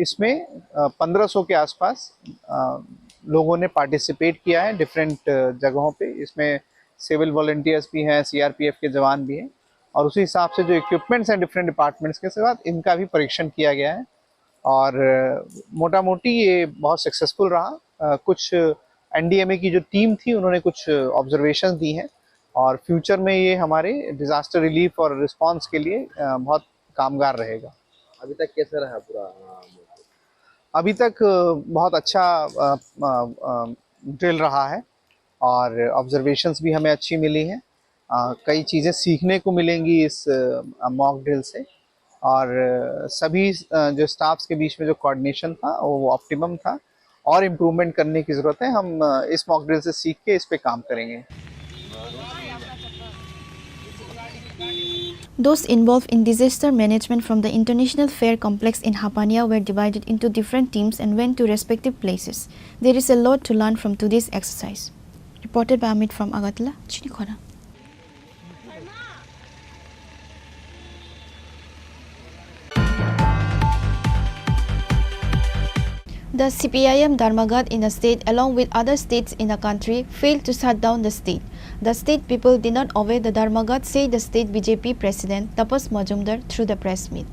इसमें, अ, पन्द्रह सौ के आसपास, अ, लोगों ने पार्टिसिपेट किया है डिफरेंट, अ, जगहों पे। इसमें सिविल वॉलंटियर्स भी हैं, सी आर पी एफ के जवान भी हैं और उसी हिसाब से जो इक्विपमेंट्स हैं डिफरेंट डिपार्टमेंट्स के साथ, इनका भी परीक्षण किया गया है। और, अ, मोटा-मोटी ये बहुत सक्सेसफुल रहा। अ, कुछ एन डी एम ए की जो टीम थी, उन्होंने कुछ ऑब्जर्वेशंस दी हैं और फ्यूचर में ये हमारे डिजास्टर रिलीफ और रिस्पॉन्स के लिए, अ, बहुत कामगार रहेगा। अभी तक कैसा रहा पूरा, अ, अभी तक, अ, बहुत अच्छा, अ, अ, अ, ड्रिल रहा है और ऑब्जर्वेशंस भी हमें अच्छी मिली हैं। अ, कई चीज़ें सीखने को मिलेंगी इस, अ, मॉक ड्रिल से और, अ, सभी, अ, जो स्टाफ्स के बीच में जो कोऑर्डिनेशन था, वो ऑप्टिमम था और इम्प्रूवमेंट करने की ज़रूरत है। हम, अ, इस मॉक ड्रिल से सीख के इस पे काम करेंगे। Those involved in disaster management from the International Fair Complex in Hapania were divided into different teams and went to respective places. There is a lot to learn from today's exercise. Reported by Amit from Agartala, Chini Khorang. The C P I M Dharmaghat in the state, along with other states in the country, failed to shut down the state. The state people did not obey the Dharmaghat, said the state B J P president Tapas Majumdar through the press meet.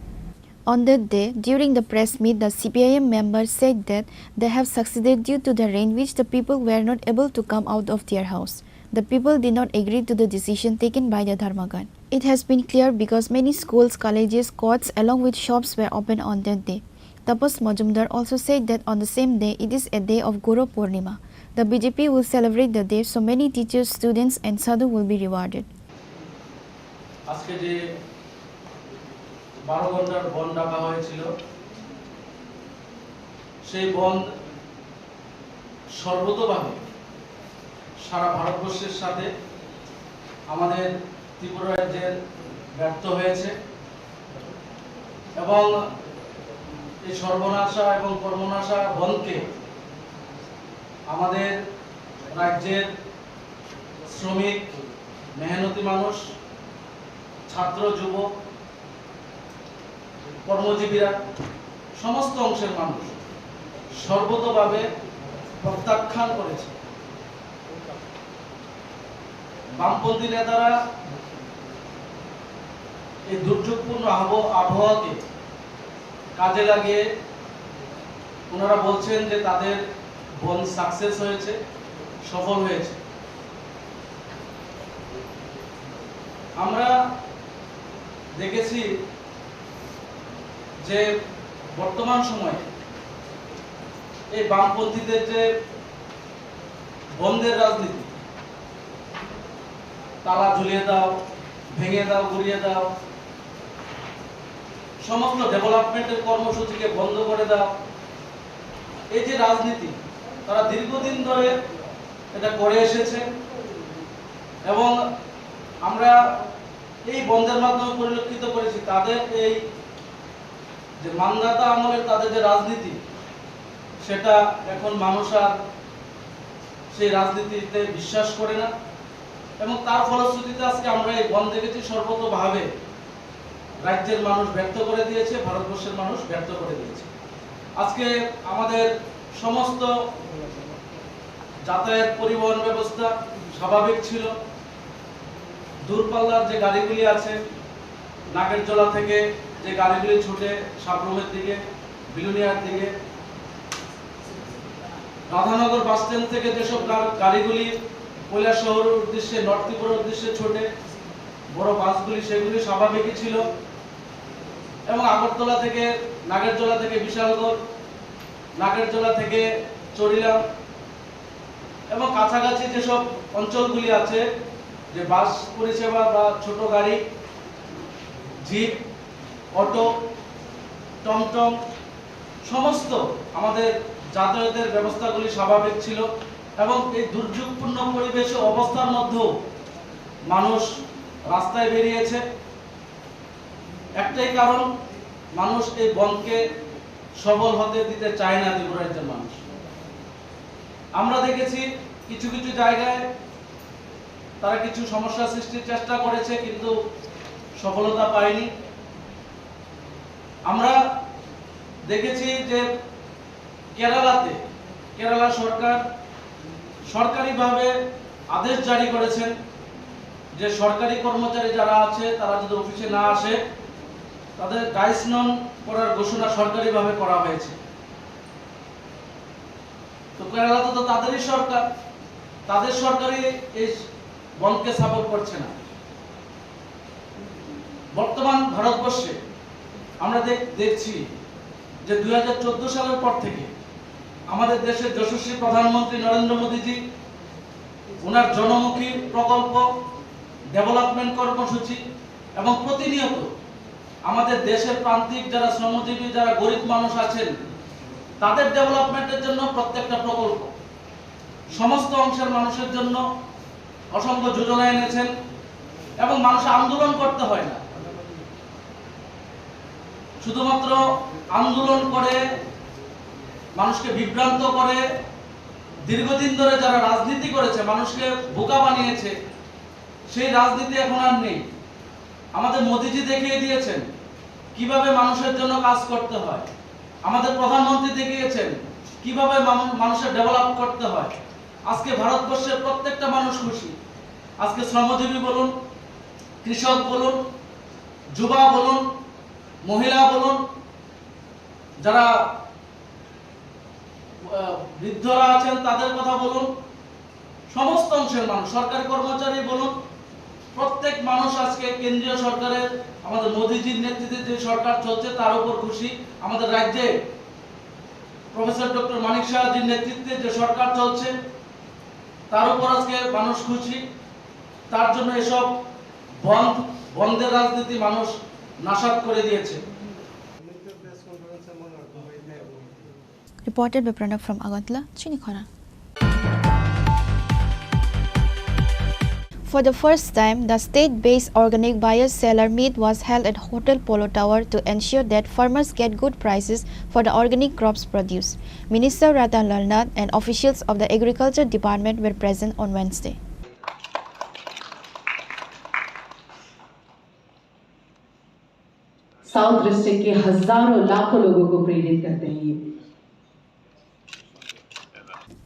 On that day, during the press meet, the C P I M members said that they have succeeded due to the rain, which the people were not able to come out of their house. The people did not agree to the decision taken by the Dharmaghat. It has been clear because many schools, colleges, courts along with shops were open on that day. Tapas Majumdar also said that on the same day, it is a day of Guru Purnima. The B J P will celebrate the day, so many teachers, students and sadhu will be rewarded. আজকে যে বারো ঘন্টার বন্ধ ডাকা হয়েছিল, সেই বন্ধ সর্বতোভাবে সারা ভারতবর্ষের সাথে আমাদের ত্রিপুরা রাজ্যের ব্যর্থ হয়েছে এবং এই সর্বনাশা এবং কর্মনাশা বন্ধকে আমাদের রাজ্যের শ্রমিক, মেহনতি মানুষ, ছাত্র, যুবক, কর্মজীবীরা, সমস্ত অংশের মানুষ সর্বতোভাবে প্রত্যাখ্যান করেছে। বামপন্থী নেতারা এই দুর্যোগপূর্ণ আবহ-, আবহাওয়াকে কাজে লাগিয়ে ওনারা বলছেন যে তাদের বন্ধ সাকসেস হয়েছে, সফল হয়েছে। আমরা দেখেছি যে বর্তমান সময়ে এই বামপন্থীদের যে বন্ধের রাজনীতি, তালা ঝুলিয়ে দাও, ভেঙে দাও, গুড়িয়ে দাও, সমস্ত ডেভেলপমেন্টের কর্মসূচিকে বন্ধ করে দাও, এই যে রাজনীতি, তারা দীর্ঘদিন ধরে এটা করে এসেছে এবং আমরা এই বন্ধের মাধ্যমে পরিলক্ষিত করেছি তাদের এই যে মান্ধাতা আমলের তাদের যে রাজনীতি, সেটা এখন মানুষ আর সেই রাজনীতিতে বিশ্বাস করে না এবং তার ফলশ্রুতিতে আজকে আমরা এই বন্ধ দেখেছি। সর্বতোভাবে রাজ্যের মানুষ ব্যর্থ করে দিয়েছে, ভারতবর্ষের মানুষ ব্যর্থ করে দিয়েছে। আজকে আমাদের সমস্ত যাতায়াত পরিবহন ব্যবস্থা স্বাভাবিক ছিল। দূরপাল্লার যে গাড়িগুলি আছে, নাগেরজোলা থেকে যে গাড়িগুলি ছুটে সাব্রুমের দিকে, বিলোনিয়ার দিকে, রাধানগর বাস স্ট্যান্ড থেকে যেসব গা-, গাড়িগুলি কৈলাসহরের উদ্দেশ্যে, নর্থ ত্রিপুরার উদ্দেশ্যে ছোটে, বড় বাসগুলি, সেগুলি স্বাভাবিকই ছিল। এবং আগরতলা থেকে, নাগেরজোলা থেকে বিশালগড়, নাগেরজোলা থেকে চরিলাম এবং কাছাকাছি যেসব অঞ্চলগুলি আছে, যে বাস পরিষেবা বা ছোট গাড়ি, জিপ, অটো, টমটম, সমস্ত আমাদের যাতায়াতের ব্যবস্থাগুলি স্বাভাবিক ছিল এবং এই দুর্যোগপূর্ণ পরিবেশ ও অবস্থার মধ্যেও মানুষ রাস্তায় বেরিয়েছে। একটাই কারণ, মানুষ এই বন্ধকে সফল হতে দিতে চায় না ত্রিপুরা রাজ্যের মানুষ। আমরা দেখেছি কিছু কিছু জায়গায় তারা কিছু সমস্যা সৃষ্টির চেষ্টা করেছে, কিন্তু সফলতা পায়নি। আমরা দেখেছি যে কেরালাতে, কেরালা সরকার সরকারিভাবে আদেশ জারি করেছেন যে সরকারি কর্মচারী যারা আছে, তারা যদি অফিসে না আসে, তাদের ডাইসনন করার ঘোষণা সরকারিভাবে করা হয়েছে। তো কেরালাতে তো তাদেরই সরকার, তাদের সরকারই এই বন্ধকে সাপোর্ট করছে না। বর্তমান ভারতবর্ষে আমরা দেখ-, দেখছি যে দুই হাজার চোদ্দ সালের পর থেকে আমাদের দেশের যশস্বী প্রধানমন্ত্রী নরেন্দ্র মোদীজি ওনার জনমুখী প্রকল্প, ডেভেলপমেন্ট কর্মসূচি এবং প্রতিনিয়ত আমাদের দেশের প্রান্তিক যারা শ্রমজীবী, যারা গরিব মানুষ আছেন, তাদের ডেভেলপমেন্টের জন্য প্রত্যেকটা প্রকল্প, সমস্ত অংশের মানুষের জন্য অসংখ্য যোজনা এনেছেন এবং মানুষ আন্দোলন করতে হয় না। শুধুমাত্র আন্দোলন করে, মানুষকে বিভ্রান্ত করে, দীর্ঘদিন ধরে যারা রাজনীতি করেছে, মানুষকে বোকা বানিয়েছে, সেই রাজনীতি এখন আর নেই। আমাদের মোদিজি দেখিয়ে দিয়েছেন কিভাবে মানুষের জন্য কাজ করতে হয়। আমাদের প্রধানমন্ত্রী দেখিয়েছেন কিভাবে মানু-, মানুষের ডেভেলপ করতে হয়। আজকে ভারতবর্ষের প্রত্যেকটা মানুষ খুশি। আজকে শ্রমজীবী বলুন, কৃষক বলুন, যুবা বলুন, মহিলা বলুন, যারা, আহ, বৃদ্ধরা আছেন তাদের কথা বলুন, সমস্ত অংশের মানুষ, সরকারি কর্মচারী বলুন, প্রত্যেক মানুষ আজকে কেন্দ্রীয় সরকারের, আমাদের মোদিজির নেতৃত্বে যে সরকার চলছে তার উপর খুশি। আমাদের রাজ্যে প্রফেসর ডক্টর মানিক সাহাজির নেতৃত্বে যে সরকার চলছে তার উপর আজকে মানুষ খুশি। তার জন্য এসব বন্ধ, বন্ধের রাজনীতি মানুষ নাসাত করে দিয়েছে। Reported by Pranab from Agartala, Chinikhona. For the first time, the state-based organic buyer-seller meet was held at Hotel Polo Tower to ensure that farmers get good prices for the organic crops produce. Minister Ratan Lal Nath and officials of the Agriculture Department were present on Wednesday. South district के हजारों लाखों लोगों को प्रेरित करते हैं ये।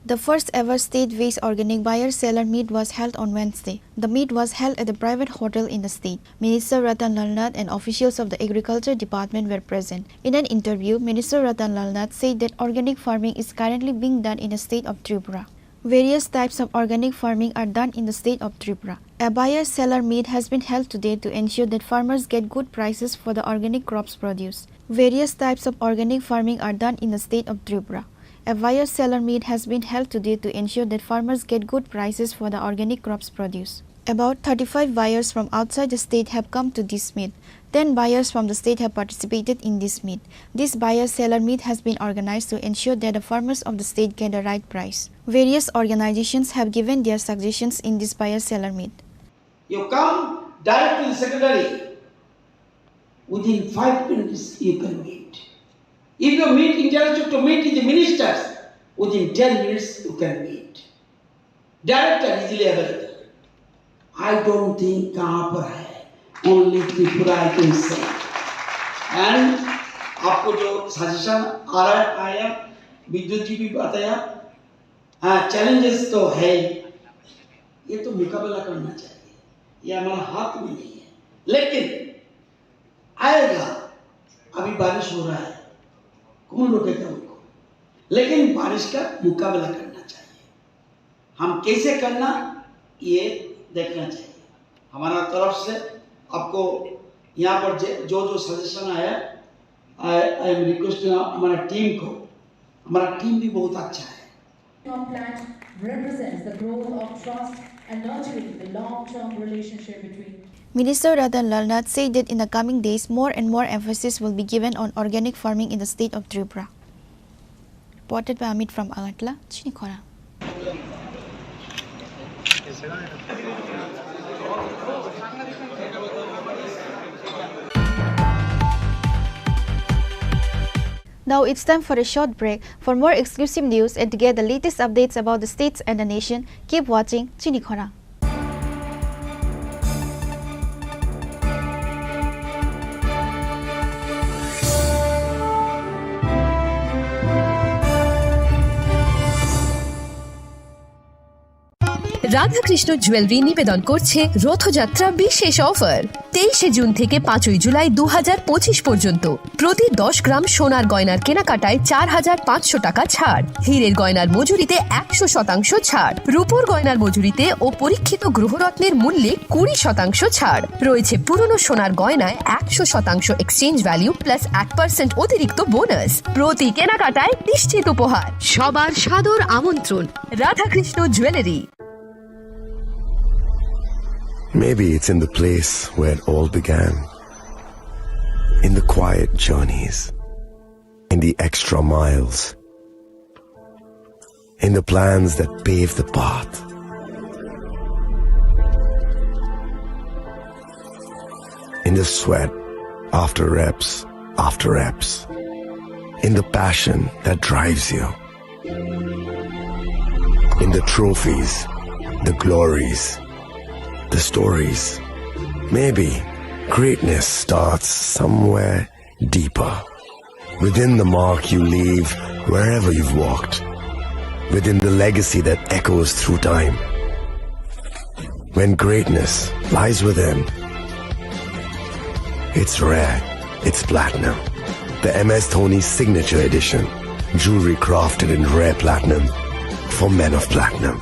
The first ever state-based organic buyer-seller meet was held on Wednesday. The meet was held at a private hotel in the state. Minister Ratan Lal Nath and officials of the Agriculture Department were present. In an interview, Minister Ratan Lal Nath said that organic farming is currently being done in the state of Tripura. Various types of organic farming are done in the state of Tripura. A buyer-seller meet has been held today to ensure that farmers get good prices for the organic crops produce. Various types of organic farming are done in the state of Tripura. A buyer-seller meet has been held today to ensure that farmers get good prices for the organic crops produce. About thirty-five buyers from outside the state have come to this meet. Ten buyers from the state have participated in this meet. This buyer-seller meet has been organized to ensure that the farmers of the state get the right price. Various organizations have given their suggestions in this buyer-seller meet. You come direct to the secretary. Within five minutes, you can meet. If you meet, intellectual to meet with the ministers, within ten minutes, you can meet. Director easily available. I don't think कहाँ पर है, only Tripura I can say. And आपको जो सजेशन आ रहा है, आया, विद्युत जी भी बताया, हाँ, चैलेंजेस तो है ही, ये तो मुकाबला करना चाहिए, ये हमारा हाथ में नहीं है, लेकिन आएगा। अभी बारिश हो रहा है, कौन रोकेगा उनको? लेकिन बारिश का मुकाबला करना चाहिए। हम कैसे करना, ये देखना चाहिए। हमारा तरफ से आपको यहाँ पर जे-, जो जो सजेशन आया, I, I am requesting हमारा टीम को, हमारा टीम भी बहुत अच्छा है। Plant represents the growth of trust and nurturing the long-term relationship between Minister Ratan Lal Nath said that in the coming days, more and more emphasis will be given on organic farming in the state of Tripura. Reported by Amit from Agartala, Chini Khorang. Now it's time for a short break. For more exclusive news and to get the latest updates about the states and the nation, keep watching Chini Khorang. Radhakrishna jewellery নিবেদন করছে রথযাত্রা বিশেষ অফার। তেইশে জুন থেকে পাঁচই জুলাই দু হাজার পঁচিশ পর্যন্ত প্রতি দশ গ্রাম সোনার গয়নার কেনাকাটায় চার হাজার পাঁচশো টাকা ছাড়, হীরের গয়নার মজুরিতে একশো শতাংশ ছাড়, রূপোর গয়নার মজুরিতে ও পরীক্ষিত গ্রহরত্নের মূল্যে কুড়ি শতাংশ ছাড়। রয়েছে পুরনো সোনার গয়নায় একশো শতাংশ এক্সচেঞ্জ ভ্যালু প্লাস এক পার্সেন্ট অতিরিক্ত বোনাস। প্রতি কেনাকাটায় নিশ্চিত উপহার। সবার সাদর আমন্ত্রণ Radhakrishna jewellery. Maybe it's in the place where it all began. In the quiet journeys. In the extra miles. In the plans that pave the path. In the sweat after reps after reps. In the passion that drives you. In the trophies, the glories, the stories. Maybe greatness starts somewhere deeper. Within the mark you leave wherever you've walked. Within the legacy that echoes through time. When greatness lies within, it's rare, it's platinum. The M S Dhoni Signature Edition. Jewelry crafted in rare platinum for men of platinum.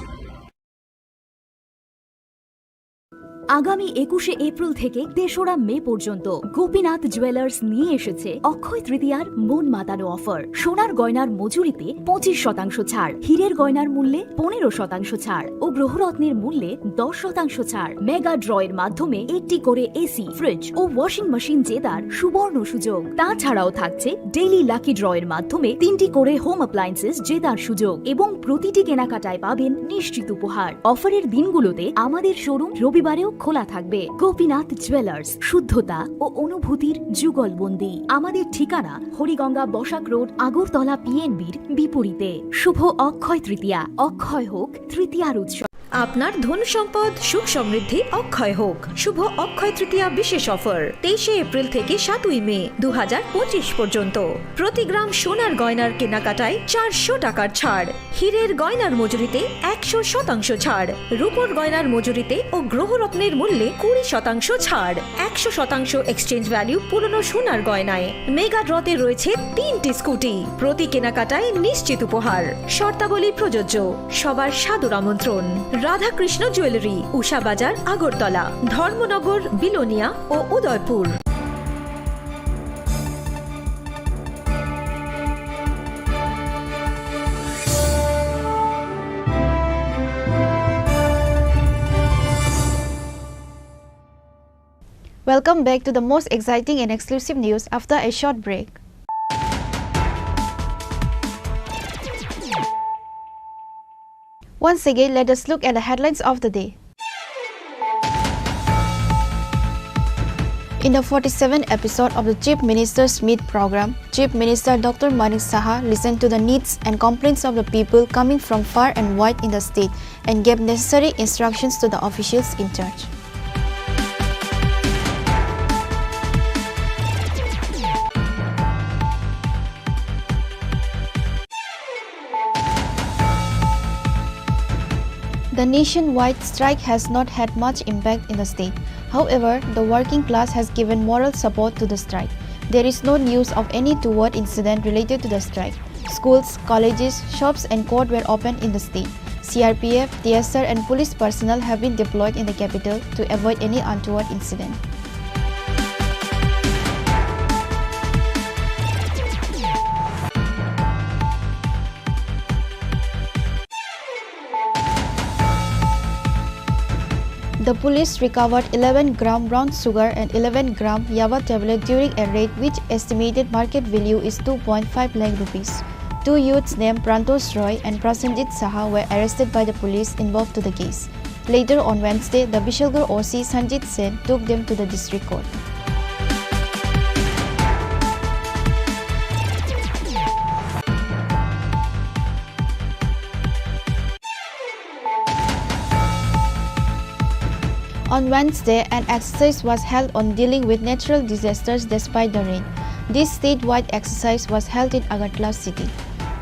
আগামী একুশে এপ্রিল থেকে তেসরা মে পর্যন্ত গোপীনাথ জুয়েলার্স নিয়ে এসেছে অক্ষয় তৃতীয়ার মন মাতানো অফার। সোনার গয়নার মজুরিতে পঁচিশ শতাংশ ছাড়, হীরের গয়নার মূল্যে পনেরো শতাংশ ছাড় ও গ্রহরত্নের মূল্যে দশ শতাংশ ছাড়। মেগা ড্র এর মাধ্যমে একটি করে এসি, ফ্রিজ ও ওয়াশিং মেশিন জেতার সুবর্ণ সুযোগ। তাছাড়াও থাকছে ডেইলি লাকি ড্র এর মাধ্যমে তিনটি করে হোম অ্যাপ্লায়েন্সেস জেতার সুযোগ এবং প্রতিটি কেনাকাটায় পাবেন নিশ্চিত উপহার। অফারের দিনগুলোতে আমাদের শোরুম রবিবারেও খোলা থাকবে। গোপীনাথ জুয়েলার্স, শুদ্ধতা ও অনুভূতির যুগলবন্দি। আমাদের ঠিকানা হরিগঙ্গা বসাক রোড, আগরতলা পিএনবির বিপরীতে। শুভ অক্ষয় তৃতীয়া, অক্ষয় হোক তৃতীয়ার উৎসব। আপনার ধন সম্পদ সুখ সমৃদ্ধি অক্ষয় হোক। শুভ অক্ষয় তৃতীয়া বিশেষ অফার তেইশে এপ্রিল থেকে সাতই মে দু হাজার পঁচিশ পর্যন্ত। প্রতি গ্রাম সোনার গয়নার কেনাকাটায় চারশো টাকার ছাড়, হীরের গয়নার মজুরিতে একশো শতাংশ ছাড়, রূপোর গয়নার মজুরিতে ও গ্রহরত্নের মূল্যে কুড়ি শতাংশ ছাড়, একশো শতাংশ এক্সচেঞ্জ ভ্যালু পুরনো সোনার গয়নায়। মেগা ড্রতে রয়েছে তিনটি স্কুটি, প্রতি কেনাকাটায় নিশ্চিত উপহার। শর্তাবলী প্রযোজ্য। সবার সাদর আমন্ত্রণ। রাধাকৃষ্ণ জুয়েলারি, উষা বাজার, আগরতলা, ধর্মনগর, বিলোনিয়া ও Udaipur. Welcome back to the most exciting and exclusive news after a short break. Once again, let us look at the headlines of the day. In the forty-seventh episode of the Chief Minister's Meet program, Chief Minister Doctor Manik Saha listened to the needs and complaints of the people coming from far and wide in the state and gave necessary instructions to the officials in charge. The nationwide strike has not had much impact in the state. However, the working class has given moral support to the strike. There is no news of any untoward incident related to the strike. Schools, colleges, shops and court were open in the state. C R P F, T S R and police personnel have been deployed in the capital to avoid any untoward incident. The police recovered eleven gram brown sugar and eleven gram yaba tablet during a raid, which estimated market value is two point five lakh rupees. Two youths named Prantosh Roy and Prasenjit Saha were arrested by the police involved to the case. Later on Wednesday, the Bishalgarh O C Sanjit Sen took them to the district court. On Wednesday, an exercise was held on dealing with natural disasters despite the rain. This statewide exercise was held in Agartala city.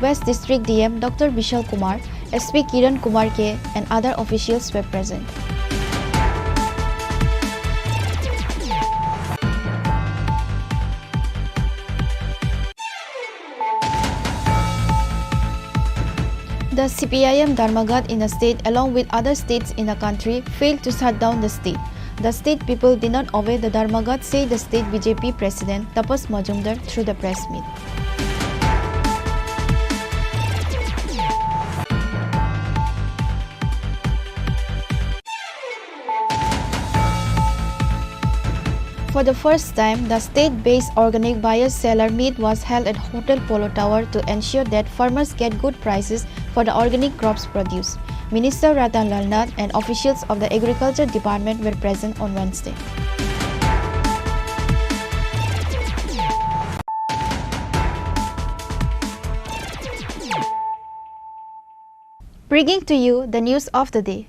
West District D M Doctor Bishal Kumar, S P Kiran Kumar K, and other officials were present. The C P I M Dharmaghat in the state, along with other states in the country, failed to shut down the state. The state people did not obey the Dharmaghat, said the state B J P president Tapas Majumdar through the press meet. For the first time, the state-based organic buyer-seller meet was held at Hotel Polo Tower to ensure that farmers get good prices for the organic crops produced. Minister Ratan Lal Nath and officials of the Agriculture Department were present on Wednesday. Bringing to you the news of the day.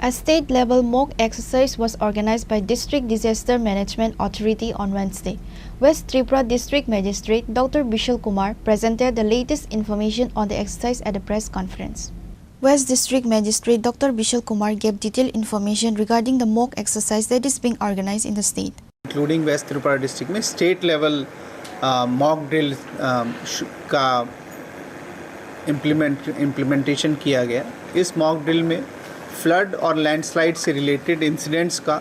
A state-level mock exercise was organized by District Disaster Management Authority on Wednesday. West Tripura District Magistrate Doctor Bishal Kumar presented the latest information on the exercise at a press conference. West District Magistrate Doctor Bishal Kumar gave detailed information regarding the mock exercise that is being organized in the state. Including West Tripura district में state level mock drill का implement implementation किया गया। इस mock drill में फ्लड और लैंडस्लाइड से related incidents का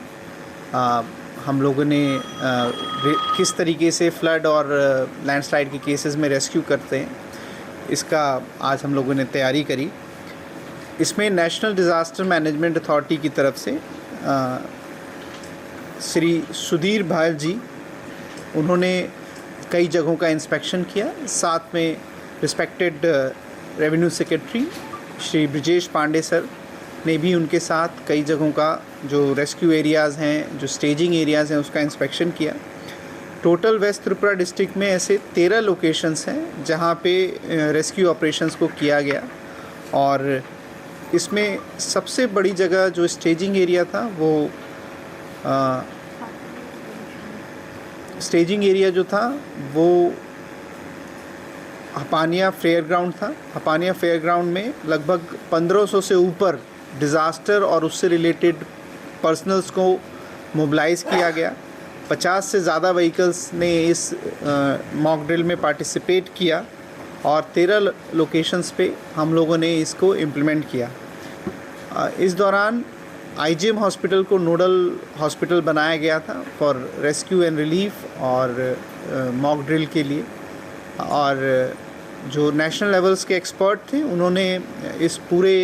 आ, हम लोगों ने आ, रे- किस तरीके से फ्लड और लैंडस्लाइड के केसेस में रेस्क्यू करते हैं, इसका आज हम लोगों ने तैयारी करी। इसमें नेशनल डिज़ास्टर मैनेजमेंट अथॉरिटी की तरफ से आ, श्री सुधीर भायल जी, उन्होंने कई जगहों का इंस्पेक्शन किया। साथ में रिस्पेक्टेड रेवेन्यू सेक्रेटरी श्री ब्रजेश पांडे सर ने भी उनके साथ कई जगहों का जो रेस्क्यू एरियाज़ हैं, जो स्टेजिंग एरियाज़ हैं, उसका इंस्पेक्शन किया। टोटल वेस्ट त्रिपुरा डिस्ट्रिक्ट में ऐसे तेरह लोकेशंस हैं जहाँ पे रेस्क्यू ऑपरेशंस को किया गया। और इसमें सबसे बड़ी जगह जो स्टेजिंग एरिया था वो स्टेजिंग एरिया जो था वो हपानिया फेयर ग्राउंड था। हपानिया फेयर ग्राउंड में लगभग पन्द्रह सौ से ऊपर डिज़ास्टर और उससे रिलेटेड पर्सनल्स को मोबिलाइज किया गया। पचास से ज़्यादा व्हीकल्स ने इस मॉक ड्रिल में पार्टिसिपेट किया और तेरह लोकेशंस पे हम लोगों ने इसको इम्प्लीमेंट किया। इस दौरान आईजीएम हॉस्पिटल को नोडल हॉस्पिटल बनाया गया था फॉर रेस्क्यू एंड रिलीफ और मॉक ड्रिल के लिए। और जो नेशनल लेवल्स के एक्सपर्ट थे, उन्होंने इस पूरे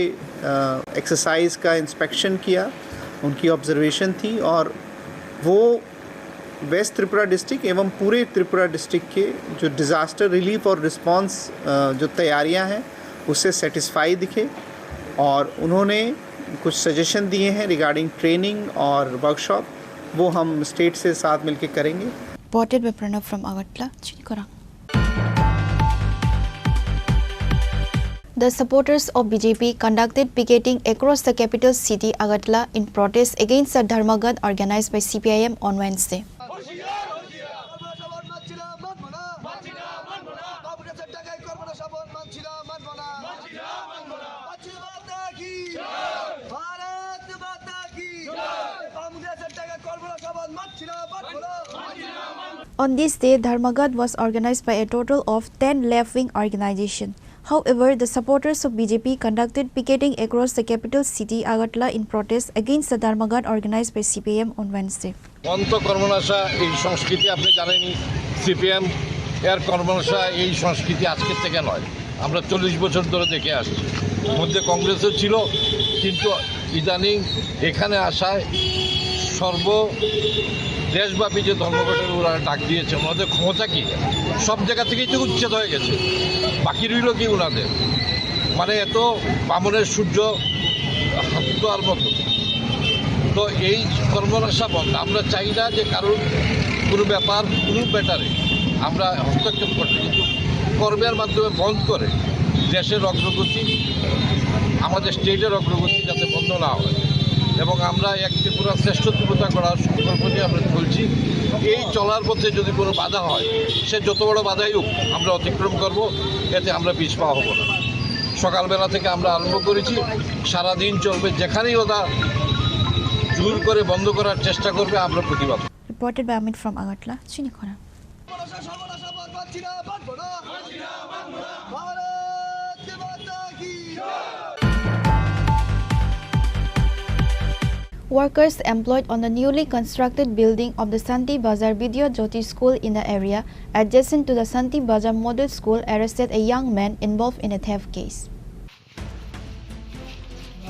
एक्सरसाइज का इंस्पेक्शन किया, उनकी ऑब्जर्वेशन थी और वो वेस्ट त्रिपुरा डिस्ट्रिक्ट एवं पूरे त्रिपुरा डिस्ट्रिक्ट के जो डिज़ास्टर रिलीफ और रिस्पॉन्स जो तैयारियां हैं, उससे सेटिस्फाई दिखे और उन्होंने कुछ सजेशन दिए हैं रिगार्डिंग ट्रेनिंग और वर्कशॉप, वो हम स्टेट से साथ मिलके करेंगे। Reported by Pranab from Agartala, Chinikorang. The supporters of B J P conducted picketing across the capital city Agartala in protest against the Dharmaghat organized by C P I M on Wednesday. On this day, Dharmaghat was organized by a total of ten left-wing organizations. However, the supporters of B J P conducted picketing across the capital city Agartala in protest against the Dharmaghat organized by C P I M on Wednesday. বন্ধ কর্মনাশা এই সংস্কৃতি আপনি জানেনই, সিপিএম এর কর্মনাশা এই সংস্কৃতি আজকের থেকে নয়, আমরা চল্লিশ বছর ধরে দেখে আসছি। মধ্যে কংগ্রেসও ছিল, কিন্তু ইদানিং এখানে আসায় সর্ব দেশব্যাপী যে ধর্মঘটের ওরা ডাক দিয়েছে, ওনাদের ক্ষমতা কি? সব জায়গা থেকেই তো উচ্ছেদ হয়ে গেছে, বাকি রইল কি ওনাদের? মানে এত বামনের সূর্য হাত দেওয়ার মতো। তো এই কর্মনাশা বন্ধ, আমরা চাই না যে কারোর কোনো ব্যাপার, কোনো ম্যাটারে আমরা হস্তক্ষেপ করতে, কিন্তু কর্মের মাধ্যমে বন্ধ করে দেশের অগ্রগতি, আমাদের স্টেটের অগ্রগতি যাতে বন্ধ না হয়। এবং আমরা এক ত্রিপুরা শ্রেষ্ঠ ত্রিপুরা করার সংকল্প নিয়ে আমরা চলছি। এই চলার পথে যদি কোনো বাধা হয়, সে যত বড় বাধাই হোক, আমরা অতিক্রম করব, এতে আমরা পিছপা হব না। সকালবেলা থেকে আমরা আরম্ভ করেছি, সারাদিন চলবে। যেখানেই ওরা জোর করে বন্ধ করার চেষ্টা করবে, আমরা প্রতিবাদ। Reported by Amit from Agartala, Chinikorang. Workers employed on the newly constructed building of the Santi Bazar Vidya Jyoti School in the area adjacent to the Santi Bazar Model School arrested a young man involved in a theft case.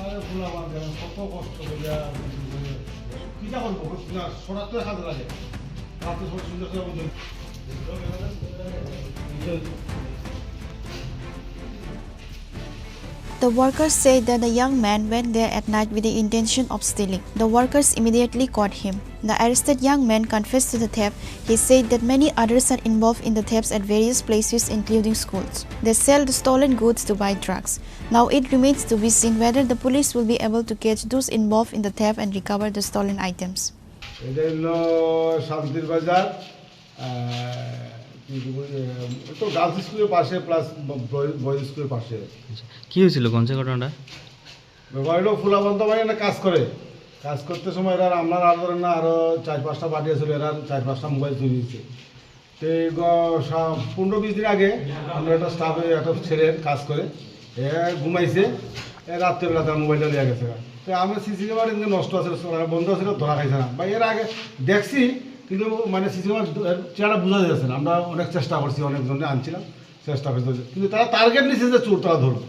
আরে পোলাপান দেখেন, কত কষ্ট করিয়া কিতা করবো, না, সরাতে কাজে লাগে। রাতে সব সুন্দর করে বুঝে। The workers said that the young man went there at night with the intention of stealing. The workers immediately caught him. The arrested young man confessed to the theft. He said that many others are involved in the thefts at various places, including schools. They sell the stolen goods to buy drugs. Now it remains to be seen whether the police will be able to catch those involved in the theft and recover the stolen items. এটা হলো শান্তির বাজার, আহ, কি বলবো, আহ, তো গার্লস স্কুলের পাশে plus boys স্কুলের পাশে। আচ্ছা, কি হয়েছিল, কোন সে ঘটনাটা? ব্যাপার হলো ফুলাবন্ত মানে একটা কাজ করে, কাজ করতে সময় এরা আপনার আর ধরেন না, আরো চার পাঁচটা পার্টি আছিল, এরা চার পাঁচটা মোবাইল চুরি হয়েছে। তো এই গ-, সা-, পনেরো বিশ দিন আগে আমরা একটা স্টাফে একটা ছেলে কাজ করে, এ ঘুমাইছে, এ রাত্রেবেলা তার মোবাইলটা নিয়ে গেছে। তো আমরা সিসি ক্যামেরা কিন্তু নষ্ট আছে, মানে বন্ধ আছে, ধরা খাইছে না। বা এর আগে দেখছি, কিন্তু মানে সিসি ক্যামেরা চেহারা বোঝা যাচ্ছে না। আমরা অনেক চেষ্টা করছি, অনেকজনকে আনছিলাম, চেষ্টা করছি, কিন্তু তারা টার্গেট নিচ্ছে যে চোর তারা ধরবে।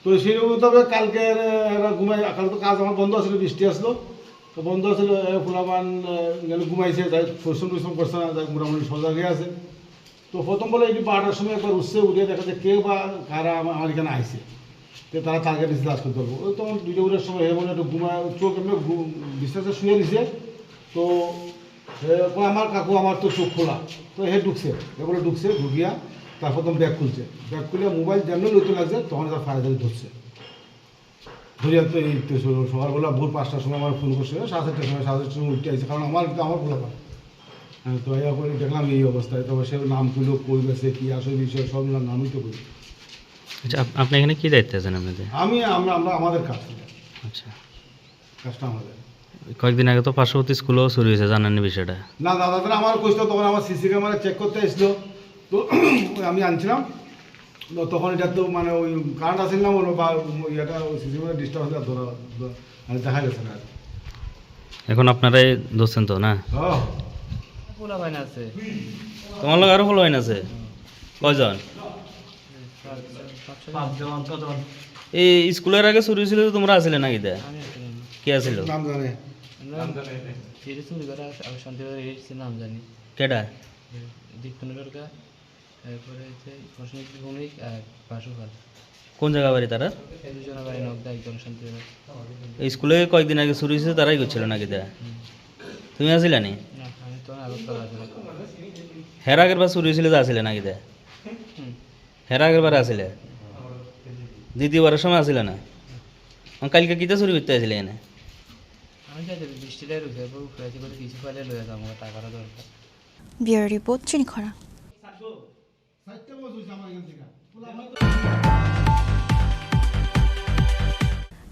তো সেই মোতাবেক কালকে এরা, এরা ঘুমাই, কাল তো কাজ আমার বন্ধ আছিল, বৃষ্টি আসলো, তো বন্ধ আছিল, এ, ফুলাবান, এ, গেল ঘুমাইছে, যাই পরিশ্রম টরিশ্রম করছে না, যাই মোটামুটি সজাগে আছে। তো প্রথম বলে এটি বারোটার সময় একবার উঠছে, উঠে দেখা যায় কেউ বা কারা আমার, আমার এখানে আইছে, তো তারা টার্গেট নিচ্ছে আজকে ধরবো। ওই তখন দুইটা উঠার সময় হে বলে একটু ঘুমায়, চোখ এমনি ঘু-, বিছনাতে শুয়ে নিছে, তো এ, কয়, "আমার কাকু, আমার তো চোখ খোলা।" তো হে ঢুকছে, এ বলে ঢুকছে, ঢুকিয়া তারপর তো ব্যাগ খুলছে, ব্যাগ খুলে মোবাইল যেমনি লইতে লাগছে, তখন তার ফায়ার ধরছে। ধরিয়া তো এই তো সকালবেলা ভোর পাঁচটার সময় আমার ফোন করছে, সাড়ে চারটার সময়, সাড়ে চারটার সময় উঠে আইছে, কারণ আমার তো আমার খোলা পায়। হ্যাঁ, তো এই করে দেখলাম এই অবস্থায়, তো সে নাম তুলো, কই গেছে, কি আসল বিষয়, সব নাম, নামই তো কই। আচ্ছা, আপ-, আপনি এখানে কি দায়িত্বে আছেন আপনাদের? আমি, আমরা, আমরা আমাদের কাজ এটা। আচ্ছা। কাজটা আমাদের। কয়েকদিন আগে তো পার্শ্ববর্তী স্কুলেও চুরি হয়েছে, জানেননি বিষয়টা? না, দাদা, তারা আমার কইছিল, তখন আমার সিসি ক্যামেরা চেক করতে আসলো, তো আমি আনছিলাম। তো তখন এটা তো মানে ওই কারেন্ট আসেন না বলো, বা এটা ওই সিসি ক্যামেরা ডিস্টার্ব হলে আর ধরা, ধরা, মানে দেখা গেছে না আর। এখন আপনারাই ধরছেন তো, না? হ্যাঁ। পোলা ভাই না আছে। তোমার লোক আরো পোলা ভাই না আছে? কয়জন? পাঁচজন, ছজন। এই স্কুলের আগে চুরি হয়েছিল তো, তোমরা আছিলে নাকি দা? আমি আছিলাম না। কে আছিল? নাম জানে। আমরা যেটা চুরি করা আছে, আমি শান্তিবাজার এসেছি, নাম জানি। কেডা? দীপ্তন সরকার, তারপরে হচ্ছে প্রসেনজিৎ ভৌমিক আর বাসু পাল। কোন জায়গা বাড়ি তারা? দুজনের বাড়ি নগদা, একজন শান্তিবাজার। এই স্কুলে কয়েকদিন আগে চুরি হয়েছে, তারাই করছিল নাকি দা? হুম। তুমি আছিলে নি? না, আমি তো আগরতলা আছিলাম। হের আগের বার চুরি হয়েছিল, তা আছিলে নাকি দা? হুম। হের আগের বার আছিলে? দ্বিতীয়বারের সময় আছিলে না? আর কালকে কিতা চুরি করতে আছিলে এনে? আমি যাই যাবি, বৃষ্টিটা রয়েছে, এরপর উঠে আছে, বলে কিছু পাইলে লয়ে যাবো, টাকারও দরকার। Bureau report, Chinikhora.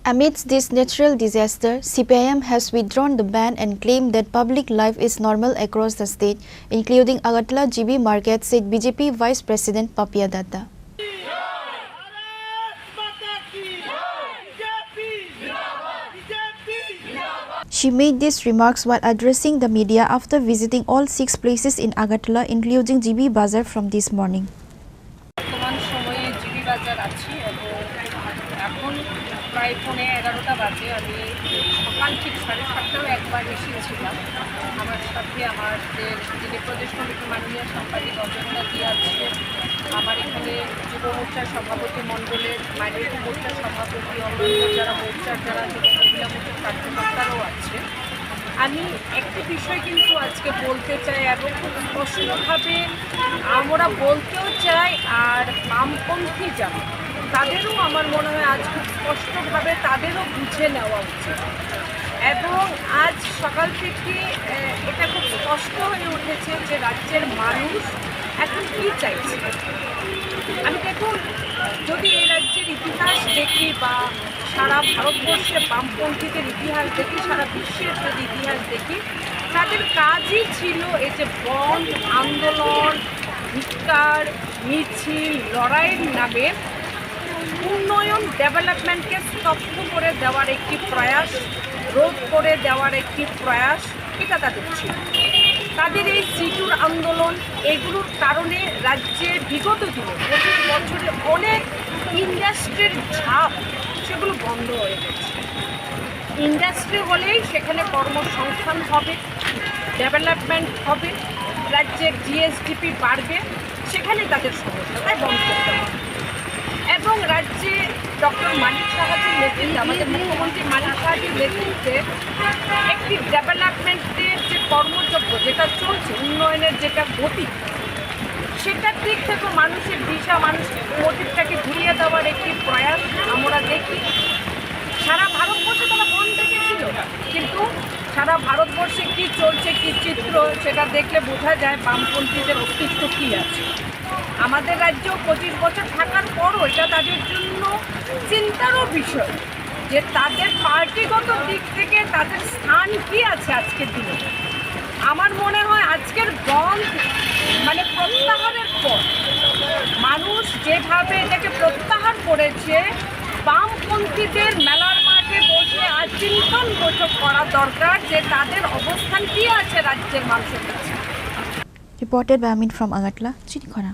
Amidst this natural disaster, C P I M has withdrawn the ban and claimed that public life is normal across the state, including Agartala G B Market, said B J P Vice President Papiya Datta. She made these remarks while addressing the media after visiting all six places in Agartala, including G B Bazar, from this morning. বর্তমান সময়ে জিবি বাজার আছি এবং এখন প্রায় পৌনে এগারোটা বাজে। আমি সকাল ঠিক সাড়ে সাতটাও একবার এসেছিলাম। আমার সাথে আমাদের যিনি প্রদেশ কমিটির মাননীয় সাংবাদিক অজন্তা জি আছেন, আমার এখানে যুব মোর্চার সভাপতি মণ্ডলের, মাইনরিটি মোর্চার সভাপতি, অন্যান্য যারা মোর্চার, যারা যুব মহিলা মোর্চার কার্যকর্তারাও আছে। আমি একটি বিষয় কিন্তু আজকে বলতে চাই এবং খুব স্পষ্টভাবে আমরা বলতেও চাই, আর বামপন্থী যারা, তাদেরও আমার মনে হয় আজ খুব স্পষ্টভাবে তাদেরও বুঝে নেওয়া উচিত। এবং আজ সকাল থেকে, আহ, এটা খুব স্পষ্ট হয়ে উঠেছে যে রাজ্যের মানুষ এখন কি চাইছে। আমি দেখুন, যদি এই রাজ্যের ইতিহাস দেখি বা সারা ভারতবর্ষে বামপন্থীদের ইতিহাস দেখি, সারা বিশ্বের যদি ইতিহাস দেখি, তাদের কাজই ছিল এই যে বন্ধ, আন্দোলন, ধিক্কার, মিছিল, লড়াইয়ের নামে উন্নয়ন, ডেভেলপমেন্টকে স্তব্ধ করে দেওয়ার একটি প্রয়াস, রোধ করে দেওয়ার একটি প্রয়াস, এটা তাদের ছিল। তাদের এই সিটুর আন্দোলন, এগুলোর কারণে রাজ্যে বিগত দিনে, পঁচিশ বছরে অনেক ইন্ডাস্ট্রির ঝাপ, সেগুলো বন্ধ হয়ে গেছে। ইন্ডাস্ট্রি হলেই সেখানে কর্মসংস্থান হবে, ডেভেলপমেন্ট হবে, রাজ্যের জি এস ডি পি বাড়বে, সেখানে তাদের সমস্যা, তাই বন্ধ করতে হবে। এবং রাজ্যে ডক্টর মানিক সাহাজির নেতৃত্বে, আমাদের মুখ্যমন্ত্রী মানিক সাহাজির নেতৃত্বে একটি ডেভেলপমেন্টের যে কর্মযজ্ঞ যেটা চলছে, উন্নয়নের যেটা গতি, সেটার দিক থেকে মানুষের দিশা, মানুষের মোটিভটাকে ঘুরিয়ে দেওয়ার একটি প্রয়াস আমরা দেখি। সারা ভারতবর্ষে তারা বন্ধ রেখেছিল, কিন্তু সারা ভারতবর্ষে কি চলছে, কি চিত্র, সেটা দেখলে বোঝা যায় বামপন্থীদের অস্তিত্ব কি আছে। আমাদের রাজ্যেও পঁচিশ বছর থাকার পরও এটা তাদের জন্য চিন্তারও বিষয় যে তাদের পার্টিগত দিক থেকে তাদের স্থান কি আছে আজকের দিনে। আমার মনে হয় আজকের বন্ধ মানে প্রত্যাহারের পর মানুষ যেভাবে এটাকে প্রত্যাহার করেছে, বামপন্থীদের মেলার মাঠে বসে আজ চিন্তন বৈঠক করা দরকার যে তাদের অবস্থান কি আছে রাজ্যের মানুষের কাছে। Reported by Amin from Agartala, Chinikhora.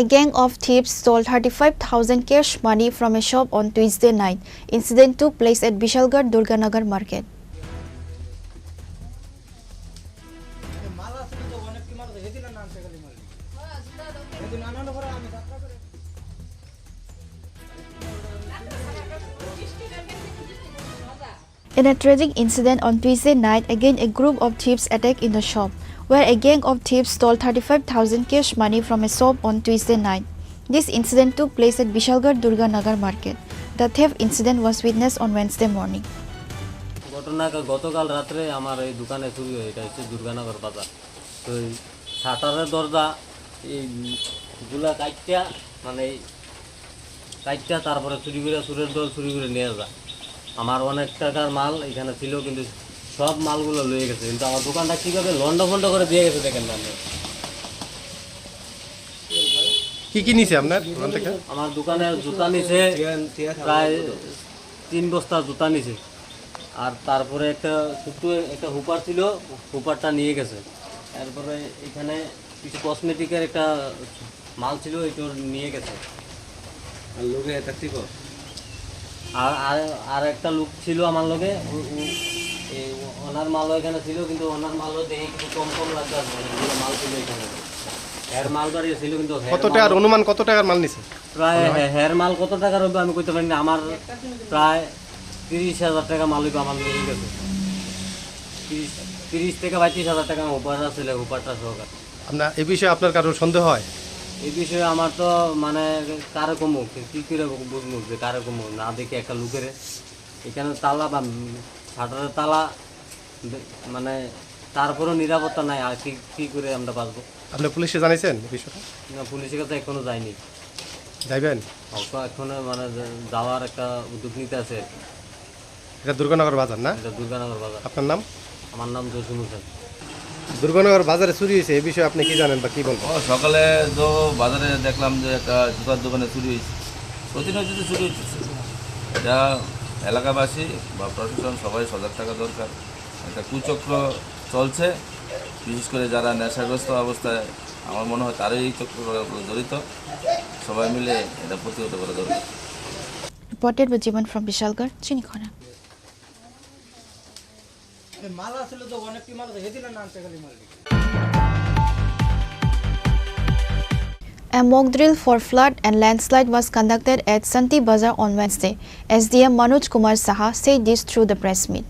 A gang of thieves stole thirty-five thousand cash money from a shop on Tuesday night. Incident took place at Bishalgarh Durganagar market. In a tragic incident on Tuesday night, again a group of thieves attacked in the shop, where a gang of thieves stole thirty-five thousand cash money from a shop on Tuesday night. This incident took place at Bishalgarh Durga Nagar market. The theft incident was witnessed on Wednesday morning. ঘটনা গ-, গতকাল রাত্রে আমার এই দোকানে চুরি হয়, এটা হচ্ছে দুর্গানগর বাজার। তো এই শাটারের দরজা এই গুলা কাটটা, মানে এই কাটটা, তারপরে চুরি করে, চুরের দল চুরি করে নিয়ে যায়। আমার অনেক টাকার মাল এখানে ছিল, কিন্তু সব মালগুলো লয়ে গেছে, কিন্তু আমার দোকানটা কিভাবে লন্ড ভন্ড করে দিয়ে গেছে দেখেন না আপনি। কি কি নিছে আপনার দোকান থেকে? আমার দোকানে জুতা নিছে, প্রায় তিন বস্তা জুতা নিছে। আর তারপরে একটা ছোট্ট একটা হুপার ছিল, হুপারটা নিয়ে গেছে। তারপরে এখানে কিছু কসমেটিকের একটা মাল ছিল, এটা নিয়ে গেছে। আর লোকে এটা কি কর? আর, আর, আর একটা লোক ছিল আমার লগে, ও, ও, এই ও-, ওনার মালও এখানে ছিল, কিন্তু ওনার মালও দেখে কিছু কম কম লাগছে আর কি, অনেকগুলো মাল ছিল এখানে। এর মাল বাড়ি ছিল, কিন্তু এর কত মাল টাকার, অনুমান কত টাকার মাল নিছে? প্রায় মনে হয়? হে-, হের মাল কত টাকার হবে আমি কইতে পারি না, আমার প্রায় তিরিশ হাজার টাকা মাল হইবে আমার নিয়ে গেছে। তিরিশ, তিরিশ থেকে পঁয়ত্রিশ হাজার টাকা আমার উপর আছে, উপরটা সহকারে। আপনার, এই বিষয়ে আপনার কারোর সন্দেহ হয়? এই বিষয়ে আমার তো মানে কারে কমু, কি, কি করে বুঝবো যে কারে কমু? না দেখে একটা লোকেরে এখানে তালা বা শাটারের তালা দে-, মানে তারপরেও নিরাপত্তা নাই, আর কি, কি করে আমরা বাঁচবো? আপনি পুলিশে জানাইছেন এই বিষয়টা? না, পুলিশের কাছে এখনো যায়নি। যাইবেন? অত এখনো মানে যে যাওয়ার একটা উদ্যোগ নিতে আছে। এটা দুর্গানগর বাজার না? এটা দুর্গানগর বাজার। আপনার নাম? আমার নাম জসিম হোসেন। দুর্গানগর বাজারে চুরি হয়েছে, এই বিষয়ে আপনি কি জানেন বা কি বলবেন? ও, সকালে তো বাজারে দেখলাম যে একটা জুতার দোকানে চুরি হয়েছে। প্রতিনিয়ত তো চুরি হচ্ছে। এটা এলাকাবাসী বা প্রশাসন সবাই সজাগ থাকা দরকার। একটা কুচক্র চলছে, বিশেষ করে যারা নেশাগ্রস্ত অবস্থায়, আমার মনে হয় তারাই এই চক্রগুলোর জড়িত। সবাই মিলে এটা প্রতিহত করা দরকার। Reported by Jiban from Bishalgarh, Chinikhona. A mock drill for flood and landslide was conducted at Santi Bazar on Wednesday. S D M Manoj Kumar Saha said this through the press meet.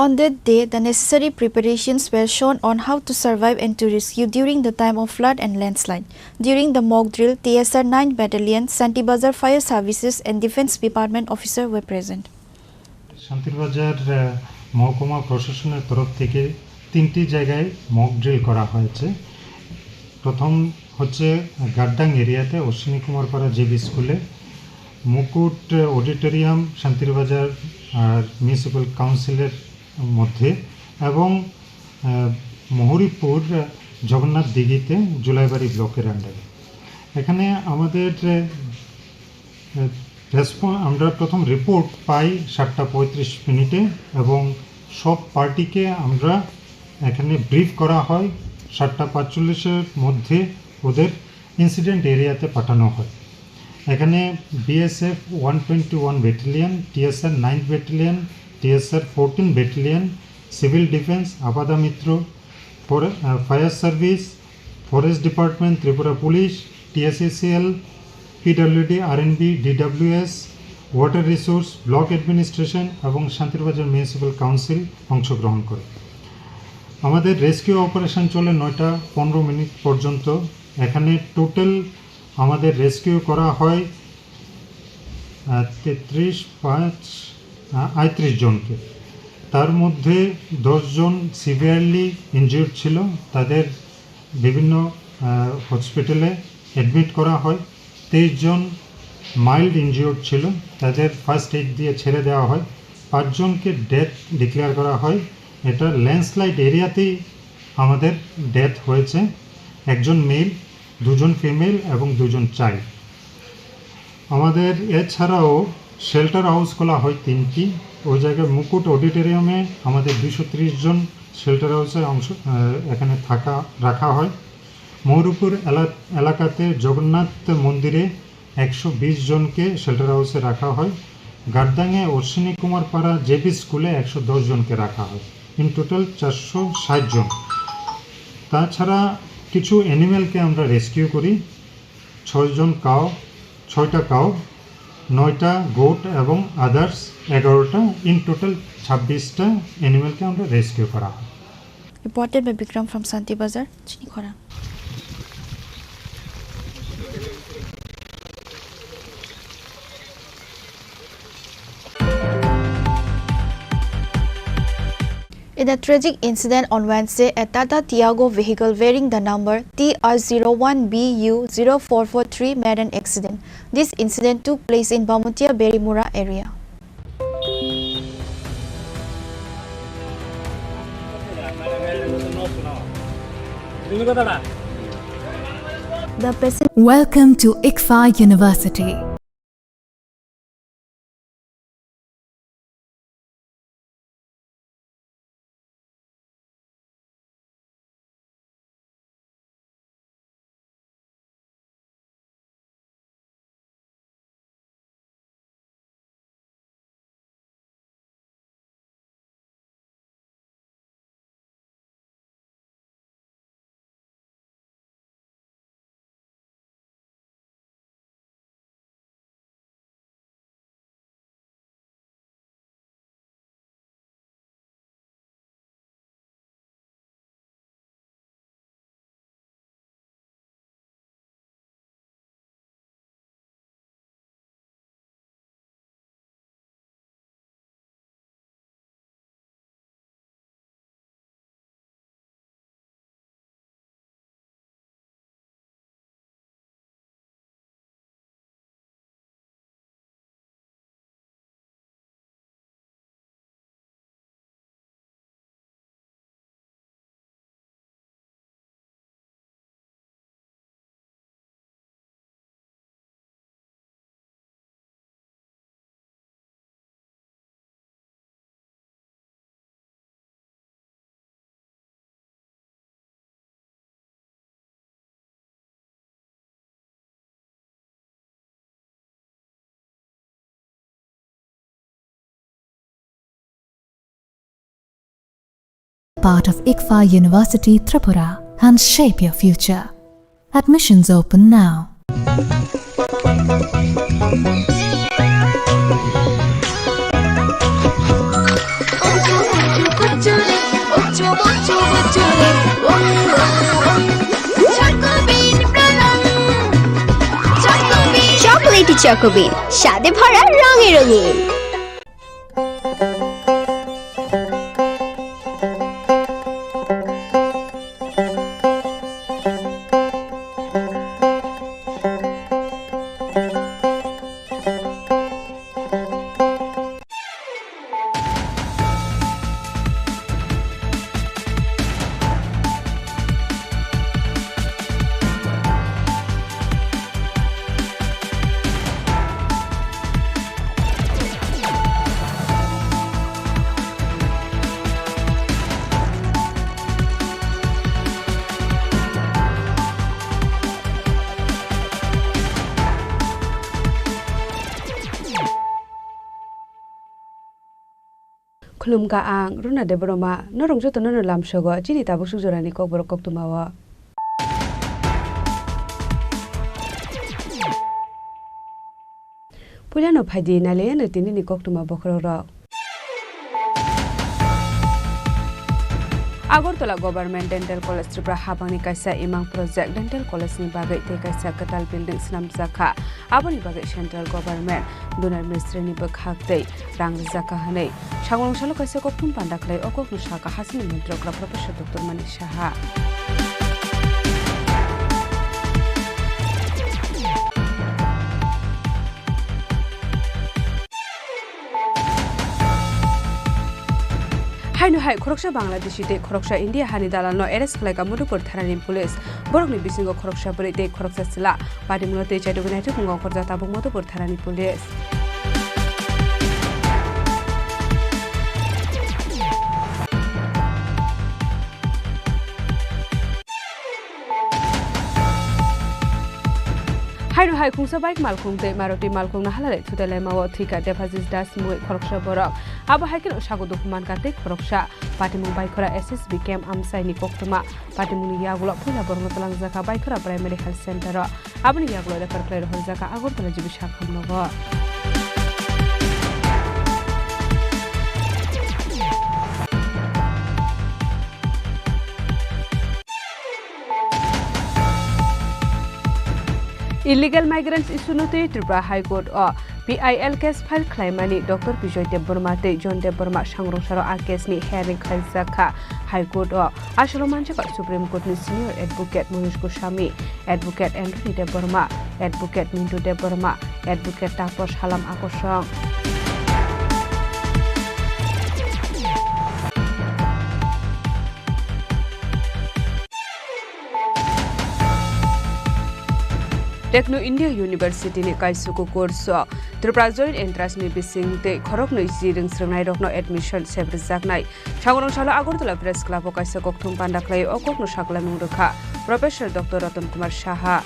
On that day, the necessary preparations were shown on how to survive and to rescue during the time of flood and landslide. During the mock drill, T S R ninth Battalion, Santi Bazar Fire Services and Defence Department officer were present. Santirbazar, আহ, মহকুমা প্রশাসনের তরফ থেকে তিনটি জায়গায় mock drill করা হয়েছে। প্রথম হচ্ছে গাদ্দাং এরিয়াতে অশ্বিনী কুমার পাড়া জেবি স্কুলে, মুকুট অডিটোরিয়াম শান্তিরবাজার আর মিউনিসিপ্যাল কাউন্সিলের মধ্যে এবং, আহ, মহুরীপুর জগন্নাথ দিঘিতে জুলাইবাড়ি ব্লকের আন্ডারে। এখানে আমাদের, আহ, রেসপন-, আমরা প্রথম রিপোর্ট পাই সাতটা পঁয়ত্রিশ মিনিটে এবং সব পার্টিকে আমরা এখানে ব্রিফ করা হয়। সাতটা পাঁচচল্লিশের মধ্যে ওদের ইনসিডেন্ট এরিয়াতে পাঠানো হয়। এখানে BSF one twenty one battalion, TSR ninth battalion, TSR fourteen battalion, civil defence, Aapda Mitra, ফরে-, আহ, fire service, forest department, Tripura police, TSECL, PWD, RNB, DWS, water resource, block administration এবং শান্তিরবাজার মিউনিসিপ্যাল কাউন্সিল অংশগ্রহণ করে। আমাদের রেস্কিউ অপারেশন চলে নয়টা পনেরো মিনিট পর্যন্ত। এখানে টোটাল আমাদের রেস্কিউ করা হয়, আহ, তেত্রিশ, পাঁচ, আহ, আটত্রিশ জনকে। তার মধ্যে দশ জন সিভিয়ারলি ইনজিউর্ড ছিল, তাদের বিভিন্ন, আহ, হসপিটালে অ্যাডমিট করা হয়। তেইশ জন মাইল্ড ইনজিউর্ড ছিল, তাদের ফার্স্ট এইড দিয়ে ছেড়ে দেওয়া হয়। পাঁচজনকে ডেথ ডিক্লেয়ার করা হয়। এটা ল্যান্ডস্লাইড এরিয়াতেই আমাদের ডেথ হয়েছে। একজন মেল, দুজন ফিমেল এবং দুজন চাইল্ড। আমাদের এছাড়াও শেল্টার হাউস খোলা হয় তিনটি। ওই জায়গায় মুকুট অডিটোরিয়ামে আমাদের দুশো ত্রিশ জন শেল্টার হাউসে অংশ, আহ, এখানে থাকা, রাখা হয়। ময়ূরপুর এলা-, এলাকাতে জগন্নাথ মন্দিরে একশো বিশ জনকে শেল্টার হাউসে রাখা হয়। গাদ্দাংয়ে অশ্বিনী কুমার পাড়া জেবি স্কুলে একশো দশ জনকে রাখা হয়। ইন টোটাল চারশো ষাট জন। তাছাড়া কিছু অ্যানিমেলকে আমরা রেস্কিউ করি, ছয়জন কাউ, ছয়টা কাউ, নয়টা গোট এবং আদার্স এগারোটা, ইন টোটাল ছাব্বিশটা অ্যানিমেলকে আমরা রেস্কিউ করা হয়। Reported by Bikram from Santi Bazar, Chinikhora. In a tragic incident on Wednesday, a Tata Tiago vehicle bearing the number T R zero one B U zero four four three made an accident. This incident took place in Bamutia Berimura area. The passenger Welcome to ICFAI University. Part of ICFAI University Tripura and shape your future. Admissions open now. Chocolatey Choco Bean, স্বাদে ভরা, রঙে রঙিন। Khulumkha ang Runa Debbarma, norok jotono no lamsogo chini tabuk suk jorani kokborok koktwmao. Puilano phaidi nailaiano tinini koktwma bokhorokrok. Agartala Government Dental College Tripura habangni kaisa imang project dental college ni bagwi tei kaisa kwtal building swnamjakha. Aboni bagwi central government Dunar Mistri ni bwkhak tei rang rijak kha hwnwi Sangwrwng salo kaisa kokthum panda khlai o kokno sakha hasini montrok Professor Doctor Manik Saha. Haino hai khoroksa Bangladeshi tei khoroksa India hani dalalno arrest khlaika Madhupur thanani police. Borokni bisingo khoroksa bwrwi tei khoroksa chwla. Patimungno tei chaitugwi naitugmung ongkhorjak tabuk Madhupur thanani police. Haino hai khungsa bike malkhung tei Maruti malkhung no halalai thutai laimao thwika Debhajis Das mui khoroksa borok. Abo hai kheno sago dukhu mankha tei khoroksa. Patimung Baikhora S S B camp amchaini koktwma. Patimungni yagulo puila borokno twlangjakha Baikhora Primary Health Center o. Aboni yagulo refer khlai rohorjakha Agartala G B Sakham nogo. Illegal migrants issue no twi Tripura High Court o P I L case file khlaimani Doctor Bijoy Debbarma tei John Debbarma sangrungsaro a case ni hearing khaijakha High Court o. Asolo manjakha Supreme Court ni Senior Advocate Manish Goswami, Advocate Anthony Debbarma, Advocate Mintu Debbarma, Advocate Taposh Halam Akosong. Techno India University ni kaisuku course o Tripura Joint Entrance ni bising tei khoroknwi ji rwngsrwngnairokno admission sebrijaknai. Sangrungsalo Agartala Press Club o kaisa kokthum panda khlai o kokno saklamung rwkha Professor Doctor Ratan Kumar Saha.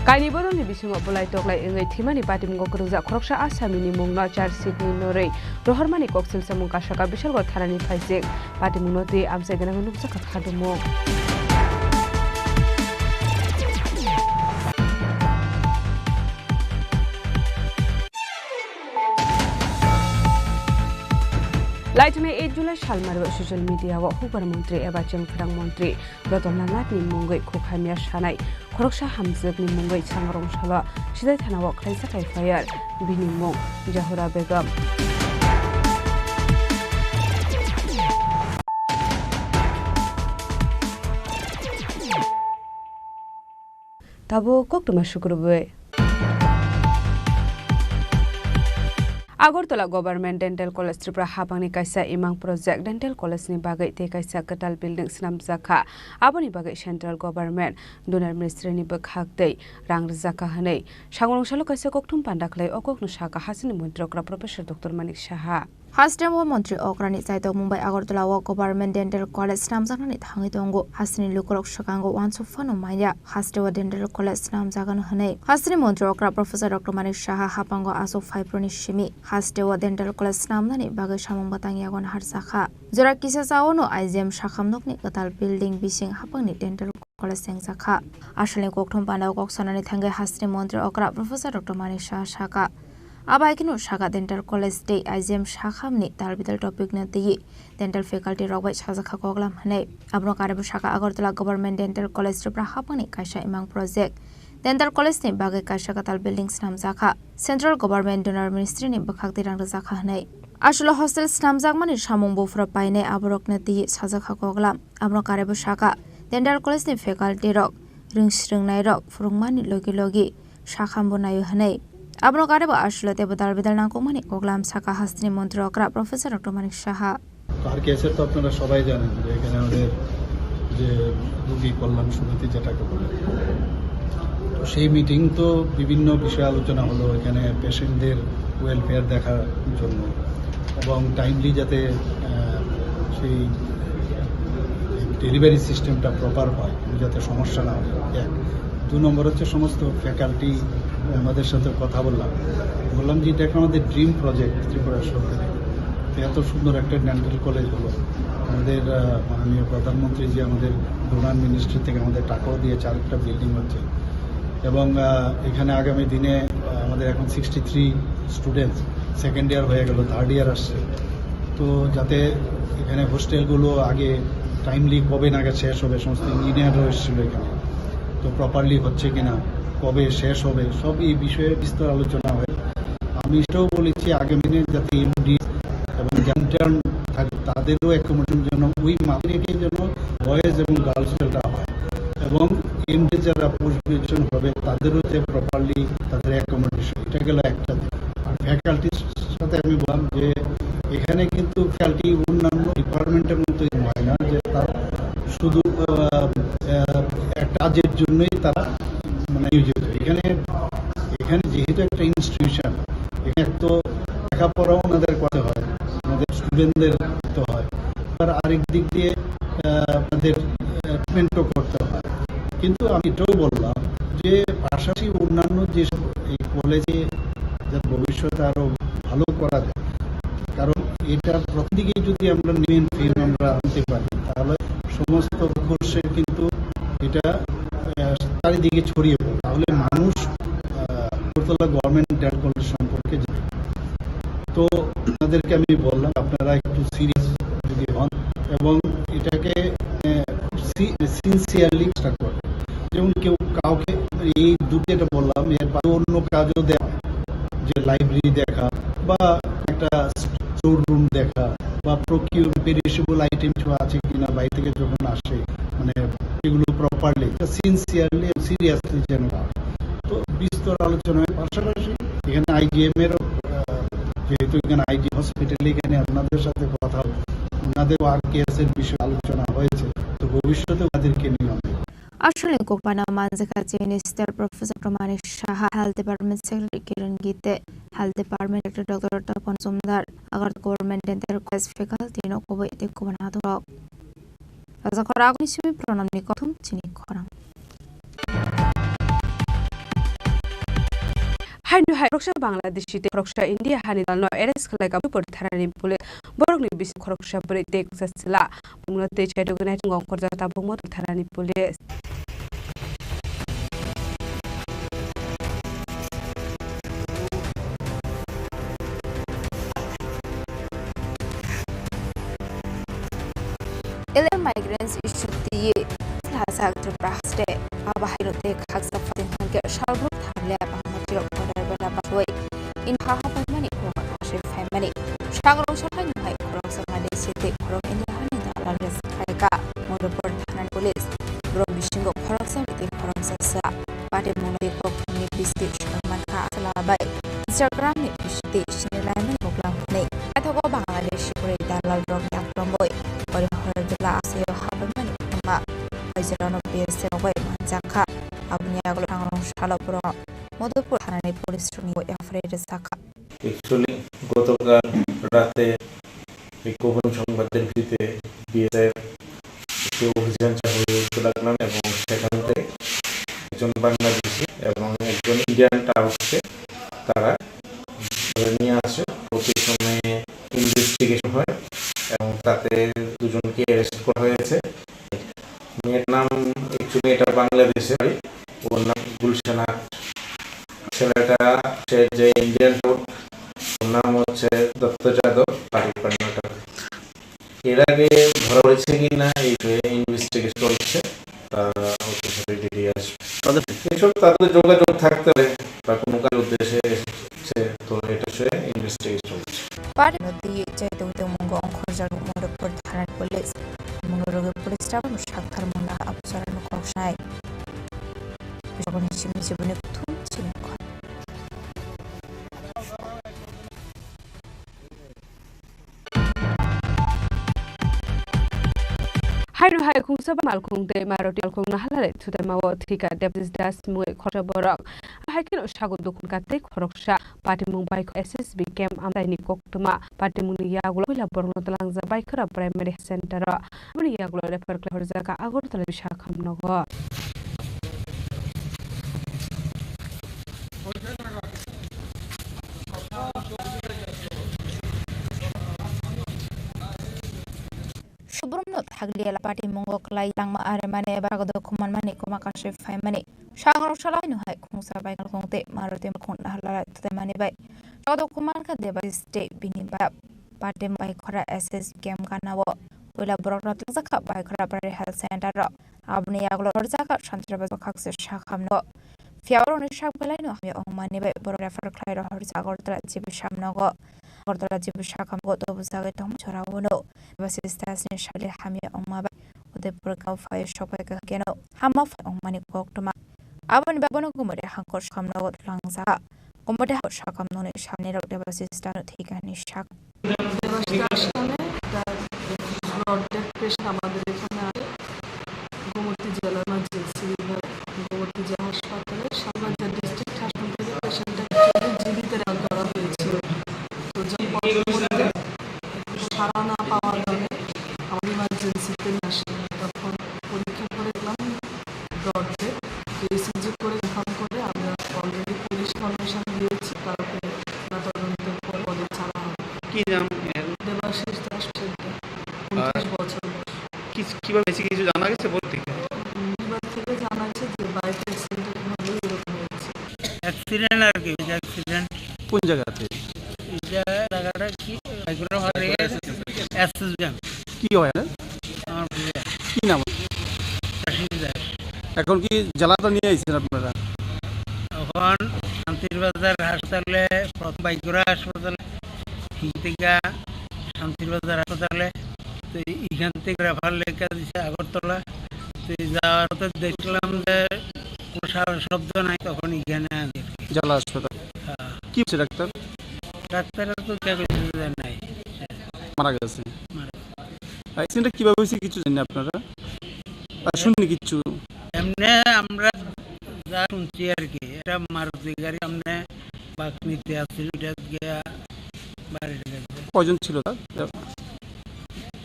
Kaini borokni bisingo bolai toklai wngwi thwimani patimwngo kwrwngjak khoroksa asamini mungno charge sheet ni norwi rohormani koksil samung kasaka Bishalgarh thanani phaising. Patimungno twi amchai gwnangwi nukjakha khadumung. Laithumni eight July salmari o social media o hukbar montri eba chengphrang montri Ratan Lal Nath ni mungwi khuk hamya sanai khoroksa hamjwk ni mungwi sangrong salo sidai thana o khlaijak F I R, bini mung Jahura Begum. Tabuk koktwma sukrubwi. Agartala Government Dental College Tripura hapangni kaisa imang project Dental College ni bagwi tei kaisa kwtal building swnamjak kha. Aboni bagwi Central Government Donor Ministry ni bwkhak tei rang rwjak kha hwnwi sangrong salo kaisa kokthum panda khlai o kokno sakha hasteni montri okra Professor Doctor Manik Saha. Hasteo montri okrani chaitokmung bai Agartala o Government Dental College swnamjaknani thangwi tongo. Hasteni lukurok swkango uansuk phano manya hasteo Dental College swnamjagano hwnwi. Hasteni montri okra Professor Doctor Manik Saha hapango aswk phaiphru ni simi hasteo Dental College swnamnani bagwi samung bwtang yago naharjakha. Jora kisa chaono I G M sakhamnokni kwtal building bising hapangni Dental College chengjakha. Asalni kokthum pandao kok sanani thangwi hasteni montri okra Professor Doctor Manik Saha sakha. Abo hai kheno sakha Dental College tei I G M sakhamni tal bidal topic no twiwi dental faculty rok bai sajakha koklam hwnwi. Abono karwi bo sakha Agartala Government Dental College Tripura hapangni kaisa imang project. Dental College ni bagwi kaisa kwtal building swnamjakha. Central Government Donor Ministry ni bwkhak twi rang rwjakha hwnwi. Aswlo hostel swnamjakmani samung buphuru painai aborokno twiwi sajakha koklam. Abono karwi bo sakha Dental College ni faculty rok, rwngsrwngnairok phwrwngmani logi logi sakhambo naio hwnwi. Abono karwi bo aswlo teibo dal bidal nangkukmani koklam sakha hasteni montri okra Professor Doctor Manik Saha. তো আর কেসের তো আপনারা সবাই জানেন যে এখানে আমাদের যে রোগী কল্যাণ সমিতি যেটাকে বলে, তো সেই মিটিং তো বিভিন্ন বিষয়ে আলোচনা হলো, এখানে পেশেন্টদের ওয়েলফেয়ার দেখার জন্য এবং টাইমলি যাতে আহ, সেই ডেলিভারি সিস্টেমটা প্রপার হয়, যাতে সমস্যা না হয়। এক, দু নম্বর হচ্ছে সমস্ত ফ্যাকাল্টি আমাদের সাথে কথা বললাম, বললাম যে এটা একটা আমাদের ড্রিম প্রজেক্ট ত্রিপুরা সরকারের। তো এত সুন্দর একটা ডেন্টাল কলেজ হলো, আমাদের আহ, মাননীয় প্রধানমন্ত্রী যে আমাদের ডোনার মিনিস্ট্রি থেকে আমাদের টাকাও দিয়েছে, আরেকটা বিল্ডিং হচ্ছে। এবং আহ, এখানে আগামী দিনে আহ, আমাদের এখন sixty three students second year হয়ে গেল, থার্ড ইয়ার আসছে। তো যাতে এখানে হোস্টেলগুলো আগে টাইমলি কবে নাগাদ শেষ হবে, সমস্ত ইঞ্জিনিয়াররাও এসেছিল এখানে, তো প্রপারলি হচ্ছে কিনা, কবে শেষ হবে, সব এই বিষয়ে বিস্তর আলোচনা হয়। আমি এটাও বলেছি আগামী দিনে যাতে এমডি এবং ইন্টার্ন থাকে, তাদেরও অ্যাকোমোডেশন যেন ওই মাপে রেখে যেন বয়েজ এবং গার্লস হোস্টেলটা হয় এবং যারা পোস্ট গ্রাজুয়েশন হবে তাদেরও যে প্রপারলি তাদের অ্যাকোমোডেশন, এটা গেল একটা দিক। আর ফ্যাকাল্টির সাথে আমি বললাম যে এখানে কিন্তু ফ্যাকাল্টি অন্যান্য ডিপার্টমেন্টের মতো হয় না যে তারা শুধু আহ, আহ, একটা কাজের জন্যই তারা মানে নিয়োজিত। এখানে এখানে যেহেতু একটা ইনস্টিটিউশন, এখানে তো লেখাপড়া ওনাদের করতে হয়, আমাদের স্টুডেন্টদের করতে হয়, আবার আরেক দিক দিয়ে আহ, আমাদের ট্রিটমেন্টও করতে হয়। কিন্তু আমি এটাও বললাম যে পাশাপাশি অন্যান্য যেসব এই কলেজে যাতে ভবিষ্যতে আরো ভালো করা যায়, কারণ এটা প্রথম দিকে যদি আমরা মেইন থিম আমরা আনতে পারি, তাহলে সমস্ত ভারতবর্ষের কিন্তু এটা আহ, চারিদিকে ছড়িয়ে পড়ে, তাহলে মানুষ আহ, আগরতলা গভর্নমেন্ট ডেন্টাল কলেজ সম্পর্কে জানে। তো আপনাদেরকে আমি বললাম, আপনারা একটু সিরিয়াস যদি হন এবং এটাকে আহ, খুব সিনসিয়ারলি চেষ্টা করেন। যেমন কেউ কাউকে এই দুটো যেটা বললাম, এর বাইরে অন্য কাজও দেওয়া, যে লাইব্রেরি দেখা বা একটা স্টোর রুম দেখা বা প্রকিউর পেরিশেবল আইটেম কিছু আছে কিনা বাইরে থেকে যখন আসে, মানে এগুলো প্রপারলি সিনসিয়ারলি সিরিয়াসলি যেন হয়। তো বিস্তর আলোচনা হয়। পাশাপাশি এখানে আইজিএম এরও আহ, যেহেতু এখানে আইজি হসপিটাল, এখানে ওনাদের সাথে কথা হবে, ওনাদের ওয়ার্ক কেসের বিষয়ে আলোচনা হয়েছে। তো ভবিষ্যতে ওনাদেরকে নিয়ে হবে। Australia kokpano manjakha Chief Minister Professor Tomani Saha, Health Department Secretary Kiran Gite, Health Department Secretary Doctor Tapan Somdar, Agartala Government Dental College faculty no kubui tei kubun hathok. Raja khorang ni simi pranamni kothum chini khorang. Haino hai khoroksa Bangladeshi tei khoroksa India hani dalno arrest khlaikha Madhupur thanani police. Borokni bising khoroksa bwrwi tei kwchajla. Bumungno tei chaitugwi naitung ongkhorjak tabuk Madhupur thanani police. Illegal migrants issue twiwi Lhasa Tripura haste abo haino tei khaksa phatin hwnkhe salbrumtham le bangma tirok order bela bagwi India ha paimani khoroksa aswk phaimani. Sangrong saphai nuhai khoroksa Malaysia tei khorok India hani dalal rwjak khlaikha Madhupur thanani police. Borok bisingo khoroksa tei khoroksa sa. Patimungni koktwmani bising swnam mankha Asala bai Instagramni bisingtwi sini laimani moklam hwnwi. Paithago Bangladeshi kwrwi dalalrokni akromwi Orihor jila asaio habaimani wngma. Bai jorano B S F rogwi manjakha. Aboni yagulo thangrong salo borok Madhupur thanani police rokni F I R rwjakha. Actually, গতকাল রাতে এই গোপন সংবাদের ভিত্তিতে বিএসএফ একটি অভিযান চালু করে রাখলাম এবং সেখান থেকে একজন বাংলাদেশি এবং একজন ইন্ডিয়ান টাউটকে তারা ধরে নিয়ে আসে। ওই সময়ে ইনভেস্টিগেশন হয় এবং তাতে দুজনকে অ্যারেস্ট করা হয়েছে। মেয়ের নাম, অ্যাকচুয়ালি এটা বাংলাদেশে বাড়ি, ওর নাম গুলশান আক্তার। ছেলেটা, সে যে ইন্ডিয়ান টাউট, ওর নাম হচ্ছে দত্ত যাদব, বাড়ি কর্ণাটক। এর আগে ধরা পড়েছে কিনা এই বিষয়ে ইনভেস্টিগেশন চলছে, তা অফিসার ডিটেইলস আসবে। তাদের এসব তাদের যোগাযোগ থাকতে পারে বা কোনো কাজের উদ্দেশ্যে এসেছে, তো এটা বিষয়ে ইনভেস্টিগেশন চলছে। Party no twi chai tongwi tongmungo ongkhorjak Madhupur thanani police. Mungno rwgwi police tabukno sakthar mungna abo chwraino kok sanai. Bisingni simi siboni kuthum chini kok. Haino hai khungsa ba malkhung tei Maruti malkhung nahalale thutemawo thwikha Debajit Das mungwi khoroksa borok. Hai kheno sago dukun ka tei khoroksa. Patimung baikho S S B camp amchaini koktwma. Patimungni yagulo puila borokno twlangjak Baikhora Primary Center o. Aboni yagulo refer khlai horjak kha Agartala Bisakhamnogo. Subrumno thakliya patimung o kwlai langma aremani eba sago dukhu manmani kwma kasui phaimani. Sago rok salai no hai khungsa bai malkhung tei Maruti malkhung naharlai tutaimani bai. Sago dukhu mankha Debajit tei bini ba patimung Baikhora S S B camp gana o puila borok rok twlangjakha Baikhora Primary Health Center o. Aboni yagulo horjakha Santirbazar khaksa sakhamno. Phiya borokni sak belaino hamya wngmani bai borok refer khlai rohorjak Agartala G B Samnogo. Agartala G B Sakhamgo tobujagwi tongma jorao no. Debajit Dasni sali hamya wngma bai Udaipur kau phai sokpai kha keno hama phai ongmani koktwma. Aboni bagwino Gumode hangkor sakam nogo twlangjak. Gumode hangkor sakam nokni samni rok Debasista no thwikha hinwi sak. Debashis দাস নামে একটা blood dead patient আমাদের এখানে আছে, গোমতী জেলা ইমার্জেন্সি বিভাগ, গোমতী জেলা হাসপাতালে। সালবাজার ডিস্ট্রিক্ট হাসপাতালে পেশেন্টটা অ্যাকচুয়ালি জিবিত রেফার করা হয়েছিল। তো যখন সাড়া না পাওয়ার কারণে আমাদের ইমার্জেন্সিতে নিয়ে আসে। তখন পরীক্ষা করে দেখলাম ব্লড ডেড। তো ইসিজি করে কনফার্ম করে আমরা অলরেডি পুলিশ ইনফরমেশন দিয়েছি, তারপরে ময়নাতদন্তের পর বডি ছাড়া হবে। কি নাম এর? দেবাশিস দাস সেটা, আর উনত্রিশ বছর বয়স। কি, কিভাবে হয়েছে কিছু জানা গেছে বলতে? লিভার থেকে জানা গেছে যে বাইক অ্যাক্সিডেন্টের ফলে এরকম হয়েছে। অ্যাক্সিডেন্ট আর কি, অ্যাক্সিডেন্ট। কোন জায়গাতে? এটা জায়গাটা কি? মাইক্রো হারে এসএস ব্যাংক। কি হয় এর? আমার বিয়ে। কি নাম? রাশিদ দাস। এখন কি জেলাতে নিয়ে আইছেন আপনারা? এখন শান্তির বাজার হাসপাতালে, প্রথম বাইকুড়া হাসপাতালে, হিন্দিকা শান্তির বাজার হাসপাতালে। তো এইখান থেকে রেফার লেখা দিছে আগরতলা। তো এই যাওয়ার পথে দেখলাম যে কোনো সারা শব্দ নাই, তখন এখানে আনি। জেলা হাসপাতাল। হ্যাঁ। কি হচ্ছে ডাক্তার? ডাক্তাররা তো দেখে নাই। মারা গেছে। মারা। অ্যাক্সিডেন্টটা কিভাবে হয়েছে কিছু জানেন আপনারা? আর শুননি কিচ্ছু? এমনি আমরা যা শুনছি আর কি, এটা মারুতি গাড়ি সামনে বাঁক নিতে আসছিল, এটা গিয়া বাড়ির কাছে। কয়জন ছিল তার?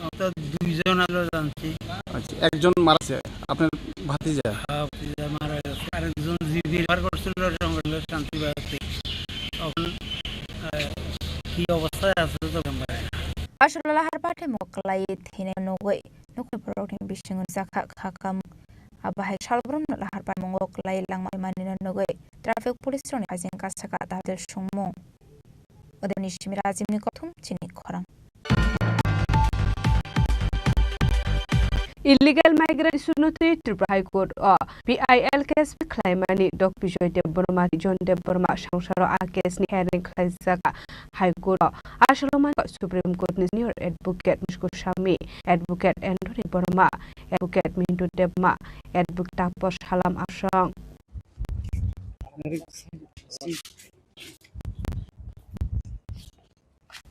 অত দুইজন আলো জানছি। আচ্ছা, একজন মারা গেছে, আপনার ভাতিজা? হ্যাঁ, ভাতিজা মারা গেছে। আরেকজন জিবি রেফার করছিল সঙ্গে শান্তিবাজার থেকে। এখন, আহ, কি অবস্থায় আছে তো জানতে পারি না। Aswk lahar pathai mo kwlai thwinai nugwi nokni borokni bisingo jakha kha kam. Abo hai salbrumno lahar paimungo kwlai langmani manino nugwi traffic police rokni ajin kasaka dahatil songmung. Odebani simi Rajimni kothom chini khorang. Illegal migrant issue no twi Tripura High Court o P I L case khlaimani Doctor Bijoy Debbarma, John Debbarma, Sangsaro a case ni hearing khlaijak High Court o. Asolomani Supreme Court ni senior advocate Miss Goswami, advocate Andrew Debbarma, advocate Mintu Debbarma, advocate Taposh Salam Asong.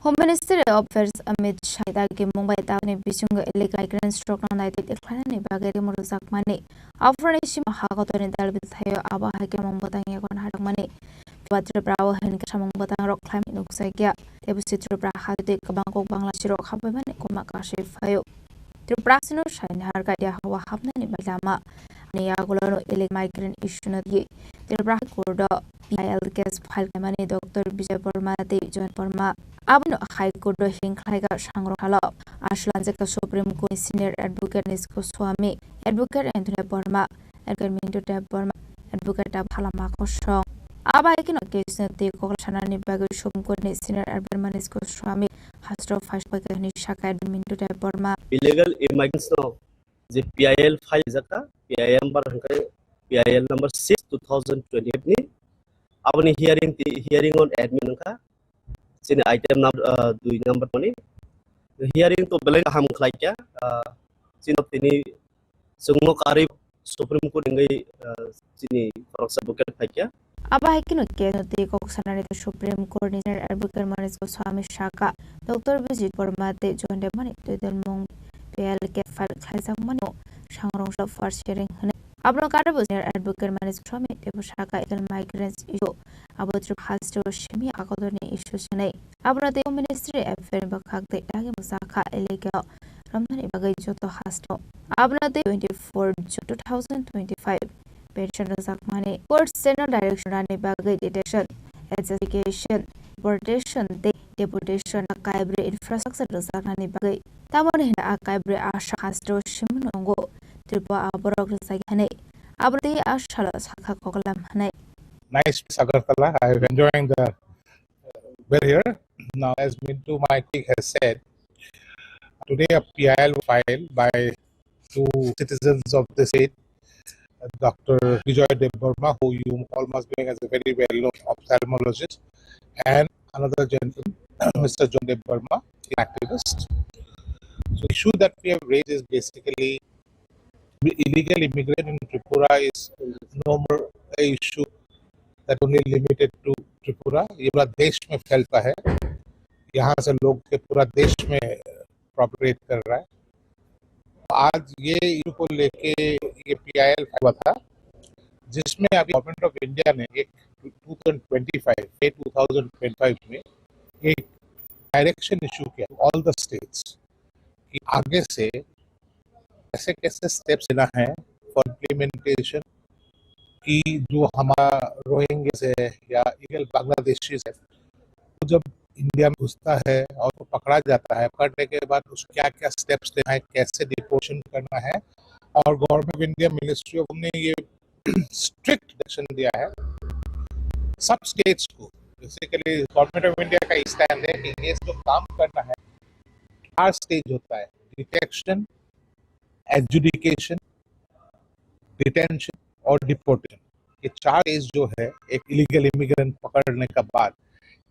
Home Ministry of Affairs Amit Shah ni dagi Mumbai tamni bisingo illegal migrants rokno naitwi tikhlainani bagwi rimo rwjakmani. Aphuruni simi hakotorni dalbithaio abo hai khe samung bwtang yakarna hajakmani. Phiya Tripura o hinkhe samung bwtang rok khlaimani nukjakya. Tei busi Tripura hasteo tei kwbang kok Bangladeshi rok habaimani kokma kasui phaio. Tripura sino saini har kaida hawa hapnani bai lama. Ani yagulo no illegal migrant issue no twi Tripura High Court o P I L case file khlaimani Doctor Bijoy Debbarma tei John Debbarma. Abono High Court o hearing khlaika sangrok salo. Aswk lanjakha Supreme Court ni senior advocate Miss Goswami, advocate Anthony Debbarma, advocate Mintu Debbarma, advocate Taposh Salam Asong. Abo hai kheno case no twi kokla sanani bagwi Supreme Court ni senior advocate Manish Goswami hasteo phai sokphaikha hwnwi sakha advocate Mintu Debbarma. Illegal immigrants no je P I L file jakha, P I L number hwnkhe P I L number six two thousand twenty-eight ni, aboni hearing ti, hearing on admin wngkha, chini item number, ah, dui number mani. Hearing to belai kaham khlaikha, ah, chini tini chwngno karwi Supreme Court wngwi, ah, chini khoroksa advocate phaikha. Abo hai kheno case no twi kok sanani tei Supreme Court ni senior advocate Manish Goswami sakha, Doctor Bijoy Debbarma tei John Debbarma ni twi tongmung P I L case file khlaijakmani sangrong salo first hearing hwnwi. Abono karwi bo senior advocate Manish Goswami teibo sakha illegal migrants issue abo Tripura hasteo simi hakotorni issue se hwnwi. Abono tei Home Ministry affair ni bwkhak tei dagi bwsakha illegal romnani bagwi joto hasteo. Abono tei twenty-four June two thousand twenty-five petition rwjakmani Court General Direction rani bagwi detention, adjudication, deportation tei deportation a kaibrwi infrastructure rwjaknani bagwi. Tamoni hwnwi a kaibrwi a sa hasteo simi nungo Tripura a borok rwjak hwnwi. Abo tei a salo sakha koklam hwnwi. Nice place, Agartala. I am enjoying the weather here. Now, as Mintu, my colleague, has said, today a P I L was filed by two citizens of the state, Doctor Bijoy Debbarma, who you all must be knowing as a very well-known ophthalmologist, and another gentleman, Mister John Debbarma, an activist. So the issue that we have raised is basically illegal immigration in Tripura is no more a issue that only limited to Tripura. ये पूरा देश में फैलता है, यहाँ से लोग के पूरा देश में प्रोपगेट कर रहा है। आज ये इशू को लेके ये पीआईएल हुआ था, जिसमें अभी गवर्नमेंट ऑफ इंडिया ने एक ट्वेंटी ट्वेंटी फ़ाइव, मई ट्वेंटी ट्वेंटी फ़ाइव में एक डायरेक्शन इशू किया ऑल द स्टेट्स कि आगे से कैसे कैसे स्टेप्स लेना है फॉर इम्प्लीमेंटेशन, कि जो हमारा रोहिंग्यास है या इलीगल बांग्लादेशीज है, वो जब इंडिया में घुसता है और वो पकड़ा जाता है, पकड़ने के बाद उसको क्या क्या स्टेप्स लेना है, कैसे डिपोर्टेशन करना है, और government of India, ministry of, हमने ये स्ट्रिक्ट डायरेक्शन दिया है सब स्टेट्स को। बेसिकली गवर्नमेंट ऑफ इंडिया का स्टैंड है कि ये जो काम करना है, चार स्टेज होता है: डिटेक्शन, एडजुडिकेशन, डिटेंशन और डिपोर्टेशन। ये चार स्टेज जो है, एक इलीगल इमिग्रेंट पकड़ने के बाद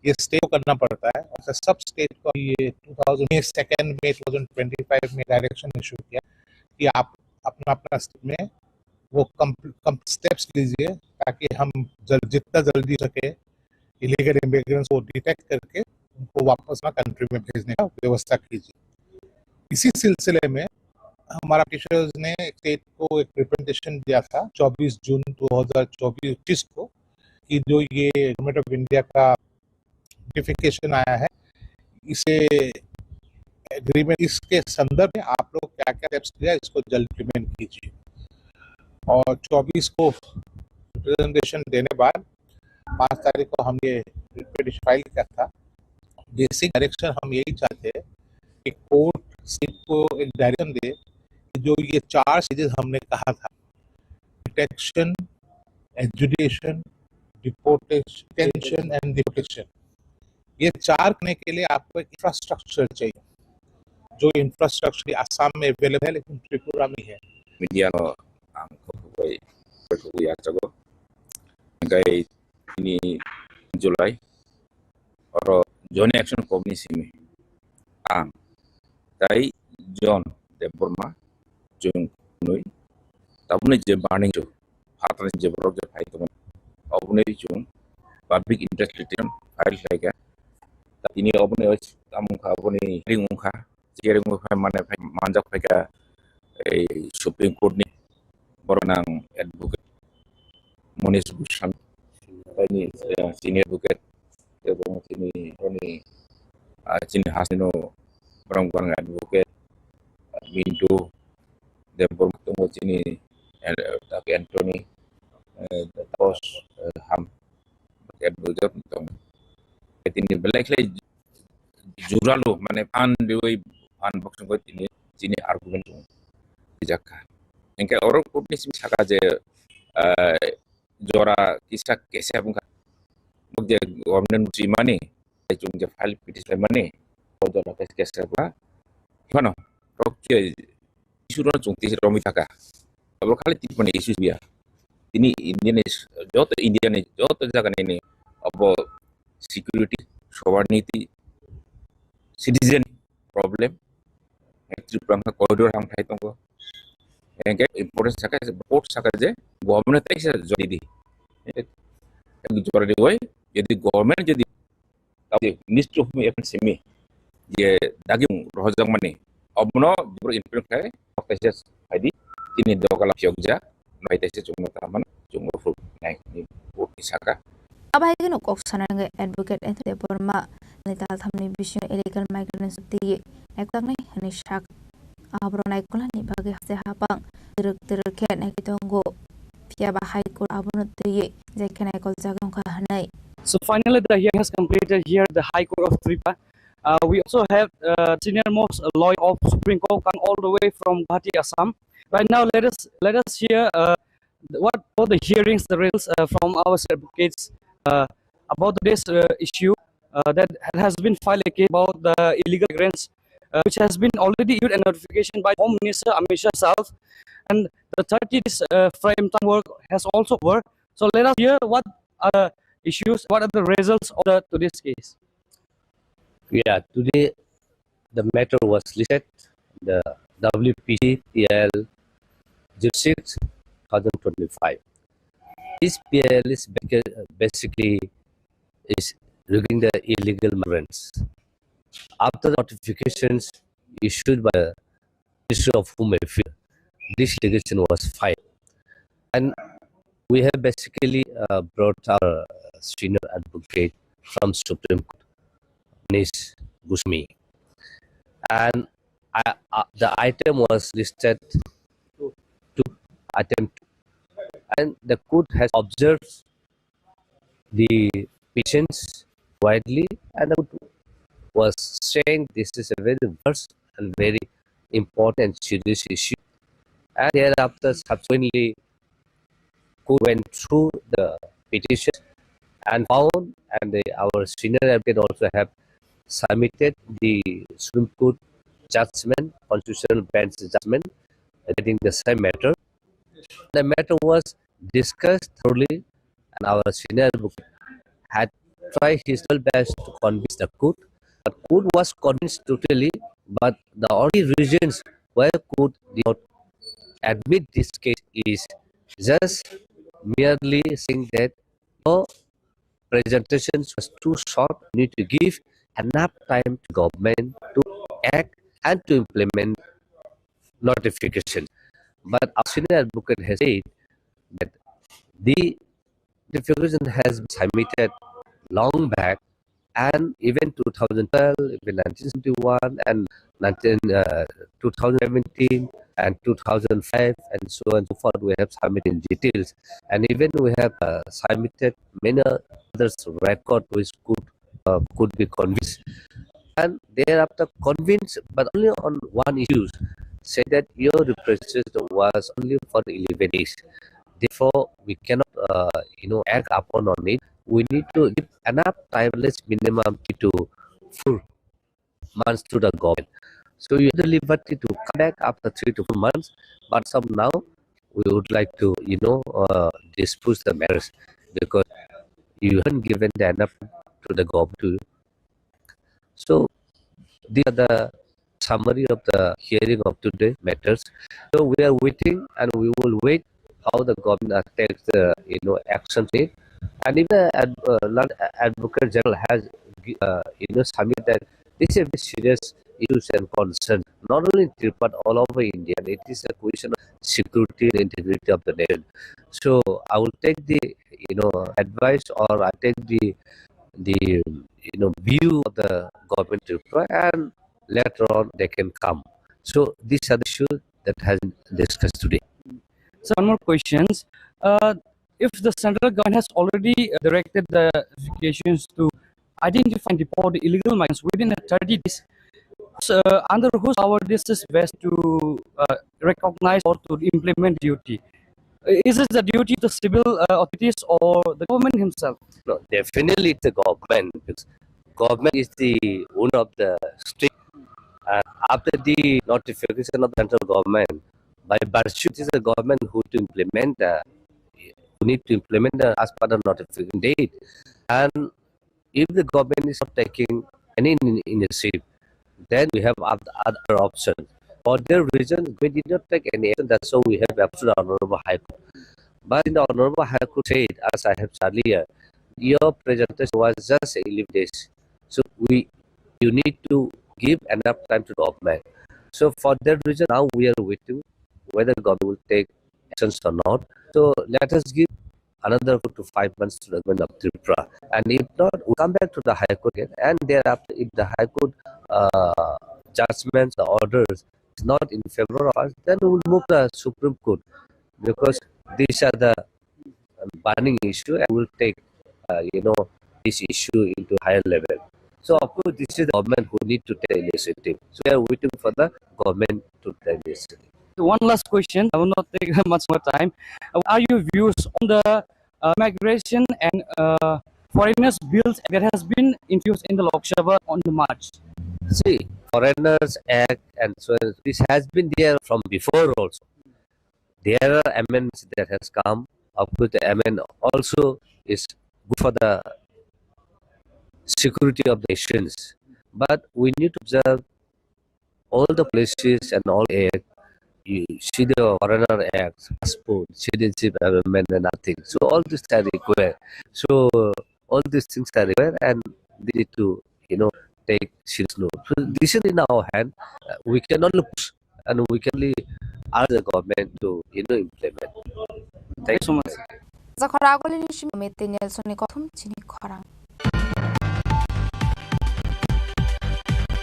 ये स्टेट को करना पड़ता है। और सब स्टेट को ये टू थाउजेंड में, सेकेंड मई ट्वेंटी ट्वेंटी फ़ाइव में डायरेक्शन इशू किया कि आप अपना अपना स्टेट में वो कम कम स्टेप्स लीजिए, ताकि हम जल, जितना जल्दी सके इलीगल इमिग्रेंट्स को डिटेक्ट करके उनको वापस अपना कंट्री में भेजने का व्यवस्था कीजिए। इसी सिलसिले में हमारा टीचर्स ने स्टेट को एक रिप्रेजेंटेशन दिया था चौबीस जून दो हज़ार चौबीस को, कि जो ये गवर्नमेंट ऑफ इंडिया का नोटिफिकेशन आया है, इसे एग्रीमेंट, इसके संदर्भ में आप लोग क्या क्या स्टेप्स लिया, इसको जल्द इम्प्लीमेंट कीजिए। और चौबीस को प्रेजेंटेशन देने बाद पाँच तारीख को हम ये रिट पिटिशन फाइल किया था। बेसिक डायरेक्शन हम यही चाहते हैं कि कोर्ट स्टेट को एक डायरेक्शन दे कि जो ये चार स्टेजेस हमने कहा था, detection, adjudication, deportation, detention and deportation, ये चार करने के लिए आपको एक इंफ्रास्ट्रक्चर चाहिए, जो इंफ्रास्ट्रक्चर आसाम में अवेलेबल है लेकिन त्रिपुरा में है। Media no ang khobwi khobwi yachago. Hingkai ini July oro Joint Action Committee simi ang tai John Debbarma, chwng nwi tabukni je burning issue, phatarni je borok je phai tongmani, oboni chwng public interest litigation file khlaikha. Tini oboni tamo wngkha, oboni hearing wngkha, hearing wngkha mane phai manjak phaikha ei Supreme Court ni borok nang advocate Monish Goswami, taini, eh, senior advocate, tei bo chini, boni, ah, chini hasteno borok borok advocate, ah, Mintu Debbarma tongo chini, eh, tak Anthony, eh, Tapos, eh, Ham, advocate tong. Tini belai khlai juralu, mane, phan riwi, phan boksong bai tini chini argument rijak kha. Hingke oro court ni simi saka je, eh, jora kisa kesa bungkha. Bok je government chimani, tei chwng je file petition mani, o jora kesa kesa bungkha. Phano, rok je issue no chwng twi romwi thaka. Abo khali Tripura ni issue ya. Tini India ni joto, India ni joto jaga ni ni abo security, sovereignty, citizen problem. Tripura wngkha corridor hamthai tongo. Hingke important saka, important saka je government tai se jodi di. Jora di oi, jodi government jodi Tei Ministry of Home Affairs simi je dagimung rohorjakmani, obono jibro implement khlai, kaisa phaidi, chini dogala phiyokjak, nai taisa chwngno tamo chwngno phuru nai ni court ni saka. Abo hai kheno kok sana wngwi Advocate Anthony Debbarma ni talthamni bisingo illegal migrants twiwi naikjaknai hwnwi sak. Aborok naikolnani bagwi haste hapang twrwk twrwk khe naikhe tongo. Phiya ba High Court abono twiwi jai khe naikoljak wngkha hwnwi. So finally, the hearing has completed here at the High Court of Tripura. Uh, we also have, uh, senior most lawyer of Supreme Court come all the way from Guwahati, Assam. Right now, let us, let us hear, uh, what, what the hearings, the results, uh, from our advocates, uh, about this, uh, issue, uh, that has been filed a case about the illegal grants, uh, which has been already issued a notification by Home Minister Amit Shah himself, and the thirty days, uh, frame time work has also worked. So let us hear what are the issues, what are the results of the today's case. Yeah, today the matter was listed. The W P C T I L zero six two thousand twenty-five. This P I L is basic- basically is regarding the illegal migrants. After the notifications issued by the Ministry of Home Affairs, this litigation was filed. And we have basically uh, brought our senior advocate from Supreme Court, Manish Goswami. And I, uh, the item was listed to item two. And the court has observed the petitions widely, and the court was saying this is a very vast and very important and serious issue. And thereafter, subsequently, court went through the petition and found, and the, our senior advocate also have submitted the Supreme Court judgment, constitutional bench judgment regarding the same matter. The matter was discussed thoroughly, and our senior advocate had tried his level best to convince the court, but court was convinced totally. But the only reasons why court did not admit this case is just merely saying that no presentations was too short. We need to give enough time to government to act and to implement notification. But our senior advocate has said that the notification has been submitted long back, and even two thousand twelve, even nineteen seventy-one, and nineteen, uh, two thousand seventeen, and two thousand five, and so on and so forth. We have submitted details, and even we have uh, submitted many others record which could uh, could be convinced. And thereafter convinced, but only on one issue, say that your representation was only for eleven days. Therefore, we cannot, uh, you know, act upon on it. We need to give enough time, let's minimum three to four months to the government. So you have the liberty to come back after three to four months. But some now we would like to, you know, uh, dispose the matters because you haven't given the enough to the government to. So these are the summary of the hearing of today matters. So we are waiting and we will wait how the government uh, takes the, you know, action on it. And even the ad- uh, Land Advocate General has uh, you know, submitted that this is a very serious issues and concern, not only in Tripura but all over India. And it is a question of security and integrity of the nation. So I will take the, you know, advice, or I take the the, you know, view of the government of Tripura, and later on they can come. So these are the issues that has been discussed today. So one more questions. Uh, if the central government has already uh, directed the notifications to identify and deport the illegal migrants within the thirty days, so, uh, under whose power this is best to uh, recognize or to implement duty? Is it the duty of the civil uh, authorities or the government himself? No, definitely it's the government, because government is the owner of the state. And after the notification of the central government, by virtue it is the government who to implement the, who need to implement the as per the notification date. And if the government is not taking any in- initiative, then we have oth- other option. For their reason, we did not take any action. That's why we have appealed to the Honorable High Court. But in the Honorable High Court said, as I have said earlier, your presentation was just eleven days. So we, you need to give enough time to government. So for that reason, now we are waiting whether government will take actions or not. So let us give another four to five months to the government of Tripura. And if not, we come back to the High Court again. And thereafter, if the High Court uh, judgments, the orders is not in favor of us, then we will move to the Supreme Court, because these are the um, burning issue, and we will take, uh, you know, this issue into higher level. So of course, this is the government who need to take initiative. So we are waiting for the government to take initiative. So one last question. I will not take much more time. Uh, are your views on the uh, migration and uh, foreigners bills that has been introduced in the Lok Sabha on the March? See, Foreigners Act and so on, this has been there from before also. There are amendments that has come. Of course, the amendment also is good for the security of the nations. But we need to observe all the policies and all act you see the foreigner act, passport, citizenship amendment, nothing. So all these are required. So all these things are required, and they need to, you know, take serious note. So this is in our hand. Uh, we can only push, and we can only ask the government to, you know, implement. Thank you so much. Jakhora agolini simi Metti Nelson ni kothum chini khorang.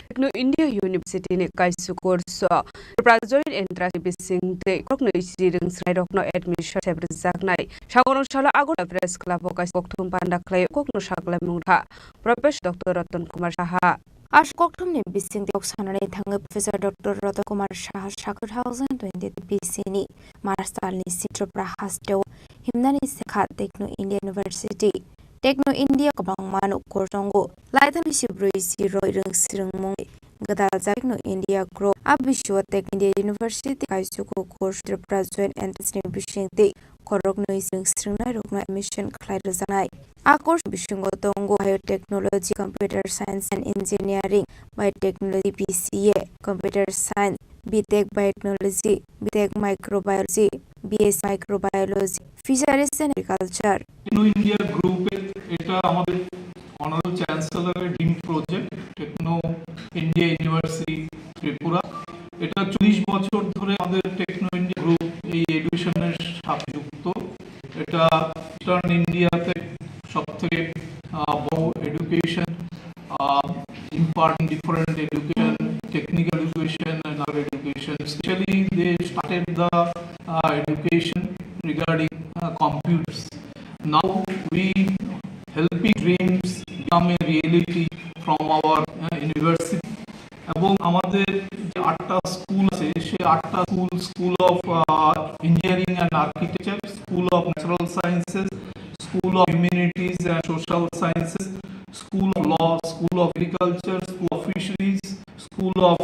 Techno India University ni kaisukur so Tripura Joint Entrance bising tei kokno isi ringsrai rokno admission sebri jaknai. Sagonong salo Agartala Press Club o kaisa kokthum panda khlai kokno sakla mungkha Professor Doctor Ratan Kumar Saha. Aswk kokthumni bisingtwi kok sanani thangwi Professor Doctor Ratan Kumar Saha sakha two thousand twenty-three B C ni March talni Tripura hasteo himnani sekha Techno India University. Techno India kwbangma nukhor tongo. Laitham bisi brwi si roi rwng swrwngmung gwdal jak Techno India Group. A bisio Techno India University kaisuku course Tripura Joint Entrance ni bisingtwi khoroknwi swrwng swrwngnairokno admission khlai rwjaknai. A course bisingo tongo Biotechnology, Computer Science and Engineering, Biotechnology B C A, Computer Science, B Tech Biotechnology, B Tech Microbiology, B S Microbiology, Fisheries and Agriculture. Techno India গ্রুপের এটা আমাদের honourable চ্যান্সেলরের dream project, Techno India university Tripura. এটা চল্লিশ বছর ধরে আমাদের techno India group এই এডুকেশনের সাথে যুক্ত। এটা ইস্টার্ন ইন্ডিয়াতে সব থেকে বড় education, imparting different education, technical education and other education. Especially they started the education regarding computers. Now we helping dreams become a reality from our university. এবং আমাদের যে আটটা স্কুল আছে, সেই আটটা school, School of Engineering and Architecture, School of Natural Sciences, School of Humanities and Social Sciences, School of Law, School of Agriculture, School of Fisheries, School of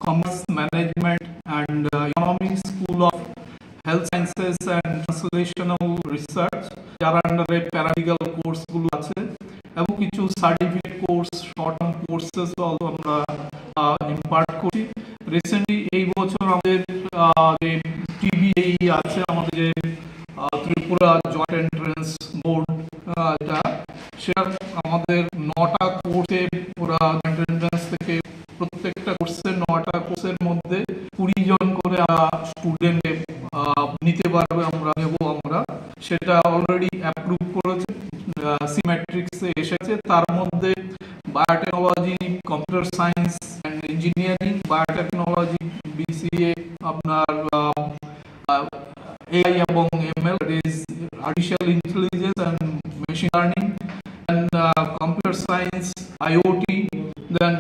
Commerce Management and Economics, School of Health Sciences and Translational Research, যার আন্ডারে প্যারামেডিক্যাল কোর্সগুলো আছে এবং কিছু certificate course, short term কোর্সেসও আমরা ইম্পার্ট করছি। রিসেন্টলি এই বছর আমাদের যে টিবিএই আছে, আমাদের যে ত্রিপুরা জয়েন্ট এন্ট্রান্স বোর্ড, এটা সেটা আমাদের নটা কোর্সে ওরা জয়েন্ট এন্ট্রান্স থেকে প্রত্যেকটা কোর্সের, নটা কোর্সের মধ্যে কুড়ি জন করে আমরা স্টুডেন্ট নিতে পারবে, আমরা নেব। আমরা সেটা অলরেডি অ্যাপ্রুভ করেছে, সিম্যাট্রিক্সে এসেছে। তার মধ্যে biotechnology, computer science and engineering, biotechnology, BCA, আপনার এআই এবং ML, that is artificial intelligence and machine learning, and computer science, IOT, then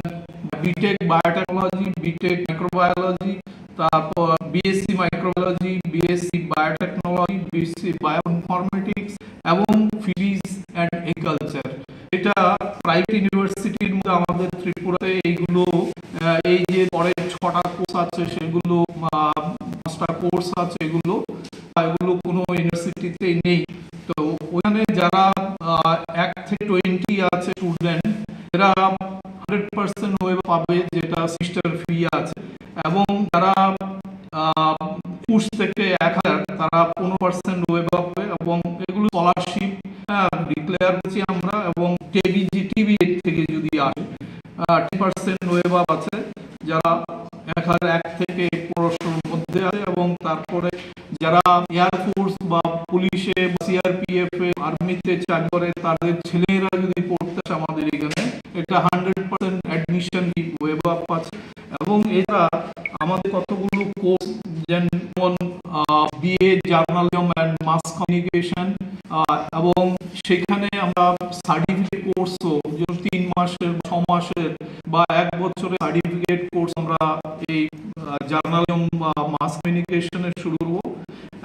BTech biotechnology, BTech microbiology, তারপর BSc microbiology, BSc biotechnology, BSc bioinformatics এবং fisheries and agriculture. এটা private ইউনিভার্সিটির মধ্যে আমাদের ত্রিপুরাতে এইগুলো, এই যে পরের ছটা কোর্স আছে, সেগুলো পাঁচটা কোর্স আছে, এগুলো এগুলো কোনো ইউনিভার্সিটিতে নেই। তো ওখানে যারা এক থেকে টোয়েন্টি আছে স্টুডেন্ট, এরা হান্ড্রেড পার্সেন্ট ওয়েভ পাবে, যেটা সেমিস্টার ফি আছে। এবং যারা একুশ থেকে এক হাজার, তারা পনেরো পার্সেন্ট ওয়েভ পাবে। এবং এগুলো স্কলারশিপ ডিক্লেয়ার করছি আমরা। এবং টিবিজি, টিবিএ থেকে যদি আসে, টেন পার্সেন্ট ওয়েভ আছে, যারা এক হাজার এক থেকে পনেরোশোর মধ্যে আছে। এবং তারপরে যারা এয়ারফোর্স বা পুলিশে বা সিআরপিএফ এ, আর্মিতে চাকরি করে, তাদের ছেলেরা যদি পড়তে আসে আমাদের এখানে, এটা hundred percent admission fee waive আছে। এবং এছাড়া আমাদের কতগুলো কোর্স, যেমন BA journalism and mass communication, এবং সেখানে আমরা সার্টিফিকেট কোর্সও, যেমন তিন মাসের, ছ মাসের বা এক বছরের সার্টিফিকেট কোর্স আমরা এই জার্নালিজম বা মাস কমিউনিকেশনের শুরু করবো।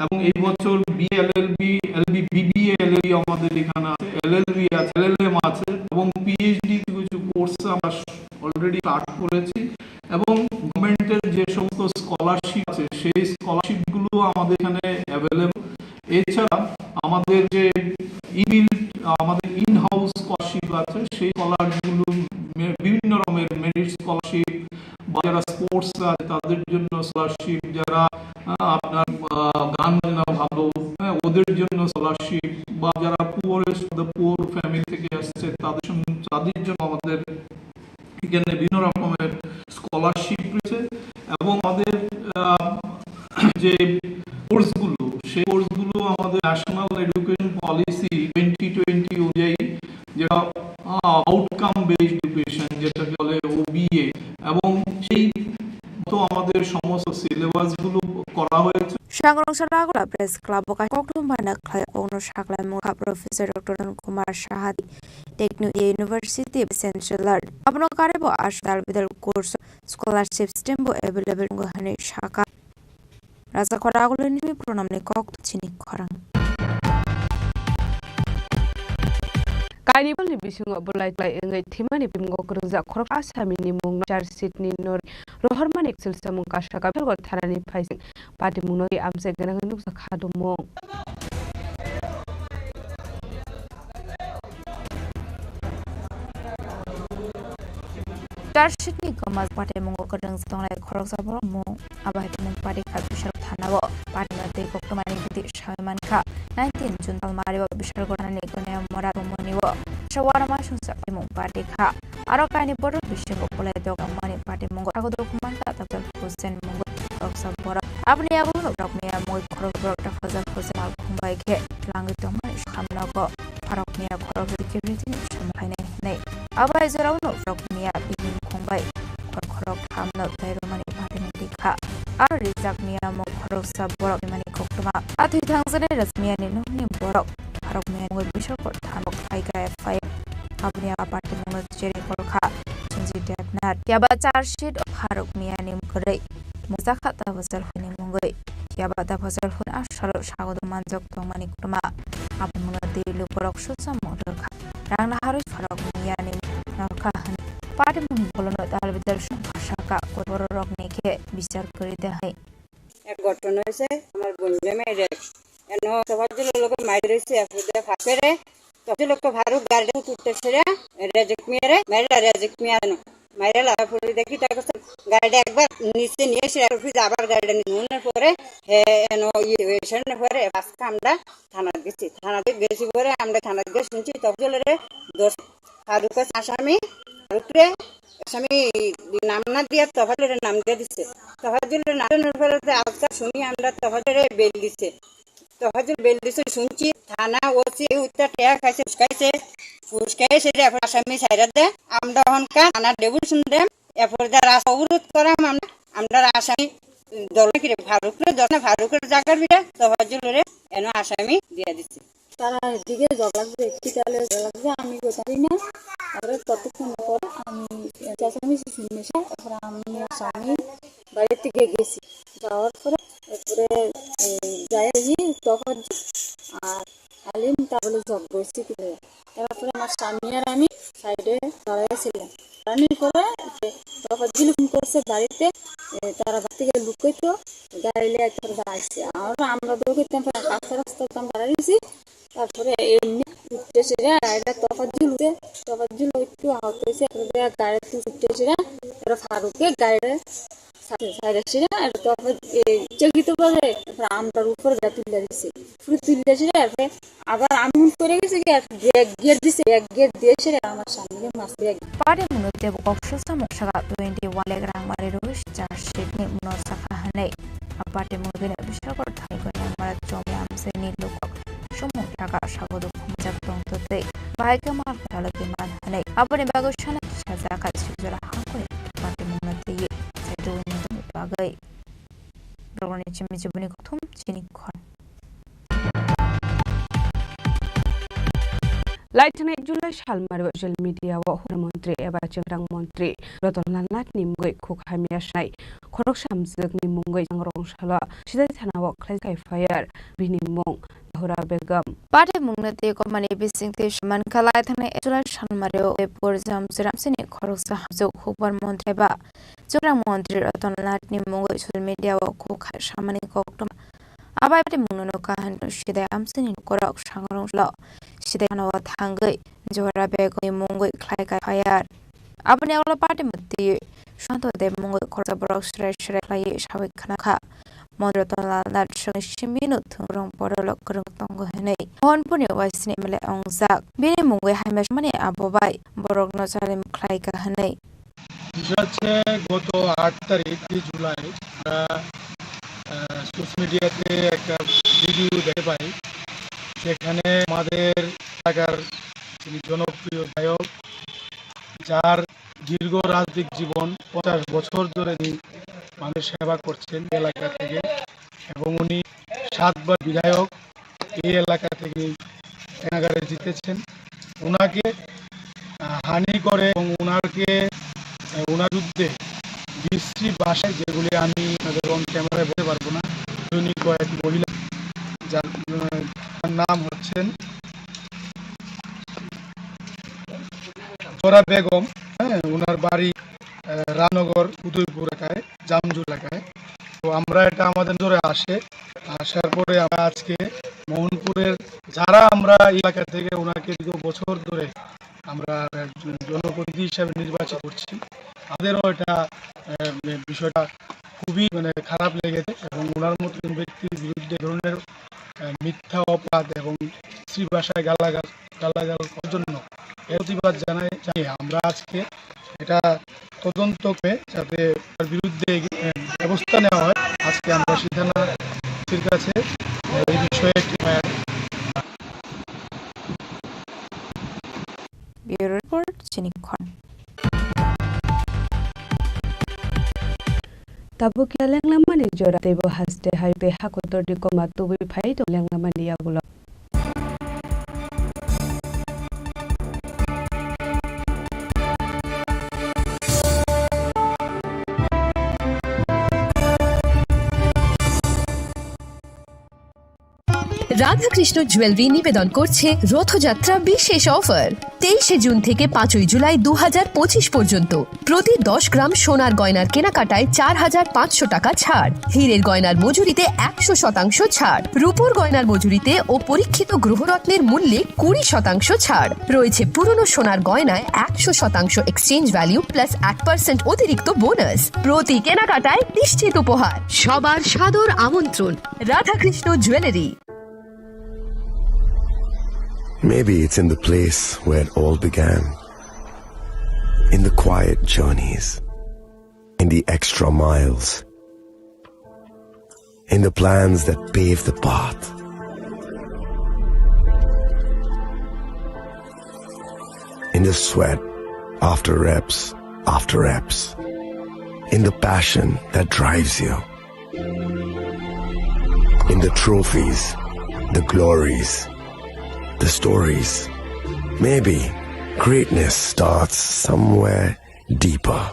এবং এই বছর বিএলএলবি, এলবি, বিবিএ, এলএলবি আমাদের এখানে আছে, এলএলবি আছে, এলএলএম আছে, এবং পিএইচডি কিছু কিছু কোর্স আমরা অলরেডি স্টার্ট করেছি। এবং গভর্নমেন্টের যে সমস্ত স্কলারশিপ আছে, সেই স্কলারশিপগুলো আমাদের এখানে অ্যাভেলেবল। এছাড়া আমাদের যে ইনবিল্ট, আমাদের ইন হাউস স্কলারশিপ আছে, সেই স্কলারগুলো মে-, বিভিন্ন রকমের মেরিট স্কলারশিপ বা যারা স্পোর্টস আছে তাদের জন্য স্কলারশিপ, যারা আহ, আপনার আহ, গান বাজনা ভালো, হ্যাঁ, ওদের জন্য স্কলারশিপ, বা যারা poorest of the poor family থেকে আসছে তাদের সঙ্গে, তাদের জন্য আমাদের এখানে বিভিন্ন রকমের স্কলারশিপ রয়েছে। এবং আমাদের আহ, যে কোর্সগুলো, সেই কোর্সগুলো আমাদের national education policy twenty twenty অনুযায়ী, যেটা আউটকাম বেসড এডুকেশন, যেটাকে বলে ওবিএ, এবং সেই মতো আমাদের সমস্ত সিলেবাসগুলো করা হয়েছে। Sangrong Salagula Press Club o kaisa koktwma na khlai kokno saklaimung kha Professor Doctor Kumar Saha, Techno University Chancellor. Abono karwi bo aswk dal bidal course scholarship system bo available wngo hwnwi sakha. Raja Khoragulini pronamni kok chini khorang. Kainwi bolni bisingo bulai tulai wngwi thwimani bimungo kwrwngjak khorok asamini mungno charge sheet ni nori rohormani silsamung kasaka Phergor thanani phaising patimungno amchai gwnangwi nukjak kha dumung. Charge sheet ni kwmajak pataimungo kwrwng tongnai khoroksa borok mung, abo hai khe mung pari kha Bisharok thanao. Patino tei koktwmani bwtwi sawi man kha, nineteen June talmari o Bisharok thanani Gonia Mora Komoni o Sawarma sungsa mung pari kha. Aro kainwi borok bisingo bulai dok wngmani patimungo sagodok man kha Doctor Hussein mungwi khoroksa borok. Aboni yagulo rok miya mui khorok borok Doctor Hussein malkhung bai khe langwi tongmani samnogo. Khorok miya khorok rikirni tini samung khainai hinwi. Abo hai jorao no khorok miya bihim khungbai khorok khorok thamno tei romani patini tikha. Aro rijak miya mung khoroksa borok mani koktwma. A thwi thangjaknai rijak miya ni nokni borok khorok miya mung bisor kor thamno khlai kha F I R. Aboni a patimungno cherwi kolkha Sanjay Debnath. Phiya ba charge sheet o khorok miya ni kwrwi mungsa kha Tapasal Huni mungwi. Phiya ba Tapasal Hun a salo sagodo manjak tongmani koktwma. Aboni mungno tei lukurok suksa mung rwkha. Rang naharwi khorok miya ni nokha hwn. Patimungni bolono tal bidal sung kha saka, bororokni khe bichar kwrwi de hai. এক ঘটনা হয়েছে, আমার বোন জামাই রে, এন তফাজ্জুল লোক মাইর হয়েছে, এরপরে ফাঁসেরে তফাজ্জুল লোক ফারুক গাড়িটা তুলতে সেরা রেজেক মিয়ারে, মেয়েরা রেজেক মিয়া এনো। মাইরা লাগা পড়ে দেখি, তার কাছে গাড়িটা একবার নিচে নিয়ে এসে, আর ফির আবার গাড়িটা নিয়ে নেওয়ার পরে, হে, এনো, ইয়ে, এসে পরে আজকে আমরা থানাত গেছি। থানাতে গেছি পরে আমরা থানাত গিয়ে শুনছি, তফাজ্জুলরে দোষ, ফারুক আছে আসামি, ফারুকরে আসামি নাম না দিয়ে তফাজ্জুলরে নাম দিয়ে দিছে। তফাজ্জুলরে নাম দেওয়ার পরে তো আজকে শুনি আমরা তফাজ্জুলরে বেল দিছে। তফাজ্জুল বেল দিছে শুনছি, থানা ওসি উত্তর টেয়া খাইছে, ফুসকাইছে, ফুসকাইছে রে, এখন আসামি ছাইরা দে। আমরা হনকা থানা ডেপুটেশন দেম, এরপরে দে রাস্তা অবরোধ করাম আমরা, আমরা আসামি দল কিরে ফারুক রে, দল না ফারুকের জায়গার ভিতরে তফাজ্জুল রে এনো আসামি দিয়ে দিছি। তারা এদিকে জগ লাগছে, একটি তালে জগ লাগছে, আমি কোথায় না। তারপরে কতক্ষণ পরে আমি চেঁচামেচি শুনেছি, তারপরে আমি আসামি বাড়ি থেকে গেছি। যাওয়ার পরে এরপরে, এ, যাই দেখি তফাজ্জুল আর আলিম তা বলে জগ করছি কি বলে। তারপরে আমার স্বামী আর আমি সাইডে দাঁড়াইছিলাম। দাঁড়ানোর পরে যে তফাজ্জুল ফোন করছে বাড়িতে, এ, তারা বাড়ি থেকে লুকাইতো, গাড়ি লিয়ে তারা আসছে। আমরা, আমরা দৌড় করতাম, পাঁচটা রাস্তা দাঁড়াইছি। তারপরে এমনি উঠতেছে রে, এটা তফাজ্জুল উঠে, তফাজ্জুল একটু আহত হয়েছে, তারপরে গাড়ি তুলে উঠতেছে রে, তারপরে ফারুকে গাড়িটা সাথে সাইড আসছে রে, এটা তফাজ্জুল, এই, ইচ্ছাকৃতভাবে তারপরে আমটার উপরে গাড়ি তুলে দিছে। পুরো তুলে দিছে রে, তারপরে আবার আমি মন করে গেছি কি, আর ব্রেক গিয়ার দিছে, ব্রেক গিয়ার দিয়েছে রে, আমার সামনে মাছ break. Patimungno teibo kok suksa mung saka twenty one lakh rang mari rwi charge sheet ni mungno sakha hwnwi. A patimungno bini bisakor thani Gonia Mora chomya amchaini lukurok sumung taka sagodo khumjak tongtwtwi bahai khe mal kwtalwi twiman hwnwi. Aboni bagwi sana kisa jaga swijora hakhe patimungno twiwi chaitugwi nangjakni bagwi. Borokni chimi chibuni kothom chini khor. Laithani July salmari o social media o hukra montri eba chengrang montri Ratan Lal Nath ni mungwi khuk hamya sanai khoroksa hamjwk ni mungwi Changrong salo Sidai thana o khlai kha F I R, bini mung Tahura Begum. Patimungno tei komani bisingtwi swiman kha laithani July salmari o Udaipur Jamshiramsini khoroksa hamjwk hukbar montri eba chengrang montri Ratan Lal Nath ni mungwi social media o khuk samani koktwma. Abai patimungno nukha hwnwi Sidai amchaini lukurok Sangrong salo Sidai thana o thangwi Johora Begumni mungwi khlai kha F I R. Aboni ulo patimungno twiwi Susanto Deb mungwi khoroksa borok srai srai khlaiwi sawi khna kha. Montri Ratan Lal Nath swngwi simi no thwng borok borok kwrwng tongo hwnwi Mohanpurni waisini M L A wngjak. Bini mungwi hamya sumani abo bai borokno chalim khlai kha hwnwi. বিষয় হচ্ছে গত আট তারিখ জুলাই আমরা সোশ্যাল মিডিয়াতে একটা ভিডিও দেখতে পাই, যেখানে আমাদের এলাকার যিনি জনপ্রিয় গায়ক, যার দীর্ঘ রাজনৈতিক জীবন, পঞ্চাশ বছর ধরে তিনি মানুষের সেবা করছেন এই এলাকা থেকে, এবং উনি সাতবার বিধায়ক, এই এলাকা থেকে কারাগারে জিতেছেন। ওনাকে, আহ, হানি করে এবং ওনাকে, আহ, ওনার বিরুদ্ধে বিশ্রী ভাষায়, যেগুলি আমি আপনাদের অন ক্যামেরায় বলতে পারবো না, উনি কয়েক মহিলা, যার, আহ, তার নাম হচ্ছেন জোহরা বেগম, হ্যাঁ, ওনার বাড়ি, আহ, রামনগর উদয়পুর এলাকায়, জামজু এলাকায়। তো আমরা এটা আমাদের নজরে আসে, আসার পরে আমরা আজকে মোহনপুরের যারা আমরা এই এলাকা থেকে ওনাকে দীর্ঘ বছর ধরে আমরা একজন জনপ্রতিনিধি হিসাবে নির্বাচিত করছি, আমাদেরও এটা, আহ, বিষয়টা খুবই মানে খারাপ লেগেছে এবং ওনার মতন ব্যক্তির বিরুদ্ধে এ ধরনের, আহ, মিথ্যা অপবাদ এবং বিশ্রী ভাষায় গালাগাল, গালাগাল করার জন্য এর প্রতিবাদ জানাই, জানিয়ে আমরা আজকে এটা তদন্ত করে যাতে তার বিরুদ্ধে, আহ, ব্যবস্থা নেওয়া হয়। আজকে আমরা সিথানা সির কাছে, আহ, এই বিষয়ে একটি, আহ, Bureau Report, Chini Khon. Tabuk ya lenglamani jora teibo haste hai tei hakotorni koma tubui phai tong lenglamani yagulo. Radhakrishna jewellery নিবেদন করছে রথযাত্রা বিশেষ অফার। তেইশে জুন থেকে পাঁচই জুলাই দু হাজার পঁচিশ পর্যন্ত প্রতি দশ গ্রাম সোনার গয়নার কেনাকাটায় চার হাজার পাঁচশো টাকা ছাড়, হীরের গয়নার মজুরিতে একশো শতাংশ ছাড়, রূপোর গয়নার মজুরিতে ও পরীক্ষিত গ্রহরত্নের মূল্যে কুড়ি শতাংশ ছাড়। রয়েছে পুরনো সোনার গয়নায় একশো শতাংশ এক্সচেঞ্জ ভ্যালু প্লাস এক পার্সেন্ট অতিরিক্ত বোনাস। প্রতি কেনাকাটায় নিশ্চিত উপহার। সবার সাদর আমন্ত্রণ Radhakrishna jewellery. Maybe it's in the place where it all began. In the quiet journeys. In the extra miles. In the plans that pave the path. In the sweat after reps after reps. In the passion that drives you. In the trophies, the glories, the stories. Maybe greatness starts somewhere deeper.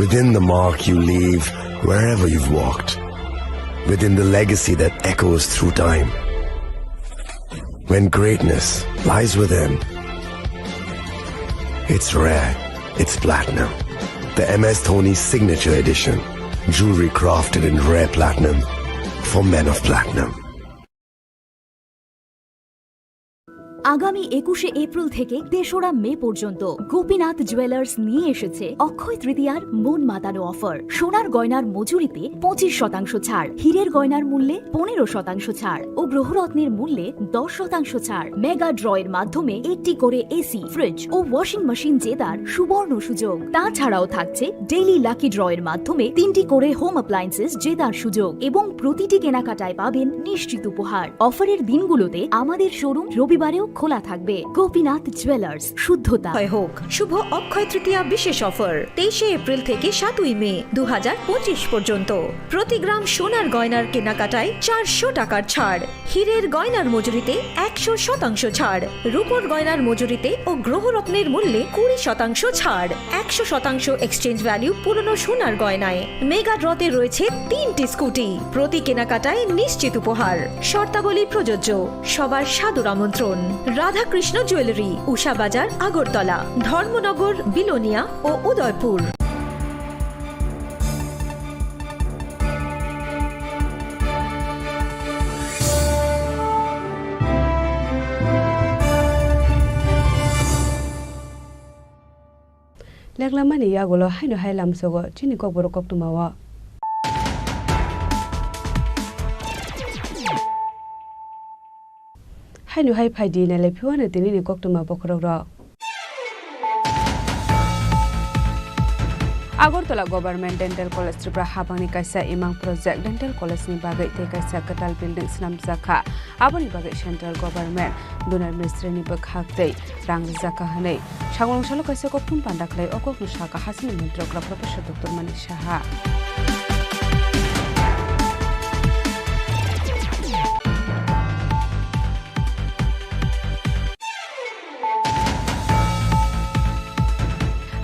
Within the mark you leave wherever you've walked. Within the legacy that echoes through time. When greatness lies within, it's rare, it's platinum. The M S Dhoni Signature Edition. Jewelry crafted in rare platinum for men of platinum. আগামী একুশে এপ্রিল থেকে তেসরা মে পর্যন্ত গোপীনাথ জুয়েলার্স নিয়ে এসেছে অক্ষয় তৃতীয়ার মন মাতানো অফার। সোনার গয়নার মজুরিতে পঁচিশ শতাংশ ছাড়, হীরের গয়নার মূল্যে পনেরো শতাংশ ছাড় ও গ্রহরত্নের মূল্যে দশ শতাংশ ছাড়। মেগা ড্রয়ের মাধ্যমে একটি করে এসি, ফ্রিজ ও ওয়াশিং মেশিন জেতার সুবর্ণ সুযোগ। তাছাড়াও থাকছে ডেইলি লাকি ড্রয়ের মাধ্যমে তিনটি করে হোম অ্যাপ্লায়েন্সেস জেতার সুযোগ এবং প্রতিটি কেনাকাটায় পাবেন নিশ্চিত উপহার। অফারের দিনগুলোতে আমাদের শোরুম রবিবারেও খোলা থাকবে। গোপীনাথ জুয়েলার্স, শুদ্ধতা। হয় হোক শুভ অক্ষয় তৃতীয়া বিশেষ অফার, তেইশে এপ্রিল থেকে সাতই মে দু হাজার পঁচিশ পর্যন্ত। প্রতি গ্রাম সোনার গয়নার কেনাকাটায় চারশো টাকার ছাড়, হীরের গয়নার মজুরিতে একশো শতাংশ ছাড়, রূপোর গয়নার মজুরিতে ও গ্রহরত্নের মূল্যে কুড়ি শতাংশ ছাড়, একশো শতাংশ এক্সচেঞ্জ ভ্যালু পুরনো সোনার গয়নায়। মেগা ড্রতে রয়েছে তিনটি স্কুটি, প্রতি কেনাকাটায় নিশ্চিত উপহার। শর্তাবলী প্রযোজ্য। সবার সাদর আমন্ত্রণ। রাধাকৃষ্ণ জুয়েলারি, উষা বাজার, আগরতলা, ধর্মনগর, বিলোনিয়া ও Udaipur. Yaklamani yagulo haino hai lamsogo chini kokborok koktwmao. Haino hai phaidi nailai phiwano tinini koktwma bokhorokrok. Agartala Government Dental College Tripura habangni kaisa imang project dental college ni bagwi tei kaisa kwtal building swnamjakha. Aboni bagwi Central Government Dunar Mistri ni bwkhak tei rang rwjakha hwnwi Sangrong salo kaisa kokthum panda khlai o kokno saka hasini mantrokra Professor Doctor Manik Saha.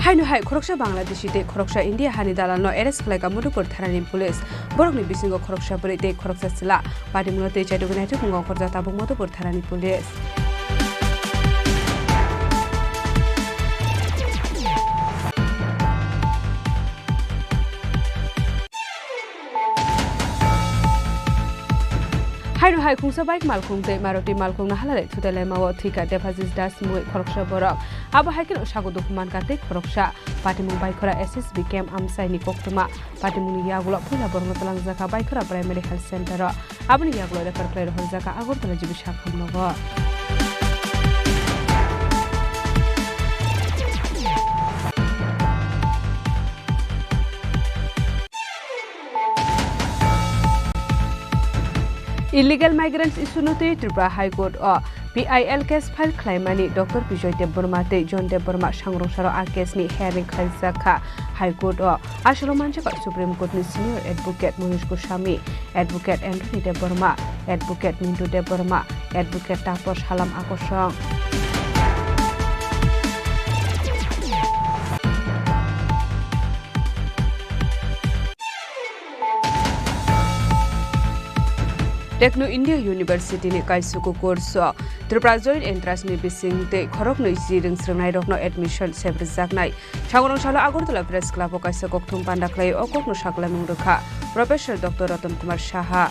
Haino hai khoroksa Bangladeshi tei khoroksa India hani dalalno arrest khlaika Madhupur thanani police. Borokni bisingo khoroksa bwrwi tei khoroksa chwla. Patimungno tei chaitugwi naithok wngkha okhorjak tabuk Madhupur thanani police. Haino hai khungsa bike malkhung tei Maruti malkhung nahalalai thutai laimao thwikha Debhajis Das mungwi khoroksa borok. Abo hai kheno sago dukhu mankha tei khoroksa. Patimung Baikhora S S B camp amchaini koktwma. Patimungni yagulo puila borokno twlangjakha Baikhora Primary Health Center o. Aboni yagulo refer khlai rohorjakha Agartala G B sakhamnogo. Illegal migrants issue no twi Tripura High Court o P I L case file khlaimani Doctor Bijoy Debbarma tei John Debbarma sangrong saro a case ni hearing khlaijak kha High Court o. Asolo manjak Supreme Court ni Senior Advocate Manish Goswami, Advocate Anthony Debbarma, Advocate Mintu Debbarma, Advocate Taposh Halam Akosong. Techno India University ni kaisuku course o Tripura Joint Entrance ni bising tei khoroknwi ji ring srwngnairokno admission sebrijaknai. Sangrong salo Agartala Press Club o kaisa kokthum panda khlai o kokno saklamung rwkha Professor Doctor Ratan Kumar Saha.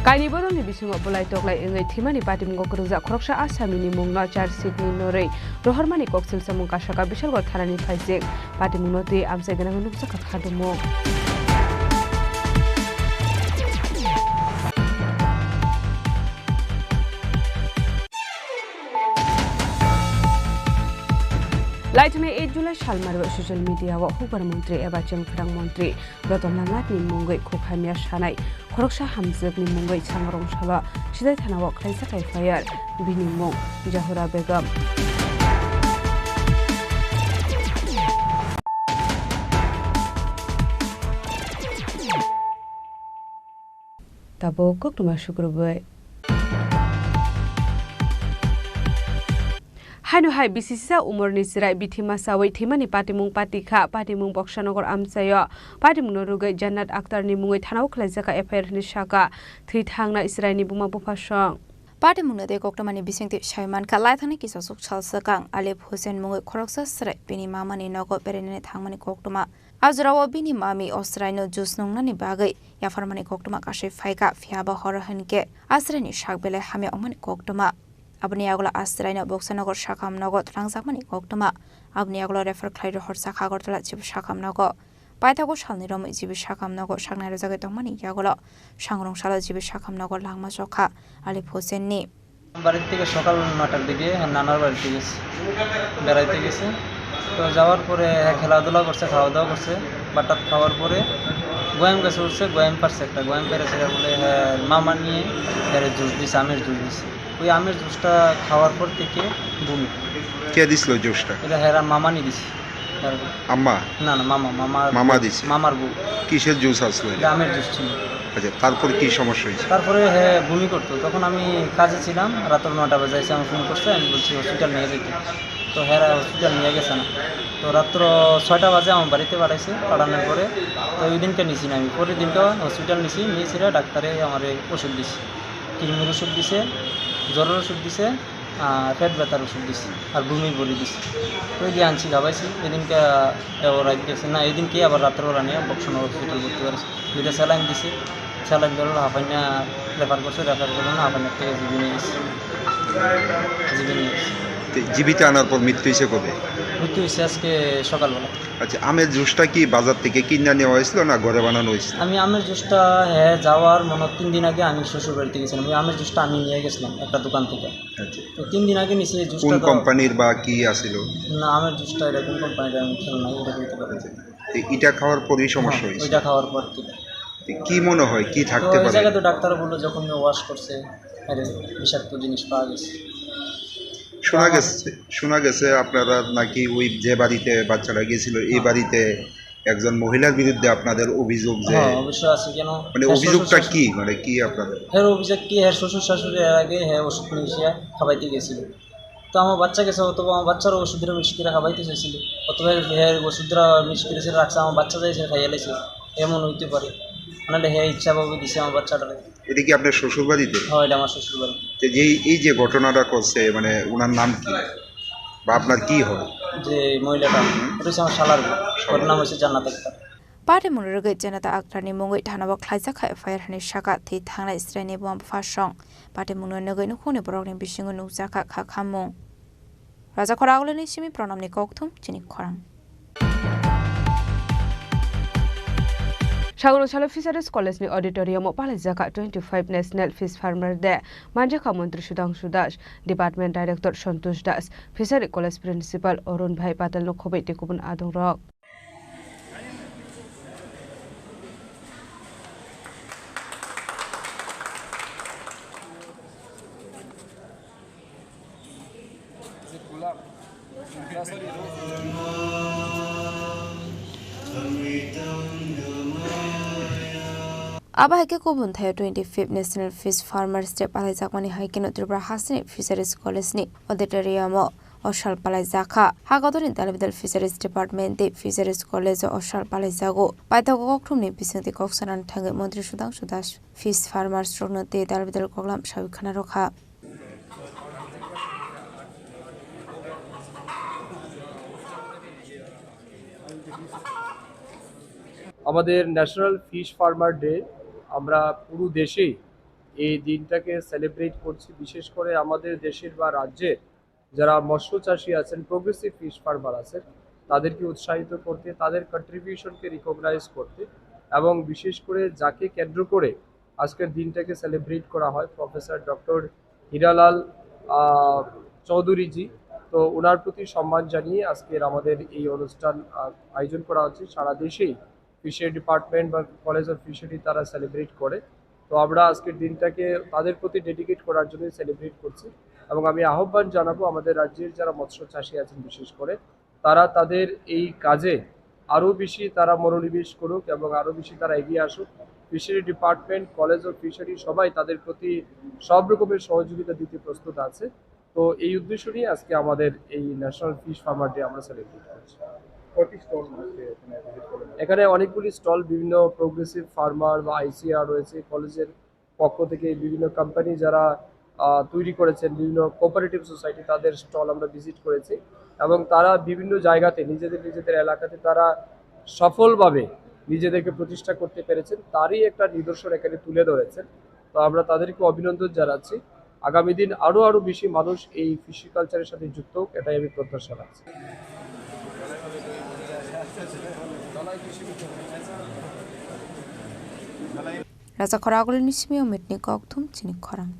Kaini bodolni bisingo bulai toklai wngwi thwimani patimung kwrwngjak khoroksa Asami ni mungno charge sheet ni norwi rohormani koksil samung kasaka Bisalgor thanani phaijak. Patimungno twi amchai gwnangwi nukjakha khadumung. Laithani eight July salmari o social media o hukbar montri eba chengphrang montri Ratan Lal Nath ni mungwi khukhamya sanai khoroksa hamjwk ni mungwi Sangrong salo Sidai thana o khlaijak F I R, bini mung Jahura Begum. Tabuk koktwma sukrubwi. Haino hai bisisisa umorni chwrai bithi masawi thwimani patimung patikha, patimung Boksanagar amchaio patimungno rwgwi Jannat Akhtarni mungwi thanao khlaijakha F I R hwnwi sakha thwi thangnai chwraini buma buphasong. Patimungno tei koktwmani bisingtwi sai mankha, laithani kisosuk sal swkang Alif Hussein mungwi khoroksa chwrai bini mamani nogo berainani thangmani koktwma. A jorao bini mami o chwraino juice nwngnani bagwi yapharmani koktwma kasui phaikha, phiyaba horo hinkhe a chwraini sak belai hamya wngmani koktwma. Aboni yagulo a chwraino Boksanagar sakham nogo twlangjakmani koktwma. Aboni yagulo refer khlai rohorjak Agartala G B sakham nogo. Paithago salni romwi G B sakham nogo saknai rwjagwi tongmani yagulo Sangrong salo G B sakham nogo langma chokha Alif Hussein ni. বাড়ির থেকে সকাল নয়টার দিকে নানার বাড়িতে গেছে, বেড়াইতে গেছে। তো যাওয়ার পরে হ্যাঁ খেলাধুলা করছে, খাওয়া দাওয়া করছে, বাটাত খাওয়ার পরে গোয়াম গাছে উঠছে, গোয়াম পারছে একটা, গোয়াম পেরেছে বলে হ্যাঁ মামা নিয়ে হ্যাঁ জুস দিছে, আমের জুস দিছে। ওই আমের জুসটা খাওয়ার পর থেকে বমি। কে দিছিল জুসটা? এটা হ্যাঁ মামানি দিছে। তারপর আম্মা? না, না, মামা, মামার মামা বউ, দিছে? মামার বউ। কিসের জুস আসলো এটা? এটা আমের জুস ছিল। আচ্ছা, তারপর কি সমস্যা হয়েছে? তারপরে হ্যাঁ বমি করতো। তখন আমি কাজে ছিলাম, রাত্র নয়টা বাজে এসে আমার ফোন করছে, আমি বলছি হসপিটাল নিয়ে যেতে। তো হ্যাঁ হসপিটাল নিয়ে গেছে না। তো রাত্র ছয়টা বাজে আমার বাড়িতে পাঠাইছে, পাঠানোর পরে তো ওই দিনকে নিছি না আমি। পরের দিনকে হসপিটাল নিছি, নিয়ে সেটা ডাক্তারে আমার ওষুধ দিছে। কিডনির ওষুধ দিছে, জ্বরের ওষুধ দিছে, আর পেট ব্যথার ওষুধ দিছে, আর বমি বড়ি দিছে। তো ওই দিয়ে আনছি খাবাইছি, এদিনকে ও রাত গেছে না, এদিনকে আবার রাত্রেবেলা নিয়ে বক্সনগর হসপিটাল ভর্তি করেছে। দুইটা স্যালাইন দিছি, স্যালাইন দিল না, হাফাইনা রেফার করছে, রেফার করলো না, হাফাইনা থেকে জিবি নিয়ে গেছে। জিবি নিয়ে গেছে। তো জিবিতে আনার পর মৃত্যু হয়েছে কবে? মৃত্যু হয়েছে আজকে সকালবেলা। আচ্ছা, আমের জুসটা কি বাজার থেকে কিনে নেওয়া হয়েছিল না ঘরে বানানো হয়েছিল? আমি আমের জুসটা, হ্যাঁ, যাওয়ার মনে হয় তিন দিন আগে আমি শ্বশুর বাড়িতে গেছিলাম, ওই আমের জুসটা আমি নিয়ে গেছিলাম একটা দোকান থেকে। আচ্ছা। তো তিন দিন আগে নিচে জুসটা কোন তো কোম্পানির বা কি আছিল? না, আমের জুসটা এটা কোন কোম্পানির আমি খেয়াল নাই, এটা বলতে পারি না। আচ্ছা। তো এটা খাওয়ার পরেই সমস্যা হ্যাঁ, হয়েছে? ওইটা খাওয়ার পর থেকে। তো কি মনে হয়, কি তো থাকতে ওই পারে? জায়গায় তো ডাক্তার বললো যখন ওয়াশ করছে, আরে বিষাক্ত জিনিস পাওয়া গেছে। শোনা তো আমার গেছে, শোনা গেছে আপনারা নাকি ওই যে বাড়িতে বাচ্চাটা গেছিল, এই হ্যাঁ। বাড়িতে একজন মহিলার বিরুদ্ধে আপনাদের অভিযোগ যে হ্যাঁ, অবশ্যই আছে। কেন? মানে হ্যাঁ, অভিযোগটা শ্বশুর শাশুড়ি কি? মানে কি আপনাদের? হ্যাঁ, অভিযোগ কি? হ্যাঁ, শ্বশুর শাশুড়ি এর আগে হ্যাঁ ওষুধ নিয়ে এসে খাওয়াইতে গেছিল। তো আমার বাচ্চা গেছে, অথবা আমার বাচ্চারও ওষুধটা মিক্স করে খাওয়াইতে চাইছিল, অথবা হ্যাঁ ওষুধটা মিক্স করে সে রাখছে, আমার বাচ্চা যাইছে খাইয়া লাইছে, এমন হইতে পারে। নাহলে হ্যাঁ ইচ্ছাভাবে দিছে আমার বাচ্চাটারে। এটা কি আপনার শ্বশুর বাড়িতে? হ্যাঁ, এটা আমার শ্বশুর বাড়ি। তো যেই, এই যে ঘটনাটা করছে, মানে ওনার নাম কি বা আপনার কি হয়? যে মহিলাটা, ওটা হচ্ছে আমার শালার বউ। ওর নাম হচ্ছে জান্নাত Akter. Patimungni rwgwi Janata Akhtarni mungwi thanao khlaijak kha F I R hinwi saka twi thangnai chwraini buma bupha song. Patimungno nugwi nukhungni borokni bisingo nukjakha kha khamung. Rajakhor Agulini simi Pranamni kokthum chini khorang. Sagro salo Fisheries College ni auditorium o palaijak kha twenty-five National Fish Farmer Day. Manjakha Montri Sudhangshu Das, Department Director Santosh Das, Fishery College Principal Arun Bhai Patel no khobwi tei kubun adongrok. Abo hai khe kubun thaio twenty-fifth National Fish Farmers Day palaijakmani hai kheno Tripura hasteni Fisheries College ni auditorium o o sal palaijakha. Ha kotorni dalbidal Fisheries Department tei Fisheries College o o sal palaijago. Paithago kokthumni bisingtwi kok sanani thangwi Montri Sudhangshu Das fish farmers rokno tei dalbidal koklam sawi khna rwkha. আমাদের national fish farmer day, আমরা পুরো দেশেই এই দিনটাকে সেলিব্রেট করছি। বিশেষ করে আমাদের দেশের বা রাজ্যের যারা মৎস্য চাষী আছেন, প্রোগ্রেসিভ ফিশ ফার্মার আছেন, তাদেরকে উৎসাহিত করতে, তাদের কন্ট্রিবিউশনকে রিকগনাইজ করতে এবং বিশেষ করে যাকে কেন্দ্র করে আজকের দিনটাকে সেলিব্রেট করা হয়, প্রফেসর ডক্টর হীরালাল, আহ, চৌধুরীজি। তো ওনার প্রতি সম্মান জানিয়ে আজকের আমাদের এই অনুষ্ঠান, আহ, আয়োজন করা হচ্ছে। সারা দেশেই ফিশারি ডিপার্টমেন্ট বা কলেজ অফ ফিশারি তারা সেলিব্রেট করে। তো আমরা আজকের দিনটাকে তাদের প্রতি ডেডিকেট করার জন্যই সেলিব্রেট করছি। এবং আমি আহ্বান জানাবো আমাদের রাজ্যের যারা মৎস্য চাষী আছেন বিশেষ করে, তারা তাদের এই কাজে আরও বেশি তারা মনোনিবেশ করুক এবং আরও বেশি তারা এগিয়ে আসুক। Fishery department, college of fishery সবাই তাদের প্রতি সব রকমের সহযোগিতা দিতে প্রস্তুত আছে। তো এই উদ্দেশ্য নিয়ে আজকে আমাদের এই ন্যাশনাল ফিশ ফার্মার ডে আমরা সেলিব্রেট করছি। কয়টি স্টল আজকে এখানে ভিজিট করলেন? এখানে অনেকগুলি স্টল, বিভিন্ন প্রোগ্রেসিভ ফার্মার বা আইসিআর রয়েছে, কলেজের পক্ষ থেকে বিভিন্ন কোম্পানি যারা, আহ, তৈরি করেছেন, বিভিন্ন কোঅপারেটিভ সোসাইটি, তাদের স্টল আমরা ভিজিট করেছি এবং তারা বিভিন্ন জায়গাতে নিজেদের, নিজেদের এলাকাতে তারা সফলভাবে নিজেদেরকে প্রতিষ্ঠা করতে পেরেছেন, তারই একটা নিদর্শন এখানে তুলে ধরেছেন। তো আমরা তাদেরকে অভিনন্দন জানাচ্ছি। আগামী দিন আরও, আরও বেশি মানুষ এই ফিশি কালচারের সাথে যুক্ত হোক, এটাই আমি প্রত্যাশা রাখছি। Raja khorang agulini simi o mitni kok thum chini khorang.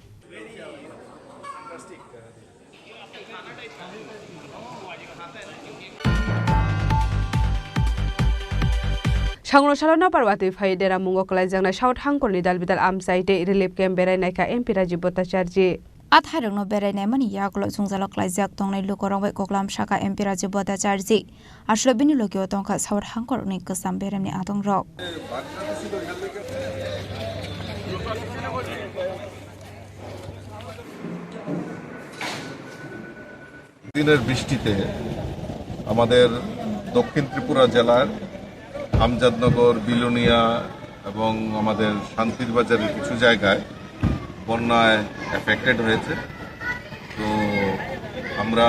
Sangno salo napar watwi phai dera mungo kwlaijaknai South Hangkorni dalbidal amchai tei relief camp berai naikha M P Rajiv Bhattacharjee. A thairokno berai naimani yagulo jwngjalo klaijak tongnai lukurok bai koklam sakha M P Rajiv Bhattacharjee. Aswk bini logio tongkha South Hangkorni kwcham beremni adongrok. দিনের বৃষ্টিতে আমাদের দক্ষিণ ত্রিপুরা জেলার আমজাদনগর, বিলোনিয়া এবং আমাদের শান্তির বাজারের কিছু জায়গায় বন্যায় এফেক্টেড হয়েছে। তো আমরা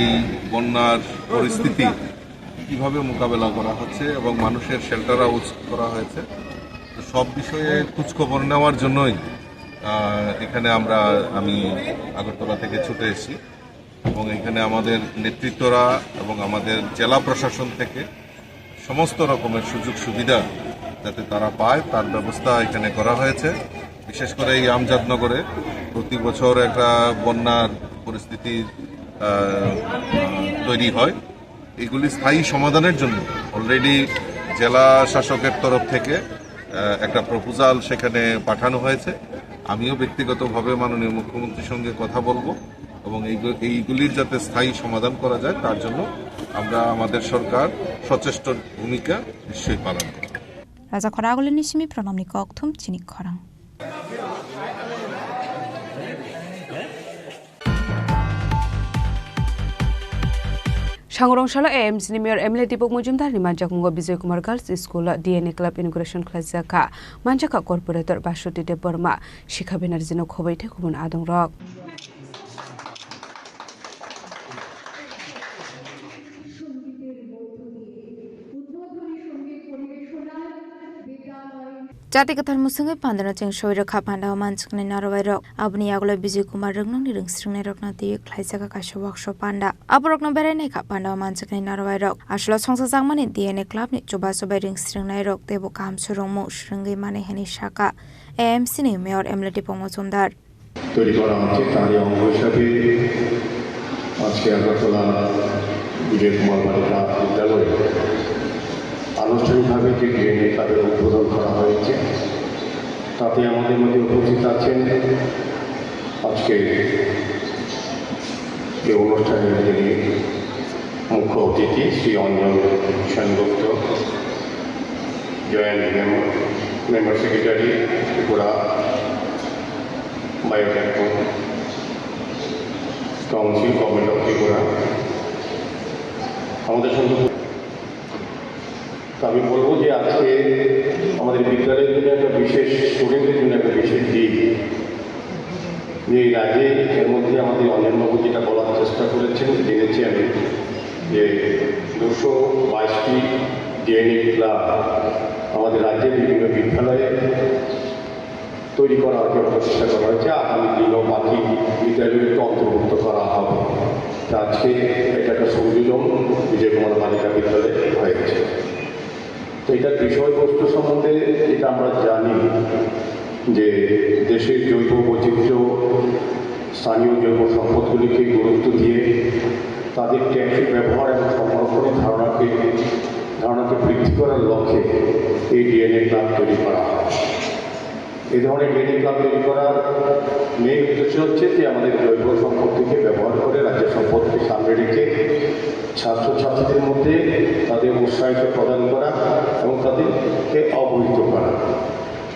এই বন্যার পরিস্থিতি কিভাবে মোকাবেলা করা হচ্ছে এবং মানুষের শেল্টার হাউস করা হয়েছে, সব বিষয়ে খোঁজখবর নেওয়ার জন্যই আহ, এখানে আমরা আমি আগরতলা থেকে ছুটে এসেছি এবং এখানে আমাদের নেতৃত্বরা এবং আমাদের জেলা প্রশাসন থেকে সমস্ত রকমের সুযোগ সুবিধা যাতে তারা পায়, তার ব্যবস্থা এখানে করা হয়েছে। বিশেষ করে এই আমজাদনগরে প্রতি বছর একটা বন্যার পরিস্থিতি আহ, তৈরি হয়। এগুলি স্থায়ী সমাধানের জন্য অলরেডি জেলা শাসকের তরফ থেকে আহ, একটা প্রপোজাল সেখানে পাঠানো হয়েছে। আমিও ব্যক্তিগতভাবে মাননীয় মুখ্যমন্ত্রীর সঙ্গে কথা বলবো এবং এইগু- এইগুলির যাতে স্থায়ী সমাধান করা যায়, তার জন্য আমরা আমাদের সরকার সচেষ্ট ভূমিকা নিশ্চয়ই পালন করবে। Raja Khoragulini simi pranamni kokthum chini khorang. Sangurong salo A M C ni Mayor M L A Deepak Majumdar ni manjakmungo Bijoy Kumar Girls School o D N A Club inauguration khlaijak kha. Manjakha Corporator Basuti Debbarma, Shikha Banerjee no khoboi tei kubun adongrok. Jati kwthar mwswngwi pandano cheng soi rwkha pandao manchukni narwai rok. Aboni yagulo Bijay Kumar Rwngnangni rwngswrwngnairokno twiwi khlaijak kaisa workshop panda. Aborokno berai naikha pandao manchukni narwai rok. Aswlo songchajakmani D N A club ni chubachu bai rwngswrwngnairok teibo kaham swrwngmung swrwngwi manai hwnwi sakha A M C ni Mayor M L A Deepak Majumdar. তৈরি করা হচ্ছে, তারই অঙ্গ হিসাবে আজকে আগরতলা বিজয় কুমার বালিকা বিদ্যালয়ে আনুষ্ঠানিকভাবে যে ডিএনএ ক্লাবের উদ্বোধন করা হয়েছে, তাতে আমাদের মধ্যে উপস্থিত আছেন আজকে এই অনুষ্ঠানের যিনি মুখ্য অতিথি Shri Anjan Sengupta, joint member, member secretary Tripura biotechnology council, government of Tripura, আমাদের সঙ্গে। তো আমি বলবো যে আজকে আমাদের বিদ্যালয়ের জন্য একটা বিশেষ, স্টুডেন্টদের জন্য একটা বিশেষ দিন। যে এই রাজ্যে এর মধ্যে আমাদের অঞ্জনবাবু যেটা বলার চেষ্টা করেছেন, জেনেছি আমি যে দুশো বাইশটি ডিএনএ ক্লাব আমাদের রাজ্যের বিভিন্ন বিদ্যালয়ে তৈরি করা হয়েছে, প্রতিষ্ঠা করা হয়েছে। আগামী দিনও বাকি বিদ্যালয়গুলিকে অন্তর্ভুক্ত করা হবে। তা আজকে এটা একটা সংযোজন বিজয় কুমার বালিকা বিদ্যালয়ে হয়েছে। তো এটার বিষয়বস্তু সম্বন্ধে যেটা আমরা জানি যে দেশের জৈব বৈচিত্র্য, স্থানীয় জৈব সম্পদগুলিকে গুরুত্ব দিয়ে তাদের টেকসই ব্যবহার এবং সংরক্ষণের ধারণাকে, ধারণাকে বৃদ্ধি করার লক্ষ্যে এই ডিএনএ ক্লাব তৈরি করা হয়। এই ধরনের ডিএনএ ক্লাব তৈরি করার মেইন উদ্দেশ্য হচ্ছে যে আমাদের জৈব সম্পদটিকে ব্যবহার করে রাজ্যের সম্পদকে সামনে রেখে ছাত্রছাত্রীদের মধ্যে তাদের উৎসাহিত প্রদান করা এবং তাদেরকে অবহিত করা।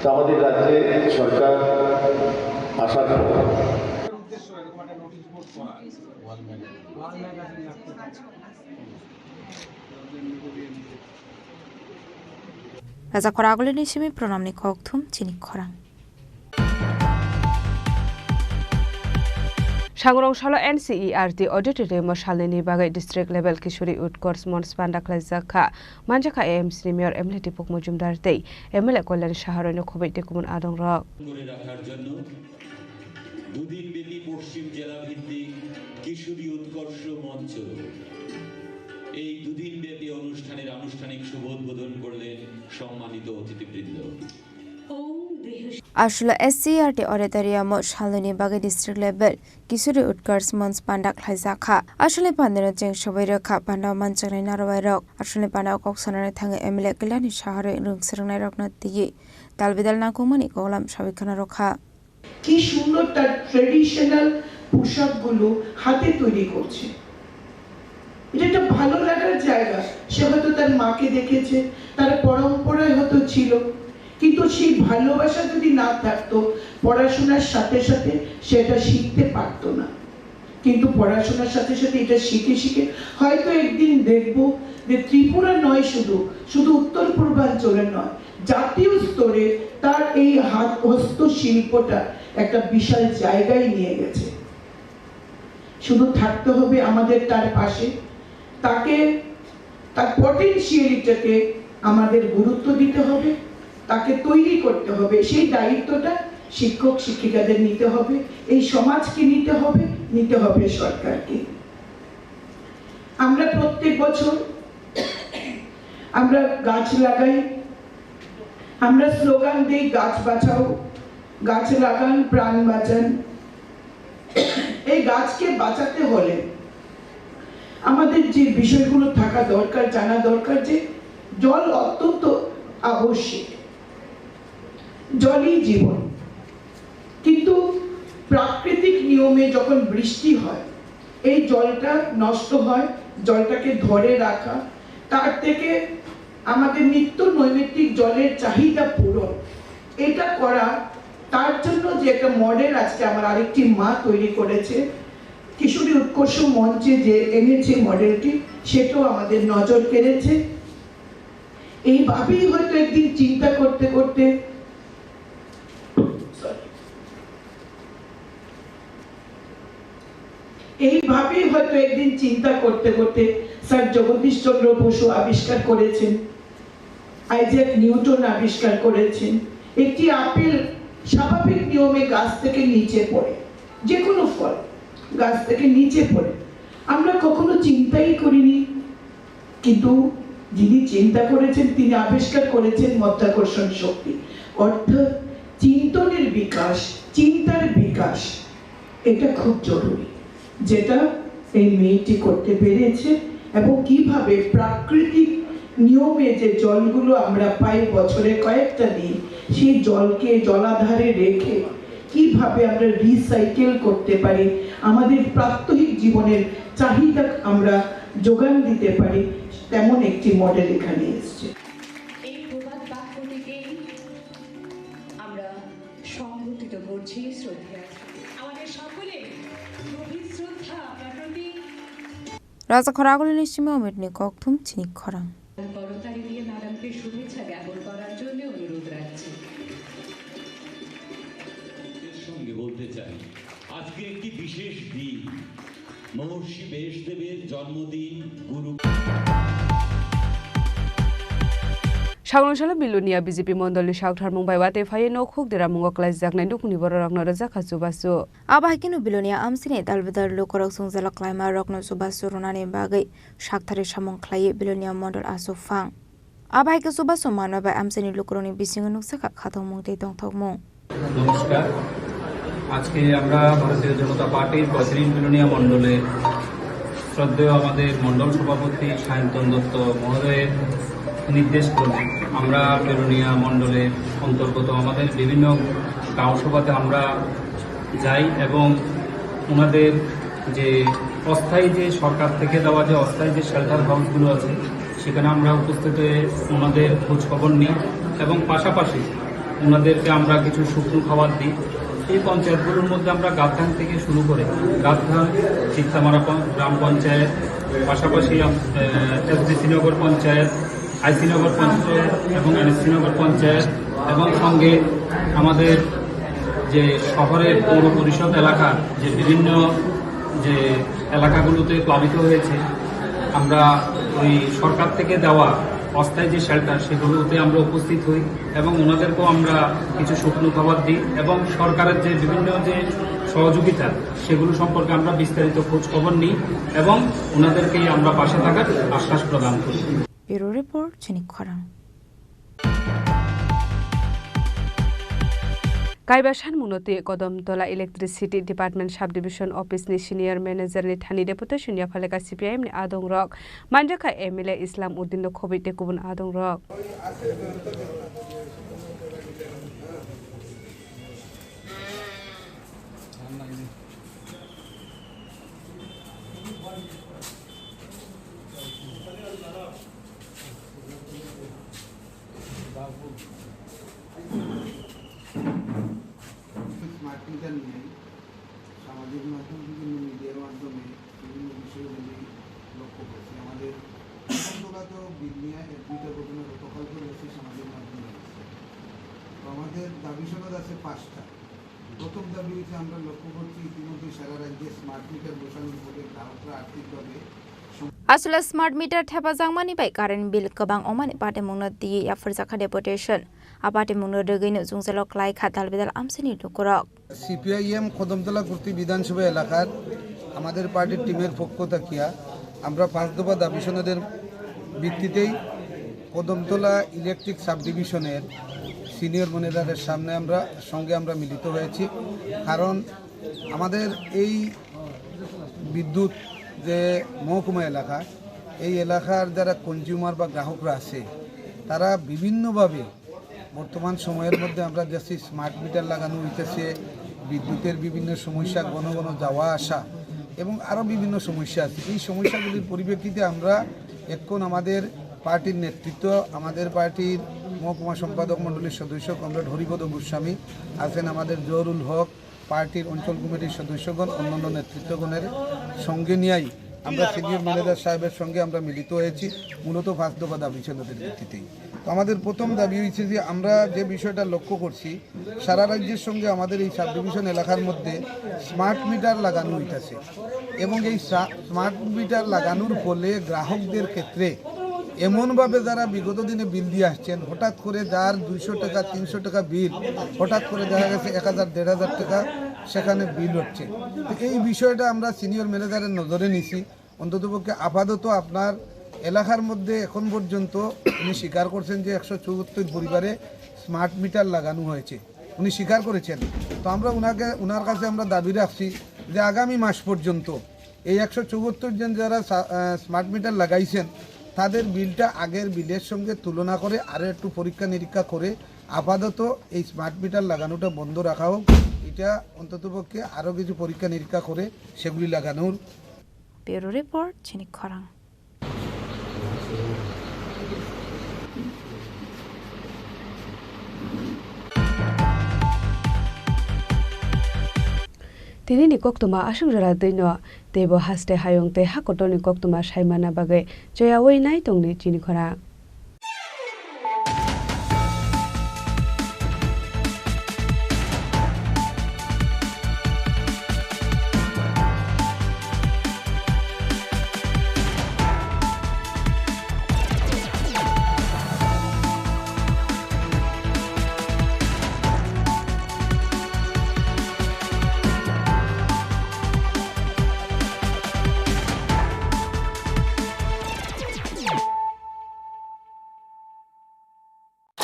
তো আমাদের রাজ্যে সরকার আসার পর Raja Khoragulini simi pranamni kokthum chini khorang. Sangrong salo N C E R T auditorium o salnini bagwi district level Kishori Utkarsh Monch panda khlaijak kha. Manjakha A M C ni Mayor M L A Deepak Majumdar tei M L A Kalyan Saha rokno khoboi tei kubun adongrok. করে রাখার জন্য দুদিন ব্যাপী পশ্চিম জেলা ভিত্তিক কিশোরী উৎকর্ষ মঞ্চ এই দুদিন ব্যাপী অনুষ্ঠানের আনুষ্ঠানিক শুভ উদ্বোধন করলেন সম্মানিত অতিথিবৃন্দ। Aswlo S C E R T auditorium o salnini bagwi district level Kishori Utkarsh Monch panda khlaijak kha. Aswlni pandano cheng sobai rwkha, pandao manchaknai narwai rok. Aswlni pandao kok sanani thangwi M L A Kalyan Saha rwi rwngswrwngnairokno twiwi dal bidal nangkukmani koklam sawi khwna rwkha. কি সুন্দর তার ট্রেডিশনাল পোশাকগুলো হাতে তৈরি করছে। এটা একটা ভালো লাগার জায়গা। সে হয়তো তার মাকে দেখেছে, তার পরম্পরায় হয়তো ছিল, কিন্তু সেই ভালোবাসা যদি না থাকতো, পড়াশোনার সাথে সাথে সেটা শিখতে পারতো না। কিন্তু পড়াশোনার সাথে সাথে এটা শিখে শিখে হয়তো একদিন দেখব যে ত্রিপুরা নয় শুধু, শুধু উত্তর পূর্বাঞ্চলে নয়, জাতীয় স্তরে তার এই হাত হস্তশিল্পটা একটা বিশাল জায়গায় নিয়ে গেছে। শুধু থাকতে হবে আমাদের তার পাশে, তাকে, তার পটেনশিয়ালিটিকে আমাদের গুরুত্ব দিতে হবে। তাকে তৈরি করতে হবে, সেই দায়িত্বটা শিক্ষক শিক্ষিকাদের নিতে হবে, এই সমাজকে নিতে হবে, নিতে হবে সরকারকে। আমরা প্রত্যেক বছর আমরা গাছ লাগাই, আমরা স্লোগান দেই, "গাছ বাঁচাও, গাছ লাগান, প্রাণ বাঁচান।" এই গাছকে বাঁচাতে হলে আমাদের যে বিষয়গুলো থাকা দরকার, জানা দরকার যে জল অত্যন্ত আবশ্যক, জলই জীবন। কিন্তু প্রাকৃতিক নিয়মে যখন বৃষ্টি হয়, এই জলটা নষ্ট হয়, জলটাকে ধরে রাখা, তার থেকে আমাদের নিত্য নৈমিত্তিক জলের চাহিদা পূরণ, এটা করা, তার জন্য যে একটা মডেল আজকে আমার আরেকটি মা তৈরি করেছে, কিশোরী উৎকর্ষ মঞ্চে যে এনেছে মডেলটি, সেটাও আমাদের নজর কেড়েছে। এইভাবেই হয়তো একদিন চিন্তা করতে করতে, sorry, এইভাবেই হয়তো একদিন চিন্তা করতে করতে স্যার জগদীশ চন্দ্র বসু আবিষ্কার করেছেন, আইজ্যাক নিউটন আবিষ্কার করেছেন, একটি আপেল স্বাভাবিক নিয়মে গাছ থেকে নিচে পড়ে, যে কোনো ফল গাছ থেকে নিচে পড়ে, আমরা কখনো চিন্তাই করিনি। কিন্তু যিনি চিন্তা করেছেন, তিনি আবিষ্কার করেছেন মাধ্যাকর্ষণ শক্তি, অর্থাৎ চিন্তনের বিকাশ, চিন্তার বিকাশ, এটা খুব জরুরি, যেটা এই মেয়েটি করতে পেরেছে। এবং কিভাবে প্রাকৃতিক নিয়মে যে জলগুলো আমরা পাই বছরে কয়েকটা দিন, সেই জলকে জলাধারে রেখে কিভাবে আমরা রিসাইকেল করতে পারি, আমাদের প্রাত্যহিক জীবনের চাহিদা আমরা যোগান দিতে পারি, তেমন একটি মডেল এখানে এসছে। এই প্রবাদ বাক্যটিকেই আমরা সংঘটিত করছি শ্রদ্ধেয়। আমাদের সকলে গভীর শ্রদ্ধা আপনার প্রতি। Raja khoragulini simi omitni kokthum chini khorang. করতালি দিয়ে ম্যাডামকে শুভেচ্ছা জ্ঞাপন করার জন্য অনুরোধ রাখছি। সঙ্গে বলতে চাই, আজকে একটি বিশেষ দিন, মহর্ষি ব্যাসদেবের জন্মদিন, গুরু Sagwrwng salo Bilonia B J P mondolni saktharmung bai watwi phaiwi nok huk deramungo klaijaknai nukni bororokno rwjakha chubachu. Abo hai kheno Bilonia amchini dalbidal lukurok chwngjalak klaima rokno chubachu rwnani bagwi sakthari samung khlaiwi Bilonia mondol achukphang. Abo hai khe chubachu manma bai amchaini lukurokni bisingo nukjakha khatungmung tei tongthokmung. নমস্কার। আজকে আমরা ভারতীয় জনতা পার্টির পঁয়ত্রিশ বিলোনিয়া মণ্ডলে শ্রদ্ধেয় আমাদের মণ্ডল সভাপতি সায়ন্তন দত্ত মহোদয়ের নির্দেশ ক্রমে আমরা বিলোনিয়া মণ্ডলের অন্তর্গত আমাদের বিভিন্ন গাঁও সভাতে আমরা যাই এবং ওনাদের যে অস্থায়ী, যে সরকার থেকে দেওয়া যে অস্থায়ী যে শেল্টার হাউসগুলো আছে, সেখানে আমরা উপস্থিত হয়ে ওনাদের খোঁজ খবর নিই এবং পাশাপাশি ওনাদেরকে আমরা কিছু শুকনো খাবার দিই। এই পঞ্চায়েতগুলোর মধ্যে আমরা গাবধান থেকে শুরু করে গাবধান, চিত্তামারা পঞ্চ-, গ্রাম পঞ্চায়েত, পাশাপাশি আম-, আহ, এসডিসি নগর পঞ্চায়েত, আইসি নগর পঞ্চায়েত এবং এনএসসি নগর পঞ্চায়েত এবং সঙ্গে আমাদের যে শহরের পৌর পরিষদ এলাকা, যে বিভিন্ন যে এলাকাগুলোতে প্লাবিত হয়েছে, আমরা ওই সরকার থেকে দেওয়া অস্থায়ী যে শেল্টার, সেগুলোতে আমরা উপস্থিত হই এবং ওনাদেরকেও আমরা কিছু শুকনো খাবার দিই এবং সরকারের যে বিভিন্ন যে সহযোগিতা, সেগুলো সম্পর্কে আমরা বিস্তারিত খোঁজ খবর নিই এবং ওনাদেরকেই আমরা পাশে থাকার আশ্বাস প্রদান করি। Bureau Report, Chini Khorang. Kaiba sanmungno twi Kodom Tola Electricity Department Subdivision Office ni Senior Manager ni thani deputation yaphaleka C P I M ni adong rok, manjakha M L A Islam Uddin no khobwi tei kubun adong rok. Smart meter নিয়ে সামাজিক মাধ্যম, বিভিন্ন মিডিয়ার মাধ্যমে বিভিন্ন বিষয়গুলি লক্ষ্য করছি। আমাদের প্রথম তোলা তো বিল নিয়ে এক দুইটা ঘটনা গতকালকে হয়েছে সামাজিক মাধ্যমে এসেছে। তো আমাদের দাবি সনদ আছে পাঁচটা। প্রথম দাবি হচ্ছে আমরা লক্ষ্য করছি ইতিমধ্যে সারা রাজ্যে স্মার্ট মিটার বসানোর ফলে গ্রাহকরা আর্থিকভাবে Aswla smart meter thepajakmani bai current bill kwbang wngmani patimungno twiwi yapharjakha deputation. A patimungno rwgwi no jwngjalo klai kha dal bedal amchaini lukurok. CPIM Kadamtala Kurti বিধানসভা এলাকার আমাদের পার্টির টিমের পক্ষ থাকিয়া আমরা পাঁচ দফা দাবি সনদের ভিত্তিতেই কদমতলা ইলেকট্রিক সাব ডিভিশনের সিনিয়র ম্যানেজারের সামনে আমরা, সঙ্গে আমরা মিলিত হয়েছি। কারণ আমাদের এই বিদ্যুৎ যে মহকুমা এলাকা, এই এলাকার যারা কনজিউমার বা গ্রাহকরা আছে, তারা বিভিন্নভাবে বর্তমান সময়ের মধ্যে আমরা দেখছি স্মার্ট মিটার লাগানো হইতেছে, বিদ্যুতের বিভিন্ন সমস্যা, ঘন ঘন যাওয়া আসা এবং আরও বিভিন্ন সমস্যা আছে। এই সমস্যাগুলির পরিপ্রেক্ষিতে আমরা এখন আমাদের পার্টির নেতৃত্ব, আমাদের পার্টির মহকুমা সম্পাদক মণ্ডলীর সদস্য কমরেড হরিপদ গোস্বামী আছেন, আমাদের জহুরুল হক, পার্টির অঞ্চল কমিটির সদস্যগণ, অন্যান্য নেতৃত্বগণের সঙ্গে নিয়েই আমরা সিনিয়র ম্যানেজার সাহেবের সঙ্গে আমরা মিলিত হয়েছি, মূলত পাঁচ দফা দাবি সনদের ভিত্তিতেই। তো আমাদের প্রথম দাবি হয়েছে যে আমরা যে বিষয়টা লক্ষ্য করছি, সারা রাজ্যের সঙ্গে আমাদের এই সাব ডিভিশন এলাকার মধ্যে স্মার্ট মিটার লাগানো হইতাছে এবং এই সা-, স্মার্ট মিটার লাগানোর ফলে গ্রাহকদের ক্ষেত্রে এমনভাবে যারা বিগত দিনে বিল দিয়ে আসছেন, হঠাৎ করে যার দুইশো টাকা, তিনশো টাকা বিল, হঠাৎ করে দেখা গেছে এক হাজার, দেড় হাজার টাকা সেখানে বিল হচ্ছে। তো এই বিষয়টা আমরা সিনিয়র ম্যানেজারের নজরে নিছি। অন্ততপক্ষে আপাতত আপনার এলাকার মধ্যে এখন পর্যন্ত উনি স্বীকার করছেন যে একশো চুয়াত্তর পরিবারে স্মার্ট মিটার লাগানো হয়েছে, উনি স্বীকার করেছেন। তো আমরা ওনাকে, ওনার কাছে আমরা দাবি রাখছি যে আগামী মাস পর্যন্ত এই একশো চুয়াত্তর জন যারা সা-, আহ, স্মার্ট মিটার লাগাইছেন, তাদের বিলটা আগের বিলের সঙ্গে তুলনা করে আরও একটু পরীক্ষা নিরীক্ষা করে আপাতত এই স্মার্ট মিটার লাগানোটা বন্ধ রাখা হোক। এটা অন্ততপক্ষে আরও কিছু পরীক্ষা নিরীক্ষা করে সেগুলি লাগানোর ব্যুরো রিপোর্ট, চিনি খরাং। Tini ni koktwma aswk jora twi no, teibo haste hayung tei ha kotor ni koktwma sai manna bagwi choyaui nai tongni chini khorang.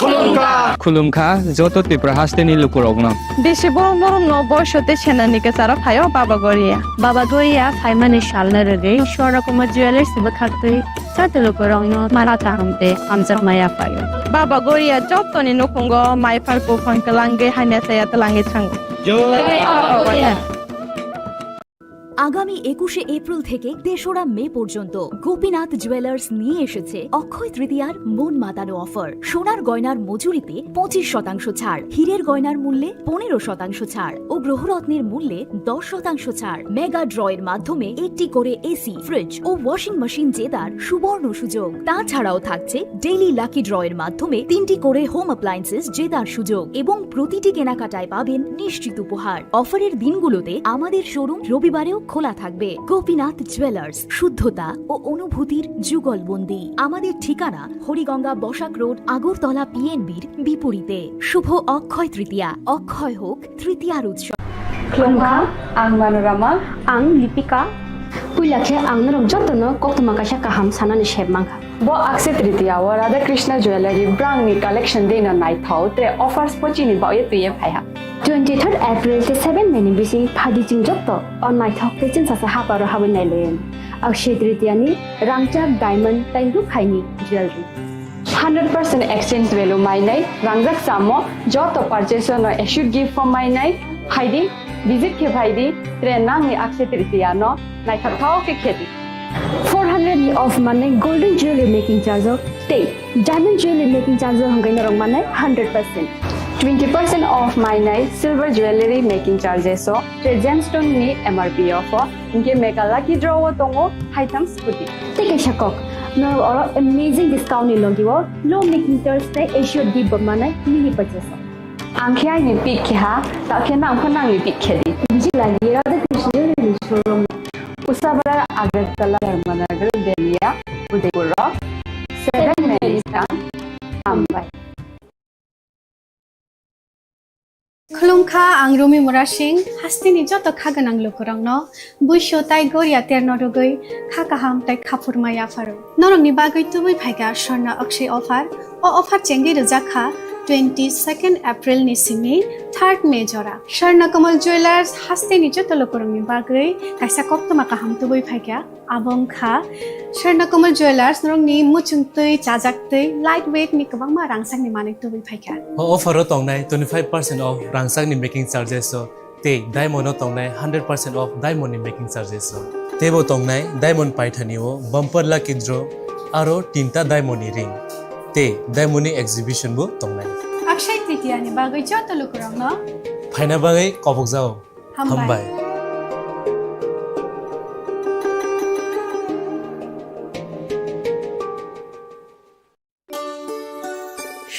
Khulumkha. Khulumkha joto Tripura hasteni lukurokno. Bisi borok norokno boiso tei senani kwcharo phaio Baba Goria. Baba Goria phaimani salno rwgwi Swarna Kumar Jewellers bwkhaktwi joto lukurokno mala kaham tei hamjakma yaphaio. Baba Goria jotoni nukhungo maiphar buphang twlangwi hamya saya twlangwi thango. Jai Baba Goria. আগামী একুশে এপ্রিল থেকে তেসরা মে পর্যন্ত গোপীনাথ জুয়েলার্স নিয়ে এসেছে অক্ষয় তৃতীয়ার মন মাতানো অফার। সোনার গয়নার মজুরিতে পঁচিশ শতাংশ ছাড়, হীরের গয়নার মূল্যে পনেরো শতাংশ ছাড় ও গ্রহরত্নের মূল্যে দশ শতাংশ ছাড়। মেগা ড্রয়ের মাধ্যমে একটি করে এসি, ফ্রিজ ও ওয়াশিং মেশিন জেতার সুবর্ণ সুযোগ। তাছাড়াও থাকছে ডেইলি লাকি ড্রয়ের মাধ্যমে তিনটি করে হোম অ্যাপ্লায়েন্সেস জেতার সুযোগ এবং প্রতিটি কেনাকাটায় পাবেন নিশ্চিত উপহার। অফারের দিনগুলোতে আমাদের শোরুম রবিবারেও খোলা থাকবে। গোপীনাথ জুয়েলার্স, শুদ্ধতা ও অনুভূতির যুগলবন্দি। আমাদের ঠিকানা হরিগঙ্গা বসাক রোড, আগরতলা পিএনবির বিপরীতে। শুভ অক্ষয় তৃতীয়া, অক্ষয় হোক তৃতীয়ার উৎসব। Khulumkha, ang Manorama. Ang Lipika. Puila khe ang norok jotono koktwma kaisa kaham sanani sep mankha. Bo Akshaya Tritiya o Radha Krishna Jewellery brangni collection dino naithok tre offers pochini baoye twiye phaiha. Twenty third April tei seven May ni bising phaidi chwng joto o naithok tei chwngsacha haparo habwi nailaiwi. Akshaya Tritiya ni rangchak diamond tei rukhaini jewellery. Hundred percent exchange value mainai, rangjak chamo joto purchase no assured gift form mainai, phaidi, visit khe phaidi, tre nangni Akshaya Tritiya no naithok thao khe khedi. Four hundred ni off manai golden jewelry making charge o tei diamond jewelry making charge o hwnkhe norok manai hundred percent. Twenty percent off mainai silver jewelry making charges o tre gemstone ni M R P o pho. Hinkhe mega lucky draw o tongo haitham scooty. Tei kaisa kok, norok oro amazing discount ni logi o low making charge tei assured gift bo manai mini purchase o. Ang khe aini pick khe ha, ta khe nang pho nangni pick khe di. Bisi lagi Radha Krishna ni showroom. Usabara Agartala Dharmanagar Belia Udaipur o seven May ni skang hambai. Kha ang Rumi Murasing, hasteni joto kha gwnang lukurokno buisu tai goria terno rwgwi kha kaham tai khaphurma yapharo. Norokni bagwi tubui phaikha Swarna Akshay offer. O offer chengwi rwjak kha twenty second April ni simi third May jora. Swarna Kamal Jewellers hasteni joto lukurokni bagwi kaisa koktwma kaham tubui phaikha. Abo wngkha Swarna Kamal Jewellers, norokni muchungtwi, chajaktwi, light weight ni kwbangma rangchakni manwi tubui phaikha. O offer o tongnai twenty five percent off rangchakni making charges o tei diamond o tongnai hundred percent off diamond ni making charges o. Teibo tongnai diamond paithani o bumper lucky draw aro tinta diamond ni ring tei diamond ni exhibition bo tongnai. Akshay Tritiya ni bagwi joto lukurokno phaina bagwi kobokjao. Hambai. Hambai.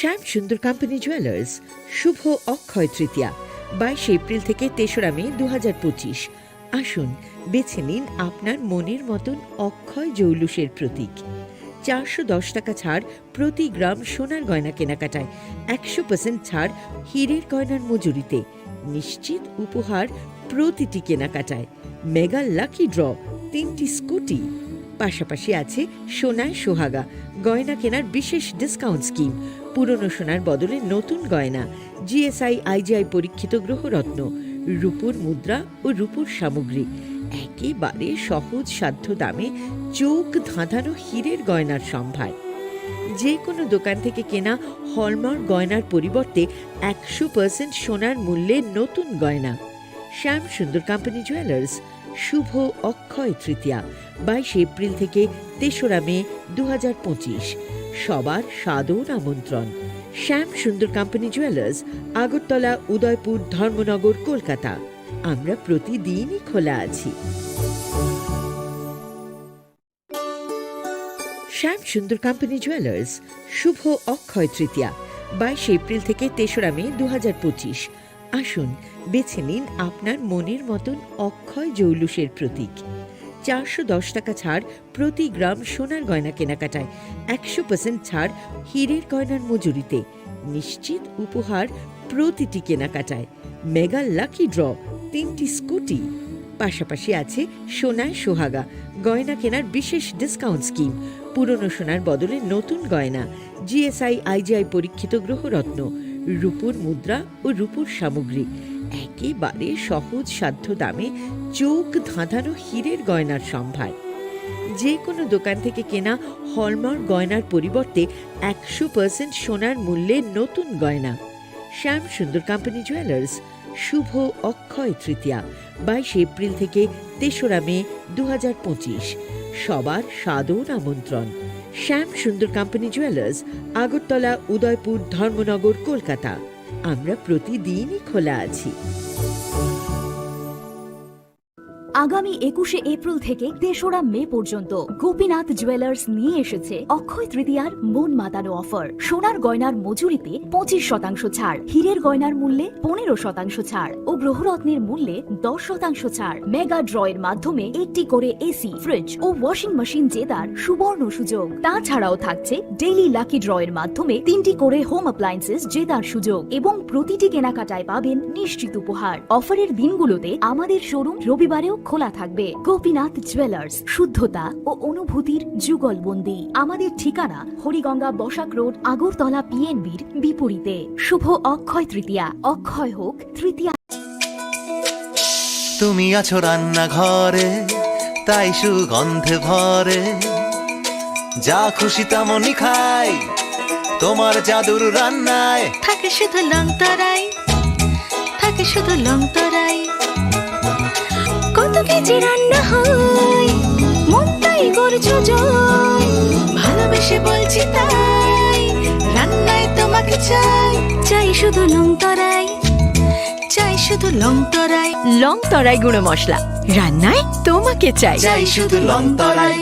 শ্যাম সুন্দর company jewellers, শুভ অক্ষয় তৃতীয়া, বাইশে এপ্রিল থেকে তেসরা মে দু হাজার পঁচিশ। আসুন, বেছে নিন আপনার মনের মতন অক্ষয় জৌলুসের প্রতীক। চারশো দশ টাকা ছাড় প্রতি গ্রাম সোনার গয়না কেনাকাটায়, একশো পার্সেন্ট ছাড় হীরের গয়নার মজুরিতে, নিশ্চিত উপহার প্রতিটি কেনাকাটায়, মেগা লাকি ড্র তিনটি স্কুটি, পাশাপাশি আছে সোনায় সোহাগা গয়না কেনার বিশেষ ডিসকাউন্ট স্কিম, পুরনো সোনার বদলে নতুন গয়না, জিএসআই আইজিআই পরীক্ষিত গ্রহরত্ন, রূপোর মুদ্রা ও রূপোর সামগ্রী, একেবারে সহজ সাধ্য দামে চোখ ধাঁধানো হীরের গয়নার সম্ভার। যে কোনো দোকান থেকে কেনা হলমার্ক গয়নার পরিবর্তে একশো পার্সেন্ট সোনার মূল্যে নতুন গয়না। শ্যাম সুন্দর কোম্পানি জুয়েলার্স, শুভ অক্ষয় তৃতীয়া, বাইশে এপ্রিল থেকে তেসরা মে দু হাজার পঁচিশ। সবার সাদর আমন্ত্রণ। শ্যাম সুন্দর কোম্পানি জুয়েলার্স, আগরতলা, উদয়পুর, ধর্মনগর, কলকাতা। আমরা প্রতিদিনই খোলা আছি। শ্যাম সুন্দর কোম্পানি জুয়েলার্স, শুভ অক্ষয় তৃতীয়া, বাইশে এপ্রিল থেকে তেসরা মে দু হাজার পঁচিশ। আসুন, বেছে নিন আপনার মনের মতন অক্ষয় জৌলুসের প্রতীক। চারশো দশ টাকা ছাড় প্রতি গ্রাম সোনার গয়না কেনাকাটায়, একশো পার্সেন্ট ছাড় হীরের গয়নার মজুরিতে, নিশ্চিত উপহার প্রতিটি কেনাকাটায়, মেগা লাকি ড্র তিনটি স্কুটি, পাশাপাশি আছে সোনায় সোহাগা গয়না কেনার বিশেষ ডিসকাউন্ট স্কিম, পুরনো সোনার বদলে নতুন গয়না, জিএসআই আইজিআই পরীক্ষিত গ্রহরত্ন, রূপোর মুদ্রা ও রূপোর সামগ্রী, একেবারে সহজ সাধ্য দামে চোখ ধাঁধানো হীরের গয়নার সম্ভার। যে কোনো দোকান থেকে কেনা হলমার্ক গয়নার পরিবর্তে একশো পার্সেন্ট সোনার মূল্যে নতুন গয়না। শ্যাম সুন্দর কোম্পানি জুয়েলার্স, শুভ অক্ষয় তৃতীয়া, বাইশে এপ্রিল থেকে তেসরা মে দু হাজার পঁচিশ। সবার সাদর আমন্ত্রণ। শ্যাম সুন্দর কোম্পানি জুয়েলার্স, আগরতলা, উদয়পুর, ধর্মনগর, কলকাতা। আমরা প্রতিদিনই খোলা আছি। আগামী একুশে এপ্রিল থেকে তেসরা মে পর্যন্ত গোপীনাথ জুয়েলার্স নিয়ে এসেছে অক্ষয় তৃতীয়ার মন মাতানো অফার। সোনার গয়নার মজুরিতে পঁচিশ শতাংশ ছাড়, হীরের গয়নার মূল্যে পনেরো শতাংশ ছাড় ও গ্রহরত্নের মূল্যে দশ শতাংশ ছাড়। মেগা ড্র এর মাধ্যমে একটি করে এসি, ফ্রিজ ও ওয়াশিং মেশিন জেতার সুবর্ণ সুযোগ। তাছাড়াও থাকছে ডেইলি লাকি ড্র এর মাধ্যমে তিনটি করে হোম অ্যাপ্লায়েন্সেস জেতার সুযোগ এবং প্রতিটি কেনাকাটায় পাবেন নিশ্চিত উপহার। অফারের দিনগুলোতে আমাদের শোরুম রবিবারেও খোলা থাকবে। গোপীনাথ জুয়েলার্স, শুদ্ধতা ও অনুভূতির যুগলবন্দি। আমাদের ঠিকানা হরিগঙ্গা বসাক রোড, আগরতলা পিএনবির বিপরীতে। শুভ অক্ষয় তৃতীয়া, অক্ষয় হোক তৃতীয়া। তুমি আছো রান্নাঘরে, তাই সুগন্ধে ভরে। যা খুশি তেমনই খাই, তোমার জাদুর রান্নায়। থাকে শুধু লং তরাই, থাকে শুধু লং তরাই। কত কেজি রান্না হয়, মনটাই করছো জয়। ভালোবেসে বলছি তাই, রান্নায় তোমাকে চাই। চাই শুধু লং তরাই, চাই শুধু লং তরাই। লং তরাই গুঁড়ো মশলা, রান্নায় তোমাকে চাই। চাই শুধু লং তরাই।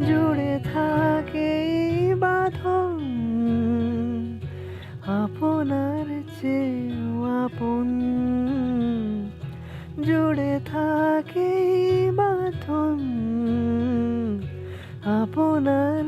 জুড়ে থাকে এই বাঁধন, আপনার চেয়েও আপন। জুড়ে থাকে এই বাঁধন, আপনার